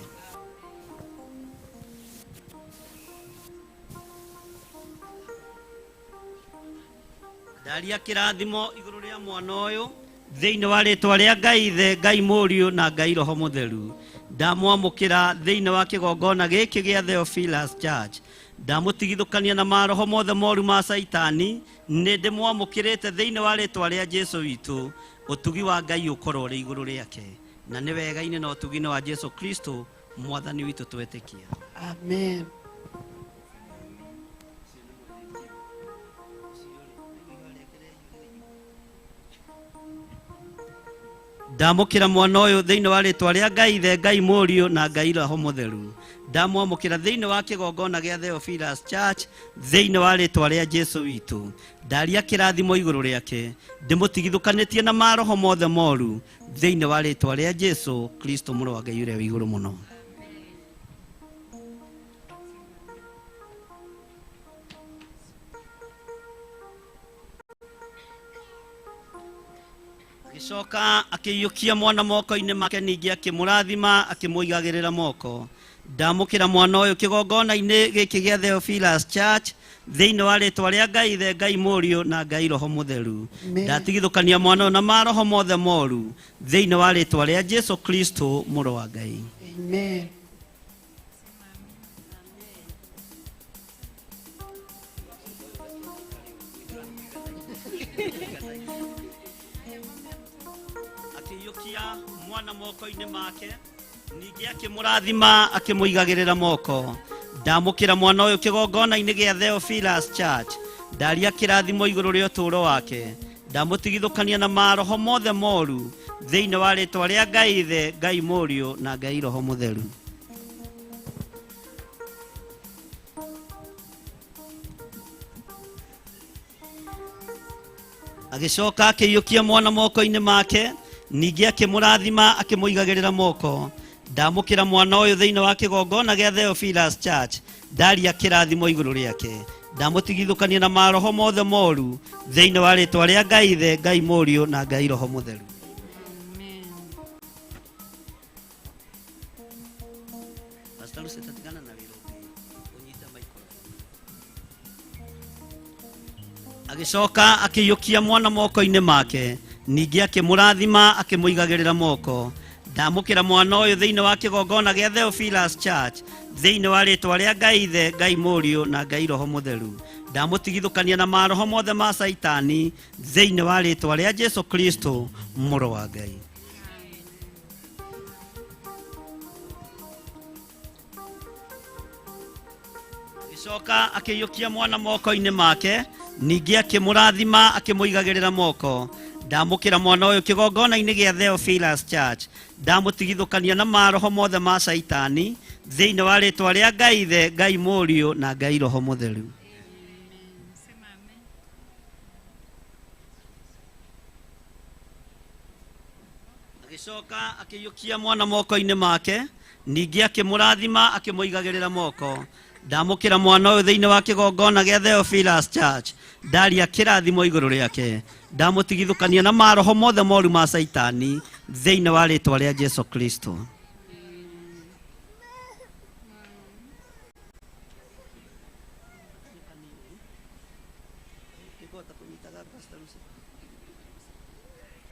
Ndaria kĩrathimo igũrũ rĩa mwana ũyũ thĩinĩ wa rĩtwa rĩa Ngai Ithe, Ngai Mũriũ na Ngai Roho Mũtheru. Ndamwamũkĩra thĩinĩ wa kĩgongona gĩkĩ gĩa Theophilus Church. Ndamũtigithũkania na maroho mothe moru ma Caitani, nĩ ndĩmwamũkĩrĩte thĩinĩ wa rĩtwa rĩa Jesu witũ. Ũtugi wa Ngai ũkorwo ũrĩ igũrũ rĩake, na nĩ wega-inĩ na ũtugi-inĩ wa Jesu Kristo Mwathani witũ twetĩkia. Amen. Ndamũkĩra mwana ũyũ thĩinĩ wa rĩtwa rĩa Ngai Ithe, Ngai Mũriũ na Ngai Roho Mũtheru. Ndamwamũkĩra thĩinĩ wa kĩgongona gĩa Theophilus Church thĩinĩ wa rĩtwa rĩa Jesu witũ. Ndaria kĩrathimo igũrũ rĩake, ndĩmũtigithũkanĩtie na maroho mothe moru thĩinĩ wa rĩtwa rĩa Jesu Kristo mũrũ wa Ngai ũrĩa wĩ igũrũ mũno. Agĩcoka akĩiyũkia mwana moko-inĩ make, ningĩ akĩmũrathima akĩmũigagĩrĩra moko. Ndamũkĩra mwana ũyũ kĩgongona-inĩ gĩkĩ gĩa Theophilus Church thĩinĩ wa rĩtwa rĩa Ngai Ithe, Ngai Mũriũ na Ngai Roho Mũtheru. Amen. Ndatigithũkania mwana ũyũ na maroho mothe moru thĩinĩ wa rĩtwa rĩa Jesu Kristo mũrũ wa Ngai. Amen. Akĩiyũkia mwana moko-inĩ make, ningĩ akĩmũrathima akĩmũigagĩrĩra moko. Ndamũkĩra mwana ũyũ kĩgongona-inĩ gĩa Theophilus Church. Ndaria kĩrathimo igũrũ rĩa ũtũũro wake. Ndamũtigithũkania na maroho mothe moru thĩinĩ wa rĩtwa rĩa Ngai Ithe, Ngai Mũriũ na Ngai Roho Mũtheru. Agĩcoka akĩiyũkia mwana moko-inĩ make, ningĩ akĩmũrathima akĩmũigagĩrĩra moko. Ndamũkĩra mwana ũyũ thĩinĩ wa kĩgongona gĩa Theophilus Church. Ndaria kĩrathimo igũrũ rĩake. Ndamũtigithũkania na maroho mothe moru thĩinĩ wa rĩtwa rĩa Ngai Ithe, Ngai Mũriũ na Ngai Roho Mũtheru. Pastor Lucy, tatigana na wĩra ũngĩ, ũnyite microphone. Agĩcoka akĩiyũkia mwana moko-inĩ make, ningĩ akĩmũrathima akĩmũigagĩrĩra moko. Ndamũkĩra mwana ũyũ thĩinĩ wa kĩgongona gĩa Theophilus Church thĩinĩ wa rĩtwa rĩa Ngai Ithe, Ngai Mũriũ na Ngai Roho Mũtheru. Ndamũtigithũkania na maroho mothe ma Caitani thĩinĩ wa rĩtwa rĩa Jesu Kristo mũrũ wa Ngai. Agĩcoka akĩiyũkia mwana moko-inĩ make, ningĩ akĩmũrathima akĩmũigagĩrĩra moko. Ndamũkĩra mwana ũyũ kĩgongona-inĩ gĩa Theophilus Church, ndamũtigithũkania na maroho mothe ma Caitani thĩinĩ wa rĩtwa rĩa Ngai Ithe, Ngai Mũriũ na Ngai Roho Mũtheru. Agĩcoka akĩiyũkia mwana moko-inĩ make, ningĩ akĩmũrathima akĩmũigagĩrĩra moko. Ndamũkĩra mwana ũyũ thĩinĩ wa kĩgongona gĩa Theophilus Church, ndaria kĩrathimo igũrũ rĩake, ndamũtigithũkania na maroho mothe moru ma Caitani thĩinĩ wa rĩtwa rĩa Jesu Kristo.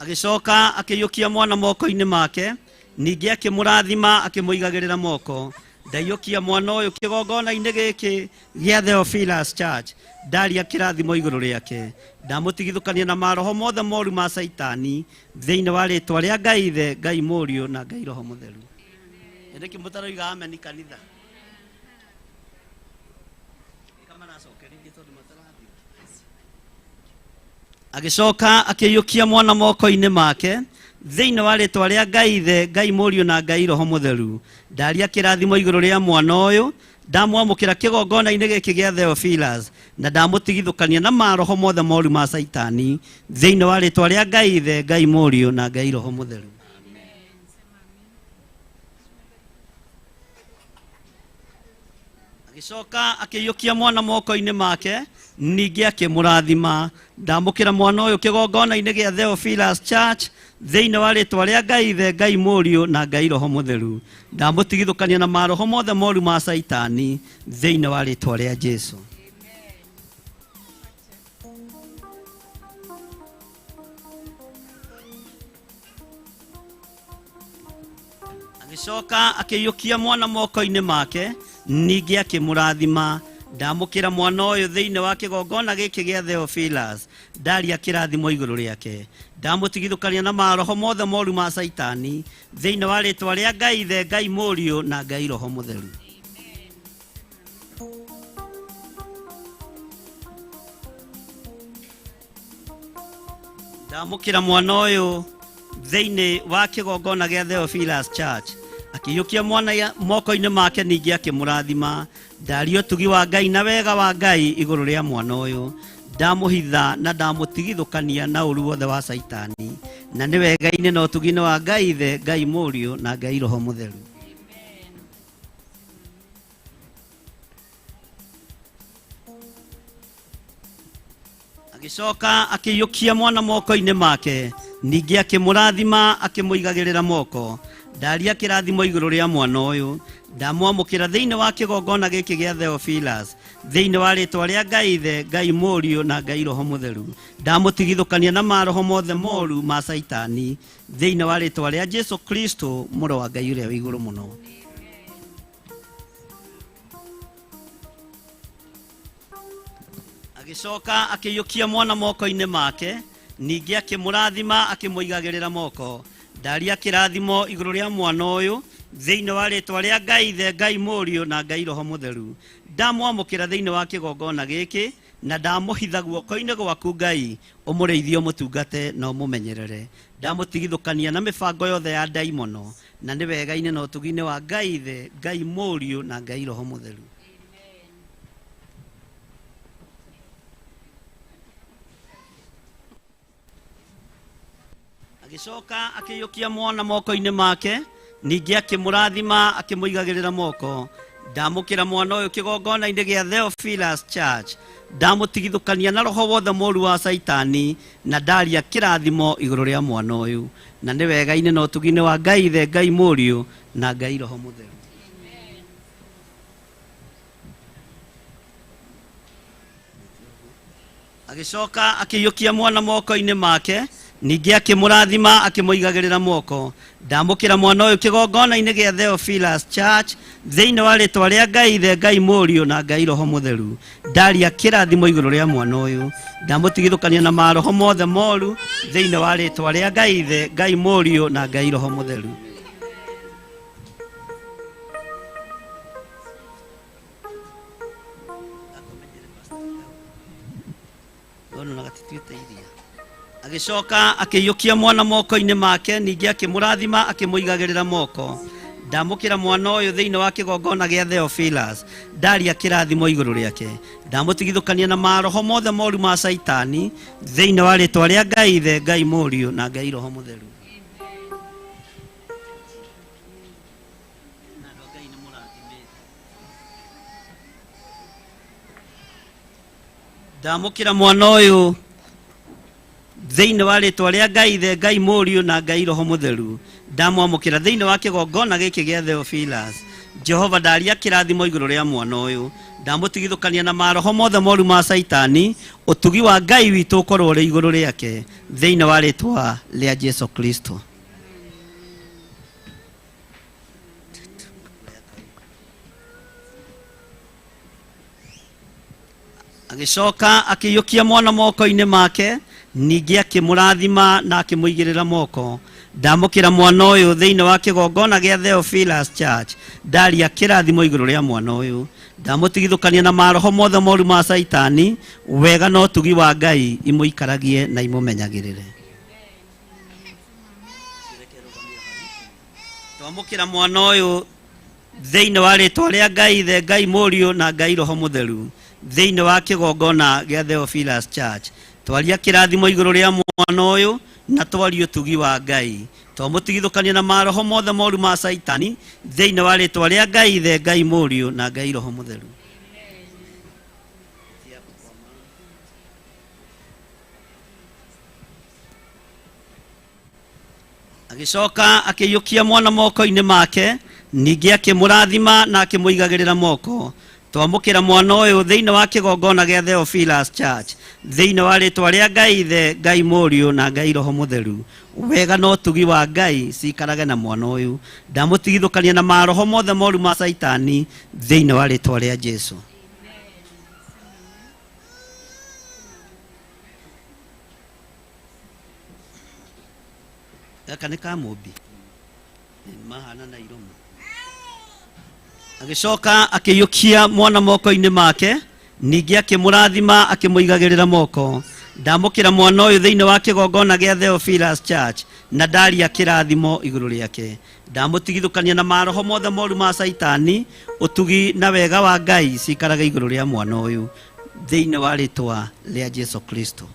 Agĩcoka akĩiyũkia mwana moko-inĩ make, ningĩ akĩmũrathima akĩmũigagĩrĩra moko. Ndaiyũkia mwana ũyũ kĩgongona-inĩ gĩkĩ gĩa Theophilus Church, ndaria kĩrathimo igũrũ rĩake, ndamũtigithũkania na maroho mothe moru ma Caitani thĩinĩ wa rĩtwa rĩa Ngai Ithe, Ngai Mũriũ na Ngai Roho Mũtheru. Nĩkĩ mũtaroiga ameni kanitha? Agĩcoka akĩiyũkia mwana moko-inĩ make thĩinĩ wa rĩtwa rĩa Ngai Ithe, Ngai Mũriũ na Ngai Roho Mũtheru. Ndaria kĩrathimo igũrũ rĩa mwana ũyũ, ndamwamũkĩra kĩgongona-inĩ gĩkĩ gĩa Theophilus, na ndamũtigithũkania na maroho mothe moru ma Caitani thĩinĩ wa rĩtwa rĩa Ngai Ithe, Ngai Mũriũ na Ngai Roho Mũtheru. Agĩcoka akĩiyũkia mwana moko-inĩ make, ningĩ akĩmũrathima. Ndamũkĩra mwana ũyũ kĩgongona-inĩ gĩa Theophilus Church thĩinĩ wa rĩtwa rĩa Ngai Ithe, Ngai Mũriũ na Ngai Roho Mũtheru. Ndamũtigithũkania na maroho mothe moru ma Caitani thĩinĩ wa rĩtwa rĩa Jesu. Agĩcoka akĩiyũkia mwana moko-inĩ make, ningĩ akĩmũrathima. Ndamũkĩra mwana ũyũ thĩinĩ wa kĩgongona gĩkĩ gĩa Theophilus, ndaria kĩrathimo igũrũ rĩake, ndamũtigithũkania na maroho mothe moru ma Caitani thĩinĩ wa rĩtwa rĩa Ngai Ithe, Ngai Mũriũ na Ngai Roho Mũtheru. Ndamũkĩra mwana ũyũ thĩinĩ wa kĩgongona gĩa Theophilus Church, akĩiyũkia mwana moko-inĩ make, ningĩ akĩmũrathima. Ndaria ũtugi wa Ngai na wega wa Ngai igũrũ rĩa mwana ũyũ, ndamũhitha na ndamũtigithũkania na ũru wothe wa Caitani, na nĩ wega-inĩ na ũtugi-inĩ wa Ngai Ithe, Ngai Mũriũ na Ngai Roho Mũtheru. Agĩcoka akĩiyũkia mwana moko-inĩ make, ningĩ akĩmũrathima akĩmũigagĩrĩra moko. Ndaria kĩrathimo igũrũ rĩa mwana ũyũ, ndamwamũkĩra thĩinĩ wa kĩgongona gĩkĩ gĩa Theophilus thĩinĩ wa rĩtwa rĩa Ngai Ithe, Ngai Mũriũ na Ngai Roho Mũtheru. Ndamũtigithũkania na maroho mothe moru ma Caitani thĩinĩ wa rĩtwa rĩa Jesu Kristo, mũrũ wa Ngai ũrĩa wĩ igũrũ mũno. Agĩcoka akĩiyũkia mwana moko-inĩ make, ningĩ akĩmũrathima akĩmũigagĩrĩra moko. Ndaria kĩrathimo igũrũ rĩa mwana ũyũ thĩinĩ wa rĩtwa rĩa Ngai Ithe, Ngai Mũriũ na Ngai Roho Mũtheru. Ndamwamũkĩra thĩinĩ wa kĩgongona gĩkĩ na ndamũhitha guoko-inĩ gwaku Ngai, ũmũrĩithie, ũmũtungate na ũmũmenyerere. Ndamũtigithũkania na mĩbango yothe ya ndaimono, na nĩ wega-inĩ na ũtugi-inĩ wa Ngai Ithe, Ngai Mũriũ na Ngai Roho Mũtheru. Agĩcoka akĩiyũkia mwana moko-inĩ make, ningĩ akĩmũrathima akĩmũigagĩrĩra moko. Ndamũkĩra mwana ũyũ kĩgongona-inĩ gĩa Theophilus Church, ndamũtigithũkania na roho wothe mũru wa Caitani, na ndaria kĩrathimo igũrũ rĩa mwana ũyũ, na nĩ wega-inĩ na ũtugi-inĩ wa Ngai Ithe, Ngai Mũriũ na Ngai Roho Mũtheru. Agĩcoka akĩiyũkia mwana moko-inĩ make, ningĩ akĩmũrathima akĩmũigagĩrĩra moko. Ndamũkĩra mwana ũyũ kĩgongona-inĩ gĩa Theophilus Church thĩinĩ wa rĩtwa rĩa Ngai Ithe, Ngai Mũriũ na Ngai Roho Mũtheru. Ndaria kĩrathimo igũrũ rĩa mwana ũyũ, ndamũtigithũkania na maroho mothe moru thĩinĩ wa rĩtwa rĩa Ngai Ithe, Ngai Mũriũ na Ngai Roho Mũtheru. Agĩcoka akĩiyũkia mwana moko-inĩ make, ningĩ akĩmũrathima akĩmũigagĩrĩra moko. Ndamũkĩra mwana ũyũ thĩinĩ wa kĩgongona gĩa Theophilus, ndaria kĩrathimo igũrũ rĩake. Ndamũtigithũkania na maroho mothe moru ma Caitani thĩinĩ wa rĩtwa rĩa Ngai Ithe, Ngai Mũriũ na Ngai Roho Mũtheru. Na andũ a Ngai nĩ mũrathimĩte. Ndamũkĩra mwana ũyũ thĩinĩ wa rĩtwa rĩa Ngai Ithe, Ngai Mũriũ na Ngai Roho Mũtheru. Ndamwamũkĩra thĩinĩ wa kĩgongona gĩkĩ gĩa Theophilus. Jehova ndaria kĩrathimo igũrũ rĩa mwana ũyũ. Ndamũtigithũkania na maroho mothe moru ma Caitani. Ũtugi wa Ngai witũ ũkorwo ũrĩ igũrũ rĩake thĩinĩ wa rĩtwa rĩa Jesu Kristo. Agĩcoka akĩiyũkia mwana moko-inĩ make, ningĩ akĩmũrathima na akĩmũigĩrĩra moko. Ndamũkĩra mwana ũyũ thĩinĩ wa kĩgongona gĩa Theophilus Church, ndaria kĩrathimo igũrũ rĩa mwana ũyũ. Ndamũtigithũkania na maroho mothe moru ma Caitani, wega na ũtugi wa Ngai imũikaragie na imũmenyagĩrĩre. Twamũkĩra mwana ũyũ thĩinĩ wa rĩtwa rĩa Ngai Ithe, Ngai Mũriũ na Ngai Roho Mũtheru, thĩinĩ wa kĩgongona gĩa Theophilus Church. Twaria kĩrathimo igũrũ rĩa mwana ũyũ na twaria ũtugi wa Ngai. Twamũtigithũkania na maroho mothe moru ma Caitani thĩinĩ wa rĩtwa rĩa Ngai Ithe, Ngai Mũriũ na Ngai Roho Mũtheru. Agĩcoka akĩiyũkia mwana moko-inĩ make, ningĩ akĩmũrathima na akĩmũigagĩrĩra moko. Twamũkĩra mwana ũyũ thĩinĩ wa kĩgongona gĩa Theophilus Church, thĩinĩ wa rĩtwa rĩa Ngai Ithe, Ngai Mũriũ na Ngai Roho Mũtheru. Wega na ũtugi wa Ngai ciikarage na mwana ũyũ. Ndamũtigithũkania na maroho mothe moru ma Caitani thĩinĩ wa rĩtwa rĩa Jesu. Gaka nĩ ka mũmbi mahana na iromo. Agĩcoka akĩiyũkia mwana moko-inĩ make, ningĩ akĩmũrathima akĩmũigagĩrĩra moko. Ndamũkĩra mwana ũyũ thĩinĩ wa kĩgongona gĩa Theophilus Church na ndaria kĩrathimo igũrũ rĩake. Ndamũtigithũkania na maroho mothe moru ma Caitani, ũtugi na wega wa Ngai ciikarage igũrũ rĩa mwana ũyũ thĩinĩ wa rĩtwa rĩa Jesu Kristo.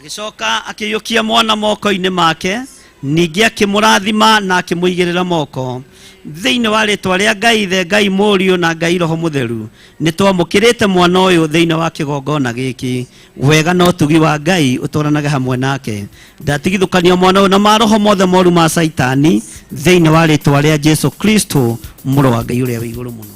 Agĩcoka akĩiyũkia mwana moko-inĩ make, ningĩ akĩmũrathima na akĩmũigĩrĩra moko. Thĩinĩ wa rĩtwa rĩa Ngai Ithe, Ngai Mũriũ na Ngai Roho Mũtheru, nĩ twamũkĩrĩte mwana ũyũ thĩinĩ wa kĩgongona gĩkĩ. Wega na ũtugi wa Ngai ũtwaranage hamwe nake. Ndatigithũkania mwana ũyũ na maroho mothe moru ma Caitani thĩinĩ wa rĩtwa rĩa Jesu Kristo, mũrũ wa Ngai ũrĩa wĩ igũrũ mũno.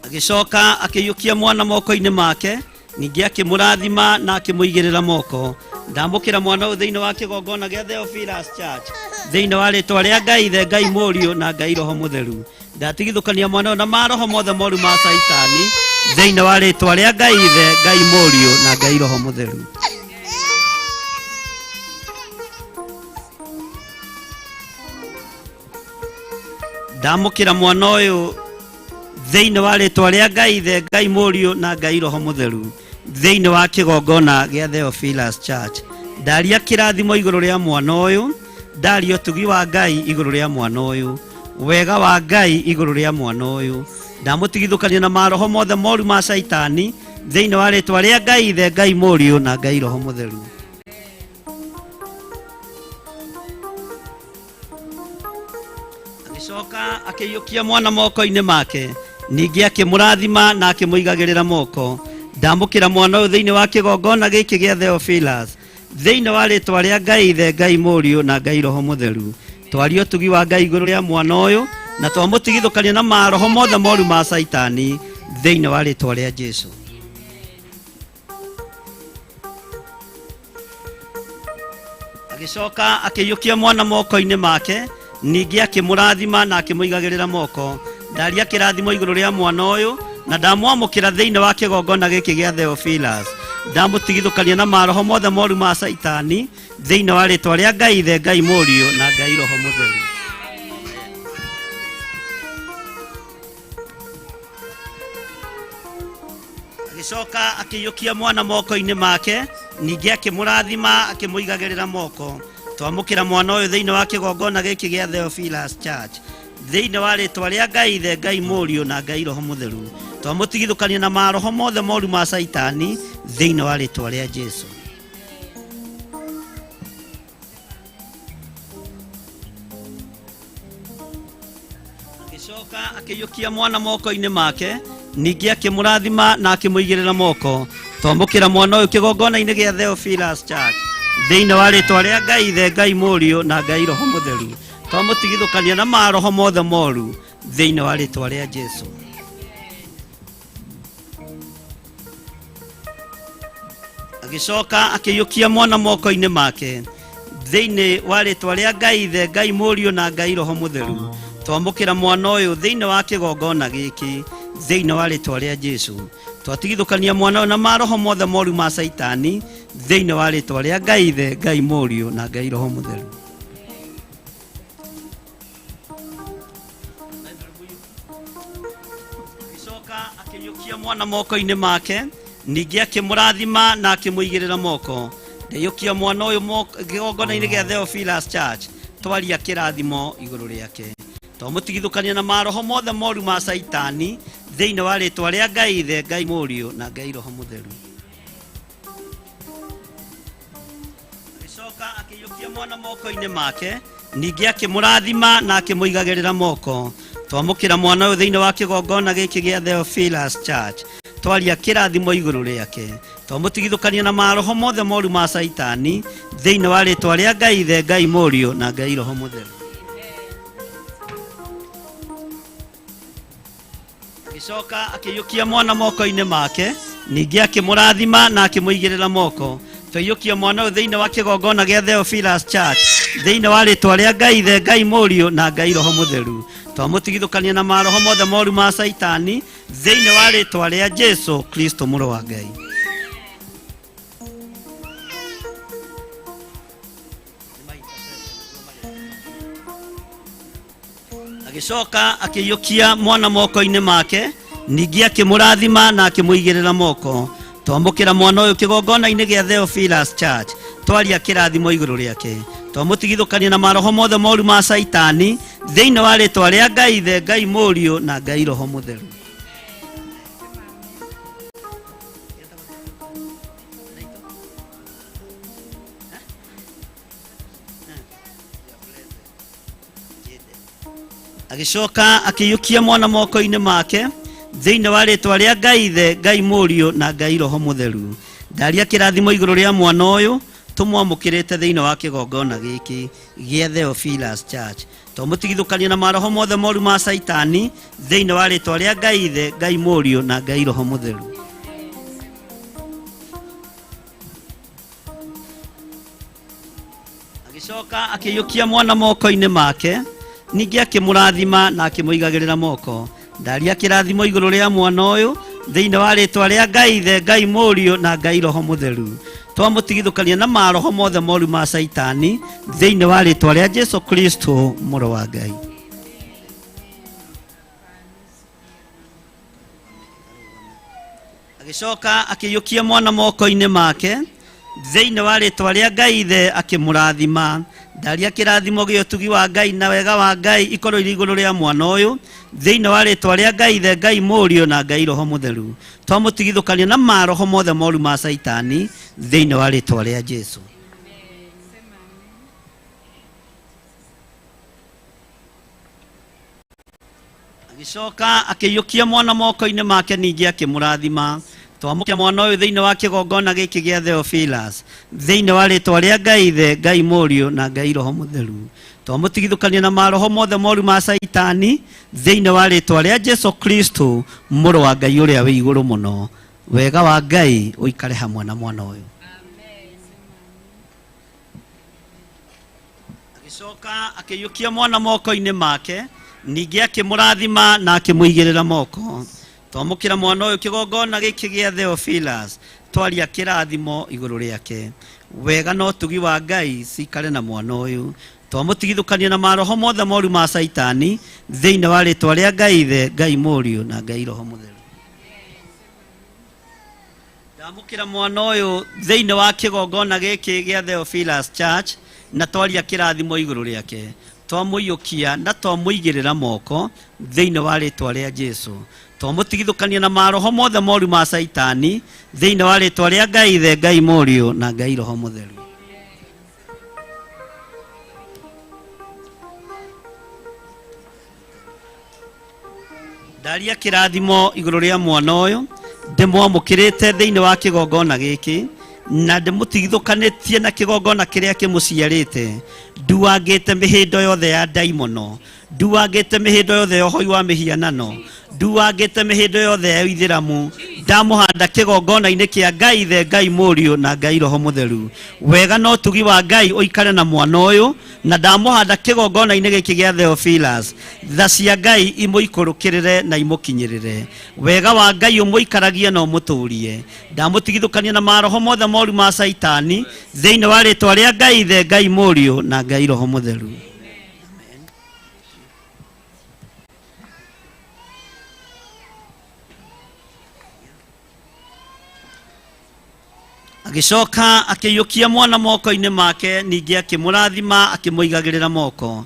Agĩcoka akĩiyũkia mwana moko-inĩ make, ningĩ akĩmũrathima na akĩmũigĩrĩra moko. Ndamũkĩra mwana ũyũ thĩinĩ wa kĩgongona gĩa Theophilus Church, thĩinĩ wa rĩtwa rĩa Ngai Ithe, Ngai Mũriũ na Ngai Roho Mũtheru. Ndatigithũkania mwana ũyũ na maroho mothe moru ma Caitani thĩinĩ wa rĩtwa rĩa Ngai Ithe, Ngai Mũriũ na Ngai Roho Mũtheru. Ndamũkĩra mwana ũyũ thĩinĩ wa rĩtwa rĩa Ngai Ithe, Ngai Mũriũ na Ngai Roho Mũtheru, thĩinĩ wa kĩgongona gĩa Theophilus Church. Ndaria kĩrathimo igũrũ rĩa mwana ũyũ, ndaria ũtugi wa Ngai igũrũ rĩa mwana ũyũ, wega wa Ngai igũrũ rĩa mwana ũyũ. Ndamũtigithũkania na maroho mothe moru ma Caitani thĩinĩ wa rĩtwa rĩa Ngai Ithe, Ngai Mũriũ na Ngai Roho Mũtheru. Agĩcoka akĩiyũkia mwana moko-inĩ make, ningĩ akĩmũrathima na akĩmũigagĩrĩra moko. Ndamũkĩra mwana ũyũ thĩinĩ wa kĩgongona gĩkĩ gĩa Theophilus, thĩinĩ wa rĩtwa rĩa Ngai Ithe, Ngai Mũriũ na Ngai Roho Mũtheru. Twaria ũtugi wa Ngai igũrũ rĩa mwana ũyũ na twamũtigithũkania na maroho mothe moru ma Caitani thĩinĩ wa rĩtwa rĩa Jesu. Agĩcoka akĩiyũkia mwana moko-inĩ make, ningĩ akĩmũrathima na akĩmũigagĩrĩra moko. Ndaria kĩrathimo igũrũ rĩa mwana ũyũ na ndamwamũkĩra thĩinĩ wa kĩgongona gĩkĩ gĩa Theophilus. Ndamũtigithũkania na maroho mothe moru ma Caitani thĩinĩ wa rĩtwa rĩa Ngai Ithe, Ngai Mũriũ na Ngai Roho Mũtheru. Agĩcoka akĩiyũkia mwana moko-inĩ make, ningĩ akĩmũrathima akĩmũigagĩrĩra moko. Twamũkĩra mwana ũyũ thĩinĩ wa kĩgongona gĩkĩ gĩa Theophilus Church thĩinĩ wa rĩtwa rĩa Ngai Ithe, Ngai Mũriũ na Ngai Roho Mũtheru. Twamũtigithũkania na maroho mothe moru ma Caitani thĩinĩ wa rĩtwa rĩa Jesu. Agĩcoka akĩiyũkia mwana moko-inĩ make, ningĩ akĩmũrathima na akĩmũigĩrĩra moko. Twamũkĩra mwana ũyũ kĩgongona-inĩ gĩa Theophilus Church thĩinĩ wa rĩtwa rĩa Ngai Ithe, Ngai Mũriũ na Ngai Roho Mũtheru. Twamũtigithũkania na maroho mothe moru thĩinĩ wa rĩtwa rĩa Jesu. Agĩcoka akĩiyũkia mwana moko-inĩ make thĩinĩ wa rĩtwa rĩa Ngai Ithe, Ngai Mũriũ na Ngai Roho Mũtheru. Twamũkĩra mwana ũyũ thĩinĩ wa kĩgongona gĩkĩ thĩinĩ wa rĩtwa rĩa Jesu. Twatigithũkania mwana ũyũ na maroho mothe moru ma Caitani thĩinĩ wa rĩtwa rĩa Ngai Ithe, Ngai Mũriũ na Ngai Roho Mũtheru. Agĩcoka akĩiyũkia mwana moko-inĩ make, ningĩ akĩmũrathima na akĩmũigĩrĩra moko. Ndaiyũkia mwana ũyũ kĩgongona-inĩ gĩa Theophilus Church, twaria kĩrathimo igũrũ rĩake. Twamũtigithũkania na maroho mothe moru ma Caitani thĩinĩ wa rĩtwa rĩa Ngai Ithe, Ngai Mũriũ na Ngai Roho Mũtheru. Agĩcoka akĩiyũkia mwana moko-inĩ make, ningĩ akĩmũrathima na akĩmũigagĩrĩra moko. Twamũkĩra mwana ũyũ thĩinĩ wa kĩgongona gĩkĩ gĩa Theophilus Church, twaria kĩrathimo igũrũ rĩake. Twamũtigithũkania na maroho mothe moru ma Caitani thĩinĩ wa rĩtwa rĩa Ngai Ithe, Ngai Mũriũ na Ngai Roho Mũtheru. Agĩcoka akĩiyũkia mwana moko-inĩ make, ningĩ akĩmũrathima na akĩmũigĩrĩra moko. Twaiyũkia mwana ũyũ thĩinĩ wa kĩgongona gĩa Theophilus Church thĩinĩ wa rĩtwa rĩa Ngai Ithe, Ngai Mũriũ na Ngai Roho Mũtheru. Twamũtigithũkania na maroho mothe moru ma Caitani thĩinĩ wa rĩtwa rĩa Jesu Kristo mũrũ wa Ngai. Agĩcoka akĩiyũkia mwana moko-inĩ make, ningĩ akĩmũrathima na akĩmũigĩrĩra moko. Twamũkĩra mwana ũyũ kĩgongona-inĩ gĩa Theophilus Church, twaria kĩrathimo igũrũ rĩake. Twamũtigithũkania na maroho mothe moru ma Caitani thĩinĩ wa rĩtwa rĩa Ngai Ithe, Ngai Mũriũ na Ngai Roho Mũtheru. Agĩcoka akĩiyũkia mwana moko-inĩ make thĩinĩ wa rĩtwa rĩa Ngai Ithe, Ngai Mũriũ na Ngai Roho Mũtheru. Ndaria kĩrathimo igũrũ rĩa mwana ũyũ tũmwamũkĩrĩte thĩinĩ wa kĩgongona gĩkĩ gĩa Theophilus Church. Twamũtigithũkania na maroho mothe moru ma Caitani thĩinĩ wa rĩtwa rĩa Ngai Ithe, Ngai Mũriũ na Ngai Roho Mũtheru. Agĩcoka akĩiyũkia mwana moko-inĩ make, ningĩ akĩmũrathima na akĩmũigagĩrĩra moko. Ndaria kĩrathimo igũrũ rĩa mwana ũyũ thĩinĩ wa rĩtwa rĩa Ngai Ithe, Ngai Mũriũ na Ngai Roho Mũtheru. Twamũtigithũkania na maroho mothe moru ma Caitani thĩinĩ wa rĩtwa rĩa Jesu Kristo mũrũ wa Ngai. Agĩcoka akĩiyũkia mwana moko-inĩ make thĩinĩ wa rĩtwa rĩa Ngai Ithe akĩmũrathima. Ndaria kĩrathimo gĩa ũtugi wa Ngai na wega wa Ngai ikorwo irĩ igũrũ rĩa mwana ũyũ thĩinĩ wa rĩtwa rĩa Ngai Ithe, Ngai Mũriũ na Ngai Roho Mũtheru. Twamũtigithũkania na maroho mothe moru ma Caitani thĩinĩ wa rĩtwa rĩa Jesu. Agĩcoka akĩiyũkia mwana moko-inĩ make, ningĩ akĩmũrathima. Twamũkĩra mwana ũyũ thĩinĩ wa kĩgongona gĩkĩ gĩa Theophilus thĩinĩ wa rĩtwa rĩa Ngai Ithe, Ngai Mũriũ na Ngai Roho Mũtheru. Twamũtigithũkania na maroho mothe moru ma Caitani thĩinĩ wa rĩtwa rĩa Jesu Kristo mũrũ wa Ngai ũrĩa wĩ igũrũ mũno. Wega wa Ngai ũikare hamwe na mwana ũyũ. Agĩcoka akĩiyũkia mwana moko-inĩ make, ningĩ akĩmũrathima na akĩmũigĩrĩra moko. Twamũkĩra mwana ũyũ kĩgongona gĩkĩ gĩa Theophilus, Twaria kĩrathimo igũrũ rĩake. Wega na ũtugi wa Ngai cikare na mwana ũyũ. Twamũtigithũkania na maroho mothe moru ma Caitani thĩinĩ wa rĩtwa rĩa Ngai Ithe, Ngai Mũriũ na Ngai Roho Mũtheru. Ndamũkĩra mwana ũyũ thĩinĩ wa kĩgongona gĩkĩ gĩa Theophilus Church na twaria kĩrathimo igũrũ rĩake. Twamũiyũkia na twamũigĩrĩra moko thĩinĩ wa rĩtwa rĩa Jesu. Twamũtigithũkania na maroho mothe moru ma Caitani thĩinĩ wa rĩtwa rĩa Ngai Ithe, Ngai Mũriũ na Ngai Roho Mũtheru. Ndaria kĩrathimo igũrũ rĩa mwana ũyũ ndĩmwamũkĩrĩte thĩinĩ wa kĩgongona gĩkĩ na ndĩmũtigithũkanĩtie na kĩgongona kĩrĩa kĩmũciarĩte. Nduangĩte mĩhĩndo yothe ya ndaimono, nduangĩte mĩhĩndo yothe ya ũhoi wa mĩhianano, nduangĩte mĩhĩndo yothe ya ithĩramu. Ndamũhanda kĩgongona-inĩ kĩa Ngai Ithe, Ngai Mũriũ na Ngai Roho Mũtheru. Wega na ũtugi wa Ngai ũikare na mwana ũyũ na ndamũhanda kĩgongona-inĩ gĩkĩ gĩa Theophilus. Tha cia Ngai imũikũrũkĩrĩre na imũkinyĩrĩre. Wega wa Ngai ũmũikaragie na ũmũtũrie. Ndamũtigithũkania na maroho mothe moru ma Caitani thĩinĩ wa rĩtwa rĩa Ngai Ithe, Ngai Mũriũ na Ngai Roho Mũtheru. Agĩcoka akĩiyũkia mwana moko-inĩ make, ningĩ akĩmũrathima akĩmũigagĩrĩra moko.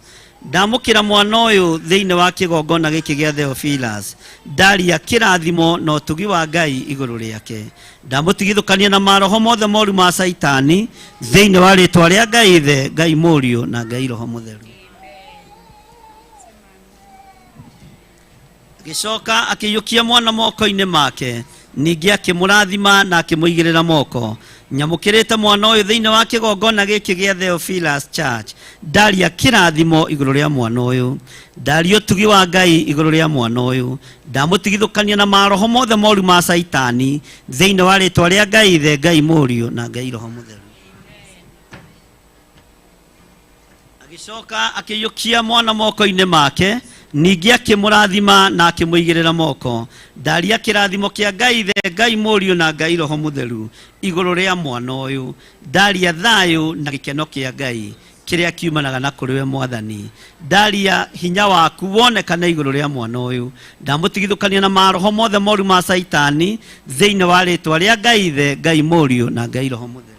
Ndamũkĩra mwana ũyũ thĩinĩ wa kĩgongona gĩkĩ gĩa Theophilus. Ndaria kĩrathimo na ũtugi wa Ngai igũrũ rĩake. Ndamũtigithũkania na maroho mothe moru ma Caitani thĩinĩ wa rĩtwa rĩa Ngai Ithe, Ngai Mũriũ na Ngai Roho Mũtheru. Agĩcoka akĩiyũkia mwana moko-inĩ make, ningĩ akĩmũrathima na akĩmũigĩrĩra moko. Nyamũkĩrĩte mwana ũyũ thĩinĩ wa kĩgongona gĩkĩ gĩa Theophilus Church. Ndaria kĩrathimo igũrũ rĩa mwana ũyũ. Ndaria ũtugi wa Ngai igũrũ rĩa mwana ũyũ. Ndamũtigithũkania na maroho mothe moru ma Caitani thĩinĩ wa rĩtwa rĩa Ngai Ithe, Ngai Mũriũ na Ngai Roho Mũtheru. Agĩcoka akĩiyũkia mwana moko-inĩ make, ningĩ akĩmũrathima na akĩmũigĩrĩra moko. Ndaria kĩrathimo kĩa Ngai Ithe, Ngai Mũriũ na Ngai Roho Mũtheru igũrũ rĩa mwana ũyũ. Ndaria thayũ na gĩkeno kĩa Ngai kĩrĩa kiumanaga na kũrĩ we Mwathani. Ndaria hinya waku wonekane igũrũ rĩa mwana ũyũ. Ndamũtigithũkania na maroho mothe moru ma Caitani thĩinĩ wa rĩtwa rĩa Ngai Ithe, Ngai Mũriũ na Ngai Roho Mũtheru.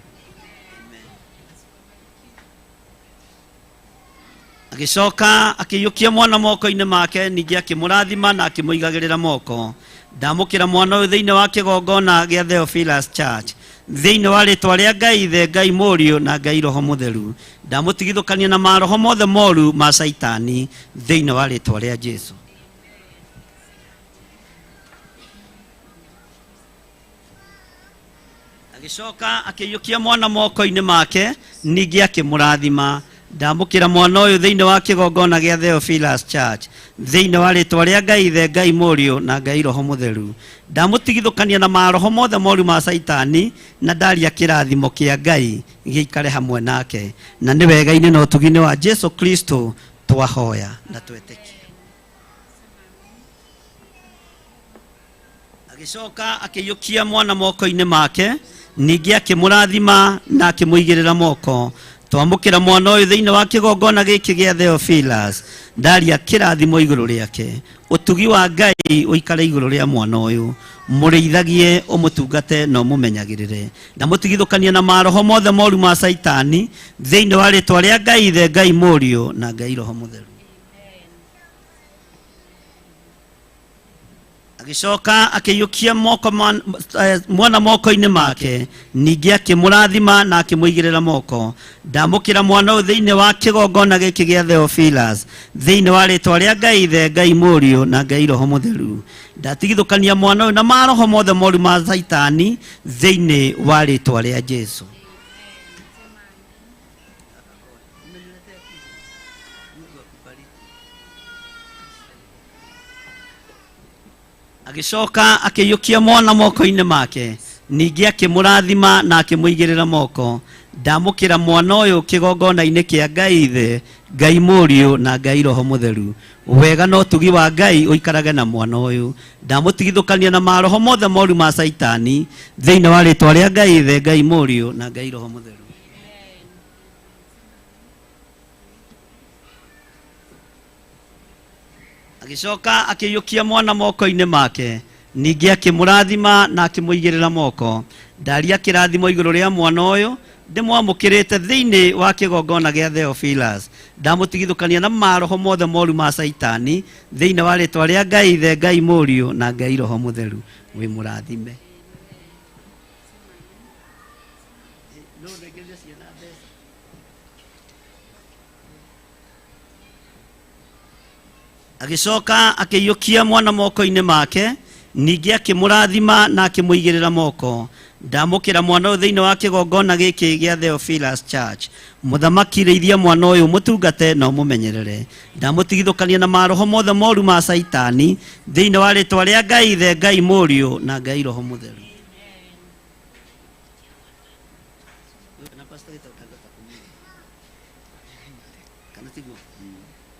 Agĩcoka akĩiyũkia mwana moko-inĩ make, ningĩ akĩmũrathima na akĩmũigagĩrĩra moko. Ndamũkĩra mwana ũyũ thĩinĩ wa kĩgongona gĩa Theophilus Church thĩinĩ wa rĩtwa rĩa Ngai Ithe, Ngai Mũriũ na Ngai Roho Mũtheru. Ndamũtigithũkania na maroho mothe moru ma Caitani thĩinĩ wa rĩtwa rĩa Jesu. Agĩcoka akĩiyũkia mwana moko-inĩ make, ningĩ akĩmũrathima. Ndamũkĩra mwana ũyũ thĩinĩ wa kĩgongona gĩa Theophilus Church thĩinĩ wa rĩtwa rĩa Ngai Ithe, Ngai Mũriũ na Ngai Roho Mũtheru. Ndamũtigithũkania na maroho mothe moru ma Caitani na ndaria kĩrathimo kĩa Ngai gĩikare hamwe nake. Na nĩ wega-inĩ na ũtugi-inĩ wa Jesu Kristo twahoya na twetĩkia. Agĩcoka akĩiyũkia mwana moko-inĩ make, ningĩ akĩmũrathima na akĩmũigĩrĩra moko. Twamũkĩra mwana ũyũ thĩinĩ wa kĩgongona gĩkĩ gĩa Theophilus. Ndaria kĩrathimo igũrũ rĩake. Ũtugi wa Ngai ũikare igũrũ rĩa mwana ũyũ. Mũrĩithagie, ũmũtungate na ũmũmenyagĩrĩre. Na mũtigithũkanie na maroho mothe moru ma Caitani thĩinĩ wa rĩtwa rĩa Ngai Ithe, Ngai Mũriũ na Ngai Roho Mũtheru. Agĩcoka akĩiyũkia moko mwana moko-inĩ make, ningĩ akĩmũrathima na akĩmũigĩrĩra moko. Ndamũkĩra mwana ũyũ thĩinĩ wa kĩgongona gĩkĩ gĩa Theophilus thĩinĩ wa rĩtwa rĩa Ngai Ithe, Ngai Mũriũ na Ngai Roho Mũtheru. Ndatigithũkania mwana ũyũ na maroho mothe moru ma Caitani thĩinĩ wa rĩtwa rĩa Jesu. Agĩcoka akĩiyũkia mwana moko-inĩ make, ningĩ akĩmũrathima na akĩmũigĩrĩra moko. Ndamũkĩra mwana ũyũ kĩgongona-inĩ kĩa Ngai Ithe, Ngai Mũriũ na Ngai Roho Mũtheru. Wega na ũtugi wa Ngai ũikarage na mwana ũyũ. Ndamũtigithũkania na maroho mothe moru ma Caitani thĩinĩ wa rĩtwa rĩa Ngai Ithe, Ngai Mũriũ na Ngai Roho Mũtheru. Agĩcoka akĩiyũkia mwana moko-inĩ make, ningĩ akĩmũrathima na akĩmũigĩrĩra moko. Ndaria kĩrathimo igũrũ rĩa mwana ũyũ ndĩmwamũkĩrĩte thĩinĩ wa kĩgongona gĩa Theophilus. Ndamũtigithũkania na maroho mothe moru ma Caitani thĩinĩ wa rĩtwa rĩa Ngai Ithe, Ngai Mũriũ na Ngai Roho Mũtheru. Wĩ mũrathime. Agĩcoka akĩiyũkia mwana moko-inĩ make, ningĩ akĩmũrathima na akĩmũigĩrĩra moko. Ndamũkĩra mwana ũyũ thĩinĩ wa kĩgongona gĩkĩ gĩa Theophilus Church. Mũthamaki, rĩithia mwana ũyũ, mũtungate na ũmũmenyerere. Ndamũtigithũkania na maroho mothe moru ma Caitani thĩinĩ wa rĩtwa rĩa Ngai Ithe, Ngai Mũriũ na Ngai Roho Mũtheru.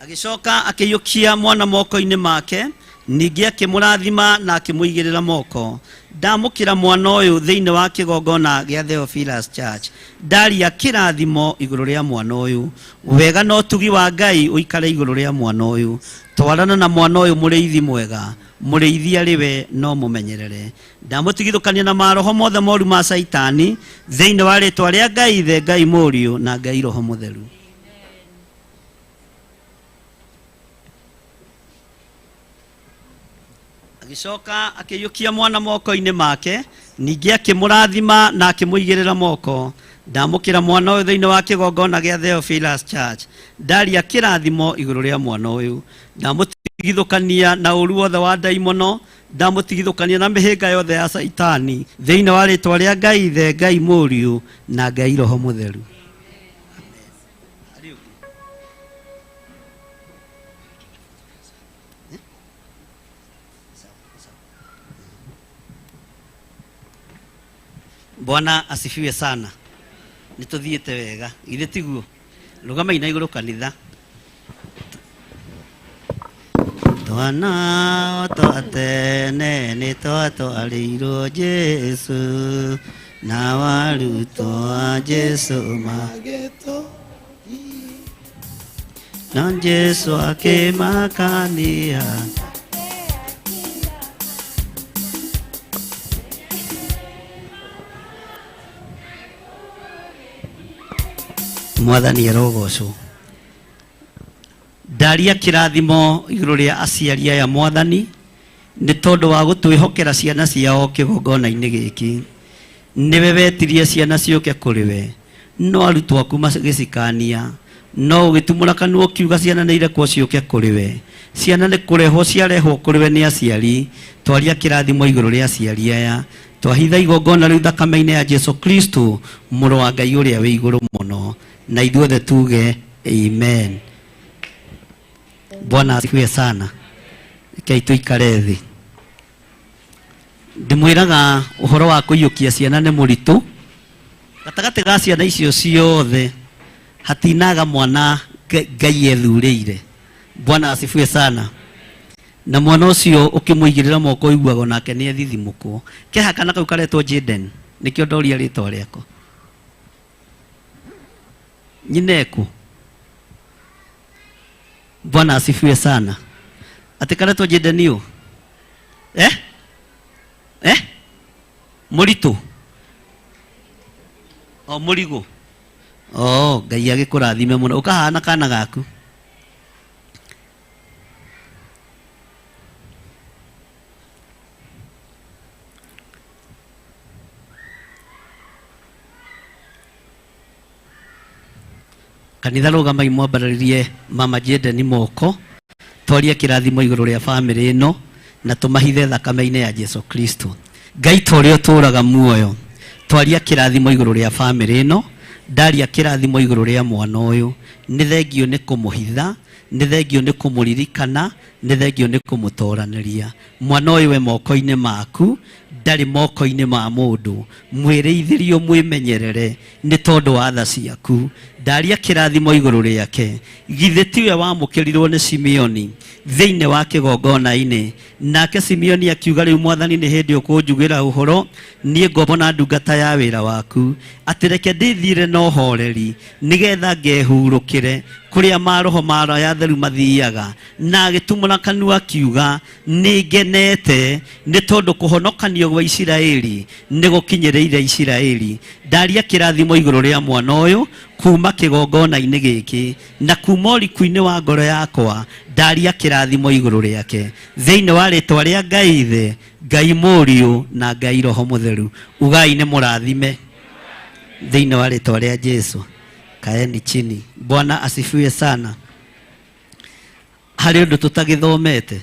Agĩcoka akĩiyũkia mwana moko-inĩ make, ningĩ akĩmũrathima na akĩmũigĩrĩra moko. Ndamũkĩra mwana ũyũ thĩinĩ wa kĩgongona gĩa Theophilus Church. Ndaria kĩrathimo igũrũ rĩa mwana ũyũ. Wega na ũtugi wa Ngai ũikare igũrũ rĩa mwana ũyũ. Twarana na mwana ũyũ mũrĩithi mwega. Mũrĩithi arĩ we no mũmenyerere. Ndamũtigithũkania na maroho mothe moru ma Caitani thĩinĩ wa rĩtwa rĩa Ngai Ithe, Ngai Mũriũ na Ngai Roho Mũtheru. Agĩcoka akĩiyũkia mwana moko-inĩ make, ningĩ akĩmũrathima na akĩmũigĩrĩra moko. Ndamũkĩra mwana ũyũ thĩinĩ wa kĩgongona gĩa Theophilus Church. Ndaria kĩrathimo igũrũ rĩa mwana ũyũ. Ndamũtigithũkania na ũru wothe wa ndaimono, ndamũtigithũkania na mĩhĩnga yothe ya Caitani thĩinĩ wa rĩtwa rĩa Ngai Ithe, Ngai Mũriũ na Ngai Roho Mũtheru. Bwana asifiwe sana. Nĩtũthiĩte wega, githĩ tiguo? Rũgamai na igũrũ kanitha. Twana twa tene nĩ twatwarĩirwo Jesũ, na warutwo a Jesũ ma na Jesũ akĩmakania. Mwathani arogocwo. Ndaria kĩrathimo igũrũ rĩa aciari aya Mwathani, nĩ tondũ wa gũtwĩhokera ciana ciao kĩgongona-inĩ gĩkĩ. Nĩwe wetirie ciana ciũke kũrĩ we, no arutwo aku magĩcikania, no ũgĩtumũra kanua ũkiuga ciana nĩ irekwo ciũke kũrĩ we. Ciana nĩ kũrehwo ciarehwo kũrĩ we nĩ aciari. Twaria kĩrathimo igũrũ rĩa aciari aya. Twahitha igongona rĩu thakame-inĩ ya Jesu Kristo, mũrũ wa Ngai ũrĩa wĩ igũrũ mũno. Na ithuothe tuge amen. Bwana asifiwe sana. Rekei tũikare thĩ. Ndĩmwĩraga ũhoro wa kũiyũkia ciana nĩ mũritũ. Gatagatĩ ga ciana icio ciothe hatinaga mwana Ngai ethurĩire. Bwana asifiwe sana. Na mwana ũcio ũkĩmũigĩrĩra moko ũiguaga onake nĩ ethithimũkwo. Keha kana kau karetwo Jaden, nĩkĩo ndoria rĩtwa rĩako. Nyina ekũ? Bwana asifiwe sana. Atĩ karetwo Jaden ũ? Eh? Eh? Mũritũ? O mũrigũ? Oh, Ngai agĩkũrathime mũno. Ũkahana kana gaku. Kanitha rũgamai mwambarĩrie mama Jaden moko, twarie kĩrathimo igũrũ rĩa bamĩrĩ ĩno na tũmahithe thakame-inĩ ya Jesu Kristo. Ngai ta ũrĩa ũtũũraga muoyo, twaria kĩrathimo igũrũ rĩa bamĩrĩ ĩno, ndaria kĩrathimo igũrũ rĩa mwana ũyũ. Nĩ thengio nĩ kũmũhitha, nĩ thengio nĩ kũmũririkana, nĩ thengio nĩ kũmũtoranĩria. Mwana ũyũ we moko-inĩ maku, Ndarĩ moko-inĩ ma mũndũ. Mwĩrĩithĩrio mwĩmenyerere nĩ tondũ wa tha ciaku. Ndaria kĩrathimo igũrũ rĩake. Githĩ tiwe wamũkĩrirwo nĩ Simeoni thĩinĩ wa kĩgongona-inĩ? Nake Simeoni akiuga, rĩu Mwathani nĩ hĩndĩ ũkũnjugĩra ũhoro, niĩ ngombo na ndungata ya wĩra waku, atĩ reke ndĩthiĩre na ũhoreri nĩgetha ngehurũkĩre kũrĩa maroho ma arĩa atheru mathiaga. Na agĩtumũra kanua akiuga, nĩ ngenete nĩ tondũ kũhonokanio gwa Isiraeli nĩ gũkinyĩrĩire Isiraeli. Ndaria kĩrathimo igũrũ rĩa mwana ũyũ kuma kĩgongona-inĩ gĩkĩ na kuma ũriku-inĩ wa ngoro yakwa, ndaria kĩrathimo igũrũ rĩake thĩinĩ wa rĩtwa rĩa Ngai Ithe, Ngai Mũriũ na Ngai Roho Mũtheru. Ugai nĩ mũrathime thĩinĩ wa rĩtwa rĩa Jesu. Kaeni chini. Bwana asifiwe sana. Harĩ ũndũ tũtagĩthomete,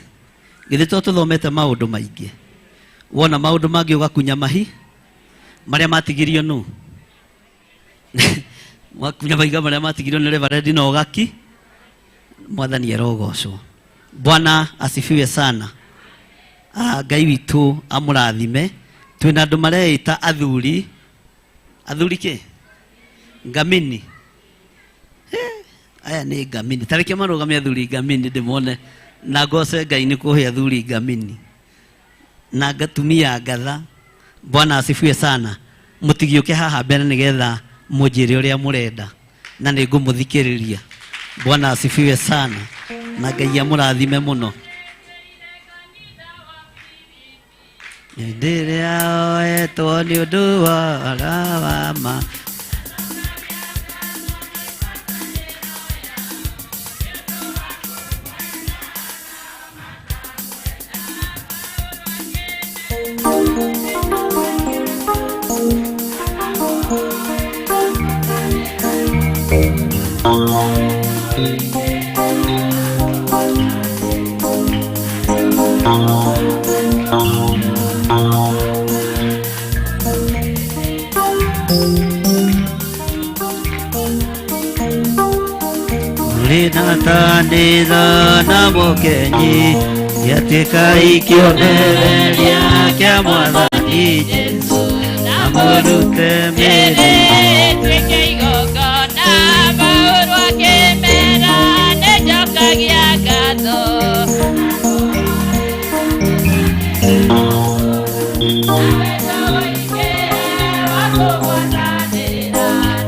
githĩ to tũthomete maũndũ maingĩ? Wona maũndũ mangĩ ũgakunya mahi marĩa matigirio nũ mwakunya mahiga marĩa matigirio nĩ reverend na ũgaki. Mwathani arogocwo. Bwana asifiwe sana. Ngai witũ amũrathime. Twĩna andũ mareĩta athuri, athuri kĩ ngamini. Aya nĩ ngamini, tareke marũgame athuri ngamini ndĩmone na ngoce Ngai nĩ kũhe athuri ngamini na ngatumia ngatha. Bwana asifiwe sana. Mũtigĩũke haha mbere nĩgetha mũnjĩre ũrĩa mũrenda na nĩ ngũmũthikĩrĩria. Bwana asifiwe sana na Ngai amũrathime mũno. Hĩndĩ ĩrĩa oetwo nĩ ũndũ wa rawama Rĩnatanĩra na mũkenyi gĩatuĩka ikĩonereria kĩa Mwathani Jesũ na mũrute mĩrĩ Tuĩke igongona Paũlũ akĩmera nĩnjokagia ngatho.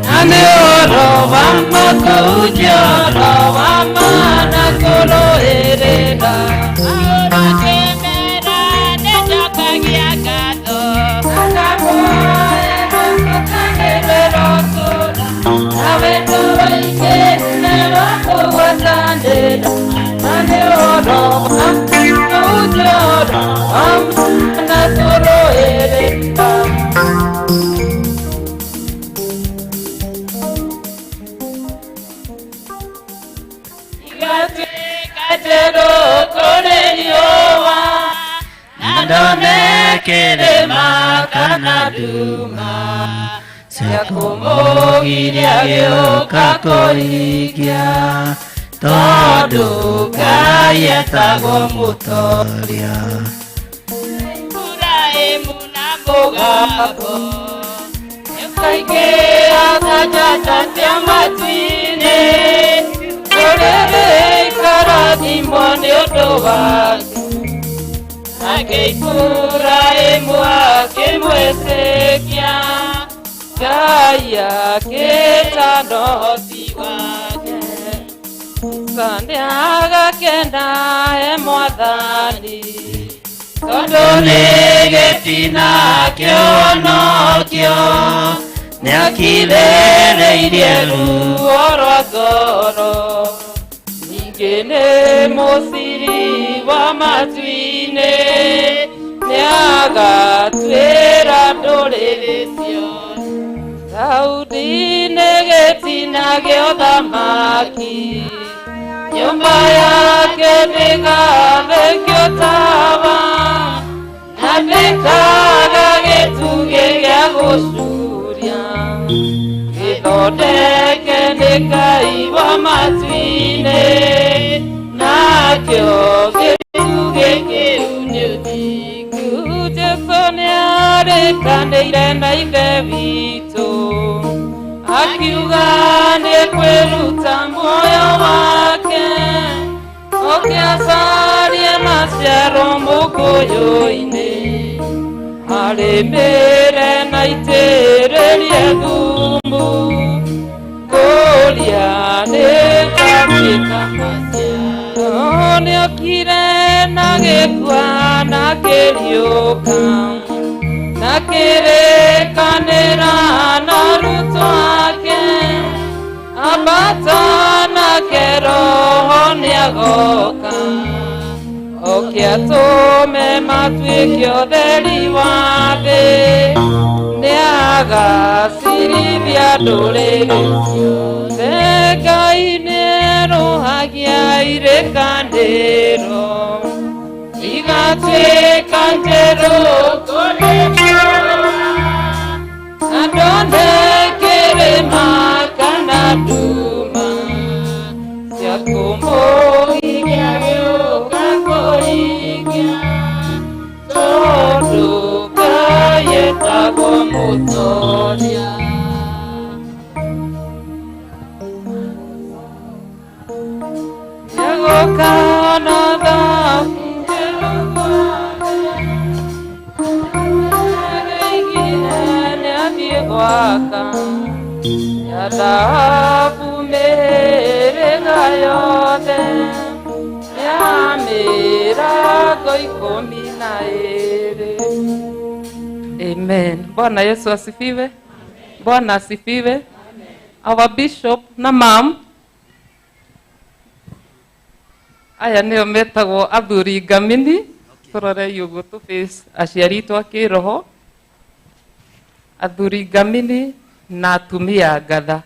Na nĩ ũhoro wa makũhunjia ũhoro wa ma na kũrũĩrĩra. Paũlũ akĩmera nĩnjokagia ngatho. Igatuĩka njerũ kũrĩ riũa na ndone kĩrĩma kana nduma cia kũmũgiria gĩũka kũhingia, tondũ Ngai etagwo mũtoria. Iburahĩmu na mũgambo Nĩũkaingĩra ta njata cia matu-inĩ, ndũrĩrĩ ikarathimwo nĩ ũndũ waku. Nake Iburahĩmu akĩmwĩtĩkia, Ngai akĩĩta ũhoti wake. Musa nĩagakena e Mwathani, tondũ nĩ gĩtina kĩhonokio, nĩakirĩrĩirie ruo rwa ngoro. Ningĩ nĩ mũciri wa matu-inĩ, nĩagatuĩra ndũrĩrĩ ciothe. Daudi nĩ gĩtina gĩa ũthamaki, nyũmba yake ndĩgathekio tawa, na ndĩkaga gĩtugĩ gĩa gũcuria. Gĩthondeke nĩ Ngai wa matu-inĩ, nakĩo gĩtugĩ kĩu nĩ ũthingu. Jesũ nĩ Nĩarĩkanĩire na ithe witũ akiuga nĩekwĩruta muoyo wake oke acarie maciaro mũkũyũ-inĩ arĩmĩre na itĩrĩrie thumu kũrĩa nĩgatuĩka maciaro nĩokire na gĩkua na kĩriũka na kĩrĩkanĩra na arutwo ake ambata nake roho nĩagoka oke atũme matuĩke ũtheri wa thĩ nĩagacirithia ndũrĩrĩ ciothe Ngai nĩerũhagia irĩkanĩro igatuĩka njerũ kũrĩ na ndone kĩrĩma kana nduma cia kũmũgiria gĩũka kũhingia tondũ Ngai etagwo mũtoria. Nĩagoka na thahabu njerũ nĩathiĩ gwaka ya thahabu mĩhĩrĩga yothe ya mĩrango 12. Amen. Bwana Yesu asifiwe. Bwana asifiwe. Our bishop na mam aya nĩo metagwo athuri ngamini tũrorei ũguo tũ face aciari itũ a kĩroho athuri ngamini na atumia ngatha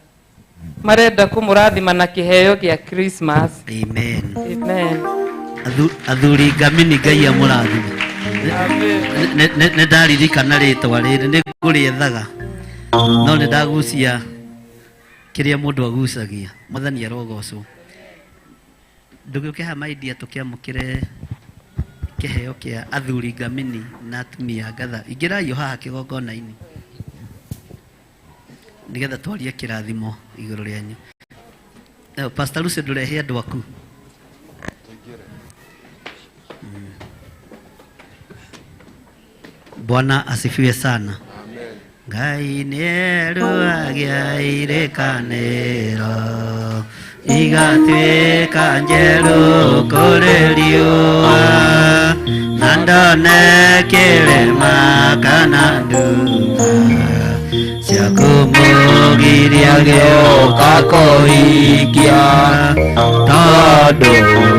marenda kũmũrathima na kĩheo gĩa Christmas. Amen. Amen. Athuri ngamini Ngai amũrathime. Nĩ ndaririkana rĩtwa rĩrĩ nĩ ngũrĩethaga no nĩ ndagucia kĩrĩa mũndũ agucagia. Mwathani arogocwo. Ndũgĩũke haha maidia tũkĩamũkĩre kĩheo kĩa athuri ngamini na atumia ngatha. Ingĩrai o haha kĩgongona-inĩ nĩgetha twarie kĩrathimo igũrũ rĩanyu. Pastor Lucy ndũrehe andũ aku. Bwana asifiwe sana. Amen. Ngai nĩerũhagia irĩkanĩro igatuĩka njerũ kũrĩ riũa na ndone kĩrĩma kana nduma cia kũmũgiria gĩũka kũhingia tondũ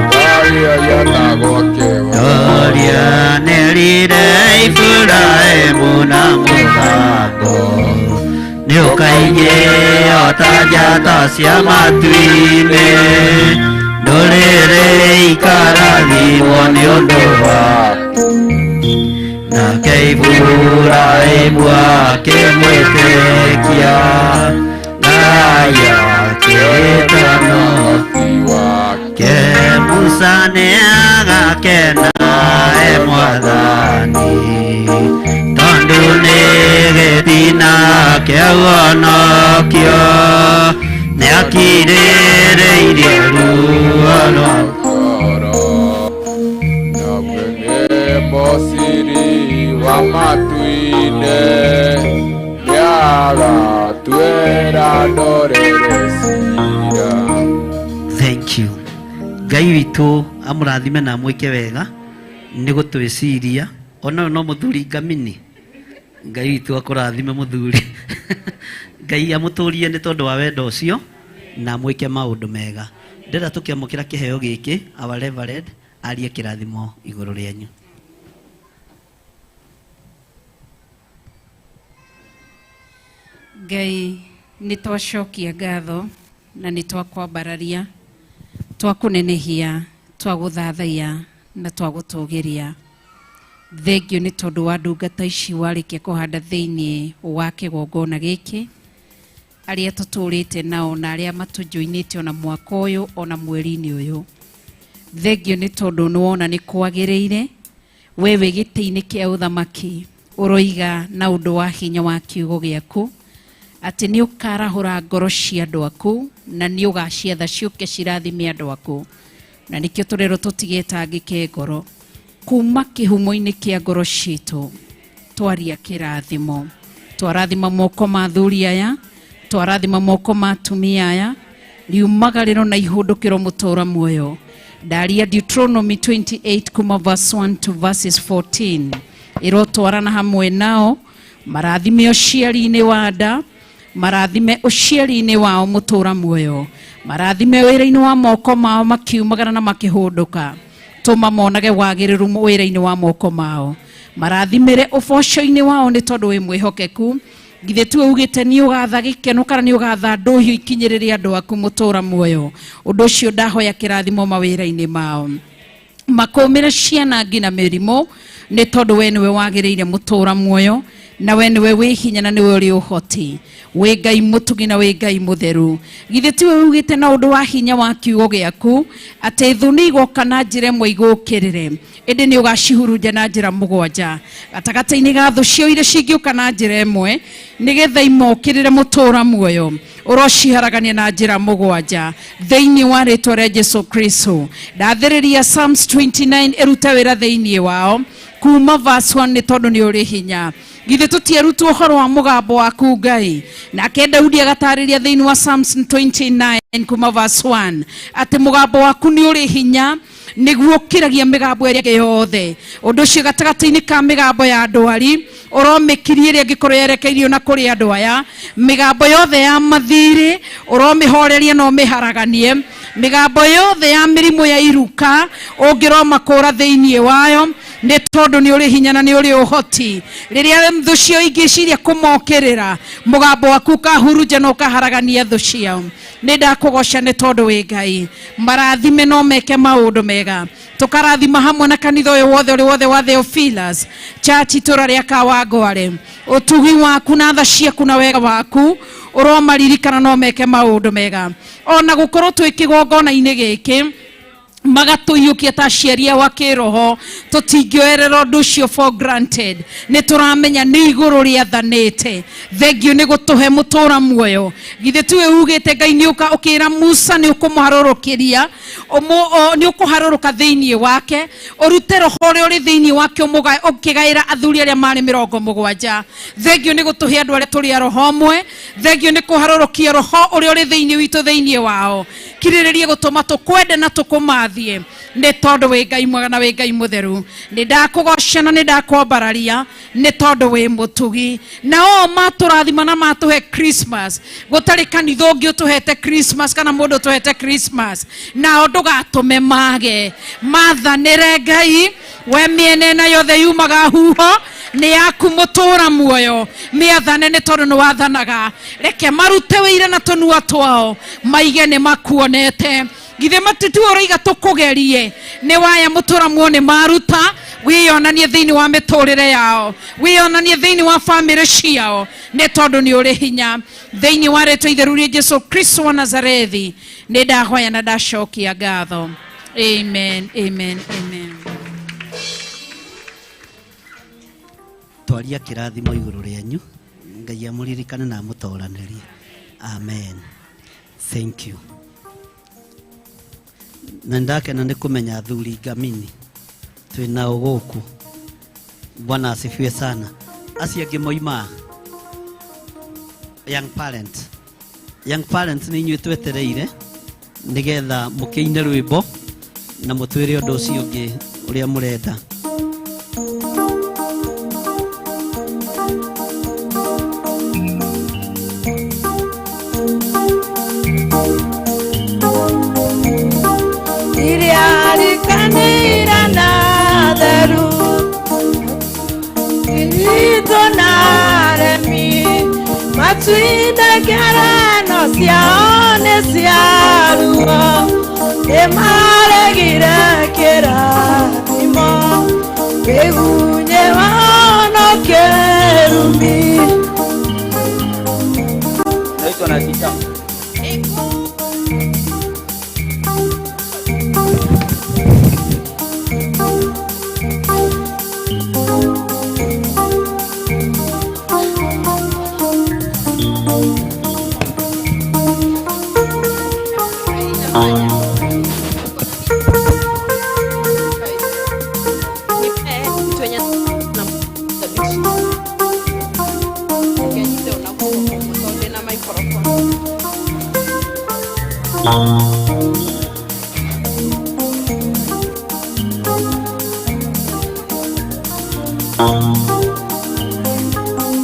Ngai etagwo kĩwa Toria nĩerire Iburahĩmu na mũgambo nĩũkaingĩ o ta njata cia matu-inĩ ndũrĩrĩ ikarathimwo nĩ ũndũ waku nake Iburahĩmu akĩmwĩtĩkia Ngai akĩĩtana wake Musa nĩagakena e mwathani tondũ nĩ gĩtina kĩa ũhonokio nĩakirĩrĩirie ruo rwa ngoro nawe nĩ mũciri wa matu-inĩ nĩagatuĩra ndũrĩrĩ ciira. Thank you. Ngai witũ amũrathime na amwĩke wega nĩ gũtwĩciria ona ũyũ no mũthuri ngamini. Ngai witũ akũrathime mũthuri. Ngai amũtũrie nĩ tondũ wa wendo ũcio na amwĩke maũndũ mega. Ndĩrenda tũkĩamũkĩra kĩheo gĩkĩ our reverend arie kĩrathimo igũrũ rĩanyu. Ngai nĩ twacokia ngatho na nĩ twakwambararia twakũnenehia twagũthathaiya na twagũtũgĩria. Thengio nĩ tondũ wa ndungata ici warĩkia kũhanda thĩinĩ wa kĩgongona gĩkĩ arĩa tũtũrĩte nao na arĩa matũjoinĩte ona mwaka ũyũ ona mweri-inĩ ũyũ. Thengio nĩ tondũ nĩ wona nĩ kwagĩrĩire we wĩ gĩtĩ-inĩ kĩa ũthamaki Ũroiga na ũndũ wa hinya wa kiugo gĩaku atĩ nĩ ũkarahũra ngoro cia andũ aku na nĩ ũgaciatha ciũke cirathime andũ aku, na nĩkĩo tũrerwo tũtigetangĩke ngoro. Kuma kĩhumo-inĩ kĩa ngoro citũ twaria kĩrathimo, twarathima moko ma athuri aya, twarathima moko ma atumia aya, riumagarĩro na ihũndũkĩro mũtũra muoyo. Ndaria Deuteronomy 28 kuma verse 1 to verses 14 ĩrotwarana hamwe nao, marathime ũciari-inĩ wa nda, marathime ũciari-inĩ wao mũtũra muoyo, marathime wĩra-inĩ wa moko mao makiumagara na makĩhũndũka, tũma monage wagĩrĩru wĩra-inĩ wa moko mao, marathimĩre ũboco-inĩ wao nĩ tondũ wĩ mwĩhokeku. Githĩ tuwe ugĩte nĩ ũgatha gĩkeno kana nĩ ũgatha ndũhiũ ikinyĩrĩre andũ aku mũtũra muoyo. Ũndũ ũcio ndahoya kĩrathimo mawĩra-inĩ mao, makũmĩre ciana nginya mĩrimũ, nĩ tondũ we nĩwe wagĩrĩire mũtũra muoyo, na we nĩwe wĩ hinya na nĩwe ũrĩ ũhoti, wĩ Ngai mũtugi na wĩ Ngai mũtheru. Githĩ tiwe ugĩte na ũndũ wa hinya wa kiugo gĩaku atĩ thũ nĩ igoka na njĩra ĩmwe igũkĩrĩre, ĩndĩ nĩ ũgacihurunja na njĩra mũgwanja. Gatagatĩ-inĩ ga thũ ciao iria cingĩũka na njĩra ĩmwe nĩgetha imokĩrĩre mũtũra muoyo, ũrociharagania na njĩra mũgwanja thĩinĩ wa rĩtwa rĩa Jesu Kristo. Ndathĩrĩria Psalms 29 ĩrute wĩra thĩinĩ wao kuma verse 1 nĩ tondũ nĩ ũrĩ hinya. Githĩ tũtierutwo ũhoro wa mũgambo waku Ngai? Nake Daudi agatarĩria thĩinĩ wa Psalms 29 kuma verse 1 atĩ mũgambo waku nĩ ũrĩ hinya, nĩguo ũkĩragia mĩgambo ĩrĩa ĩngĩ yothe. Ũndũ ũcio gatagatĩ-inĩ ka mĩgambo ya ndwari ũromĩkirie ĩrĩa ĩngĩkorwo yerekeirio na kũrĩ andũ aya, mĩgambo yothe ya mathirĩ ũromĩhorerie na ũmĩharaganie, mĩgambo yothe ya mĩrimũ ya iruka ũngĩromakũra thĩinĩ wayo, nĩ tondũ nĩ ũrĩ hinya na nĩ ũrĩ ũhoti. Rĩrĩa thũ ciao ingĩciria kũmokĩrĩra, mũgambo waku ũkahurunja na ũkaharagania thũ ciao. Nĩ ndakũgoca nĩ tondũ wĩ Ngai. Marathime no meke maũndũ mega. Tũkarathima hamwe na kanitha ũyũ wothe ũrĩ wothe wa Theophilus Church itũra rĩa Kawangware. Ũtugi waku na tha ciaku na wega waku ũromaririkana no meke maũndũ mega. Ona gũkorwo twĩ kĩgongona-inĩ gĩkĩ magatũiyũkia ta aciari ao a kĩroho, tũtingĩoerera ũndũ ũcio for granted. Nĩ tũramenya nĩ igũrũ rĩathanĩte. Thengiũ nĩ gũtũhe mũtũra muoyo. Githĩ tiwe ugĩte Ngai nĩ ũka ũkĩra Musa nĩ ũkũmũharũrũkĩria, nĩ ũkũharũrũka thĩinĩ wake, ũrute roho ũrĩa ũrĩ thĩinĩ wake ũkĩgaĩra athuri arĩa marĩ 70. Thengiũ nĩ gũtũhe andũ arĩa tũrĩ a roho ũmwe. Thengiũ nĩ kũharũrũkia roho ũrĩa ũrĩ thĩinĩ witũ thĩinĩ wao. Kirĩrĩrie gũtũma tũkwende na tũkũmathie, nĩ tondũ wĩ Ngai mwega na wĩ Ngai mũtheru. Nĩ ndakũgoca na nĩ ndakwambararia nĩ tondũ wĩ mũtugi. Na o matũrathima na matũhe Christmas, gũtarĩ kanitha ũngĩ ũtũhete Christmas kana mũndũ ũtũhete Christmas, nao ndũgatũme mage. Mathanĩre Ngai, we mĩena ĩna yothe yumaga huho nĩ yaku mũtũra muoyo, mĩathane nĩ tondũ nĩ wathanaga. Reke marute wĩira na tũnua twao, maige nĩ makuonete. Githĩ matituo ũroiga tũkũgerie? Nĩ waya mũtũra muoyo nĩ maruta, wĩyonanie thĩinĩ wa mĩtũrĩre yao, wĩyonanie thĩinĩ wa bamĩrĩ ciao, nĩ tondũ nĩ ũrĩ hinya. Thĩinĩ wa rĩtwa itheru rĩa Jesu Kristo wa Nazarethi nĩ ndahoya na ndacokia ngatho. Amen, amen, amen. Twaria kĩrathimo igũrũ rĩanyu, Ngai amũririkane na amũtoranĩrie. Amen. Thank you. Na ndakena nĩ kũmenya athuri ngamini twĩ nao gũkũ. Bwana asifiwe sana. Acio angĩ moima young parent. Young parents nĩ inyuĩ twetereire nĩgetha mũkĩine rwĩmbo na mũtwĩre ũndũ ũcio ũngĩ ũrĩa mũrenda. Iriarikanira na theru Irito na remi Matuine kereno ciao nĩ cia ruo Nĩmaregire kĩrathimo Wĩgunye wao no kĩrumi. Naitwa na Tita.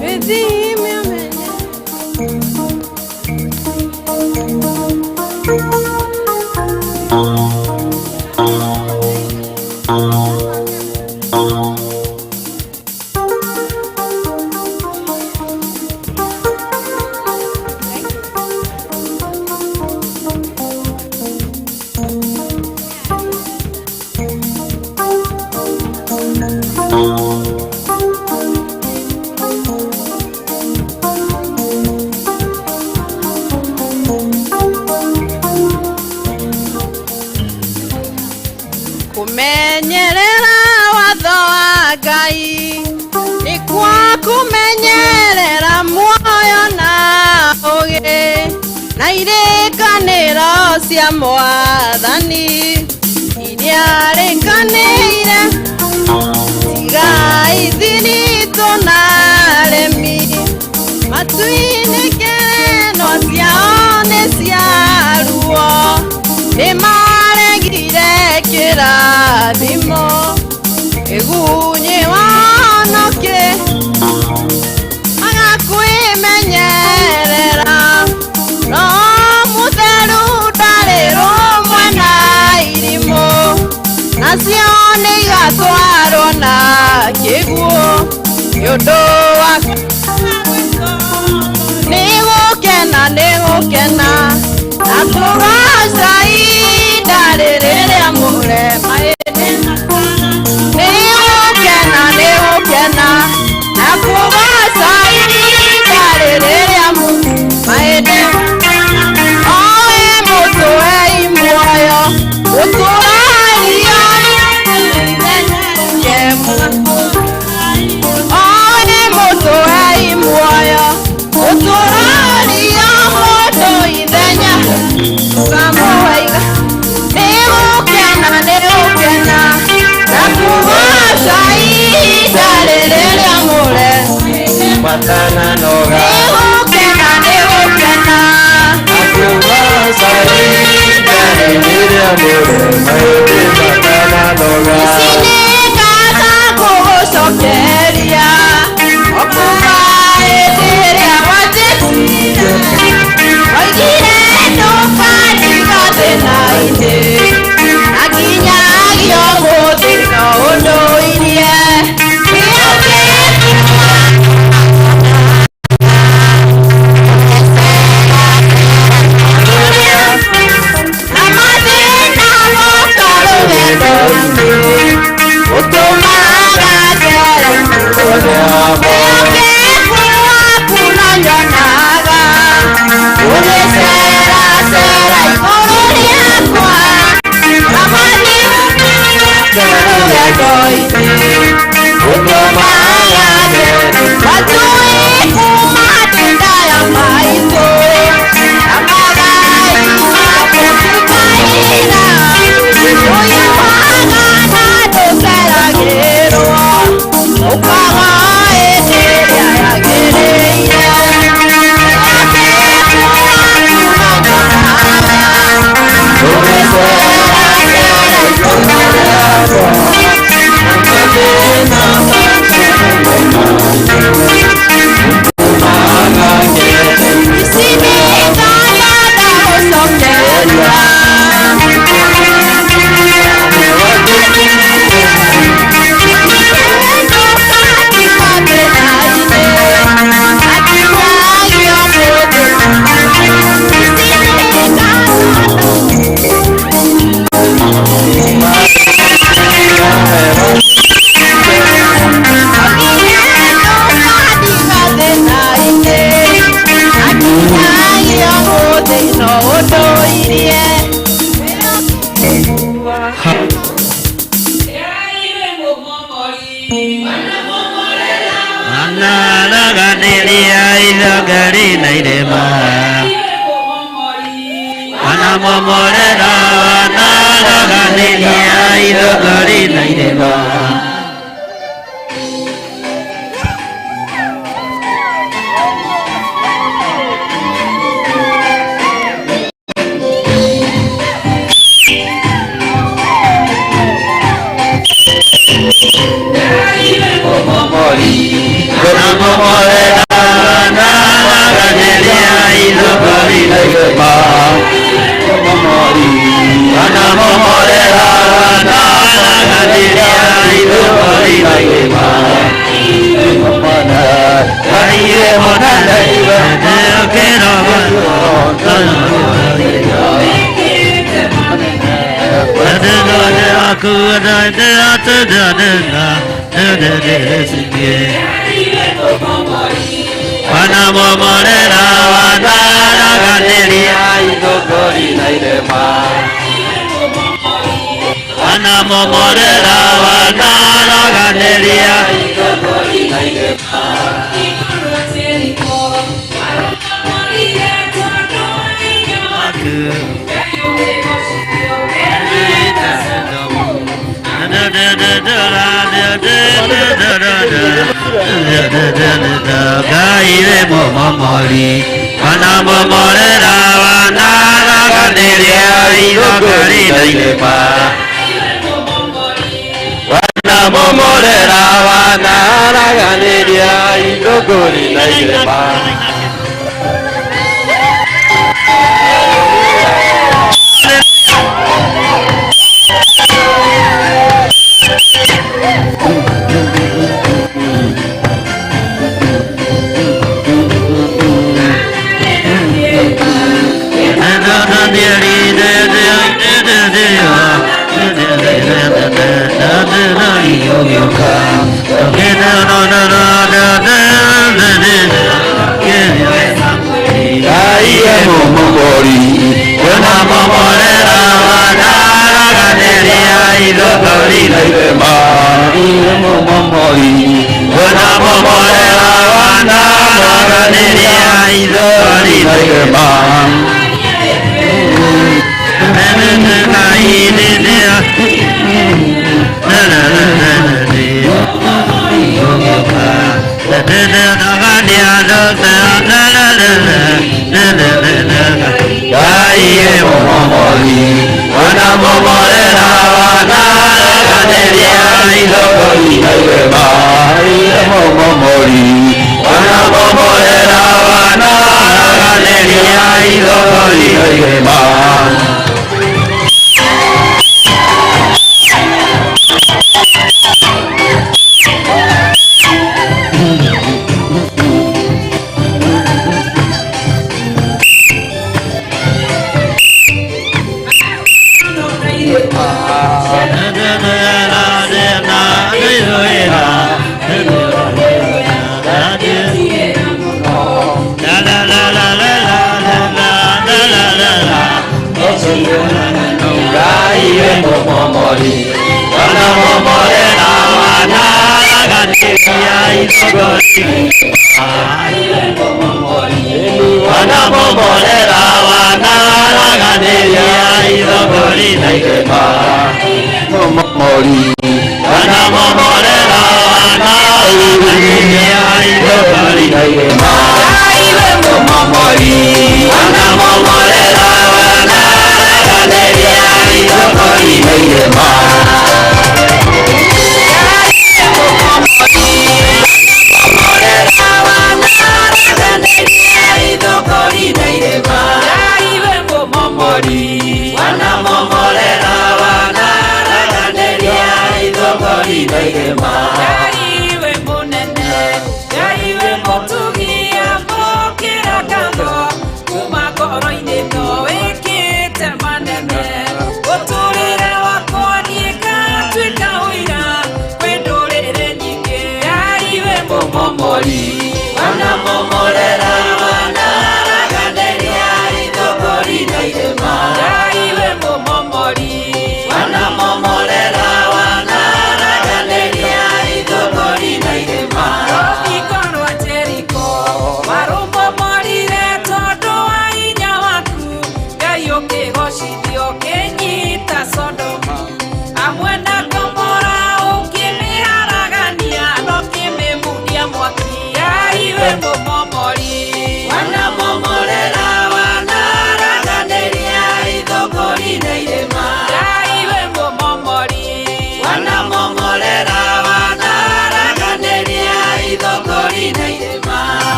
Wĩthime ũmenye. Kũmenyerera watho wa Ngai nĩkuo kũmenyerera muoyo na ũgĩ na irĩkanĩro cia Mwathani iria rĩkanĩire. Tigai thiritũ na arĩmi matu-inĩ kĩrĩno ciao nĩ cia ruo nĩmaregire kĩrathimo ĩgunyi wonoke magakwĩmenyerera no mũtheru ndarĩ rũmwe na irimũ nacio nĩ igatwarwo na kĩguũ nĩ ũndũ wa nĩgũkena nĩgũkena na kũgoca ihinda rĩrĩa mũrema nĩgũkena nĩgũkena na kũgoca ihinda rĩrĩa mahĩndĩ oe mũtũhei muoyo ũtũrario oe mũtũhei muoyo ũtũrario mũndũ ithenya ũkamũhaiga nĩgũkena nĩgũkena na kũgoca ihinda rĩrĩa mũre Matananoga nĩgũkena nĩgũkena Akugoca ihinda rĩrĩa mũrema ĩndĩ matananoga Ici nĩ ngatha gũgũcokeria o kuma hĩndĩ ĩrĩa wanjĩtire waigire ndũkandiga thĩna-inĩ na nginyagia ũmũthĩ no ũndũirie. Na mathĩna moka rũgendo-inĩ ũtũmaga ngere wĩhokeku waku no nyonaga ũgĩceracera igũrũ rĩakwa na mathĩna rũgendo-inĩ ũtũmaga ngere watũĩ kuma ndĩ ya maitũ na magai makũtukaira ũyũ waga na ndũceragĩrwo ũkaga hĩndĩ ĩrĩa yagĩrĩire. Ici nĩ ngatha ndagũcokeria. Anaraganĩria ithangari na irĩma anamomorera anaraganĩria ithangari na irĩma. Thank you.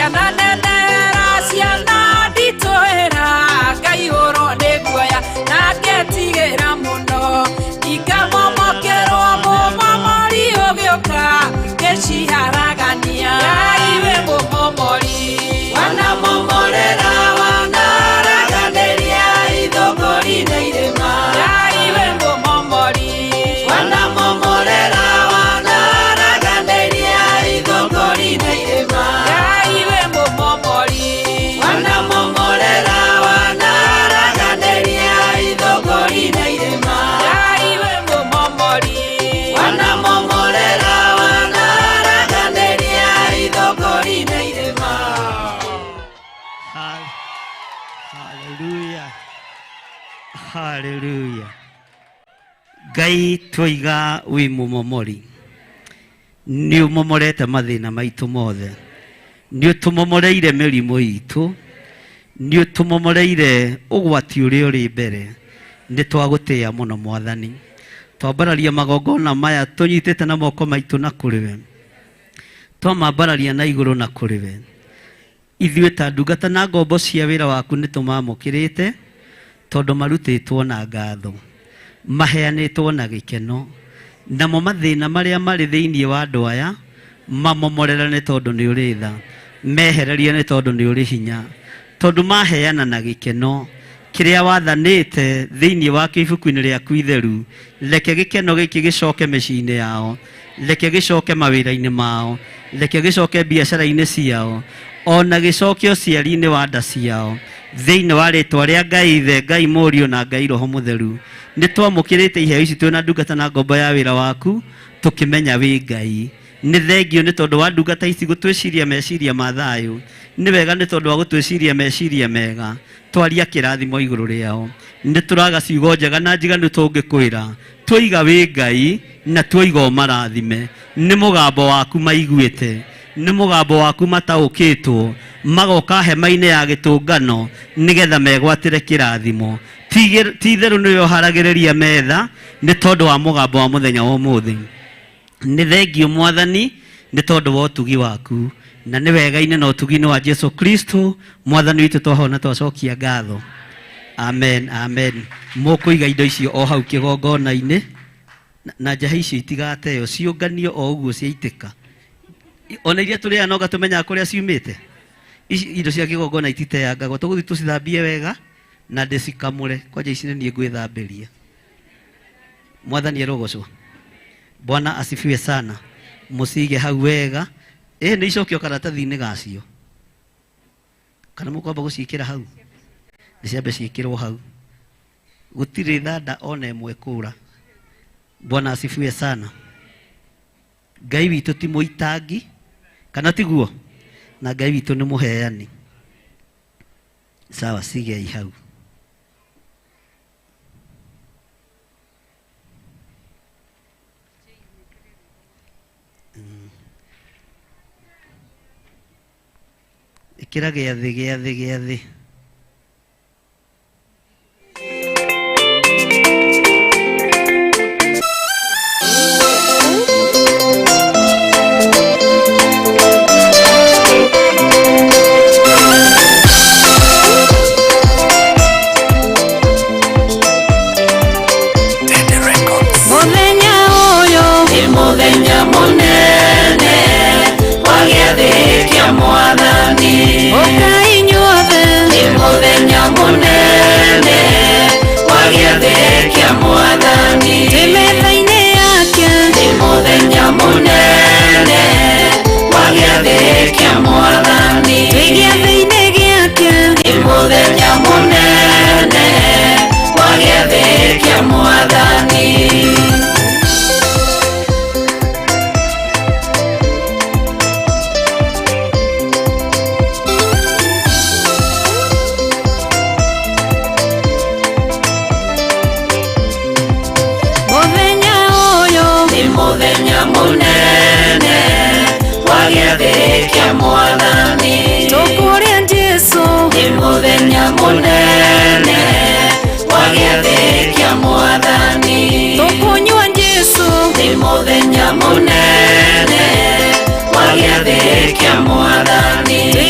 Ciana nenera ciana nditũhĩra ngaihũrwo nĩ guoya na ngetigĩra mũno ikamomokerwo mũmomori ũgĩũka ngĩciharagania Ngai wĩ mũmomori wanamomorera wanaraganĩria ithũngũri na irĩma Ngai wĩ mũmomori wanamomorera wanaraganĩria ithũngũri na irĩma Ngai wĩ mũmomori wanamomorera wanaraganĩria ithũngũri na irĩma Ngai wĩ mũmomori wanamomorera wanaraganĩria ithũngũri na irĩma. Haleluya. Haleluya. Ngai twoiga wĩ mũmomori, nĩ ũmomorete mathĩna maitũ mothe, nĩ ũtũmomoreire mĩrimũ itũ, nĩ ũtũmomoreire ũgwati ũrĩa ũrĩ mbere. Nĩ twagũtĩĩa mũno Mwathani. Twambararia magongona maya tũnyitĩte na moko maitũ na kũrĩ we, twamambararia na igũrũ na kũrĩ we. Ithuĩ ta ndungata na ngombo cia wĩra waku nĩ tũmamũkĩrĩte, tondũ marutĩtwo na ngatho, maheanĩtwo na gĩkeno, namo mathĩna marĩa marĩ thĩinĩ wa andũ aya mamomorera nĩ tondũ nĩ ũrĩ tha, mehererie nĩ tondũ nĩ ũrĩ hinya, tondũ maheana na gĩkeno kĩrĩa wathanĩte thĩinĩ wa ibuku-inĩ rĩaku itheru. Reke gĩkeno gĩkĩ gĩcoke mĩciĩ-inĩ yao, reke gĩcoke mawĩra-inĩ mao, reke gĩcoke biacara-inĩ ciao, ona gĩcoke ũciari-inĩ wa nda ciao, thĩinĩ wa rĩtwa rĩa Ngai Ithe, Ngai Mũriũ na Ngai Roho Mũtheru. Nĩ twamũkĩrĩte iheo ici twĩna ndungata na ngombo ya wĩra waku, tũkĩmenya wĩ Ngai. Nĩ thengio nĩ tondũ wa ndungata ici gũtwĩciria meciria ma thayũ, nĩ wega nĩ tondũ wa gũtwĩciria meciria mega, twaria kĩrathimo igũrũ rĩao. Nĩ tũraga ciugo njega na njiganu tũngĩkwĩra, twoiga wĩ Ngai na twoiga ũmarathime. Nĩ mũgambo waku maiguĩte, nĩ mũgambo waku mataũkĩtwo, magoka hema-inĩ ya gĩtũngano nĩgetha megwatĩre kĩrathimo. Ti itherũ nĩwe ũharagĩrĩria metha nĩ tondũ wa mũgambo wa mũthenya wa ũmũthĩ. Nĩ thengio Mwathani nĩ tondũ wa ũtugi waku, na nĩ wega-inĩ na ũtugi-inĩ wa Jesu Kristo Mwathani witũ twahona twacokia ngatho. Amen, amen. Mũkũiga indo icio o hau kĩgongona-inĩ, na njahi icio itigateo, ciũnganio o ũguo ciaitĩka. Ona iria tũrĩaga no gatũmenyaga kũrĩa ciumĩte. Ici indo cia kĩgongona ititeangagwo, tũgũthiĩ tũcithambie wega na ndĩcikamũre. Kwanja ici nĩ niĩ ngwĩthambĩria. Mwathani arogocwo. Bwana asifiwe sana. Mũcige hau wega. Ĩ nĩ icokio karatathi-inĩ gacio, kana mũkwamba gũciĩkĩra hau? Nĩ ciambe ciĩkĩrwo hau, gũtirĩ thanda ona ĩmwe kũra. Bwana asifiwe sana. Ngai witũ ti mũitangi, kana tiguo? Na Ngai witũ nĩ mũheani. Sawa, cigei hau. Ĩkĩra gĩathĩ, gĩathĩ, gĩathĩ. Mũthenya ũyũ nĩ mũthenya mũnene wa gĩathĩ kĩa Mwathani. Ũkai inyuothe, nĩ mũthenya mũnene wa gĩathĩ kĩa Mwathani. Twĩ metha-inĩ yake, nĩ mũthenya mũnene wa gĩathĩ kĩa Mwathani. Twĩ gĩathĩ-inĩ gĩake, nĩ mũthenya mũnene wa gĩathĩ kĩa Mwathani. Mũthenya ũyũ nĩ mũthenya mũnene wa gĩathĩ kĩa Mwathani. Tũkũrĩa Jesũ, nĩ mũthenya mũnene wa gĩathĩ kĩa Mwathani. Tũkũnyua Jesũ, nĩ mũthenya mũnene wa gĩathĩ kĩa Mwathani. Twĩ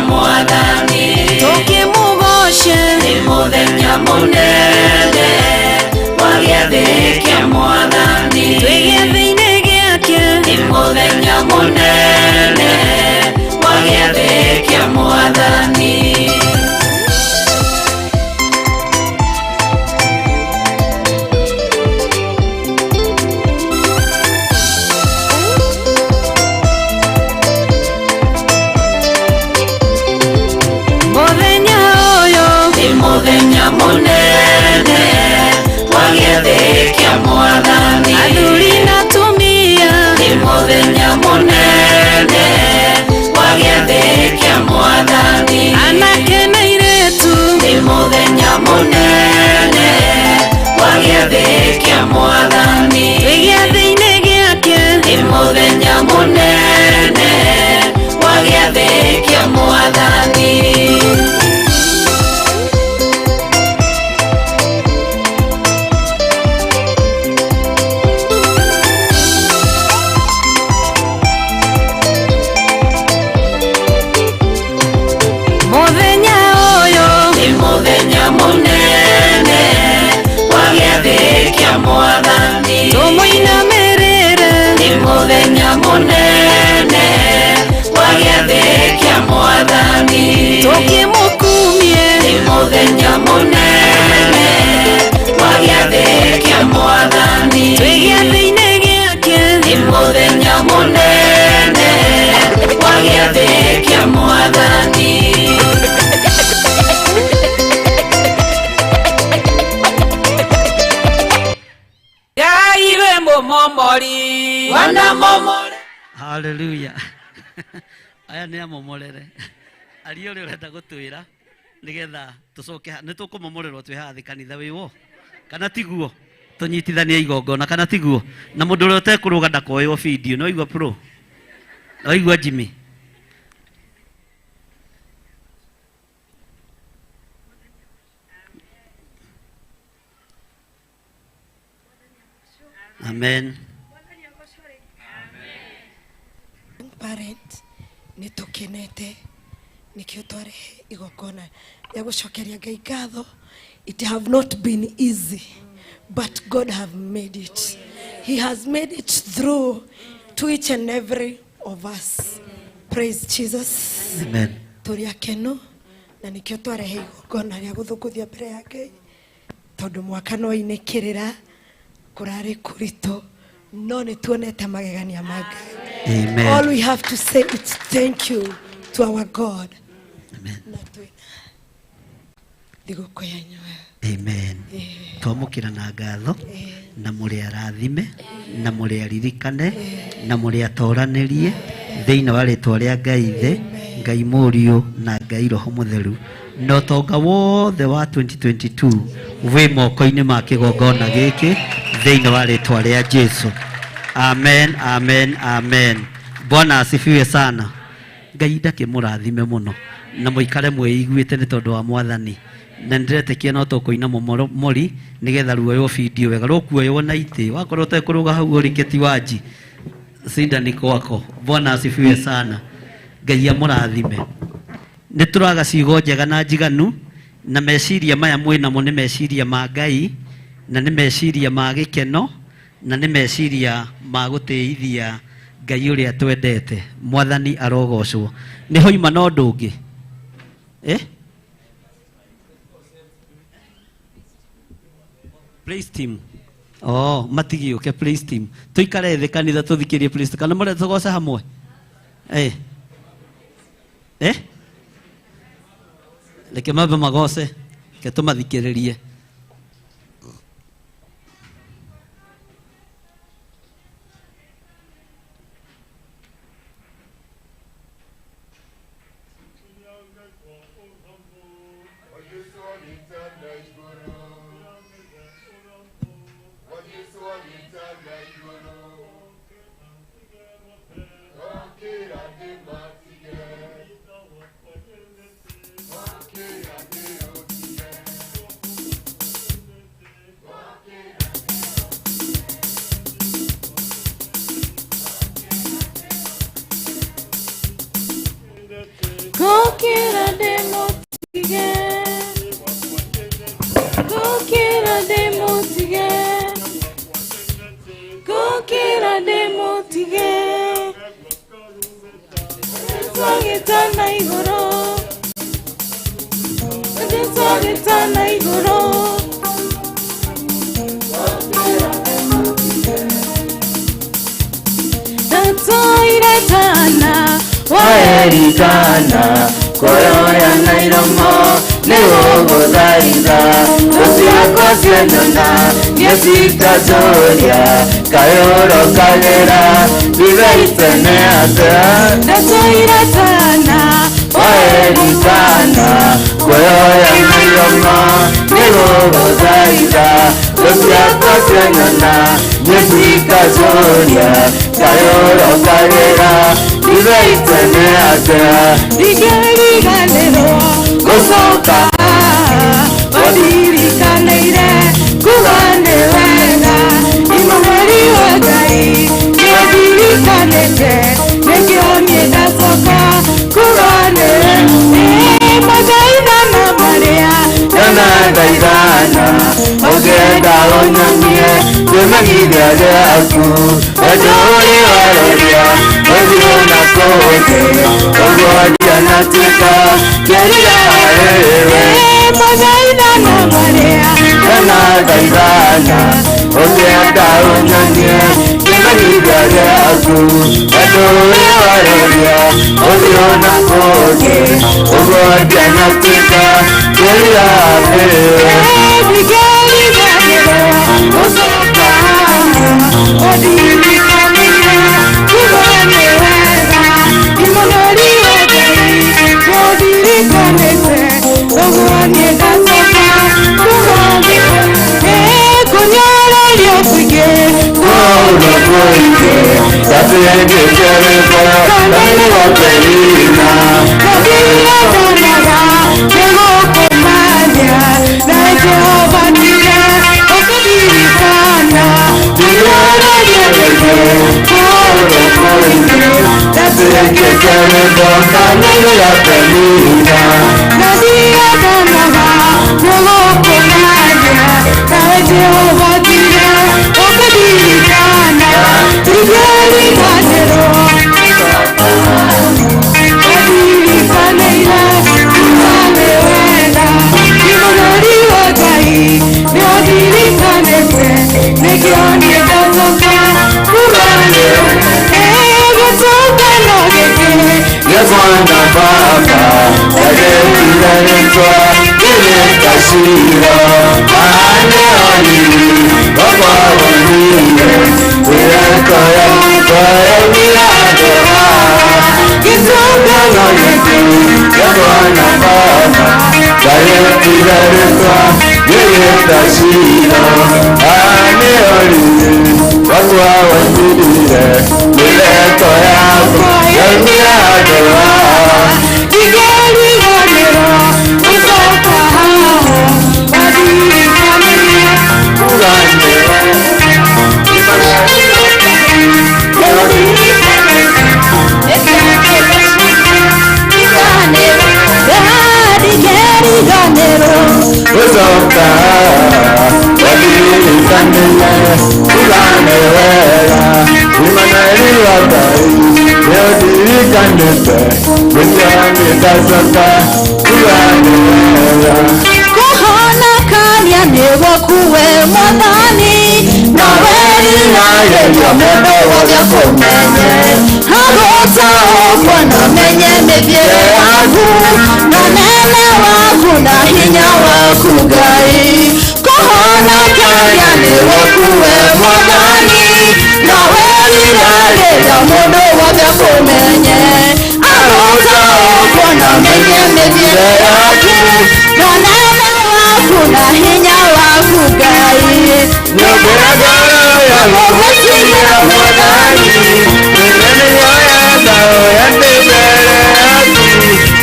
Mwathani Tũkĩmũgoce Nĩ mũthenya mũnene wa gĩathĩ kĩa Mwathani Twĩ gĩathĩ-inĩ gĩake Nĩ mũthenya mũnene wa gĩathĩ kĩa Mwathani. Mũthenya ũyũ Nĩ mũthenya mũnene wa gĩathĩ kĩa Mwathani Athuri na atumia Nĩ mũthenya mũnene wa gĩathĩ kĩa Mwathani Anake na airĩtu Nĩ mũthenya mũnene wa gĩathĩ kĩa Mwathani Twĩ gĩathĩ-inĩ gĩake Nĩ mũthenya mũnene wa gĩathĩ kĩa Mwathani. Mũthenya ũyũ Nĩ mũthenya mũnene wa gĩathĩ kĩa Mwathani Tũmũinamĩrĩre Nĩ mũthenya mũnene wa gĩathĩ kĩa Mwathani Tũkĩmũkumie Nĩ mũthenya mũnene wa gĩathĩ kĩa Mwathani Twĩ gĩathĩ-inĩ gĩake Nĩ mũthenya mũnene wa gĩathĩ kĩa Mwathani. Ngai we mũmomori Wana momore Haleluya. Aya nĩ amomorere. Aria ũrĩa ũrenda gũtwĩra nĩgetha tũcoke nĩ tũkũmomorerwo twĩ haha thĩ kanitha wĩwo kana tiguo tũnyitithanie igongona kana tiguo na mũndũ ũrĩa ũtekũrũga ndakoywo video no igua pro no igua Jimmy. Amen. Parent nĩ tũkenete nĩkĩo twarehe igongona rĩa gũcokeria Ngai ngatho. It have not been easy, but God have made it. He has made it through to each and every of us. Praise Jesus. Amen. Tũrĩ akenu na nĩkĩo twarehe igongona rĩa gũthũngũthia mbere ya Ngai tondũ mwaka no inĩkĩrĩra kũrarĩ kũritũ no nĩ tuonete magegania ma Ngai. Amen. All we have to say is thank you to our God. Amen. Na twĩna thigũkũ yanyu. Amen. Twamũkĩra na ngatho na mũrĩ arathime na mũrĩ aririkane na mũrĩ atoranĩrie thĩinĩ wa rĩtwa rĩa Ngai Ithe, Ngai Mũriũ na Ngai Roho Mũtheru na ũtonga wothe wa 2022 wĩ moko-inĩ ma kĩgongona gĩkĩ thĩinĩ wa rĩtwa rĩa Jesu. Amen, amen, amen. Bwana asifiwe sana. Ngai ndakĩmũrathime mũno na mũikare mwĩiguĩte nĩ tondũ wa Mwathani na nĩndĩretĩkia no tũkũina mori nĩgetha ruoywo bindio wega rũkuoywo na itĩ wakorwo ũtekũrũga hau ũrĩ wanji sinda ni kwako. Bwana asifiwe sana. Ngai amũrathime. Nĩ tũraga ciugo njega na njiganu na meciria maya mwĩ namo nĩ meciria ma Ngai na nĩ meciria ma gĩkeno na nĩ meciria ma gũtĩithia Ngai ũrĩa twendete. Mwathani arogocwo. Nĩ hoima na ũndũ ũngĩ eh? Praise team. Oh, matigĩũke praise team. Tũikare thĩ kanitha tũthikĩrie praise kana mũrenda tũgoce hamwe? Eh. Eh? Reke mambe magoce, reke tũmathikĩrĩrie. Ndokĩra ndĩmũtige Twagĩtana igũrũ Twagĩtana igũrũ Ndatũire tana Waerikana Koroya na iromo Nĩgũgũthaitha Thũ ciakwa cianyona Nĩcikajoria Kayũrokagĩra Ndigaitene atĩa Ndatũire tana Waerikana Koroya na iromo Nĩgũgũthaitha Thũ ciakwa cianyona Nĩcikajoria Kayũrokagĩra Ndigaitene atĩa Ndingĩriganĩrwo gũcoka Wandirikanĩire kuga nĩ wega Imũheri wa Ngai nĩandirikanĩte Nĩkĩo niĩ ndacoka kuga nĩ wega Mathaithana marĩa Ndona thaithana Ũngĩenda ũnyonie Kĩmenyithia gĩaku Wendo ũrĩ waroria Ũthiũ na kũngĩ Ũguo ndianatuĩka Kĩrira harĩwe Mathaithana marĩa Ndona thaithana Ũngĩenda ũnyonie Kĩmenyithia gĩaku Wendo ũrĩ waroria Ũthiũ na kũngĩ Ũguo ndianatuĩka Kĩrira harĩwe Ndingĩriganĩrwo gũcoka Wandirikanĩire kuga nĩ wega Imũheri wa Ngai nĩandirikanĩte Ũguo niĩ ndacoka kuga nĩ wega Kũnyararĩrio kũingĩ Kũũrwo kũingĩ Gatuĩkĩte rwĩmbo Rwa Penina Ndathiaga nĩgũkũmanya Na Jehova tiga ũkũririkana Ndingĩararia rĩngĩ Kũũrwo kũingĩ Gatuĩkĩte rwĩmbo Rwa Penina Ndathiaga nĩgũkũmanya Na Jehova tiga ũkũririkana Ndingĩriganĩrwo Wandirikanĩire kuga nĩ wega Imũheri wa Ngai nĩandirikanĩte Nĩkĩo niĩ ndacoka kuga nĩ wega Gĩtũngano gĩkĩ Gĩkwana baba Ndagĩtire rĩtwa Gĩgĩtaciro Mahane oriri Wakwa wonire Wĩreko yakwa yaumire handũ haha Gĩtũngano gĩkĩ Gĩkwana baba Ndagĩtire rĩtwa Gĩgĩtaciro Mahane oriri Wakwa wonire Wĩreko yakwa yaumire handũ haha Ndingĩriganĩrwo gũcoka haha Wandirikanĩire Kuga nĩ Ndingĩriganĩrwo Gũcoka Wandirikanĩire Kuga nĩ wega Immanueli wa Ngai nĩũndirikanĩte Nĩkĩo niĩ ndacoka Kuga nĩ wega Kũhonokania nĩ gwaku we Mwathani Nawe riragĩria mũndũ wothe akũmenye Agũtaũkwo na menye mĩthiĩre yaku Na ũnene waku na hinya waku Ngai Kũhonokania nĩ gwaku we Mwathani Nawe riragĩria mũndũ wothe akũmenye Agũtaũkwo na menye mĩthiĩre yaku Na ũnene waku na hinya waku Ngai Nyongera ngoro ya gũgũtigĩra Mwathani Nĩwe nĩoya thao ya ndĩ mbere yaku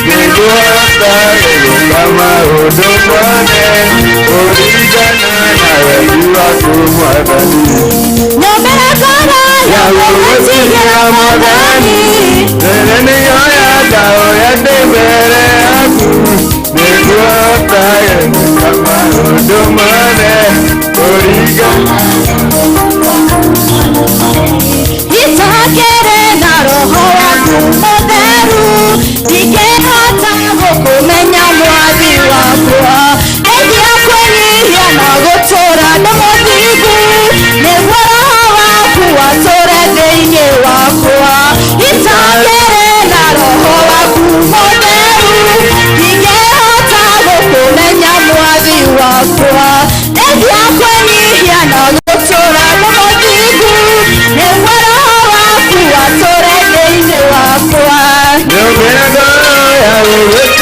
Nĩguo hotage gwĩka maũndũ mothe Kũringana na wendi waku Mwathani Nyombera ngoro Ya gũgũtigĩra Mwathani Nĩwe nĩoya thao ya ndĩ mbere yaku Nĩguo hotage gwĩka maũndũ mothe Kũringana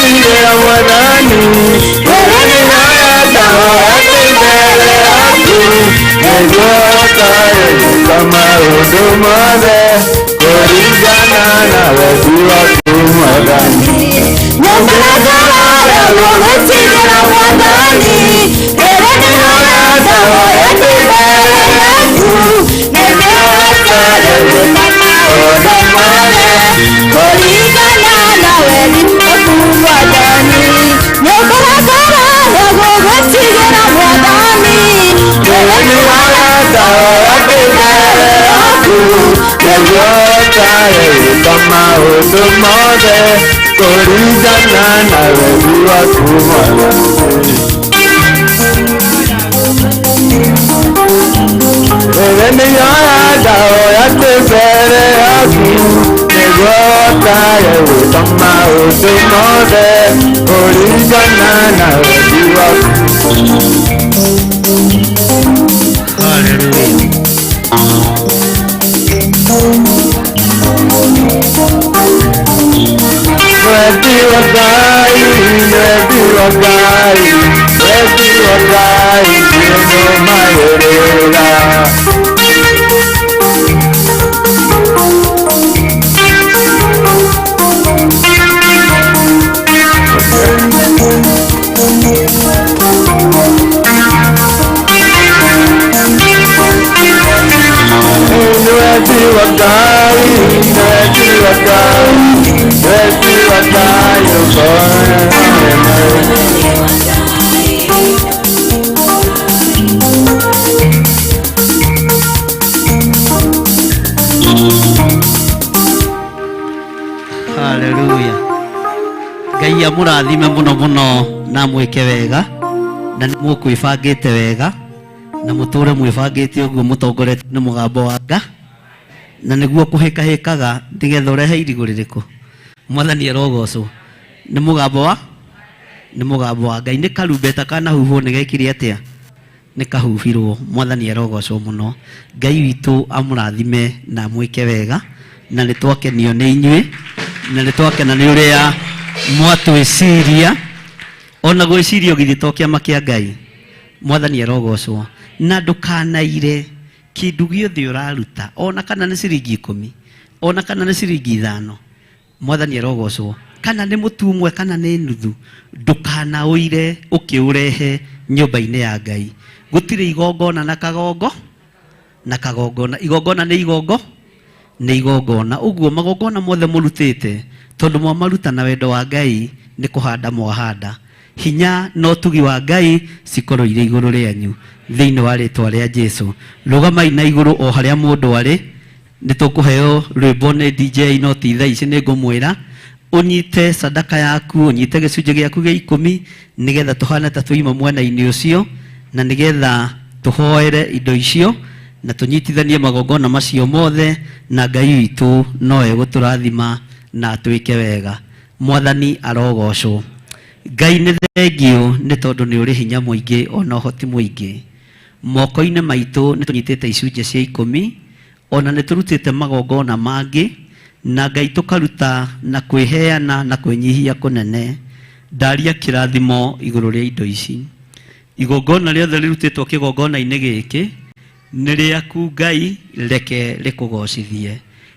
Gwĩtigĩra Mwathani. Rĩrĩ nĩhoya ndahoya ndĩ mbere yaku, nĩguo hotage gwĩka maũndũ mothe kũringana na wendi waku Mwathani. Nyũmba gwĩtigĩra Mwathani. Rĩrĩ nĩhoya ndahoya ndĩ mbere yaku, nĩguo hotage gwĩka maũndũ mothe kũringana na wendi waku Mwathani. Nyũmba gwĩtigĩra Mwathani. Rĩrĩ nĩhoya ndahoya ndĩ mbere yaku, nĩguo hotage gwĩka maũndũ mothe kũringana na wendi waku Mwathani. Rĩrĩ nĩhoya ndahoya ndĩ mbere yaku, nĩguo hotage gwĩka maũndũ mothe kũringana na wendi waku. Hallelujah. Wendi wa Ngai, wendi wa Ngai, wendi wa Ngai nĩũnũmagĩrĩra. Wendi wa Ngai, wendi wa Ngai, wendi wa Ngai ũkorwo. Haleluya. Ngai amũrathime mũno mũno na mwĩke wega na nĩ mũkwĩbangĩte wega na mũtũre mwĩbangĩte ũguo mũtongoretio nĩ mũgambo wa nga na nĩguo kũhĩkahĩkaga nĩgetha ũrehe irigũ rĩrĩkũ. Mwathani arogocwo. Nĩ mũgambo wa nĩ mũgambo wa Ngai nĩ karumbeta kanahuhwo nĩ gekire atĩa? Nĩ kahuhirwo. Mwathani arogocwo mũno. Ngai witũ amũrathime na amwĩke wega na nĩ twakenio nĩ inyuĩ na nĩ twakena nĩ ũrĩa mwatwĩciria ona gwĩciria githĩ to kĩama kĩa Ngai. Mwathani arogocwo. Na ndũkanaire kĩndũ gĩothe ũraruta ona kana nĩ ciringi 10 ona kana nĩ ciringi 5 Mwathani arogocwo. Kana nĩ mũtu ũmwe kana nĩ nuthu, ndũkanaũire ũkĩũrehe nyũmba-inĩ ya Ngai. Gũtirĩ igongona na kagongo na kagongona. Igongona nĩ igongo nĩ igongona. Ũguo magongona mothe mũrutĩte tondũ mwamaruta na wendo wa Ngai nĩ kũhanda mwahanda. Hinya na ũtugi wa Ngai cikorwo irĩ igũrũ rĩanyu thĩinĩ wa rĩtwa rĩa Jesu. Rũgamai na igũrũ o harĩa mũndũ arĩ. Nĩ tũkũheo rwĩmbo nĩ DJ no ti thaa ici nĩ ngũmwĩra ũnyite sadaka yaku, ũnyite gĩcunjĩ gĩaku gĩa 10 nĩgetha tũhane ta tũima mwena-inĩ ũcio na nĩgetha tũhoere indo icio na tũnyitithanie magongona macio mothe na Ngai witũ no egũtũrathima na atwĩke wega. Mwathani arogocwo. Ngai nĩ thengio nĩ tondũ nĩ ũrĩ hinya mũingĩ ona ũhoti mũingĩ. Moko-inĩ maitũ nĩ tũnyitĩte icunjĩ cia 10 ona nĩ tũrutĩte magongona mangĩ na Ngai tũkaruta na kwĩheana na kwĩnyihia kũnene. Ndaria kĩrathimo igũrũ rĩa indo ici. Igongona rĩothe rĩrutĩtwo kĩgongona-inĩ gĩkĩ nĩ rĩaku Ngai, reke rĩkũgocithie.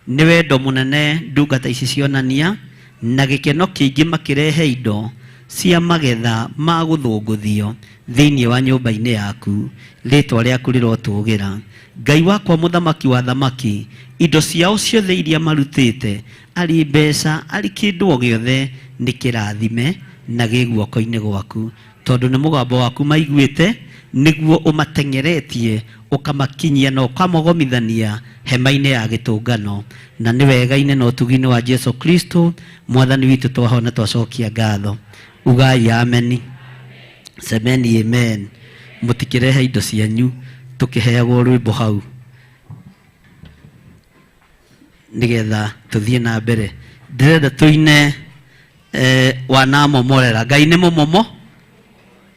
Nĩ wendo mũnene ndungata ici cionania na gĩkeno kĩingĩ makĩrehe indo cia magetha ma gũthũngũthio thĩinĩ wa nyũmba-inĩ yaku. Rĩtwa rĩaku rĩrotũgĩra. Ngai wakwa mũthamaki wa thamaki, indo ciao ciothe iria marutĩte arĩ mbeca arĩ kĩndũ o gĩothe nĩ kĩrathime na gĩ guoko-inĩ gwaku, tondũ nĩ mũgambo waku maiguĩte nĩguo ũmateng'eretie ũkamakinyia na ũkamogomithania hema-inĩ ya gĩtũngano. Na nĩ wega-inĩ na ũtugi-inĩ wa Jesu Kristo Mwathani witũ twahona twacokia ngatho. Ugai ameni. Semeni amen. Mũtikĩrehe indo cianyu tũkĩheagwo rwĩmbo hau nĩgetha tũthiĩ na mbere. Ndĩrenda tũine wanamomorera. Ngai nĩ mũmomo.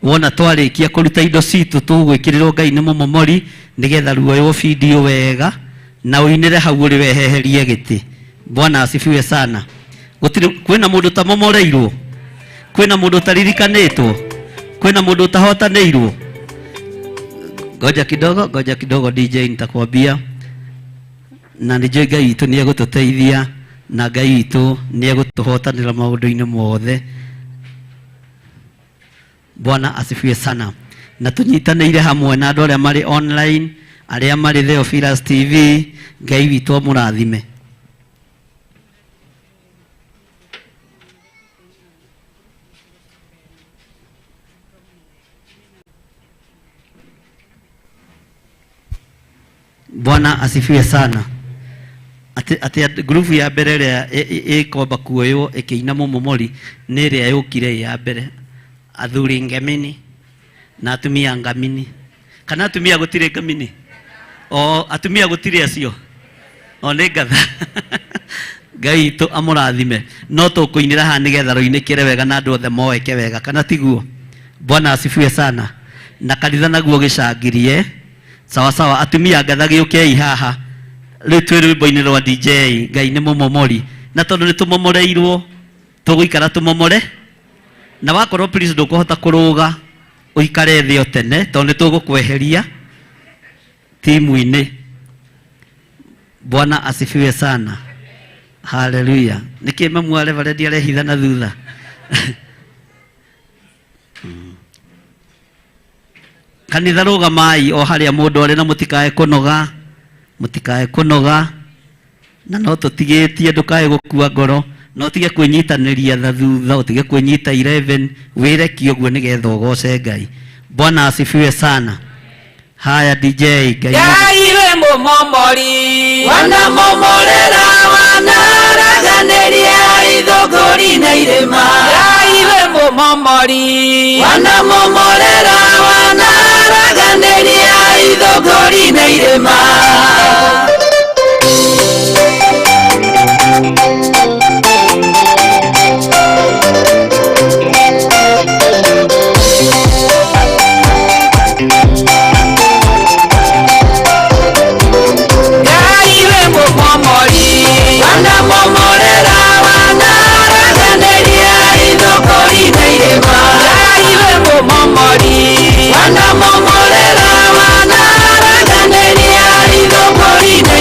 Wona twarĩkia kũruta indo citũ tũgwĩkĩrĩrwo Ngai nĩ mũmomori nĩgetha ruoywo video wega na ũinĩre hau ũrĩ weheherie gĩtĩ. Bwana asifiwe sana. Gũtirĩ kwĩna mũndũ tamomoreirwo. Kwĩna mũndũ ũtaririkanĩtwo? Kwĩna mũndũ ũtahotanĩirwo? Ngoja kidogo, ngoja kidogo DJ, nitakwambia na nĩ njũĩ Ngai witũ nĩ egũtũteithia na Ngai witũ nĩ egũtũhotanĩra maũndũ-inĩ mothe. Bwana asifiwe sana. Na tũnyitanĩire hamwe na andũ arĩa marĩ online, arĩa marĩ Theophilus TV, Ngai witũ amũrathime. Bwana asifiwe sana. Atĩ ngurubu ya mbere ĩrĩa ĩkwamba kuoywo ĩkĩina mũmomori nĩ ĩrĩa yũkire ĩ ya mbere, athuri ngamini na atumia ngamini, kana atumia gũtirĩ ngamini, o atumia gũtirĩ acio, o nĩ ngatha. Ngai witũ amũrathime. No tũkũinĩra haha nĩgetha rũinĩkĩre wega na andũ othe moeke wega, kana tiguo? Bwana asifiwe sana. Na kanitha naguo gĩcangirie sawa sawa. Atumia ngatha gĩũkei haha rĩu twĩ rwĩmbo-inĩ rwa DJ Ngai nĩ mũmomori, na tondũ nĩ tũmomoreirwo tũgũikara tũmomore, na wakorwo please ndũkũhota kũrũga ũikare thĩ o tene tondũ nĩ tũgũkweheria timu-inĩ. Bwana asifiwe sana. Haleluya. Nĩkĩ mamu wa Reverend arehitha na thutha? Kanitha rũgamai o harĩa mũndũ arĩ na mũtikae kũnoga, mũtikae kũnoga, na no tũtigĩtie ndũkae gũkua ngoro, no ũtige kwĩnyitanĩria tha thutha, ũtige kwĩnyita 11, wĩrekie ũguo nĩgetha ũgoce Ngai. Bwana asifiwe sana. Haya DJ, Ngai Ngai we mũmomori Wanamomorera wanaraganĩria ithũngũri na irĩma. Ngai we mũmomori Wanamomorera wanaraganĩria ithũngũri na irĩma. Ngai we mũmomori Wanamomorera wanaraganĩria ithũngũri na irĩma. Ngai we mũmomori Wanamomorera wanaraganĩria ithũngũri na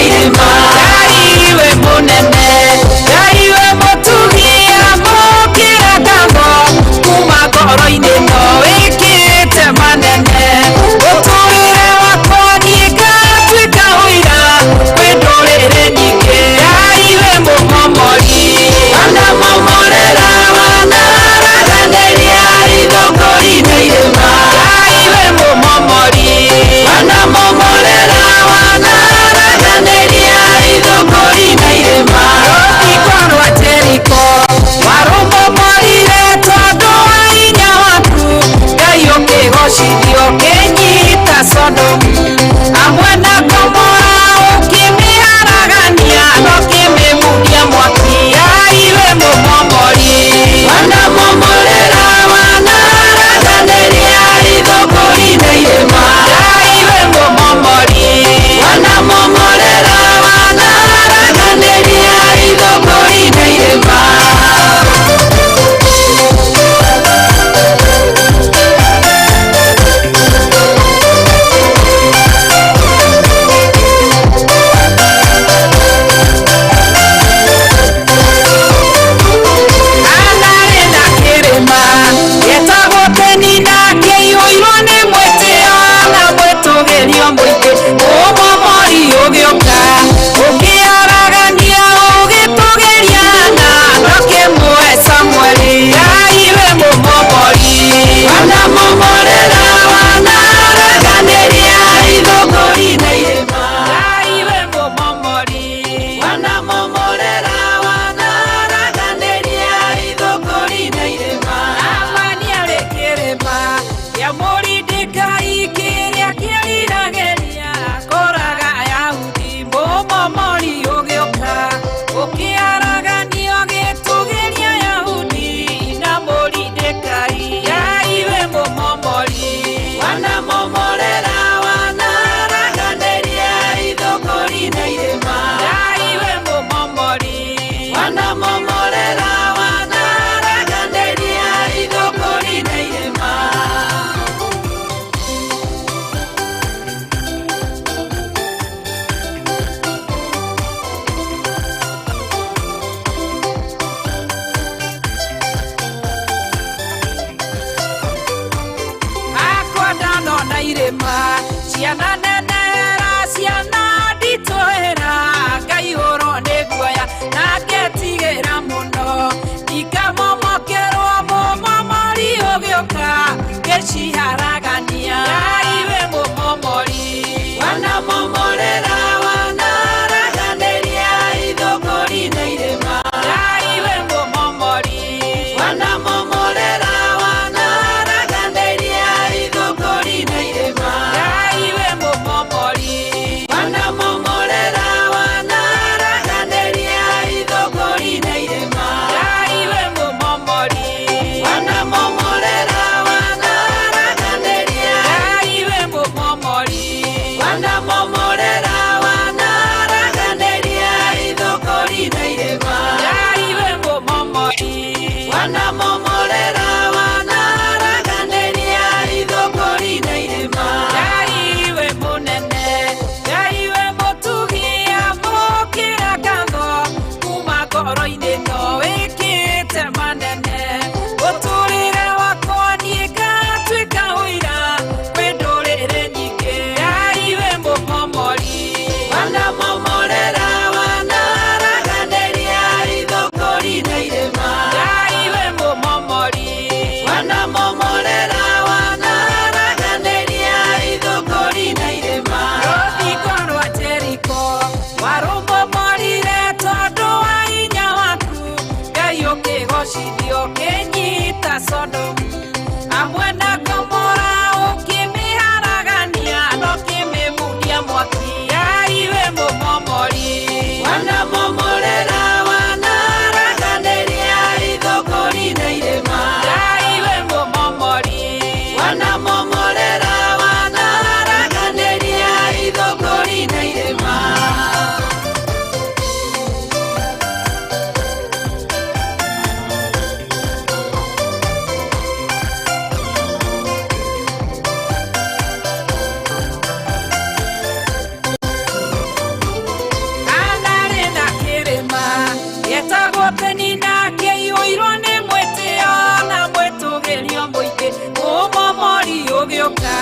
Ngĩciharagania. Ngai wĩ mũmomori. Wanamomorera, wanaraganĩria ithũngũri na irĩma. Ngai wĩ mũmomori. Wanamomorera, wanaraganĩria ithũngũri na irĩma. Ngai wĩ mũmomori. Wanamomorera, wanaraganĩria ithũngũri na irĩma. Ngai wĩ mũmomori. Wanamomorera, wanaraganĩria. Ngai wĩ mũmomori. Wanamomorera, wanaraganĩria ithũngũri na irĩma. Ngai wĩ mũmomori. Wanamomorera, wanaraganĩria ithũngũri na irĩma. Ngai wĩ mũnene, Ngai wĩ mũtugi, amũkĩra ngatho kuma ngoro-inĩ no wĩkĩte manene. Mũtũrĩre wakwa niĩ ngatuĩka ũira kwĩ ndũrĩrĩ nyingĩ. Ngai wĩ mũmomori. Wanamomorera, wanaraganĩria ithũngũri na irĩma. Ngai wĩ mũmomori. Wanamomorera, wanaraganĩria ithũngũri na irĩma. Rũthingo rwa Jeriko warũmomorire tondũ wa hinya waku. Ngai ũkĩgocithio ũkĩnyita Sodomu hamwe na Gomora, ũkĩmĩharagania na ũkĩmĩmundia mwaki. Ngai wĩ mũmomori. Wanamomorera, wanaraganĩria ithũngũri na irĩma. Ngai wĩ mũmomori. Wanamomorera, wanaraganĩria ithũngũri na irĩma. Anarĩ na kĩrĩma gĩtagwo Penina, kĩiyũirwo nĩ mwĩtĩo na mwĩtũgĩrio mũingĩ. Ũmomori ũgĩũka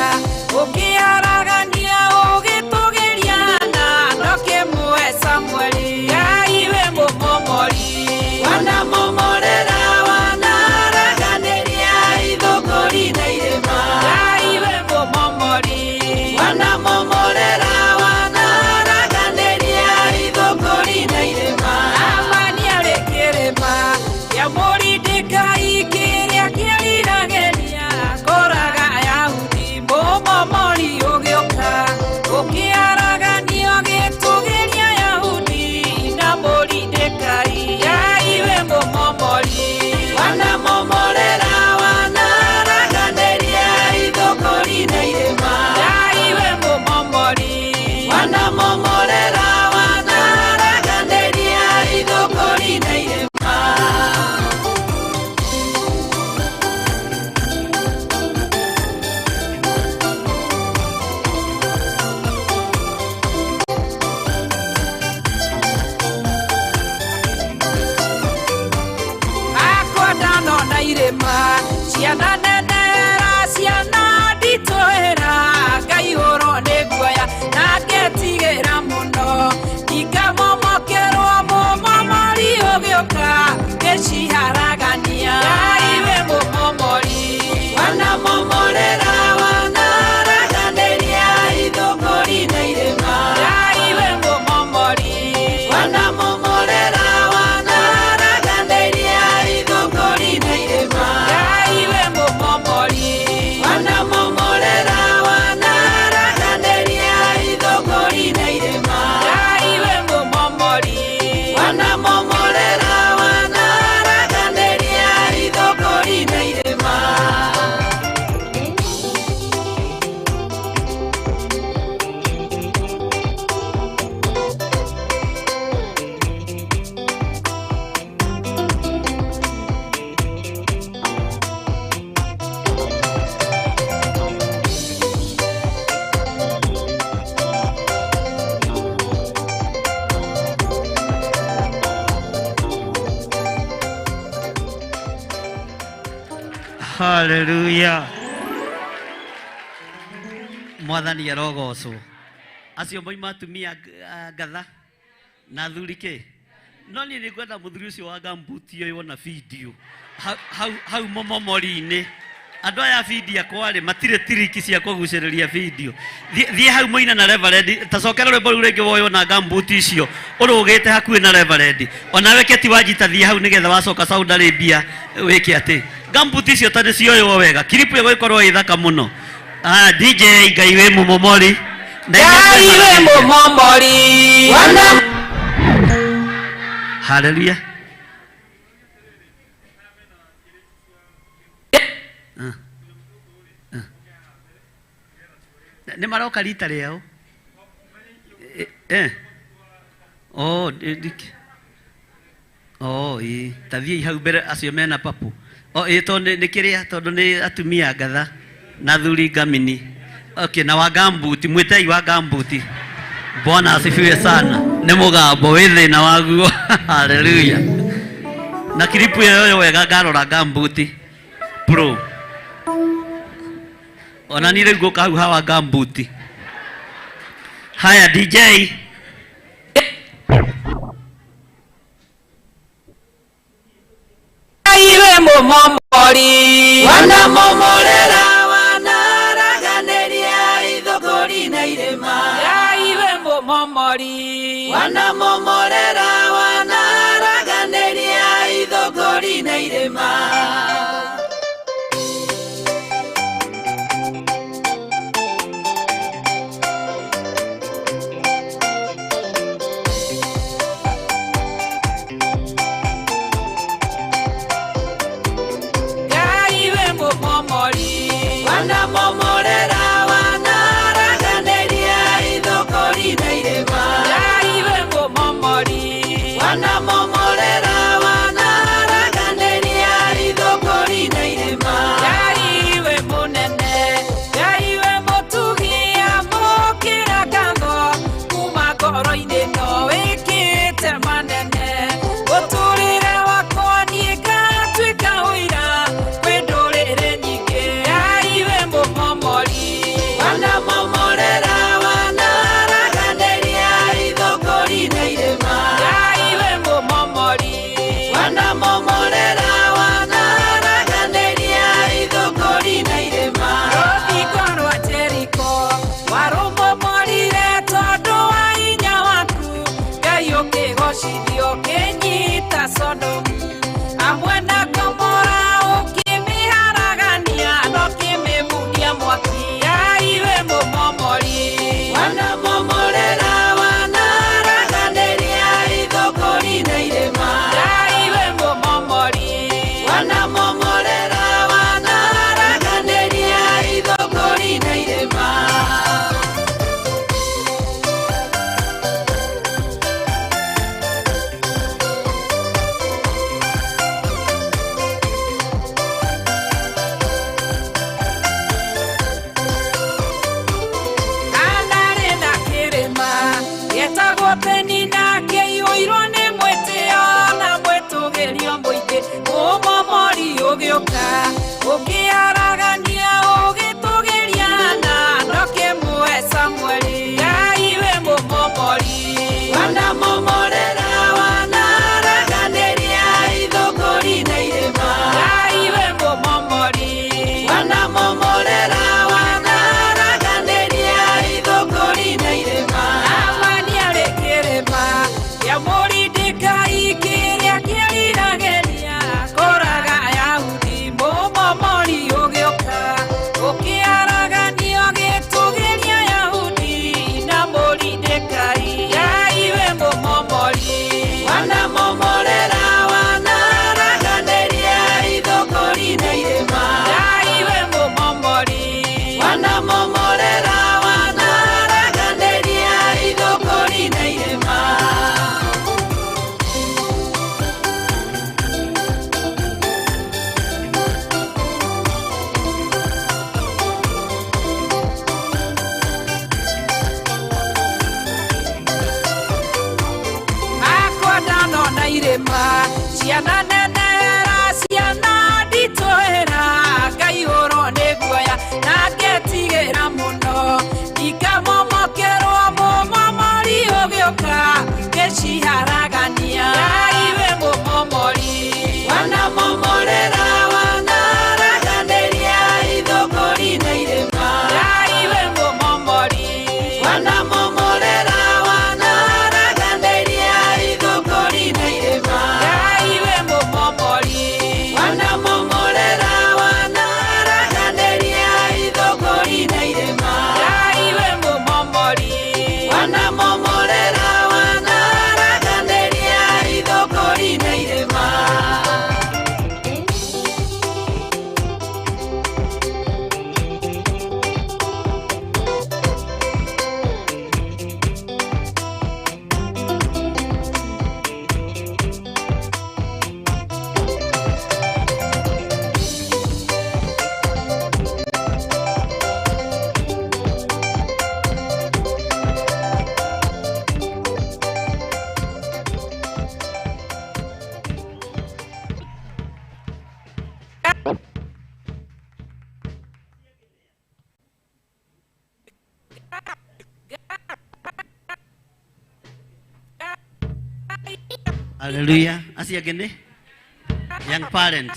ũkĩaragania, ũgĩtũgĩria na ndũkĩmũhe Samueli. Ngai wĩ mũmomori. Wanamomorera, wanaraganĩria ithũngũri na irĩma. Ngai wĩ mũmomori. Wanamomorera, wanaraganĩria ithũngũri na irĩma. Amani arĩ kĩrĩma kĩa Mũrindĩkai kĩrĩa kĩriragĩria kũraga Ayahudi. Mũmomori ũgĩũka ũkĩaragania, ũgĩtũgĩria Ayahudi na Mũrindĩkai. Ngai wĩ mũmomori. Wanamomorera, wanaraganĩria ithũngũri na irĩma. Ngai wĩ mũmomori. Wanamomorera, wanaraganĩria ithũngũri na irĩma. Akwa ndanona irĩma ciana nenera, ciana nditũhĩra, ngaihũrwo nĩ guoya na ngetigĩra mũno. Ndikamomokerwo mũmomori ũgĩũka ngĩciharagania. Ngai wĩ mũmomori. Wanamomorera, wanaraganĩria ithũngũri na irĩma. Ngai wĩ mũmomori. Wanamomorera, wanaraganĩria ithũngũri na irĩma. Ngai wĩ mũmomori. Wanamomorera, wanaraganĩria ithũngũri na irĩma. Ngai wĩ mũmomori. Wanamomorera, wanaraganĩria ithũngũri na irĩma. Haleluya. Mwathani arogocwo. Acio moima atumia ngatha na athuri kä no niä nä ngwenda må thuri å cio wa gambuti oywo na video hau, hau, hau momomori-inĩ. Andũ aya a bindio akwa rĩ matirĩ tiriki cia kũgucĩrĩria bindio. Thiĩ hau mũine na reverend, ta cokera rwĩmbo rũu rĩngĩ woywo na gumboot icio ũrũgĩte hakuhĩ na reverend. Onawe Keti Wanjita thiĩ hau nĩgetha wacoka Saudi Arabia wĩke atĩ. Gumboot icio ta nĩcioywo wega, clip ĩgũgĩkorwo ĩ thaka mũno. Ah, DJ Ngai wĩ mũmomori. Na inyuĩ Ngai wĩ mwĩharĩrie. mũmomori wana Hallelujah. Nĩ maroka rita rĩao. Eh, eh. Oh, oh, ĩ ta thiĩi hau mbere acio mena papu. Oh, ĩ tondũ nĩ kĩrĩa tondũ nĩ atumia ngatha na thuri ngamini. Okay, na wa gambuti mwĩtei wa gambuti. Bwana asifiwe sana. Nĩ mũgambo wĩ thĩna waguo. Hallelujah. Na kiripu ĩyo yoywo wega ngarora gambuti pro. Ona niĩ rĩu ngũka hau hawa gambuti. Haya DJ. Ngai wĩ mũmomori wanamomorera wanaraganĩria ithũngũri na irĩma Ngai wĩ mũmomori wanamomorera wanaraganĩria ithũngũri na irĩma. Ngai wĩ mũmomori wanamomorera wanaraganĩria ithũngũri na irĩma Ngai wĩ mũmomori wanamomorera wanaraganĩria ithũngũri na irĩma Ngai wĩ mũnene Ngai wĩ mũtugi amũkĩra ngatho kuma ngoro-inĩ no wĩkĩte manene ũtũrĩre wakwa niĩ ngatuĩka ũira kwĩ ndũrĩrĩ nyingĩ Ngai wĩ mũmomori wanamomorera wanaraganĩria ithũngũri na irĩma Ngai wĩ mũmomori wanamomorera wanaraganĩria ithũngũri na irĩma rũthingo rwa Jeriko warũmomorire tondũ wa hinya waku Ngai ũkĩgocithio ũkĩnyita Sodomu hamwe na Gomora ũkĩmĩharagania na ũkĩmĩmundia mwaki Ngai wĩ mũmomori wanamomorera wanaraganĩria ithũngũri na irĩma Ngai wĩ mũmomori wanamomorera wanaraganĩria ithũngũri na irĩma. Anarĩ na kĩrĩma gĩtagwo Penina kĩiyũirwo nĩ mwĩtĩo na mwĩtũgĩrio mũingĩ mũmomori ũgĩũka ũkĩaragania ũgĩtũgĩria na ndũkĩmũhe Samueli Ngai wĩ mũmomori wanamomorera wanaraganĩria ithũngũri na irĩma Ngai wĩ mũmomori wanamomorera wanaraganĩria ithũngũri na irĩma Amani arĩ kĩrĩma kĩa Mũrindikai kĩrĩa kĩriragĩria kũraga Ayahudi mũmomori ũgĩũka ũkĩaraganio gĩtũgĩria Ayahudi na Mũrindikai Ngai wĩ mũmomori wanamomorera wanaraganĩria ithũngũri na irĩma Ngai wĩ mũmomori wanamomorera wanaraganĩria ithũngũri na irĩma. Makwa ndanona irĩma ciana nenera ciana nditũhĩra ngaihũrwo nĩ guoya na ngetigĩra mũno ikamomokerwo mũmomori ũgĩũka ngĩciharagania Ngai wĩ mũmomori wanamomorera wanaraganĩria Haleluya. Acio angĩ nĩ young parent.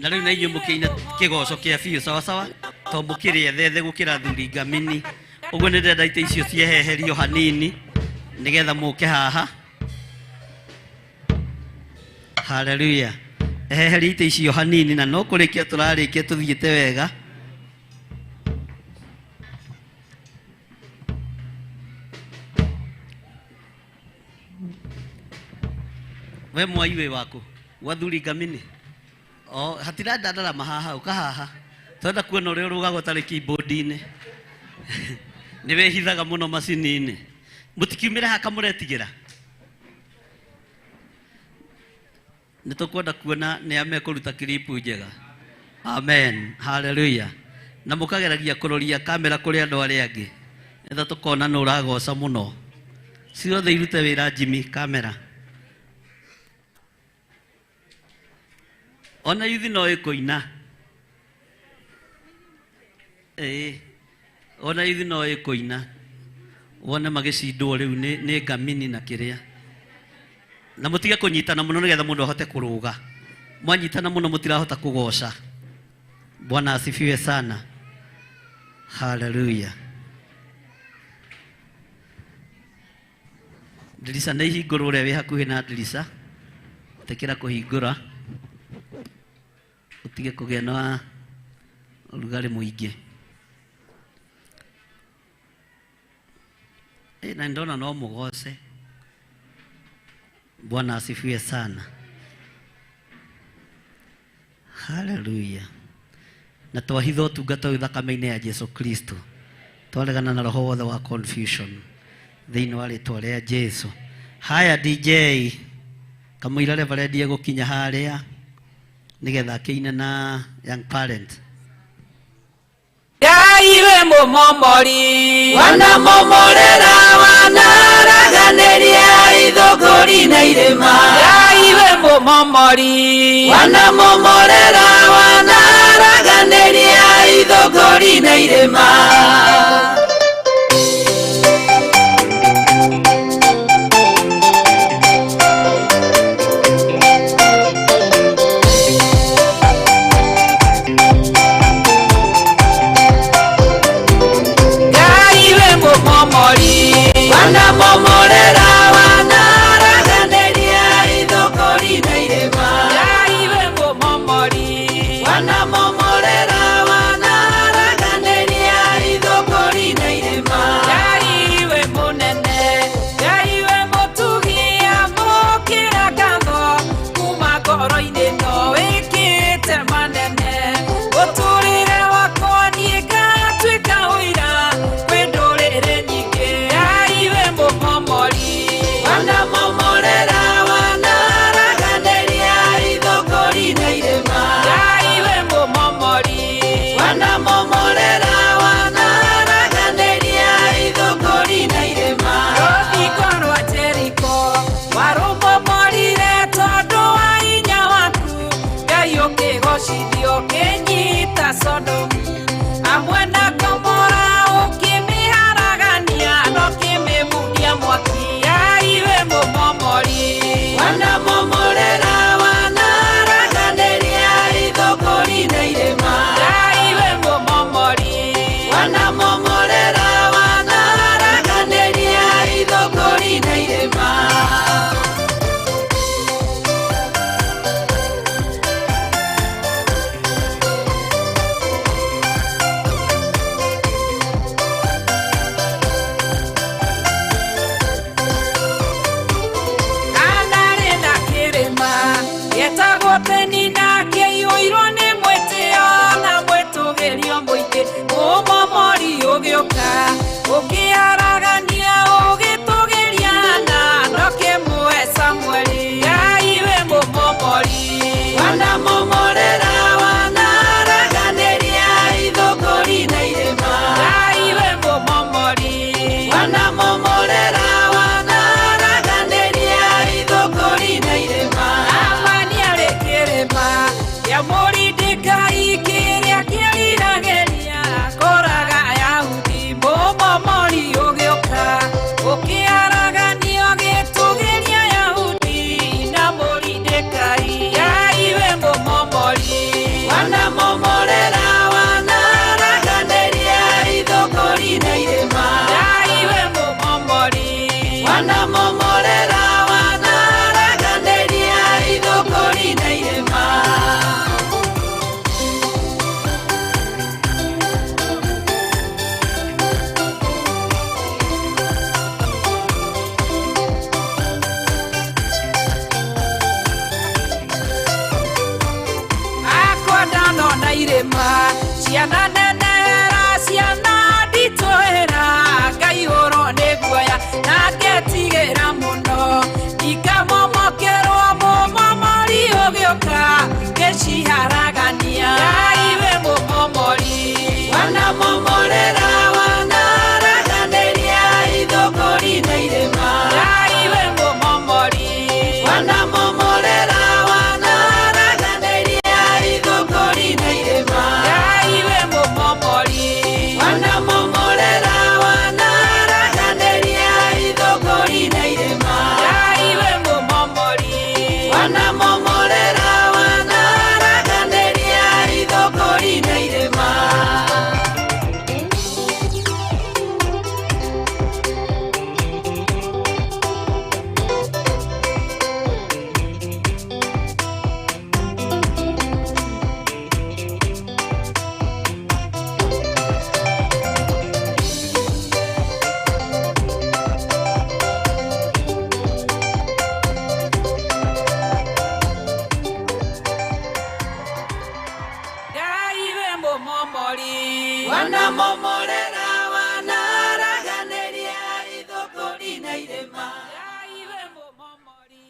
Na rĩu na inyuĩ mũkĩina kĩgoco kĩa biũ sawa sawa, to mũkĩrĩ ethethe gũkĩra athuri ngamini. Ũguo nĩ ndĩrenda itĩ icio cieheherio hanini nĩgetha mũke haha. Haleluya. Eheheria itĩ icio hanini na no kũrĩkia tũrarĩkia tũthiĩte wega. We mwai wĩ waku gwathuri ngamini o hatirenda ndarama haha ũka haha twenda kuona ũrĩa ũrũgaga ũtarĩ keyboard-inĩ. Nĩ wĩhithaga mũno macini-inĩ, mũtikiumĩre haha kamũretigĩra. Nĩ tũkwenda kuona nĩ a mekũruta kiripu njega. Amen, haleluya. Na mũkageragia kũroria kamera kũrĩ andũ arĩa angĩ nĩgetha tũkona nũ ũragoca mũno. Ciothe irute wĩra Jimmy kamera. Ona yuthi no ĩkũina. Ĩĩ, ona yuthi no ĩkũina. Wone magĩcindwo rĩu nĩ ngamini na kĩrĩa. Na mũtige kũnyitana mũno nĩgetha mũndũ ahote kũrũga. Mwanyitana mũno mũtirahota kũgoca. Bwana asifiwe sana. Haleluya. Ndirica nĩ ihingũrwo, ũrĩa wĩ hakuhĩ na ndirica tĩkĩra kũhingũra ũtige kũgĩa na ũrugarĩ mũingĩ. Na ndona no mũgoce. Bwana asifiwe sana. Haleluya. Na twahitha ũtungata ũyũ thakame-inĩ ya Jesu Kristo. Twaregana na roho wothe wa confusion thĩinĩ wa rĩtwa rĩa Jesu. Haya DJ, kamũira reverend egũkinya harĩa nĩgetha akĩine na young parent. Ngai we mũmomori wanamomorera wanaraganĩria ithũngũri na irĩma. Ngai we mũmomori wanamomorera wanaraganĩria ithũngũri na irĩma. Ngai we mũmomori wanamomorera wanaraganĩria ithũngũri na irĩma. Ngai we mũmomori wanamomorera wanaraganĩria ithũngũri irĩma ciana nenehera ciana nditũhĩra ngaihũrwo nĩ guoya na ngetigĩra mũno ikamomokerwo mũmomori ũgĩũka ngĩciharagania Ngai we mũmomori wanamomorera wanaraganĩria ithũngũri na irĩma Ngai we mũmomori wanamomorera wanaraganĩria ithũngũri na irĩma Ngai we mũmomori wanamomorera wanaraganĩria ithũngũri na irĩma Ngai we mũmomori wanamomorera wanaraganĩria ithũngũri na irĩma. Ngai we mũmomori wanamomorera wanaraganĩria ithũngũri na irĩma Ngai we mũmomori.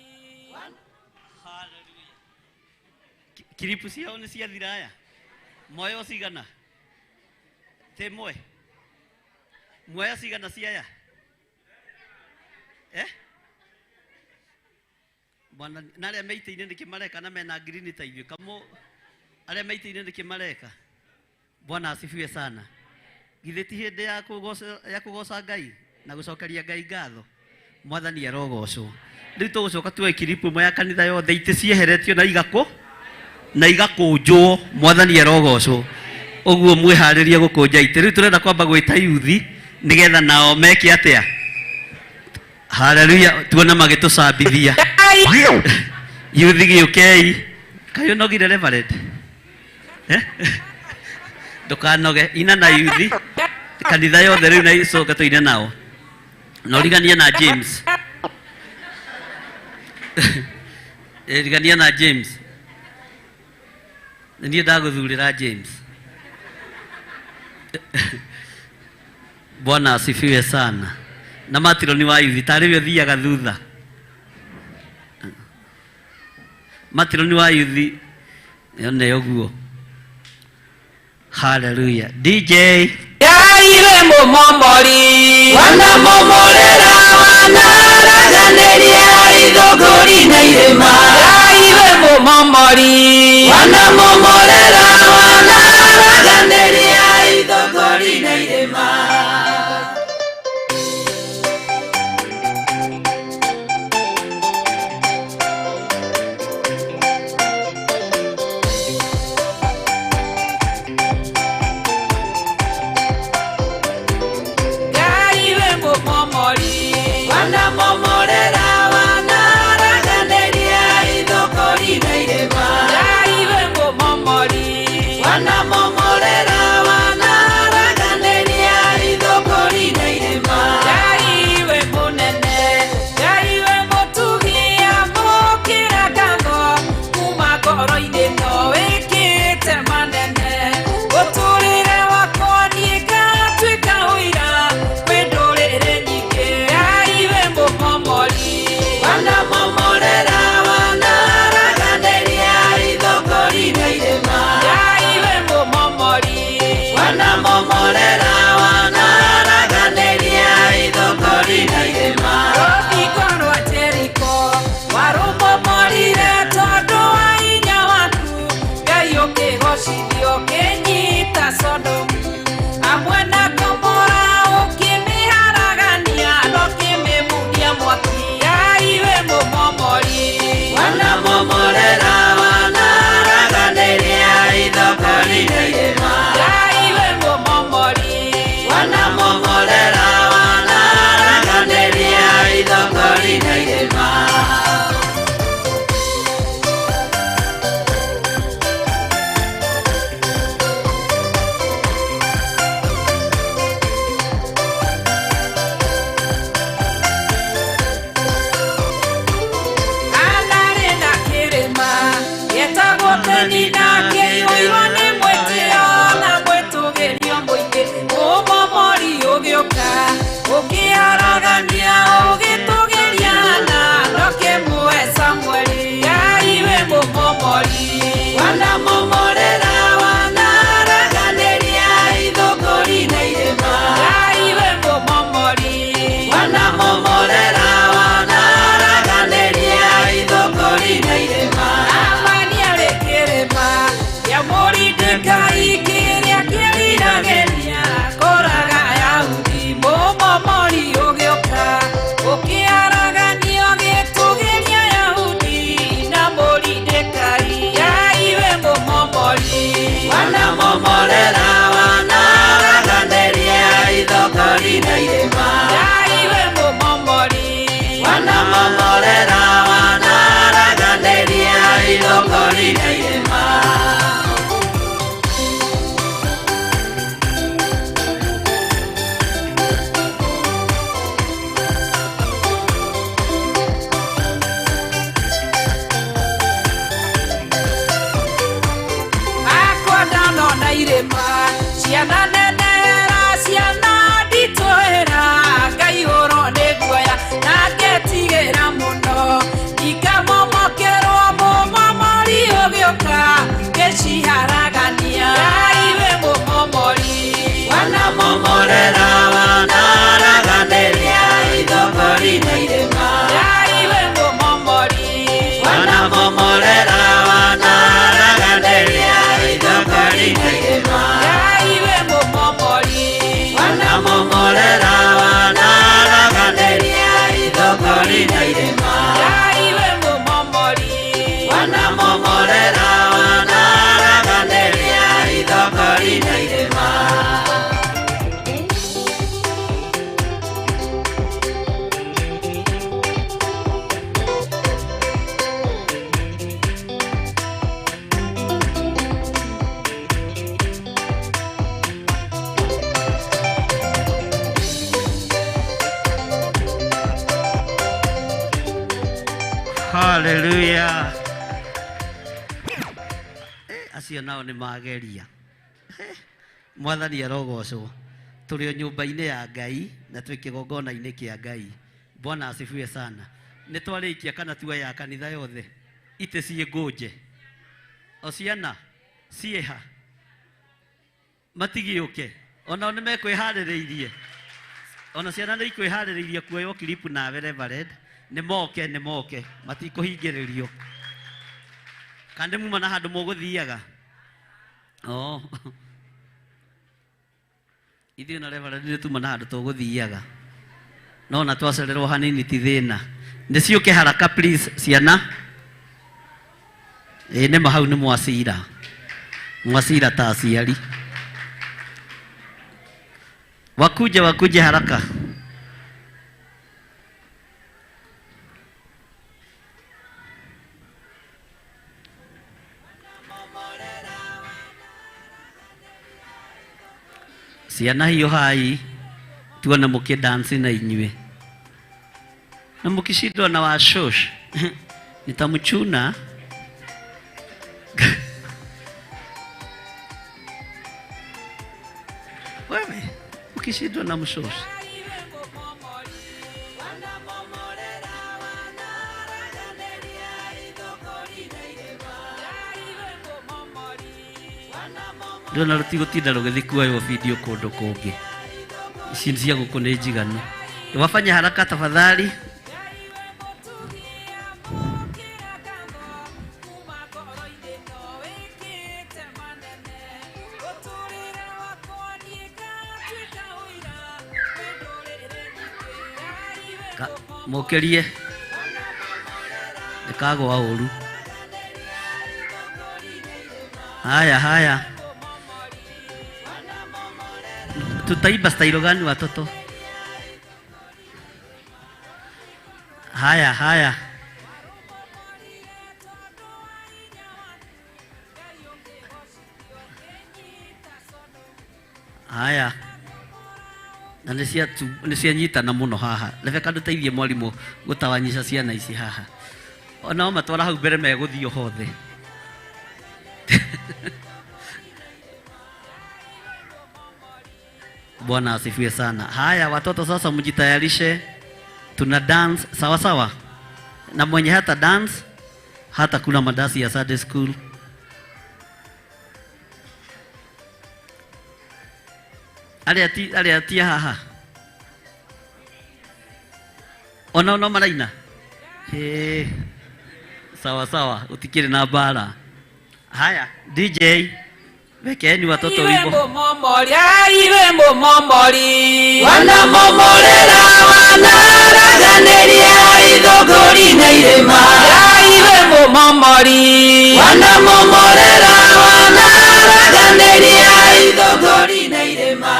Kiripu ciao nĩ ciathira aya moyo cigana tä mwe muoya cigana ciaya eh? Bwana na arĩa me itĩ-inĩ nĩkĩ mareka na mena ngirini ta ithuĩ kamũ arĩa me itĩ-inĩ nĩkĩ mareka. Bwana asifiwe sana. Githĩ ti hĩndĩ ya kũgoca ya kũgoca Ngai na gũcokeria Ngai ngatho. Mwathani arogocwo. Rĩu tũgũcoka tuoe kiripu ĩmwe ya kanitha yothe itĩ cieheretio na igakũ na igakũnjwo. Mwathani arogocwo. Ũguo mwĩharĩrie gũkũnja itĩ. Rĩu tũrenda kwamba gwĩta yuthi nĩgetha nao meke atĩa. Haleluya, tuone magĩtũcambithia. Yuthi gĩũkei. Kaĩ ũnogire Reverend? Eh? Ndũkanoge, ina na yuthi. Kanitha yothe rĩu na icoke tũine nao. Na ũriganie na James. Rigania na James. Nĩ niĩ ndagũthurĩra James. Bwana asifiwe sana. Na matironi wa yuthi tarĩ we ũthiaga thutha. Matironi wa yuthi yone ũguo. Haleluya. DJ. Ngai we mũmomori wanamomorera wanaraganĩria ithũngũri na irĩma Ngai we mũmomori wanamomorera wanaraganĩria ithũngũri na irĩma. Ngai we mũmomori wanamomorera. Ciana nenehera ciana nditũhĩra ngaihũrwo nĩ guoya na ngetigĩra mũno ikamomokerwo mũmomori ũgĩũka ngĩciharagania Ngai wĩ mũmomori Wanamomorera wanaraganĩria ithogori na irĩma. Ngai wĩ mũmomori Wanamomorera wanaraganĩria ithogori na irĩma. Ngai wĩ mũmomori Wanamomorera wanaraganĩria ithogori na irĩma. Ngai wĩ mũmomori Wanamomorera wanaraganĩria ithogori na irĩma. Hallelujah. Acio nao nĩ mageria. Mwathani arogocwo. Tũrĩ o nyũmba-inĩ ya Ngai na twĩ kĩgongona-inĩ kĩa Ngai. Bwana asifiwe sana. Nĩ twarĩkia kana tuoya kanitha yothe itĩ ciĩ ngũnje. O ciana ciĩha matigĩũke onao nĩ mekwĩharĩrĩirie. Ona ciana nĩ ikwĩharĩrĩirie kuoywo kiripu nawe Reverend. Nĩ moke nĩ moke matikũhingĩrĩrio. Kana nĩ muma na handũ mũgũthiaga? Oh. Ithuĩ na Reverend nĩ tuma na handũ tũgũthiaga. No na twacererwo hanini ti thĩna. Nĩ ciũke haraka please ciana. Ĩĩ nĩma hau nĩ mwacira. Mwacira ta aciari. Wakuje wakuje haraka. Ciana hiũhai tuone mũkĩdance na inyuĩ. Na mkishindwa na washosh nitamchuna. Wewe ukishindwa na mshosh. Ndĩrona rũtigũtinda rũgĩthiĩ kuoywo video kũndũ kũngĩ. Ici cia gũkũ nĩ njiganu. Wafanye haraka tafadhali. Mũkĩrie ndĩkagũa ũru. Haya haya. Tutaimba stailo gani watoto? Haya haya. Haya. Na nĩ cianyitana mũno haha. Rebeka ndũteithie mwarimũ gũtawanyisha ciana ici haha. Onao matwara hau mbere megũthiĩ hothe. Bwana asifiwe sana. Haya watoto sasa mjitayarishe. Tuna dance sawa sawa. Na mwenye hata dance hata kuna madasi ya Sunday school. Arĩa ti haha. Ona no maraina. He. Sawa sawa, utikire na bara. Haya, DJ wekeni watoto wimbo. Mũmomori, iwe mũmomori. Wanamomorera wanaraganĩria ithũngũri na irĩma. Iwe mũmomori. Wanamomorera wanaraganĩria ithũngũri na irĩma.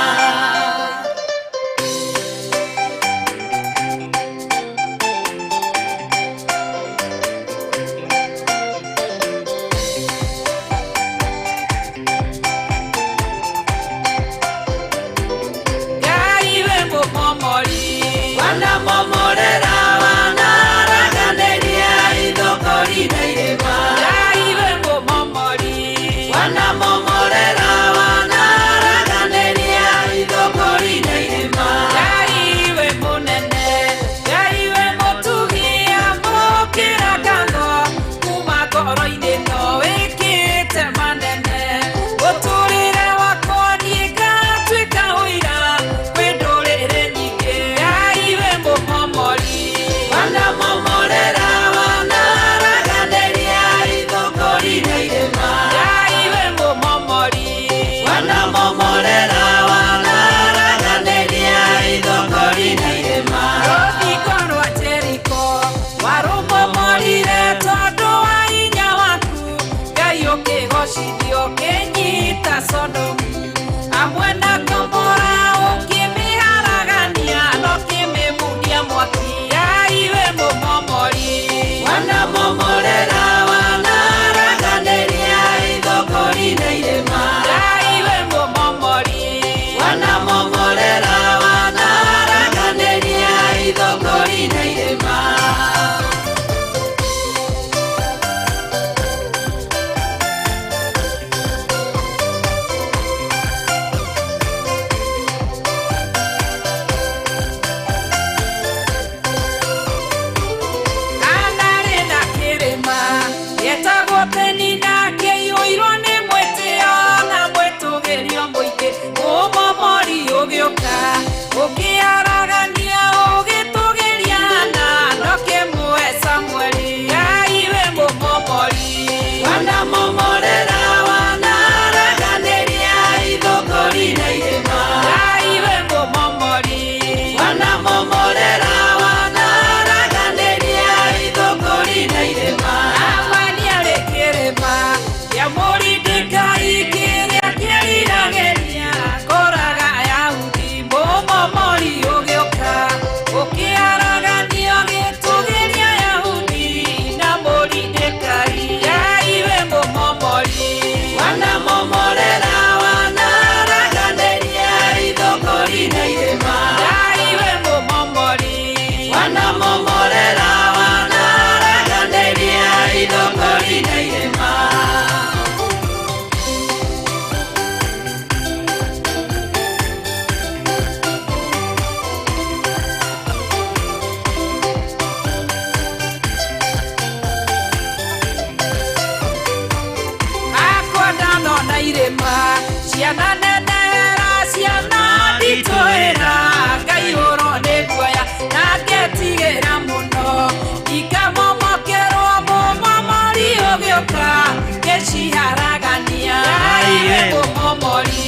Wanamomorera wanaraganĩria ithũngũri na irĩma. Iwe mũmomori. Ciana nenehera ciana nditũhĩra ngaihũrwo nĩ guoya na ngetigĩra mũno ikamomokerwo mũmomori ũgĩũka ngĩciharagania Ngai wĩ mũmomori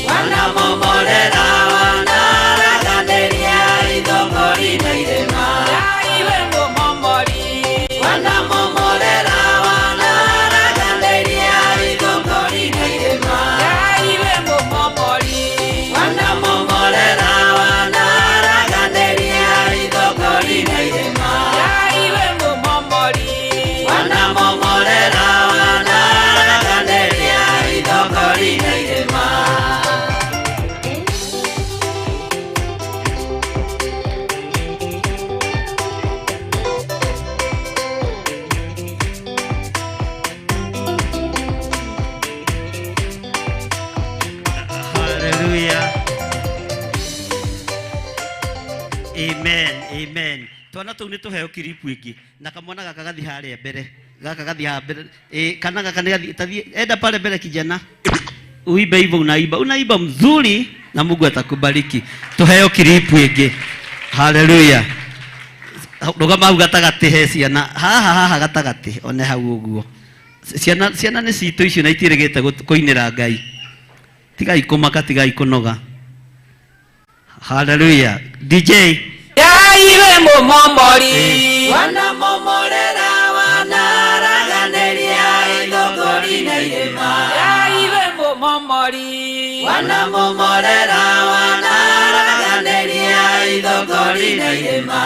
wanamomorera wanaraganĩria ithũngũri na irĩma Ngai wĩ mũmomori wanamomorera wanaraganĩria ithũngũri na irĩma Ngai wĩ mũmomori wanamomorera wanaraganĩria ithũngũri na irĩma Ngai wĩ mũmomori wanamomorera wanaraganĩria ithũngũri na irĩma. Hallelujah. Amen. Amen. Twana tou nĩ tũheo kiripu ĩngĩ na kamwana gaka gathi harĩa mbere gaka gathi haha mbere kana gaka nĩ gathi tathi enda pale mbere kijana uibe hivyo unaimba unaimba mzuri na Mungu atakubariki. Tuheo kiripu ĩngĩ. Hallelujah. Rũgama hau gatagatĩ he ciana haha haha gatagatĩ one hau ũguo ciana ciana nĩ citũ icio na itiĩrĩgĩte kũinĩra Ngai. Tigai kũmaka tigai kũnoga. Hallelujah. DJ Ngai wĩ mũmomori wanamomorera wanaraganĩria ithũngũri na irĩma Ngai wĩ mũmomori wanamomorera wanaraganĩria ithũngũri na irĩma.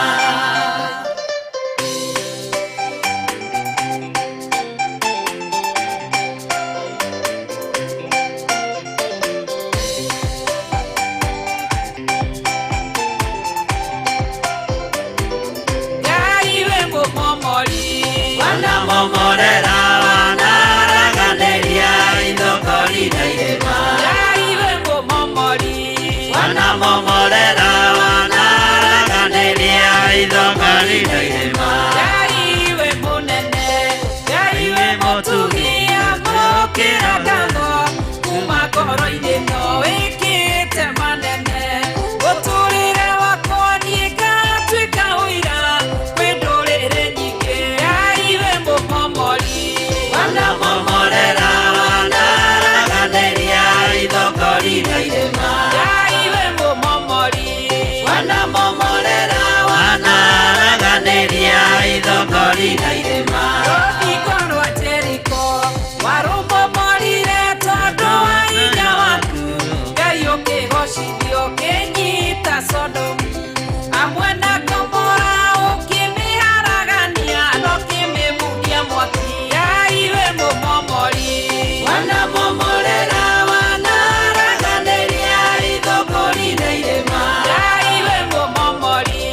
Ngai wĩ mũmomori wanamomorera wanaraganĩria ithũngũri na irĩma Ngai wĩ mũmomori wanamomorera wanaraganĩria ithũngũri na irĩma Ngai wĩ mũnene Ngai wĩ mũtugi amũkĩra ngatho kuma ngoro-inĩ no wĩkĩte manene ũtũrĩre wakwa niĩ ngatuĩka ũira kwĩ ndũrĩrĩ nyingĩ Ngai wĩ mũmomori wanamomorera wanaraganĩria ithũngũri na irĩma Ngai wĩ mũmomori wanamomorera wanaraganĩria ithũngũri na irĩma Rũthingo rwa Jeriko warũmomorire tondũ wa hinya waku Ngai ũkĩgocithio ũkĩnyita Sodomu amwe na Gomora ũkĩmĩharagania na ũkĩmĩmundia mwaki Ngai wĩ mũmomori wanamomorera wanaraganĩria ithũngũri na irĩma Ngai wĩ mũmomori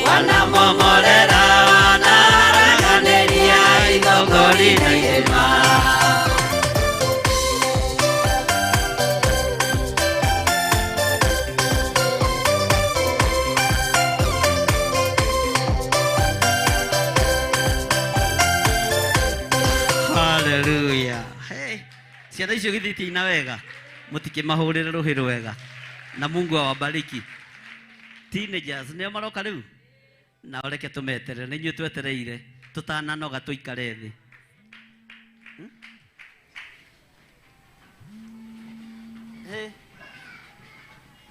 wanamomorera wanaraganĩria ithũngũri na irĩma. Hallelujah. Hey, ciana icio githĩ itiina wega mũtikĩmahũrĩre rũhĩ rwega na Mungu awabariki. Teenagers nĩo maroka rĩu nao reke tũmeterere nĩ inyuĩ twetereire tũtananoga tũikare thĩ. Hey,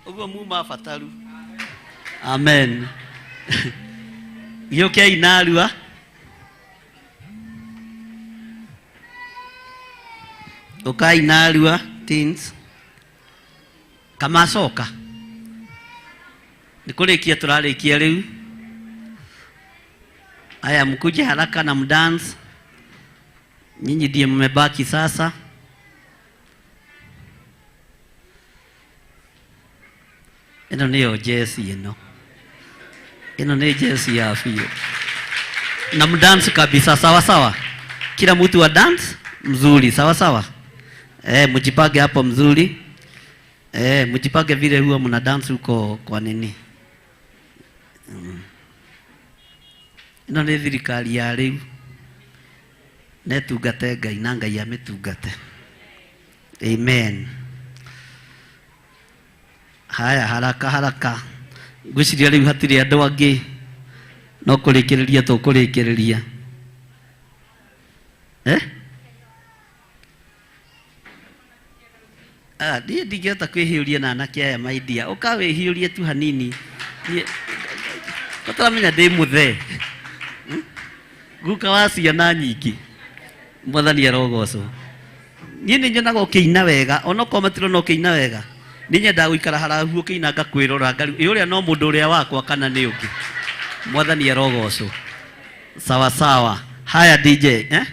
ũguo muma bataru. Amen. Gĩũkei narua. Ũkai narua teens. Kamacoka nĩ kũrĩkia tũrarĩkia rĩu. Aya, mkuje haraka na mdance. Nyinyi ndiye mmebaki sasa. Ĩno nĩyo jesi ĩno. Ĩno nĩ jesi ya biũ. Na mdance kabisa sawa sawa. Kila mtu wa dance mzuri sawa sawa. Mjipange hapo mzuri. Mjipange vile huwa mna dance huko kwa nini. Ĩno nĩ thirikari ya rĩu. Netungate Ngai na Ngai amĩtungate. Amen. Haya, haraka haraka, ngwĩciria rĩu hatirĩ andũ angĩ, no kũrĩkĩrĩria tũkũrĩkĩrĩria, eh? Ah, niĩ ndingĩhota kwĩhiũria na anake aya maidia, ũka wĩhiũrie tu hanini. Niĩ ũtaramenya ndĩ mũthee. Guka wa ciana nyingĩ, Mwathani arogocwo. Niĩ nĩ nyonaga ũkĩina wega, onokorwo matirona ũkĩina wega, nĩ nyendaga gũikara haraihu ũkĩina ngakwĩrora, ngari ĩ ũrĩa no mũndũ ũrĩa wakwa kana nĩ ũngĩ. Mwathani arogocwo. Sawa sawa. Haya DJ, eh?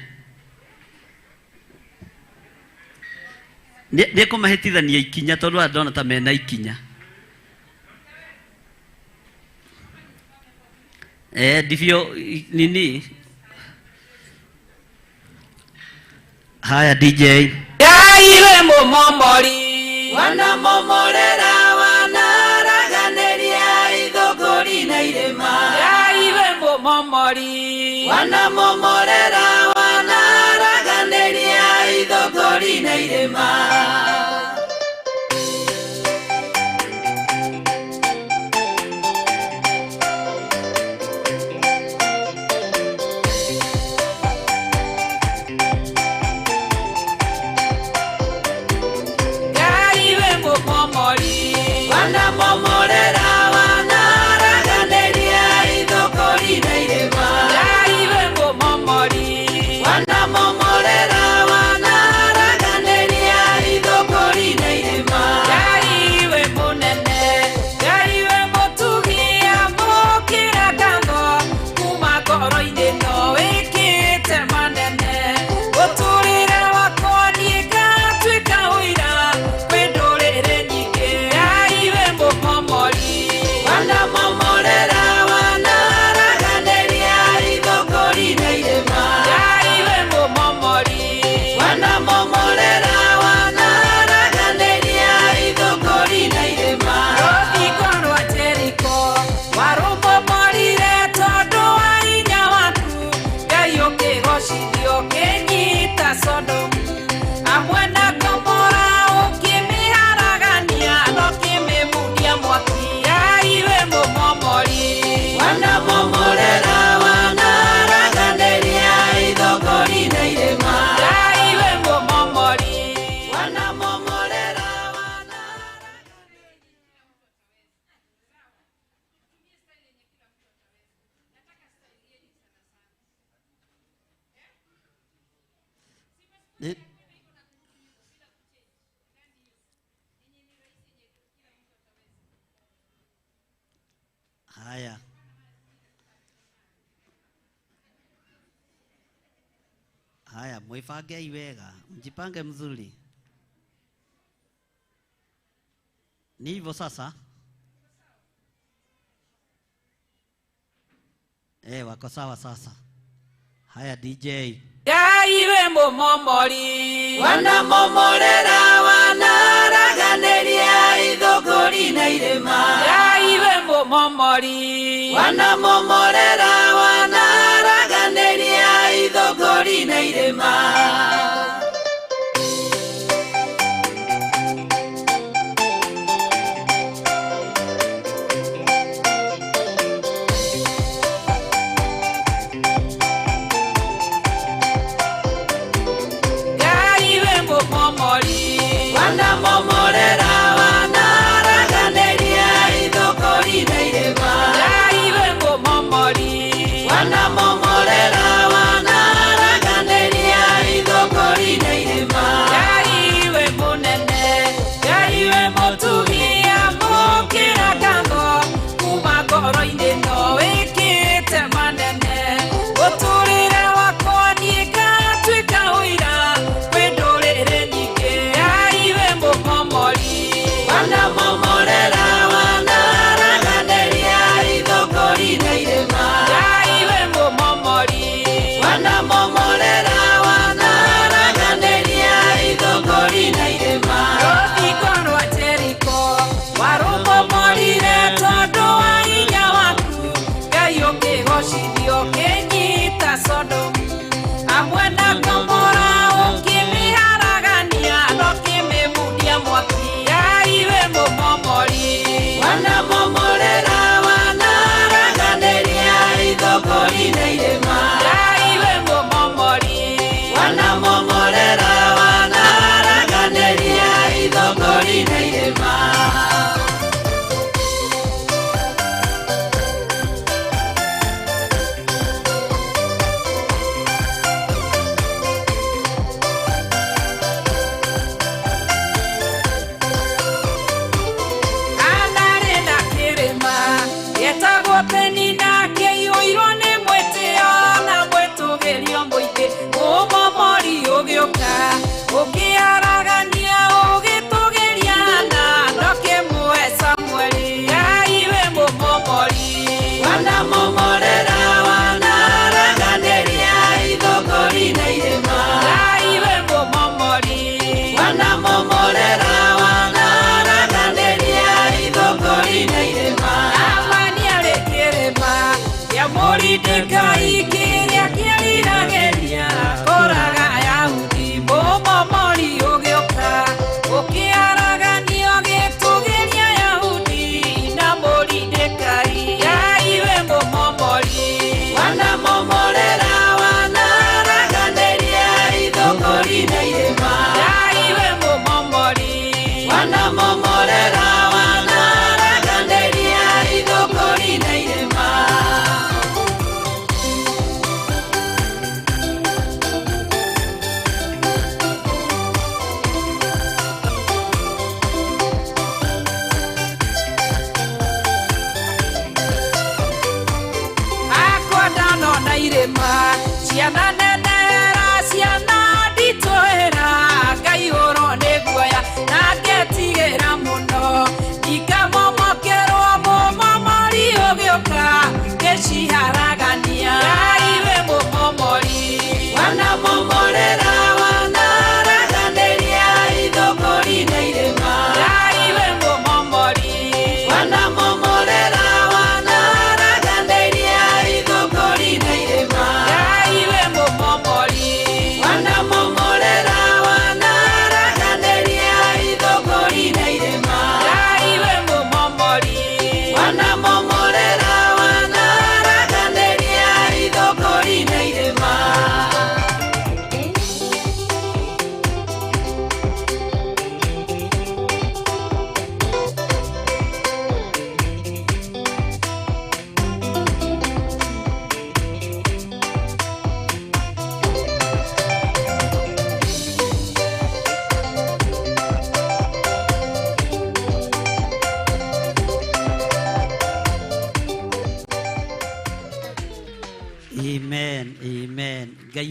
Nĩ ekũmahĩtithania ikinya tondũ aya ndona ta mena ikinya. Eh, ndivyo nini? Haya DJ. Ngai we mũmomori, wanamomorera wanaraganĩria ithũngũri na irĩma. Ngai we mũmomori, wanamomorera wanaraganĩria ithũngũri na irĩma. Ngai we mũmomori, wanamomorera wanaraganĩria ithũngũri na irĩma. Ngai we mũmomori, wanamomorera wanaraganĩria ithũngũri na irĩma. Ngai we mũnene, Ngai we mũtugi, amũkĩra ngatho kuma ngoro-inĩ no wĩkĩte manene. Mũtũrĩre wakwa niĩ ngatuĩka ũira kwĩ ndũrĩrĩ nyingĩ. Ngai we mũmomori, wanamomorera wanaraganĩria ithũngũri na irĩma. Ngai we mũmomori, wanamomorera wanaraganĩria ithũngũri na irĩma. Rũthingo rwa Jeriko warũmomorire tondũ wa hinya waku, Ngai ũkĩgocithio ũkĩnyita Sodomu hamwe na Gomora, ũkĩmĩharagania na ũkĩmĩmundia mwaki. Ngai we mũmomori, wanamomorera wanaraganĩria ithũngũri na irĩma. Ngai we mũmomori, wanamomorera. Haya. Haya, mwifangei wega, mjipange mzuri. Ni hivyo sasa? Eh, wako sawa sasa. Haya DJ. Ngai we mũmomori, wanamomorera wanaraganĩria ithũngũri na irĩma. Ngai we mũmomori, wanamomorera wanaraganĩria ithũngũri na irĩma. Ngai we mũmomori, wanamomorera wanaraganĩria ithũngũri na irĩma. Ngai we mũmomori, wanamomorera wanaraganĩria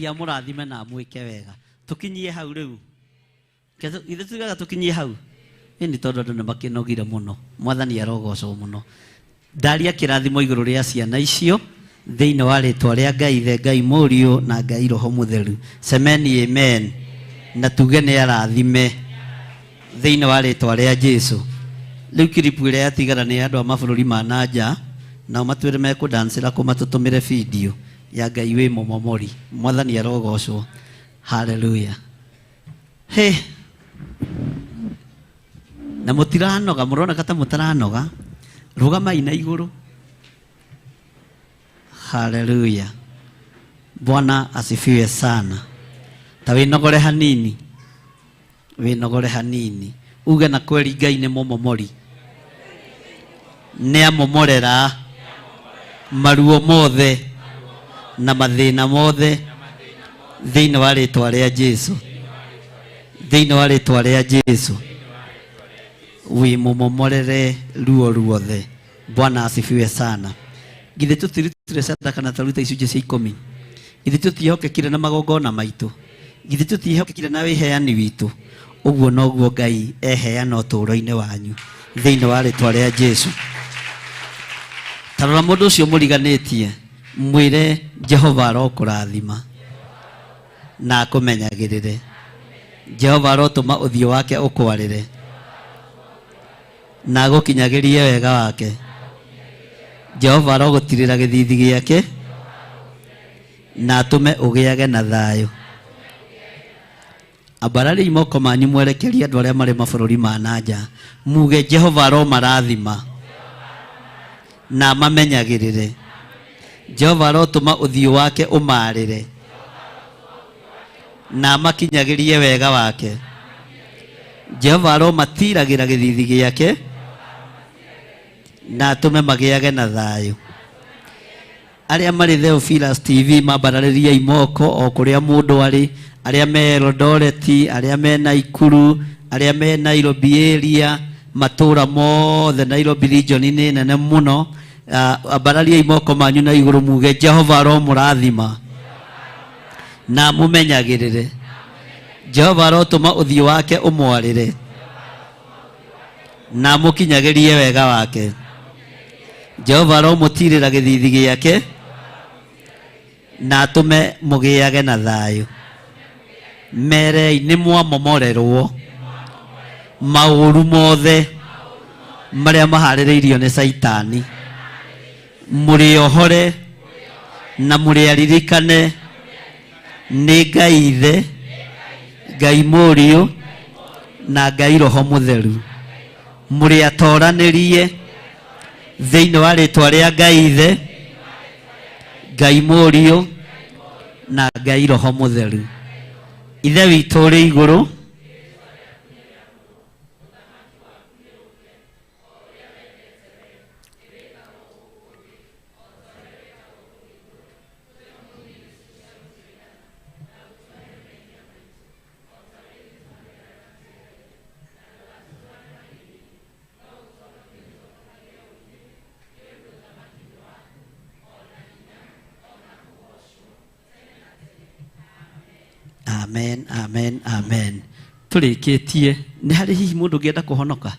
Ngai amũrathime na amwĩke wega. Tũkinyie hau rĩu. Ithe tugaga tũkinyie hau. Ĩni tondũ andũ nĩmakĩnogire mũno. Mwathani arogocwo mũno. Ndaria kĩrathimo igũrũ rĩa ciana icio thĩinĩ wa rĩtwa rĩa Ngai Ithe, Ngai Mũriũ na Ngai Roho Mũtheru. Semeni amen. Na tuge nĩ arathime thĩinĩ wa rĩtwa rĩa Jesu. Rĩu kiripu ĩrĩa yatigara nĩ andũ a mabũrũri ma na nja, nao matwĩre mekũdancĩra kũ matũtũmĩre video ya Ngai wĩ mũmomori. Mwathani arogocwo. Haleluya. He. Na mũtiranoga, mũroneka ta mũtaranoga. Rũgamai na igũrũ. Haleluya. Bwana asifiwe sana. Ta wĩnogore hanini. Wĩnogore hanini. Uge na kweri Ngai nĩ mũmomori. Nĩ amomorera maruo mothe na mathĩna mothe thĩinĩ wa rĩtwa rĩa Jesu. Thĩinĩ wa rĩtwa rĩa Jesu. Wĩ mũmomorere ruo ruothe. Bwana asifiwe sana. Githĩ tũtirutire sadaka na twaruta icunjĩ cia 10? Githĩ tũtiĩhokekire na magongona maitũ? Githĩ tũtiĩhokekire na wĩheani witũ? Ũguo noguo Ngai eheana ũtũũro-inĩ wanyu thĩinĩ wa rĩtwa rĩa Jesu. Ta rora mũndũ ũcio mũriganĩtie, mwĩre Jehova arokũrathima na akũmenyagĩrĩre. Jehova arotũma ũthiũ wake ũkwarĩre na agũkinyagĩrie wega wake. Jehova arogũtirĩra gĩthithi gĩake na atũme ũgĩage na thayũ. Ambarariai moko manyu mwerekerie andũ arĩa marĩ mabũrũri ma na nja, muge Jehova aromarathima na amamenyagĩrĩre. Jehova arotũma ũthiũ wake ũmarĩre na amakinyagĩrie wega wake. Jehova aromatiragĩra gĩthithi gĩake na atũme magĩage na thayũ. Arĩa marĩ Theophilus TV mambararĩriai moko o kũrĩa mũndũ arĩ, arĩa me Eldoret, arĩa me Naikuru, arĩa me Nairobi area, matũra mothe Nairobi region nĩ nene mũno. Ambarariai moko manyu na igũrũ muge Jehova aromũrathima na amũmenyagĩrĩre. Jehova arotũma ũthiũ wake ũmwarĩre na amũkinyagĩrie wega wake. Jehova aromũtirĩra gĩthithi gĩake na atũme mũgĩage na thayũ. Merei nĩ mwamomorerwo maũru mothe marĩa maharĩrĩirio nĩ Caitani. Mũrĩ ohore na mũrĩ aririkane nĩ Ngai Ithe, Ngai Mũriũ na Ngai Roho Mũtheru. Mũrĩ atoranĩrie thĩinĩ wa rĩtwa rĩa Ngai Ithe, Ngai Mũriũ na Ngai Roho Mũtheru. Ithe witũ ũrĩ igũrũ, Amen, amen, amen. Tũrĩkĩtie nĩ harĩ hihi mũndũ ũngĩenda kũhonoka?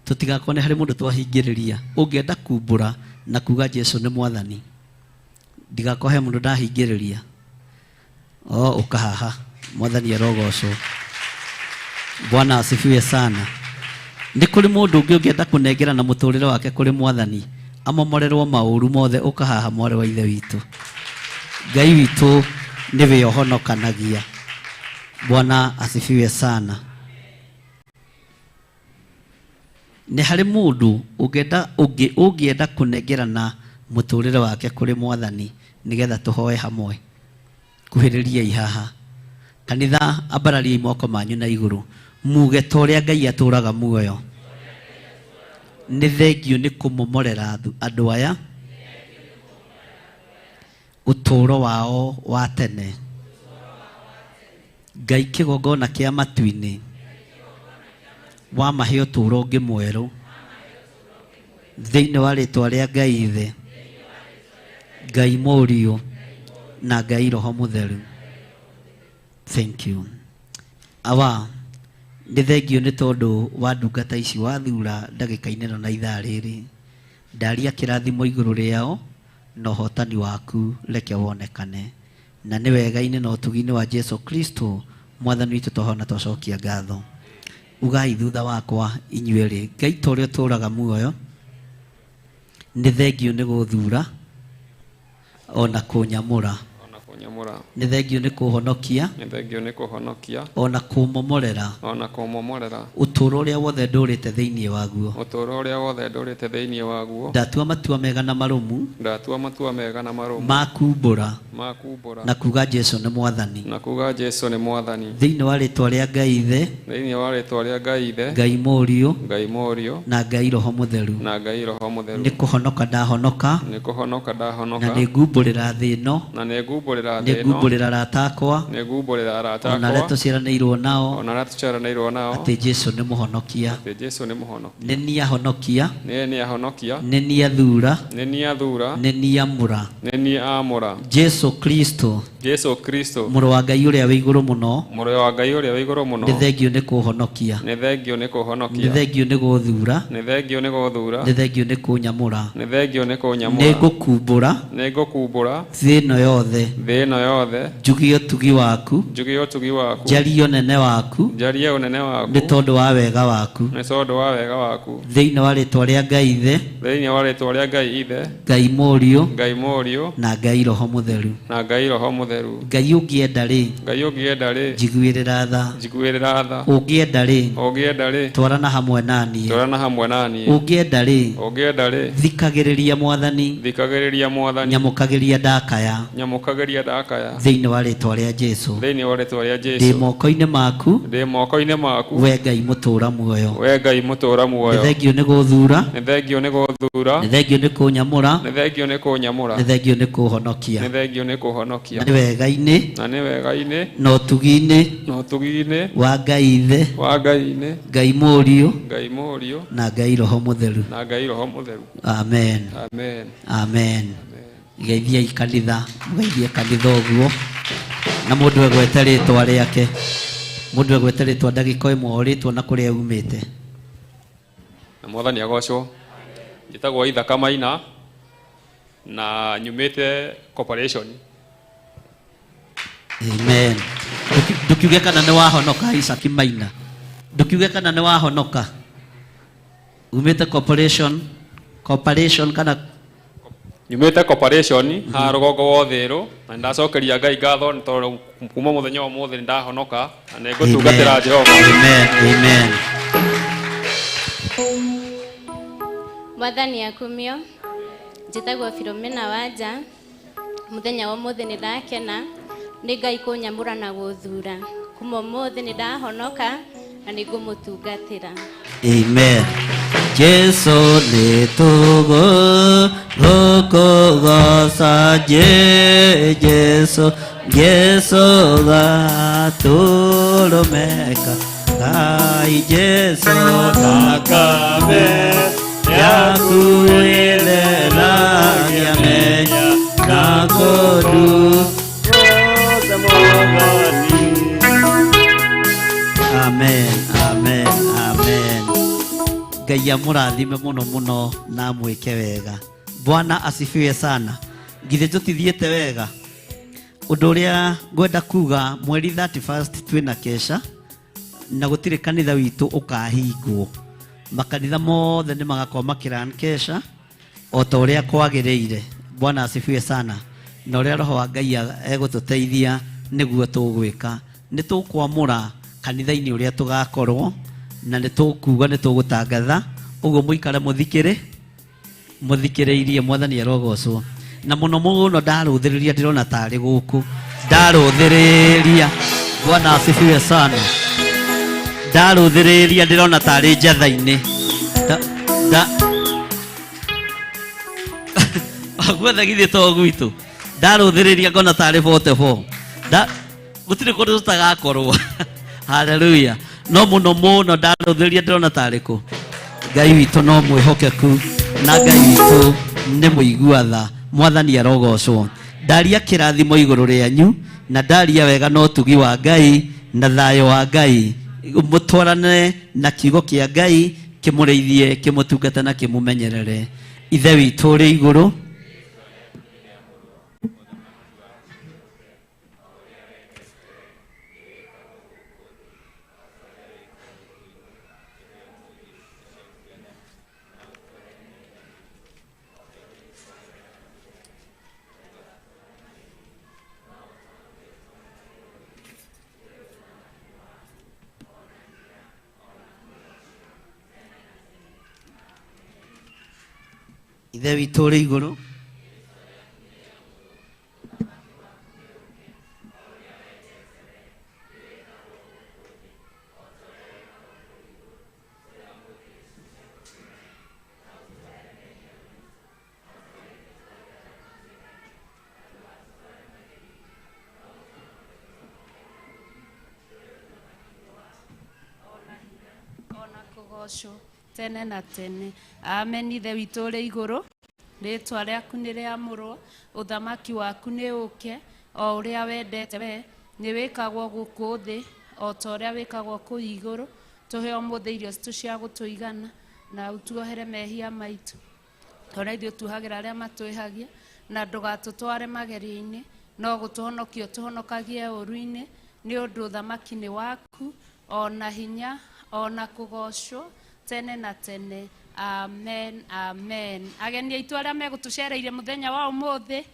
Tũtigakorwo nĩ harĩ mũndũ twahingĩrĩria ũngĩenda kumbũra na kuga Jesu nĩ mwathani. Ndigakorwo he mũndũ ndahingĩrĩria. O ũka haha. Mwathani arogocwo. Bwana asifiwe sana. Nĩ kũrĩ mũndũ ũngĩ ũngĩenda kũnengera na mũtũrĩre wake kũrĩ mwathani, amomorerwo maũru mothe, ũka haha mwarĩ wa Ithe witũ. Ngai witũ nĩwe ũhonokanagia. Bwana asifiwe sana. Nĩ harĩ mũndũ ũngĩenda ũngĩenda kũnengerana mũtũrĩre wake kũrĩ mwathani nĩgetha tũhoe hamwe. Kuhĩrĩriai haha. Kanitha, ambarariai moko manyu na igũrũ muge ta ũrĩa Ngai atũraga muoyo. Nĩ thengio nĩ kũmomorera andũ aya ũtũũro wao wa tene. Ngai kĩgongona kĩa matu-inĩ wamahe ũtũũro ũngĩ mwerũ thĩinĩ wa rĩtwa rĩa Ngai Ithe, Ngai Mũriũ na Ngai Roho Mũtheru. Thank you. Awa, nĩ thengio nĩ tondũ wa ndungata ici wathura ndagĩka-inĩ ĩno na ithaa rĩrĩ. Ndaria kĩrathimo igũrũ rĩao na ũhotani waku reke wonekane. Na nĩ wega-inĩ na ũtugi-inĩ wa Jesu Kristo mwathani witũ twahona twacokia ngatho. Ugai thutha wakwa inyuerĩ, Ngai ta ũrĩa ũtũũraga muoyo, nĩ thengio nĩ gũthura ona kũnyamũra. Ona kũnyamũra. Nĩ thengio nĩ kũhonokia Nĩ thengio nĩ kũhonokia. Ona kũmomorera. Ona kũmomorera. Ũtũũro ũrĩa wothe ndũrĩte thĩinĩ waguo. Ũtũũro ũrĩa wothe ndũrĩte thĩinĩ waguo. Ndatua matua mega na marũmu. Ndatua matua mega na marũmu. Ma kumbũra. Ma kumbũra. Na kuga Jesu nĩ mwathani. Na kuga Jesu nĩ mwathani. Thĩinĩ wa rĩtwa rĩa Ngai Ithe. Thĩinĩ wa rĩtwa rĩa Ngai Ithe. Ngai Mũriũ. Ngai Mũriũ. Na Ngai Roho Mũtheru. Na Ngai Roho Mũtheru. Nĩ kũhonoka ndahonoka. Nĩ kũhonoka ndahonoka. Na nĩ ngumbũrĩra thĩ ĩno. Na nĩ ngumbũrĩra Nĩ thĩ ĩno. ngumbũrĩra arata akwa. Nĩ ngumbũrĩra arata Ona arĩa akwa. tũciaranĩirwo nao. Ona arĩa tũciaranĩirwo nao. Atĩ Jesu nĩ mũhonokia. Atĩ Jesu nĩ mũhonokia. Nĩ niĩ ahonokia. Nĩ niĩ ahonokia. Nĩ niĩ athura. Nĩ niĩ athura. Nĩ niĩ amũra. Nĩ niĩ amũra. Jesu Kristo. Jesu Kristo. Mũrũ wa Ngai ũrĩa wĩ igũrũ mũno. Mũrũ wa Ngai ũrĩa wĩ igũrũ mũno. Nĩ thengio nĩ kũhonokia. Nĩ thengio nĩ kũhonokia. Nĩ thengio nĩ gũthura. Nĩ thengio nĩ gũthura. Nĩ thengio nĩ kũnyamũra. Nĩ thengio nĩ kũnyamũra. Nĩ ngũkumbũra. Nĩ ngũkumbũra. Thĩ ĩno yothe. Thĩ ĩno yothe. Njuge ũtugi waku. Njuge ũtugi waku. Njarie ũnene waku. Njarie ũnene waku. Nĩ tondũ wa wega waku. Nĩ tondũ wa wega waku. Thĩinĩ wa rĩtwa rĩa Ngai Ithe. Thĩinĩ wa rĩtwa rĩa Ngai Ithe. Ngai Mũriũ. Ngai Mũriũ. Na Ngai Roho Mũtheru. Na Ngai Roho Mũtheru. Ngai ũngĩenda rĩ. Ngai ũngĩenda rĩ. Njiguĩrĩra tha. Njiguĩrĩra tha. Ũngĩenda rĩ. Ũngĩenda rĩ. Twarana hamwe naniĩ. Twarana hamwe naniĩ. Ũngĩenda rĩ. Ũngĩenda rĩ. Thikagĩrĩria Mwathani. Thikagĩrĩria Mwathani. Nyamũkagĩria ndakaya. Nyamũkagĩria ndakaya. Thĩinĩ wa rĩtwa rĩa Jesu. Thĩinĩ wa rĩtwa rĩa Jesu. Ndĩ moko-inĩ maku. Ndĩ moko-inĩ maku. We Ngai mũtũũra muoyo. We Ngai mũtũũra muoyo. Nĩ thengio nĩ gũthura. Nĩ thengio nĩ gũthura. Nĩ thengio nĩ kũnyamũra. Nĩ thengio nĩ kũnyamũra. Nĩ thengio nĩ kũhonokia. Nĩ thengio nĩ kũhonokia. Na nĩ wega-inĩ. Na nĩ wega-inĩ. Na ũtugi-inĩ. Na ũtugi-inĩ. Wa Ngai Ithe. Wa Ngai Ithe. Ngai Mũriũ. Ngai Mũriũ. Na Ngai Roho Mũtheru. Na Ngai Roho Mũtheru. Amen. Amen. Amen. Geithiai kanitha, mũgeithie kanitha ũguo. Na mũndũ egwete rĩtwa rĩake. Mũndũ egwete rĩtwa ndagĩka ĩmwe o rĩtwa na kũrĩa umĩte. Na Mwathani agocwo. Njĩtagwo Ithaka Maina na nyumĩte corporation. Amen. Ndũkiuge kana nĩ wahonoka Isaac Maina. Ndũkiuge kana nĩ wahonoka. Umĩte corporation, corporation kana nyumĩte corporation ha rũgongo wa Ũthĩrũ na nĩndacokeria Ngai ngatho nĩ tondũ kuma mũthenya wa ũmũthĩ nĩndahonoka na nĩngũtungatĩra Jehova. Amen. Amen. Mwathani akumio. Njĩtagwo Filomena Wanja. Mũthenya wa ũmũthĩ nĩndakena nĩ Ngai kũnyamũra na gũthura. Kuma ũmũthĩ nĩndahonoka na nĩngũmũtungatĩra. Amen. Jesu nĩ tũgũ gũkũgoca Jesu Jesu gatũrũmeka Ngai Jesu thakame yaku ĩtheragia mehia na kũndu. Amen, amen, amen. Ngai amũrathime mũno mũno na amwĩke wega. Bwana asifiwe sana. Githĩ tũtithiĩte wega? Ũndũ ũrĩa ngwenda kuga mweri 31st twĩna kesha na gũtirĩ kanitha witũ ũkahingwo. Makanitha mothe nĩ magakorwo makĩran kesha o ta ũrĩa kwagĩrĩire. Bwana asifiwe sana. Na ũrĩa Roho wa Ngai egũtũteithia nĩguo tũgwĩka. Nĩ tũkwamũra kanitha-inĩ ũrĩa tũgakorwo na nĩ tũkuga nĩ tũgũtangatha ũguo mũikare mũthikĩrĩirie Mwathani arogocwo. Na mũno mũno ndarũthĩrĩria ndĩrona tarĩ gũkũ ndarũthĩrĩria. Bwana asifiwe sana. Ndarũthĩrĩria ndĩrona tarĩ njatha-inĩ. Guothe githĩ to gwitũ. Ndarũthĩrĩria ngona tarĩ 44. Gũtirĩ kũndũ tũtagakorwo. Hallelujah. No mũno mũno ndarũthĩrĩria ndĩrona tarĩ kũ. Ngai witũ no mwĩhokeku na Ngai witũ nĩ mũigua tha. Mwathani arogocwo. Ndaria kĩrathimo igũrũ rĩanyu Na ndaria wega no ũtugi wa Ngai na thayũ wa Ngai mũtwarane na kiugo kĩa Ngai kĩmũrĩithie, kĩmũtungata na kĩmũmenyerere. Ithe witũ ũrĩ igũrũ, Ithe witũ ũrĩ igũrũ, ona kũgocwo tene na tene. Amen. Ithe witũ ũrĩ igũrũ, rĩtwa rĩaku nĩ rĩamũrwo, ũthamaki waku nĩ ũke, o ũrĩa wendete we nĩ wĩkagwo gũkũ thĩ o ta ũrĩa wĩkagwo kũu igũrũ. Tũhe ũmũthĩ irio citũ cia gũtũigana, na ũtuohere mehia maitũ ta ũrĩa ithuĩ tuohagĩra arĩa matwĩhagia, na ndũgatũtware magerio-inĩ, no gũtũhonokia ũtũhonokagie ũũru-inĩ, nĩ ũndũ ũthamaki nĩ waku, ona hinya, ona kũgocwo tene na tene. Amen, amen. Ageni aitũ arĩa megũtũcereire mũthenya wa ũmũthĩ,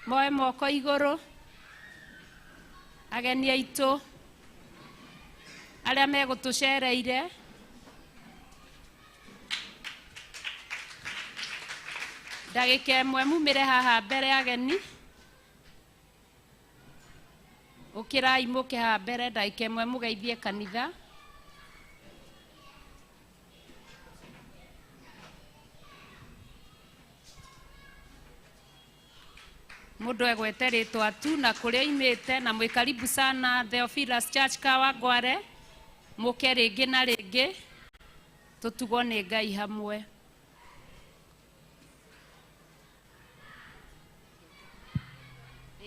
moe moko igũrũ. Ageni aitũ arĩa megũtũcereire, ndagĩka ĩmwe mumĩre haha mbere. Ageni, ũkĩrai mũke haha mbere ndagĩka ĩmwe mũgeithie kanitha. Mũndũ egwete rĩtwa tu na kũrĩa imĩte, na mwĩ karibu sana Theophilus Church Kawangware. Mũke rĩngĩ na rĩngĩ, tũtugwo nĩ Ngai hamwe.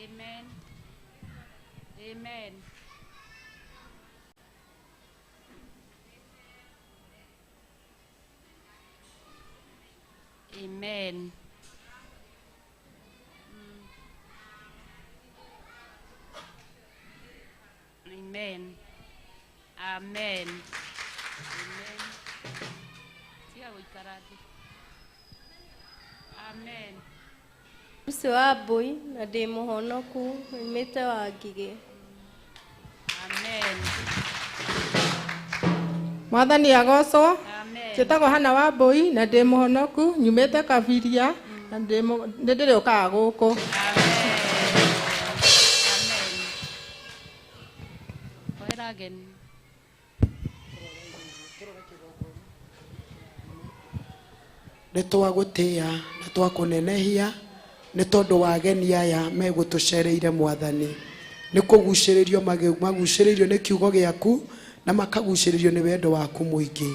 Amen. Amen. Amen. Amen. Amen. Amen. Tiga gũikara thĩ. Amen. Lucy wa Mbui na ndĩ mũhonoku, nyumĩte wa Ngigĩ. Amen. Mwathani agocwo. Amen. Njĩtagwo Hana wa Mbui na ndĩ mũhonoku, nyumĩte Kabiria na nĩ ndĩrĩũkaga gũkũ. Hoera ageni. Nĩ twagũtĩa na twakũnenehia nĩ tondũ wa ageni aya megũtũcereire. Mwathani, nĩ kũgucĩrĩrio magucĩrĩirio nĩ kiugo gĩaku na makagucĩrĩrio nĩ wendo waku mũingĩ,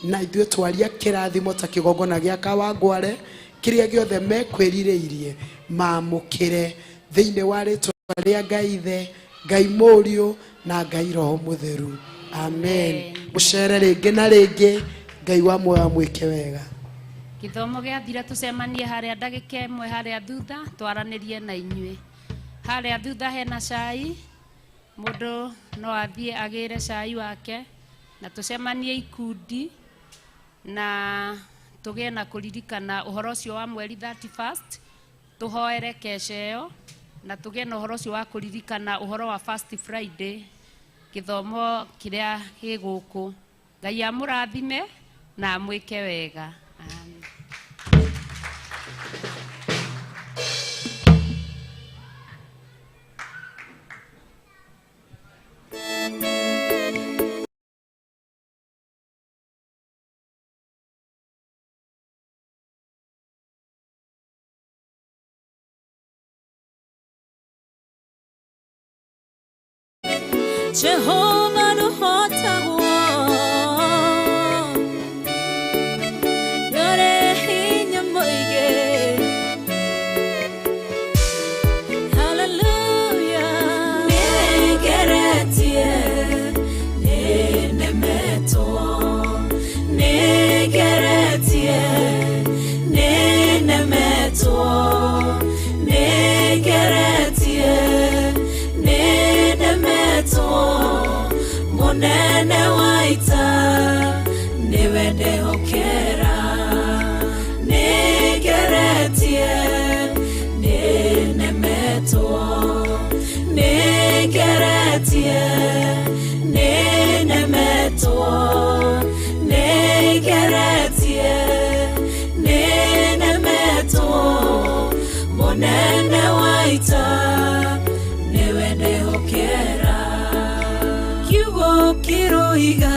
na ithuĩ twaria kĩrathimo ta kĩgongona gĩa Kawangware, kĩrĩa gĩothe mekwĩrirĩirie mamũkĩre thĩinĩ wa rĩtwa rĩa Ngai Ithe, Ngai Mũriũ na Ngai Roho Mũtheru. Amen. Mũcere rĩngĩ na rĩngĩ. Ngai wa muoyo amwĩke wega. Gĩthomo gĩathira tũcemanie harĩa ndagĩka ĩmwe harĩa thutha, twaranĩrie na inyuĩ. Harĩa thutha hena cai, mũndũ no athiĩ agĩre cai wake, na tũcemanie ikundi na tũgĩe na kũririkana ũhoro ũcio wa mweri 31st, tũhoere kesha ĩyo, na tũgĩe na ũhoro ũcio wa kũririkana ũhoro wa First Friday, gĩthomo kĩrĩa gĩ gũkũ. Ngai amũrathime na amwĩke wega. Amen. Jehova nũhotagwo, nĩũrĩ hinya mũingĩ. Hallelujah. Munene wa ita niwe ndehokera. Nĩngeretie, nĩnemetwo. Nĩngeretie, nĩnemetwo. Nĩngeretie, nĩnemetwo. Munene wa ita niwe ndehokera. Kiugo kĩroiga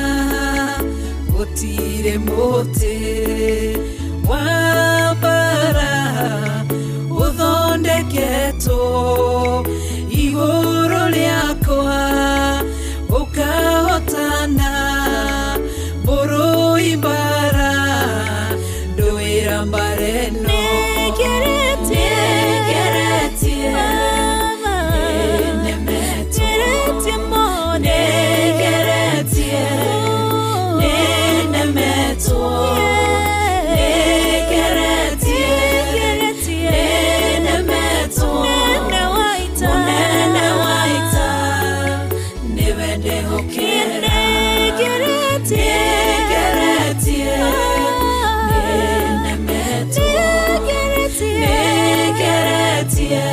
gũtirĩ mũtĩ wa mbara ũthondeketwo igũrũ rĩakwa ũkahotana. Bũrũi mbara ndũĩra mbara ĩno. Nĩngeretie, nĩnemetwo. Nĩngeretie, nĩnemetwo. Nĩngeretie, nĩnemetwo. Mũnene wa ita nĩwe ndehokera. Nĩngeretie, nĩnemetwo. Nĩngeretie,